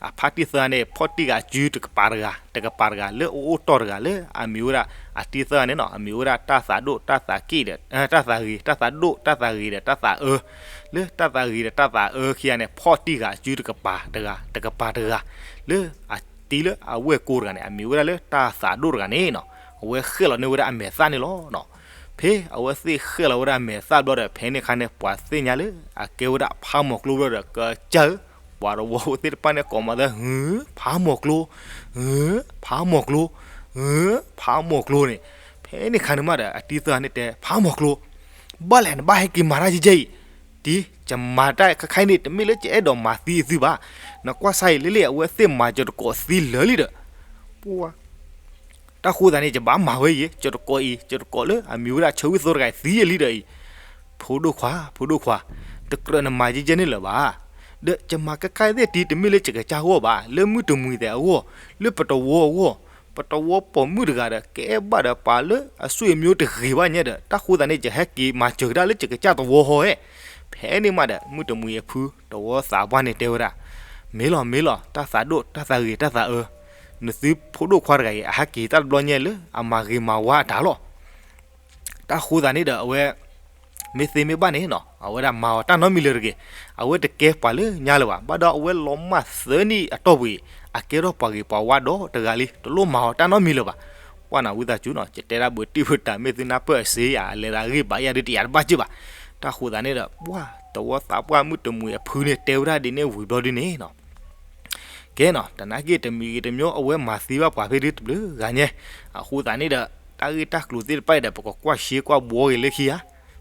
အဖါတံၢ်သၢဂၤန့ၣ် ဖီၣ်တံၢ်ဃာ်အစုတကပၤတဂၤ, တကပၤတဂၤလၢအအိၣ်တီၢ်တဂၤလၢအမံၤဝဲဒၣ် အတံၢ်သၢဂၤန့ၣ်နီၤ အမံၤဝဲဒၣ်တၢ်သးဒိၣ် တၢ်သးက့ၣ်ဒီး တၢ်သးဂ့ၤ တၢ်သးဒိၣ် တၢ်သးဂ့ၤဒီးတၢ်သးအၢ, လၢတၢ်သးဂ့ၤဒီးတၢ်သးအၢခံဂၤန့ၣ် ဖီၣ်တံၢ်ဃာ်အစုတကပၤတဂၤ တကပၤတဂၤ လၢအတံၢ်လၢအဝဲၢ်ကိတဂၤန့ၣ် အမံၤဝဲဒၣ်လၢတၢ်သးဒိၣ်တဂၤန့ၣ်နီၤ အဝဲဃဲၣ်လီၤန့ၢ်ဝဲဒၣ်အမဲာ်သၣ်န့ၣ်လီၤနီၤ. ဖဲအဝဲသ့ၣ်ဃဲၣ်လီၤဝဲဒၣ်အမဲာ်သၣ်ဘျီဒီး ဖဲန့ၣ်အခါန့ၣ် ပှၤသ့ၣ်ညါလၢအကဲဝဲဒၣ်ဖးမီၤကျိဘျီဒီး ကစၢ်ဧၢ, ပှၤတဝီဖိသ့ၣ်တဖၣ်န့ၣ် ကိးမၤသၢ ဟၢ ဖးမီၤကျိ, ဟၢ ဖးမီၤကျိ, ဟၢ ဖးမီၤကျိန့ၣ်, ဖဲန့ၣ်အခါန့ၣ်မးဒီး အတံၢ်သၢဂၤန့ၣ်တဲ ဖးမီၤကျိ, ဘၣ်လဲၣ်နဘၣ်ဟဲက့ၤမၤတၢ်ယဲၢ်ယဲၢ်အံၤ, တံၢ် ယမၤတၢ်ခဲခါအံၤန့ၣ် တမ့ၢ်လၢယအဲၣ်ဒိးမၤသံအသုဘၣ်, နကွၢ်စၢ်အံၤ လၢလၢအဝဲသ့ၣ်မၤကၠီၤတကိးသံလၢာ်လံဒီး, ပှၤ တၢ်ဃိသတးန့ၣ် ယဘၣ်မၤဝဲအံၤ ကၠီၤတကိးအံၤ ကၠီၤတကိးလၢအမံၤဝဲဒၣ်ဆၢဝံၣ်သိတဂၤအံၤသံယဲၢ်လံဒီးအံၤ, ဖိဒိၣ်ခွါ ဖိဒိၣ်ခွါ, တကြၢးနမၤယဲၢ်ယဲၢ်န့ၣ်လၢၤဘၣ်, ဒီးယမၤခဲခါအံၤသ့ၣ်တံၢ် တမ့ၢ်လၢယကစၢ်အဂီၢ်ဘၣ် လၢမုၢ်တမှံၤသဲးအဂီၢ်, လၢပတဝီအဂီၢ်, ပတဝီပိာ်မုၣ်တဂၤဒီး ကအဲၣ်ဘၣ်ဒီးပှၤလၢအဆွေမျိုးတဂ့ၤဘၣ်ညါဒီး တၢ်ဃိသတးန့ၣ် ယဟဲက့ၤမၤစၢၤကဒါလၢယကစၢ်တဝီဟီဧဲ, ဖဲန့ၣ်မးဒီး မုၢ်တမှံၤအဖု တဝီသးပှၢ်န့ၣ်တဲဝဲဒၣ်, မ့ၢ်လီၤ မ့ၢ်လီၤ တၢ်သးဒိၣ် တၢ်သးဂ့ၤ တၢ်သးအၢ, နသုဖိဒိၣ်ခွါတဂၤအံၤ အဟဲက့ၤတၢ်တဘျီညါလၢအမၤဂ့ၤမၤဝါအတၢ်လီၤ. တၢ်ဃိသတးန့ၣ်ဒီး အဝဲ မ့ၢ်သ့မ့ၢ်ဘၣ်န့ၣ်နီၤ အဝဲဒၣ်မၤအီၤတၢ်နီတမံၤလၢၤတဂ့ၤ, အဝဲတကဲပှၤလၢညါလၢၤဘၣ်, ဘၣ်ဒီးအဝဲလီၤမၢ်သၢနံၣ်အတီၢ်ပူၤအံၤ အကဲထီၣ်ပှၤဂ့ၤပှၤဝါဒီတဂၤလံ, တလိၣ်မၤအီၤတၢ်နီတမံၤလၢၤဘၣ်. ပှၢ်နဝံသးစူၤနီၤ ယတဲဒၣ်ဘၣ်တံၢ်ဘၣ်တၢ် မ့ၢ်သုနၢ်ပၢၢ်အစ့ယၤ အလဲၤသးဂ့ၢ်ဘၣ်ယၤဒုးတယၤတဘၣ်က့ၢ်ဘၣ်. တၢ်ဃိသတးန့ၣ်ဒီး ပှၢ် တဝီသးပှၢ်မုၢ်တမှံၤအဖုန့ၣ် တဲဝဲဒၣ်ဒ်န့ၣ်ဝံၤဘျီဒ်န့ၣ်နီၤ ကဲနီၤ တနာ်က့ၢ်တမံၤဂ့ၤတမံၤ အဝဲမၤသံဘၣ်ပှၤဖဲဒုတဘျုးဂၤညါ, အဃိသတးန့ၣ်ဒီး တၢ်ဂ့ၢ်တၢ်ကျိၤသ့ၣ်တဖၣ်အံၤဒီး ပကကွၢ်ရှဲကွၢ်ဘှီဂ့ၤလၢခံဧါ,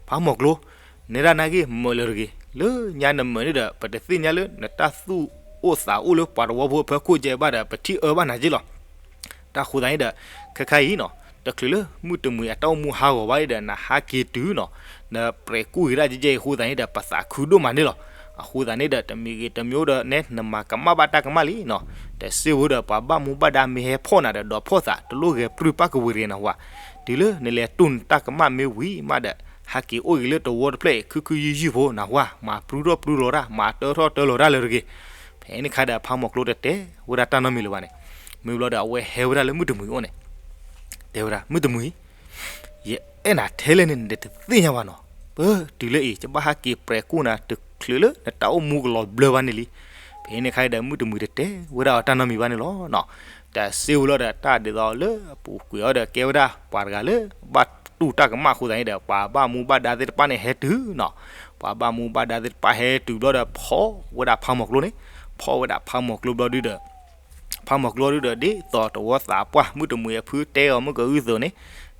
ဖးမီၤကျိ, နဲဒၣ်နာ်က့ၢ်မၢလၢၤတဂ့ၤ, လၢညါနမၢန့ၣ်ဒီး ပတသ့ၣ်ညါလၢနတၢ်သူၣ်အိၣ်သးအိၣ်လၢပှၤတဝီဖိအဖီခိၣ်ကဲဘၣ်ဒီး ပထံၣ်အၢဘၣ်နၤက့ၢ်လီၤ. တၢ်ဃိသတးန့ၣ်ဒီး ခဲခါအံၤနီၤ တချုးလၢမုၢ်တမှံၤအတၢ်အိၣ်မူဟးဂီၤဘၣ်အံၤဒီး နဟးက့ၤတုၤနီၤ, နပြဲၤကူၣ်ဂ့ၤဒၣ်ကဲကဲအံၤအဃိသတးန့ၣ်ဒီး ပသးခုဒိၣ်မးန့ၣ်လီၤ. အဃိသတးန့ၣ်ဒီး တမံၤဂ့ၤတမံၤဒီး နဲ နမၤကမၣ်ဘၣ်တၢ်ကမၣ်လံနီၤ, တစ့ဝဲဒီး ပှၤဘၣ်မူဘၣ်ဒါမ့ၢ်ဟဲဖီၣ်နၤဒီး ဒိးဖီၣ်သး တလိၣ်ဂဲၤပြုၢ်ပၣ်ကဝ့ၤတဂ့ၤနၢ်ဟူဧါ, တုၤလၢနလဲၤတူၢ်နတၢ်ကမၣ်မ့ၢ်ဝံၤမးဒီး ဟးက့ၤအိၣ်ဂ့ၤလၢတဝီတဖျၢၣ်အံၤ ခုခုယုၢ်ယုၢ်ဖိနၢ်ဟူဧါ, မၤပြုၢ်ထီၣ်ပြုၢ်လီၤတၢ် မၤတၢထီၣ်တၢလီၤတၢ်လၢၤတဂ့ၤ. ဖဲန့ၣ်ခါဒီး ဖးမီၤကျိတတဲဝဲဒၣ်တၢ်နီတမံၤလၢၤဘၣ်န့ၣ်, မ့ၢ်ဘျီဒီး အဝဲဟဲဝဲဒၣ်လၢမုၢ်တမှံၤအအိၣ်န့ၣ်, တဲဝဲဒၣ် မုၢ်တမှံၤ ယအဲၣ်နၤထဲလဲၣ်န့ၣ် နတသ့ၣ်ညါဘၣ်နီၤ, ပတုၤလၢအံၤ ယဘၣ်ဟးက့ၤပြဲၤကူၣ်နၤ တချုးလၢနတၢ်အိၣ်မူကလီၤဘျၢဘၣ်န့ၣ်လံ. ဖဲန့ၣ်ခါဒီး မုၢ်တမှံၤတတဲဝဲဒၣ်အီၤတၢ်နီတမံၤဘၣ်န့ၣ်လီၤ. တၢ်စ့ဝဲလီၤဒီး တၢ်ဒ်သိးလၢအပူၤကွံာ်အီၤဒီး ကဲဝဲဒၣ်ပှၤတဂၤလၢ ဘၣ်တူၢ်တၢ်ကမၣ်အဃိသတးန့ၣ်ဒီး ပှၤဘၣ်မူဘၣ်ဒါသ့ၣ်တဖၣ်န့ၣ်ဟဲတုၤနီၤ, ပှၤဘၣ်မူဘၣ်ဒါသ့ၣ်တဖၣ်ဟဲတုၤဘျီဒီး ဖီၣ်ဝဲဒၣ်ဖးမီၤကျိန့ၣ်, ဖီၣ်ဝဲဒၣ်ဖးမီၤကျိဘျီဒုဒီး ဖးမီၤကျိဒုဒီး ဒ်သိးတဝီသးပှၢ်မုၢ်တမှံၤအဖုတဲအီၤမုၢ်ကအုၣ်သိးန့ၣ်,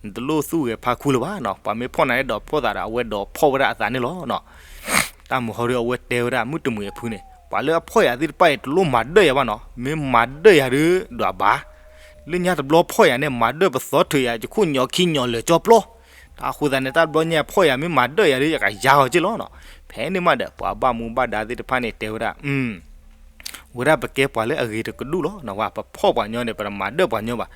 နတလိၣ်သူၣ်ဂဲၤဖးခူလၢၤဘၣ်နီၤ, ပှၤမ့ၢ်ဖီၣ်နၤန့ၣ်ဒီးဖီၣ်သးဒီး အဝဲဒီးဖီၣ်ဝဲဒၣ်အသးန့ၣ်လီၤနီၤ. တၢ်မုၢ်ဟီဒုအဝဲတဲဝဲဒၣ်မုၢ်တမှံၤအဖုန့ၣ် ပှၤလၢအဖီၣ်ယၤသ့ၣ်တဖၣ်အံၤ တလိၣ်မၤဒၢၣ်ယၤဘၣ်နီၤ, မ့ၢ်မၤဒၢၣ်ယၤဒုဒီးဘၣ်, လၢညါတဘျီဖီၣ်ယၤန့ၣ် မၤဒၢၣ်ပသီထုးယၤ ယခိၣ်ညီခံညီလၢာ်ကၠီပျီ, တၢ်ဃိသတးန့ၣ် တၢ်တဘျီညါဖီၣ်ယၤမ့ၢ်မၤဒၢၣ်ယၤဒု ယကယါအီၤက့ၢ်လီၤနီၤ. ဖဲန့ၣ်မးဒီး ပှၤဘၣ်မူဘၣ်ဒါသ့ၣ်တဖၣ်န့ၣ်တဲဝဲဒၣ် ဝဲဒၣ်ပကဲပှၤလၢအဂ့ၤတကဒူၣ်လီၤနီၤ, ပဖီၣ်ပှၤညီန့ၣ် ပတမၤဒၢၣ်ပှၤညီဘၣ်,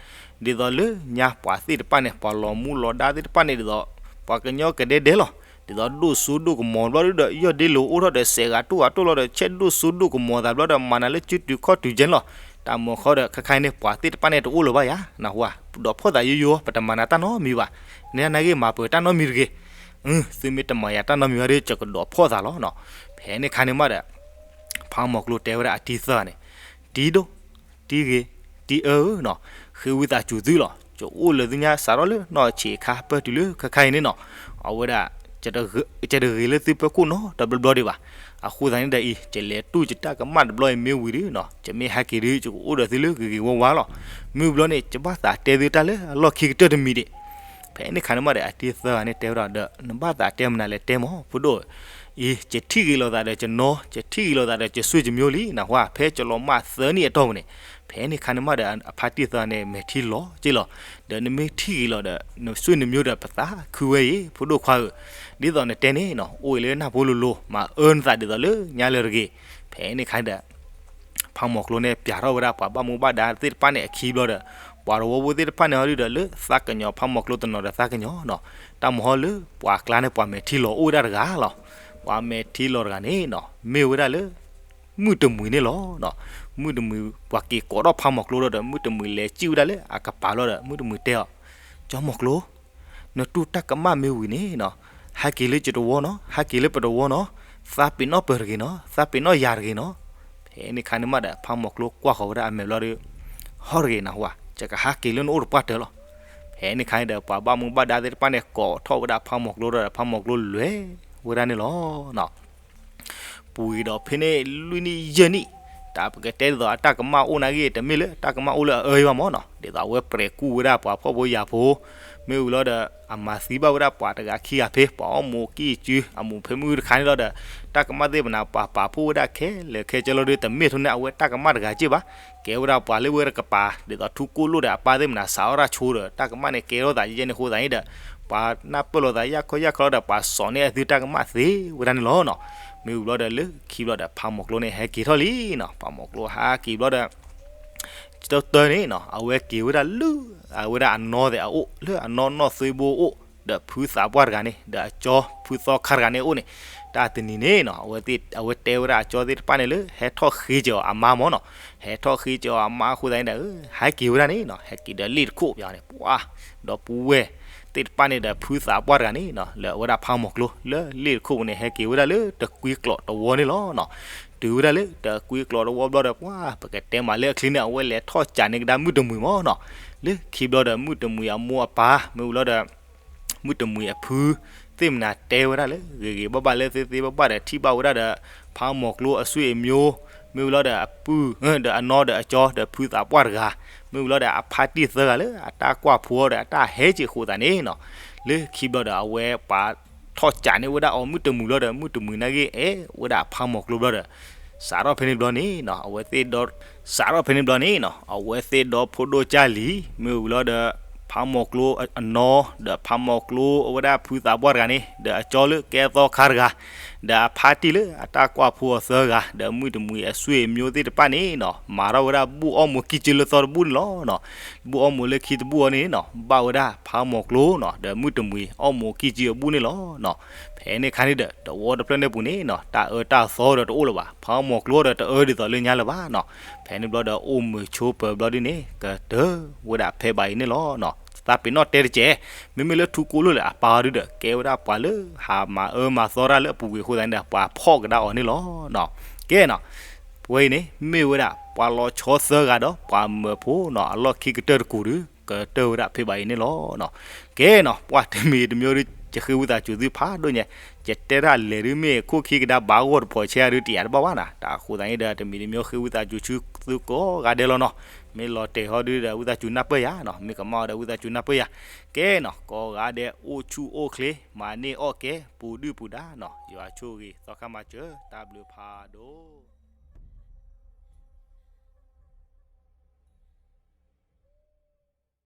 ဒ်သိးလၢညါပှၤသ့ၣ်တဖၣ်န့ၣ် ပှၤလီၤမူလီၤဒါသ့ၣ်တဖၣ်န့ၣ်ဒ်သိး ပှၤကညီကဒဲဒဲလီၤ, ဒ်သိးဒိၣ်စိဒိၣ်ကမီၤဘျီဒုဒီး ယီၢ်ဒ့လိာ်အိၣ်ထီၣ်ဒီး စဲးဂၤတိၢ်ဂၤတိၢ်လီၤဒီး ဆဲးဒိၣ်စိဒိၣ်ကမီၤသးဘျီဒီး မၤနၤလၢစုတုၤခီၣ်တုၤကဲန့ၣ်လီၤ. တၢ်မၤဃီဒီး ခဲခါအံၤန့ၣ် ပှၤသ့ၣ်တဖၣ်န့ၣ်တအိၣ်လၢၤဘၣ်ယၤ နၢ်ဟူဧါ, ဒီးဖီၣ်သးယိယိ ပတမၤနၤတၢ်နီတမံၤဘၣ်. နနာ်ဂ့ၤ မၤပၢၤတၢ်နီတမံၤတဂ့ၤ. သုမ့ၢ်တမၤယၤတၢ်နီတမံၤဘၣ်ဒီး ယကဒီးဖီၣ်သးလီၤနီၤ. ဖဲန့ၣ်ခါန့ၣ်မးဒီး ဖးမီၤကျိတဲဝဲဒၣ်အတံၤသၢဂၤန့ၣ်, တံၤဒိၣ်, တံၤဂ့ၤ, တံၤအၢဧၢနီၤ, ဃ့ဝံသးစူၤသုလီၤ. ယအိၣ်လၢသုညါစးထီၣ်လၢနီၢ်ဆံးခါ ပၢၢ်တုၤလၢခဲခါအံၤန့ၣ်နီၤ. အဝဲဒၣ် ယတဂ့ၤလၢသုဖီခိၣ်နီတဘျီဘျီဒံးဘၣ်. အဃိသတးန့ၣ်ဒီးအံၤ ယလဲၤတူၢ်ယတၢ်ကမၣ်တဘျီအံၤမ့ၢ်ဝံၤဒီးနီၤ, ယမ့ၢ်ဟဲက့ၤဒီး ယကအိၣ်ဒီးသုလၢဂ့ၤဂ့ၤဝါဝါလီၤ. မ့ၢ်ဘျီန့ၣ် ယဘၣ်သးတဲသုတၢ်လၢအလီၢ်ခံကတၢၢ်တမံၤဒံး. ဖဲန့ၣ်ခါန့ၣ်မးဒီး အတံၤသၢဂၤန့ၣ်တဲဝဲဒၣ်ဒီး နဘၣ်သးတဲမနုၤလဲၣ်တဲမီၤ ဖိဒိၣ်ဧၢ. အံၤ ယထံၣ်ဂ့ၤလိာ်သးဒီးယနီၢ်, ယထံၣ်ဂ့ၤလိာ်သးဒီးယ ဆွေ မျိုး လံ နၢ်ဟူဧါ, ဖဲယလီၤမၢ်သၢနံၣ်အတီၢ်ပူၤန့ၣ်. ဖဲန့ၣ်ခါန့ၣ်မးဒီး အဖါတံၢ်သၢဂၤန့ၣ် မဲာ်ထံလီၤက့လီၤ. ဒီးနမ့ၢ်ထံၣ်ဂ့ၤလိာ်ဒီး န ဆွေ န မျိုး ဒီး ပသးခုဝဲအံၤ ဖိဒိၣ်ခွါဧၢ, ဒ်သိးနတဲန့ၣ်နီၤ အိၣ်အံၤလၢနၢ်ဖိလိၤလိၤ မၤအၢနသးဒ်သိးလၢညါလၢတဂ့ၤ. ဖဲန့ၣ်ခါဒီး ဖးမီၤကျိန့ၣ် ပျးထီၣ်ဝဲဒၣ်ပှၤဘၣ်မူဘၣ်ဒါသ့ၣ်တဖၣ်န့ၣ်အခံဘျီဒီး ပှၤတဝီဖိသ့ၣ်တဖၣ်န့ၣ်ဟီဒုဒီး လၢသးကညီၤ ဖးမီၤကျိတနီၤဒီးသးကညီၤနီၤ, တၢ်မၤဟီလၢပှၤကျါန့ၣ် ပှၤမဲာ်ထံလီၤအိၣ်ဝဲဒၣ်တဂၤလီၤ. ပှၤမဲာ်ထံလီၤတဂၤန့ၣ်နီၤ မ့ၢ်ဝဲဒၣ်လၢ မုၢ်တမှံၤန့ၣ်လီၤ. မုၢ်တမှံၤ ပှၤက့ၤကိးထီၣ်ဖးမီၤကျိလီၤဒီး မုၢ်တမှံၤလဲၤစံၣ်ဝဲဒၣ်လၢအကပၤလီၤဒီး မုၢ်တမှံၤတဲအီၤ, ကၠီမီၤကျိ နတူၢ်တၢ်ကမၣ်မ့ၢ်ဝံၤန့ၣ်နီၤ, ဟဲက့ၤလၢယတဝီနီၤ, ဟဲက့ၤလၢပတဝီနီၤ, သးပ့ၤနီၣ်ပၢၤတဂ့ၤနီၤ, သးပ့ၤနီၣ်ယၤတဂ့ၤနီၤ. ဖဲန့ၣ်ခါန့ၣ်မးဒီး ဖးမီၤကျိကွၢ်ဃီၤဝဲဒၣ်အမဲာ်ဘျီဒီး, ဟီၣ်တဂ့ၤနၢ်ဟူဧါ, ယကဟးက့ၤလၢနအိၣ်တပှၢ်တၢၢ်လီၤ. ဖဲန့ၣ်ခါန့ၣ်ဒီး ပှၤဘၣ်မူဘၣ်ဒါသ့ၣ်တဖၣ်န့ၣ် ကိးထီၣ်ဝဲဒၣ်ဖးမီၤကျိဒီး ဖးမီၤကျိလဲၤဝဲဒၣ်န့ၣ်လီၤ. ပူၤကွံာ်ဒီးဖဲန့ၣ် လွံၢ်နံၣ်ယဲၢ်နံၣ်, တၢ်ပကတဲဒ်သိးအတၢ်ကမၣ်အိၣ်နာ်ဂ့ၤ တမ့ၢ်လၢတၢ်ကမၣ်အိၣ်လၢအအၢအံၤဘၣ်မၢ်နီၤ, ဒ်သိးအဝဲပြဲးကူၣ်ဝဲဒၣ်ပှၤဖှီၣ်ဖိယာ်ဖိ, မ့ၢ်ဝံၤလီၤဒီး အမၤသံဘၣ်ဝဲဒၣ်ပှၤတဂၤခံဂၤဖဲ ပှၤအီၣ်မူးကံၢ်စု အမူးဖဲမုၢ်တခါန့ၣ်လီၤဒီး တၢ်ကမၣ်သ့ၣ်မနၤ ပှၤပာ်ဖှိၣ်ဝဲဒၣ်ခဲလၢာ်ခဲဆ့လီၤဒီး တမ့ၢ်ထီၣ်န့ၣ် အဝဲတၢ်ကမၣ်တဂၤက့ၢ်ဘၣ်, ကဲဝဲဒၣ်ပှၤလၢဝဲတကပၤ ဒ်သိးထူကိၣ်လိၣ်ဒီးအပၢ်သ့ၣ်မနၤ စးထီၣ်တၢ်ဆိဒီး တၢ်ကမၣ်န့ၣ် ကဲထီၣ်သးယဲန့ၣ်အဃိသတးန့ၣ်ဒီး ပှၤနၢ်ပၢၢ်လိာ်သးယၢ်ခီယၢ်ခီလီၤဒီး ပှၤစိာ်န့ၢ်အသုတၢ်ကမၣ်သ့ဝဲဒၣ်န့ၣ်လီၤနီၤ. မ့ၢ်ဝံၤလီၤဒီး လၢခံဘျီဒီး ဖးမီၤကျိန့ၣ် ဟဲက့ၤထီၣ်လံနီၤ. ဖးမီၤကျိဟဲက့ၤဘျီဒီး တၢ်တၢ်န့ၣ်နီၤ အဝဲက့ၤဝဲဒၣ်လၢ အဝဲဒၣ်အနီၢ်သ့ၣ်အအိၣ် လၢအနီၢ်နီၢ်သွ့ဘိအအိၣ် ဒီးဖုသးပှၢ်တဂၤန့ၣ် ဒီးအကၠီဖုသီခါတဂၤန့ၣ်အအိၣ်န့ၣ်, တၢ်တနံၤန့ၣ်နီၤ အဝဲတဲဝဲဒၣ်အကၠီသ့ၣ်တဖၣ်န့ၣ်လၢ ဟဲထီၣ်ဃ့က့ၤအီၤအမါမၢ်နီၤ, ဟဲထီၣ်ဃ့က့ၤအီၤအမါအဃိသတးန့ၣ်ဒီး ဟဲက့ၤဝဲဒၣ်န့ၣ်နီၤ ဟဲက့ၤဒီးလ့ၣ်တခိၣ်ပန့ၣ် ပှၤ ဒီပုၢ်ဝဲၢ်သ့ၣ်တဖၣ်န့ၣ်ဒီး ဖုသးပှၢ်တဂၤန့ၣ်နီၤ လၢအဝဲဒၣ်ဖးမီၤကျိ လၢလ့ၣ်တခိၣ်ပူၤန့ၣ် ဟဲက့ၤဝဲဒၣ်လၢတကွံကျိးတဝီန့ၣ်လီၤနီၤ. တုၤဝဲဒၣ်လၢတကွံကျိးတဝီဘျီဒီး ပှၤ ပကတဲမးလၢအချံန့ၣ် အဝဲလဲၤထီၣ်ကးန့ၢ်ကဒါမုၢ်တမှံၤမၢ်နီၤ. လၢခံဘျီဒီး မုၢ်တမှံၤအမိၢ်အပၢ် မ့ၢ်ဝံၤလီၤဒီး မုၢ်တမှံၤအဖုသ့ၣ်မနၤတဲဝဲဒၣ်လၢ ဂ့ၤဂ့ၤဘၣ်ဘၣ်လၢသ့သ့ဘၣ်ဘၣ်ဒီး ထံၣ်ဘၣ်ဝဲဒၣ်ဒီး ဖးမီၤကျိအဆွေမျိုး မ့ၢ်ဝံၤလီၤဒီးအပုၢ် ဒီးအနီၢ်ဒီးအကၠီဒီးဖုသးပှၢ်တဂၤ မ့ၢ်ဝံၤလီၤဒီးအဖါတံၢ်သၢဂၤလၢအတၢ်ကွၢ်ဖိဒီးအတၢ်ဟဲက့ၤအဃိသတးန့ၣ်နီၤ. လၢခံဘျီဒီး အဝဲပှၤထီၣ်ကးန့ၢ်ဝဲဒၣ်အီၤမုၢ်တမှံၤလီၤဒီး မုၢ်တမှံၤနာ်ဂ့ၤအဲၣ်ဝဲဒၣ်ဖးမီၤကျိဘျီဒီး စးထီၣ်ဖဲန့ၣ်ဘျီန့ၣ်နီၤ အဝဲသ့ၣ်ဒီ စးထီၣ်ဖဲန့ၣ်ဘျီန့ၣ်နီၤ အဝဲသ့ၣ်ဒီဖိဒိၣ်ကၢ်လံၤ မ့ၢ်ဝံၤလီၤဒီး ဖးမီၤကျိအနီၢ် ဒီးဖးမီၤကျိအဝဲဒၣ်ဖုသးပှၢ်တဂၤန့ၣ် ဒီးအကၠီလၢကဲသီခါတဂၤ ဒီးအဖါတံၢ်လၢအတၢ်ကွၢ်ဖိအီၤသၢဂၤ ဒီးမုၢ်တမှံၤအဆွေမျိုးသ့ၣ်တဖၣ်န့ၣ်နီၤ မၤထီၣ်ဝဲဒၣ်ဘူၣ်အီၣ်မူးကံၢ်ကၢလၢသီတဘူၣ်န့ၣ်လီၤနီၤ. ဘူၣ်အီၣ်မူးလၢခံတဘူၣ်အီၤန့ၣ်နီၤ ဘၣ်ဝဲဒၣ်ဖးမီၤကျိနီၤ ဒီးမုၢ်တမှံၤအီၣ်မူးကံၢ်ကၢအဘူၣ်န့ၣ်လီၤနီၤ. ဖဲန့ၣ်ခါန့ၣ်ဒီး တဝီတဖျၢၣ်န့ၣ်ပူၤန့ၣ်နီၤ တၢ်အၢတၢ်သီဒီးတအိၣ်လၢၤဘၣ်. ဖးမီၤကျိဒီးတအၢဒ်သိးလၢညါလၢၤဘၣ်နီၤ. ဖဲန့ၣ်ဘျီဒီး အိၣ်မုာ်ဆိးပၢၤဘျီဒ်န့ၣ် ကတၢၢ်ဝဲဒၣ်ဖဲဘၣ်အံၤန့ၣ်လီၤနီၤ. သးပ့ၤနီၣ်တဲတက့ၢ် မ့မ့ၢ်လၢထူကိၣ်လိၣ်လၢအပၢ်အီၤဒုဒီး ကဲဝဲဒၣ်ပှၤလၢဟးမၤအၢမၤသီတၢ်လၢအပူၤကွံာ်အဃိသတးန့ၣ်ဒီး ပှၤဖီၣ်ကဒါအီၤန့ၣ်လီၤနီၤ. ကဲနီၤ ပဝဲအံၤန့ၣ် မ့ၢ်ဝဲဒၣ် ပှၤလီၤဆီသၢဂၤဒီးပှၤမၢဖိနီၤ အလီၢ်ခံကတၢၢ်တကူာ်ဒီး ကတၢၢ်ဝဲဒၣ်ဖဲဘၣ်အံၤန့ၣ်လီၤနီၤ. ကဲနီၤ ပှၤတမံၤတမံၤဒီး ယဃ့ဝံသးစူၤသုဖးဒိၣ်ညါ, ယတဲတၢ်လဲၤဒုးမ့ၢ်ခိၣ်ခံကဒါဘၣ်ဂီၢ်တဖီၣ်ဆဲးဒုးတယာ်တဘၣ်ဘၣ်နီၤ. တၢ်အဃိသတးန့ၣ်ဒီး တမံၤတမံၤဃ့ဝံသးစူၤဆူသုကိးဂၤဒဲးလီၤနီၤ. မ့ၢ်လီၤတဲာ်ဟီဒုဒီး ဝံသးစူၤနၢ်ပၢၢ်ယၤနီၤ, မ့ၢ်ကမၣ်အီၤဒီး ဝံသးစူၤနၢ်ပၢၢ်ယၤ. ကဲနီၤ ကိးဂၤဒဲးအိၣ်ဆူၣ်အိၣ်ချ့ မၤန့ၢ်အီၣ်ကဲ ပူၤဒုၣ်ပူၤဒါနီၤ. ယွၤဆိၣ်ဂ့ၤသီခါမၤစၢၤ တၢ်ဘျုးဖးဒိၣ်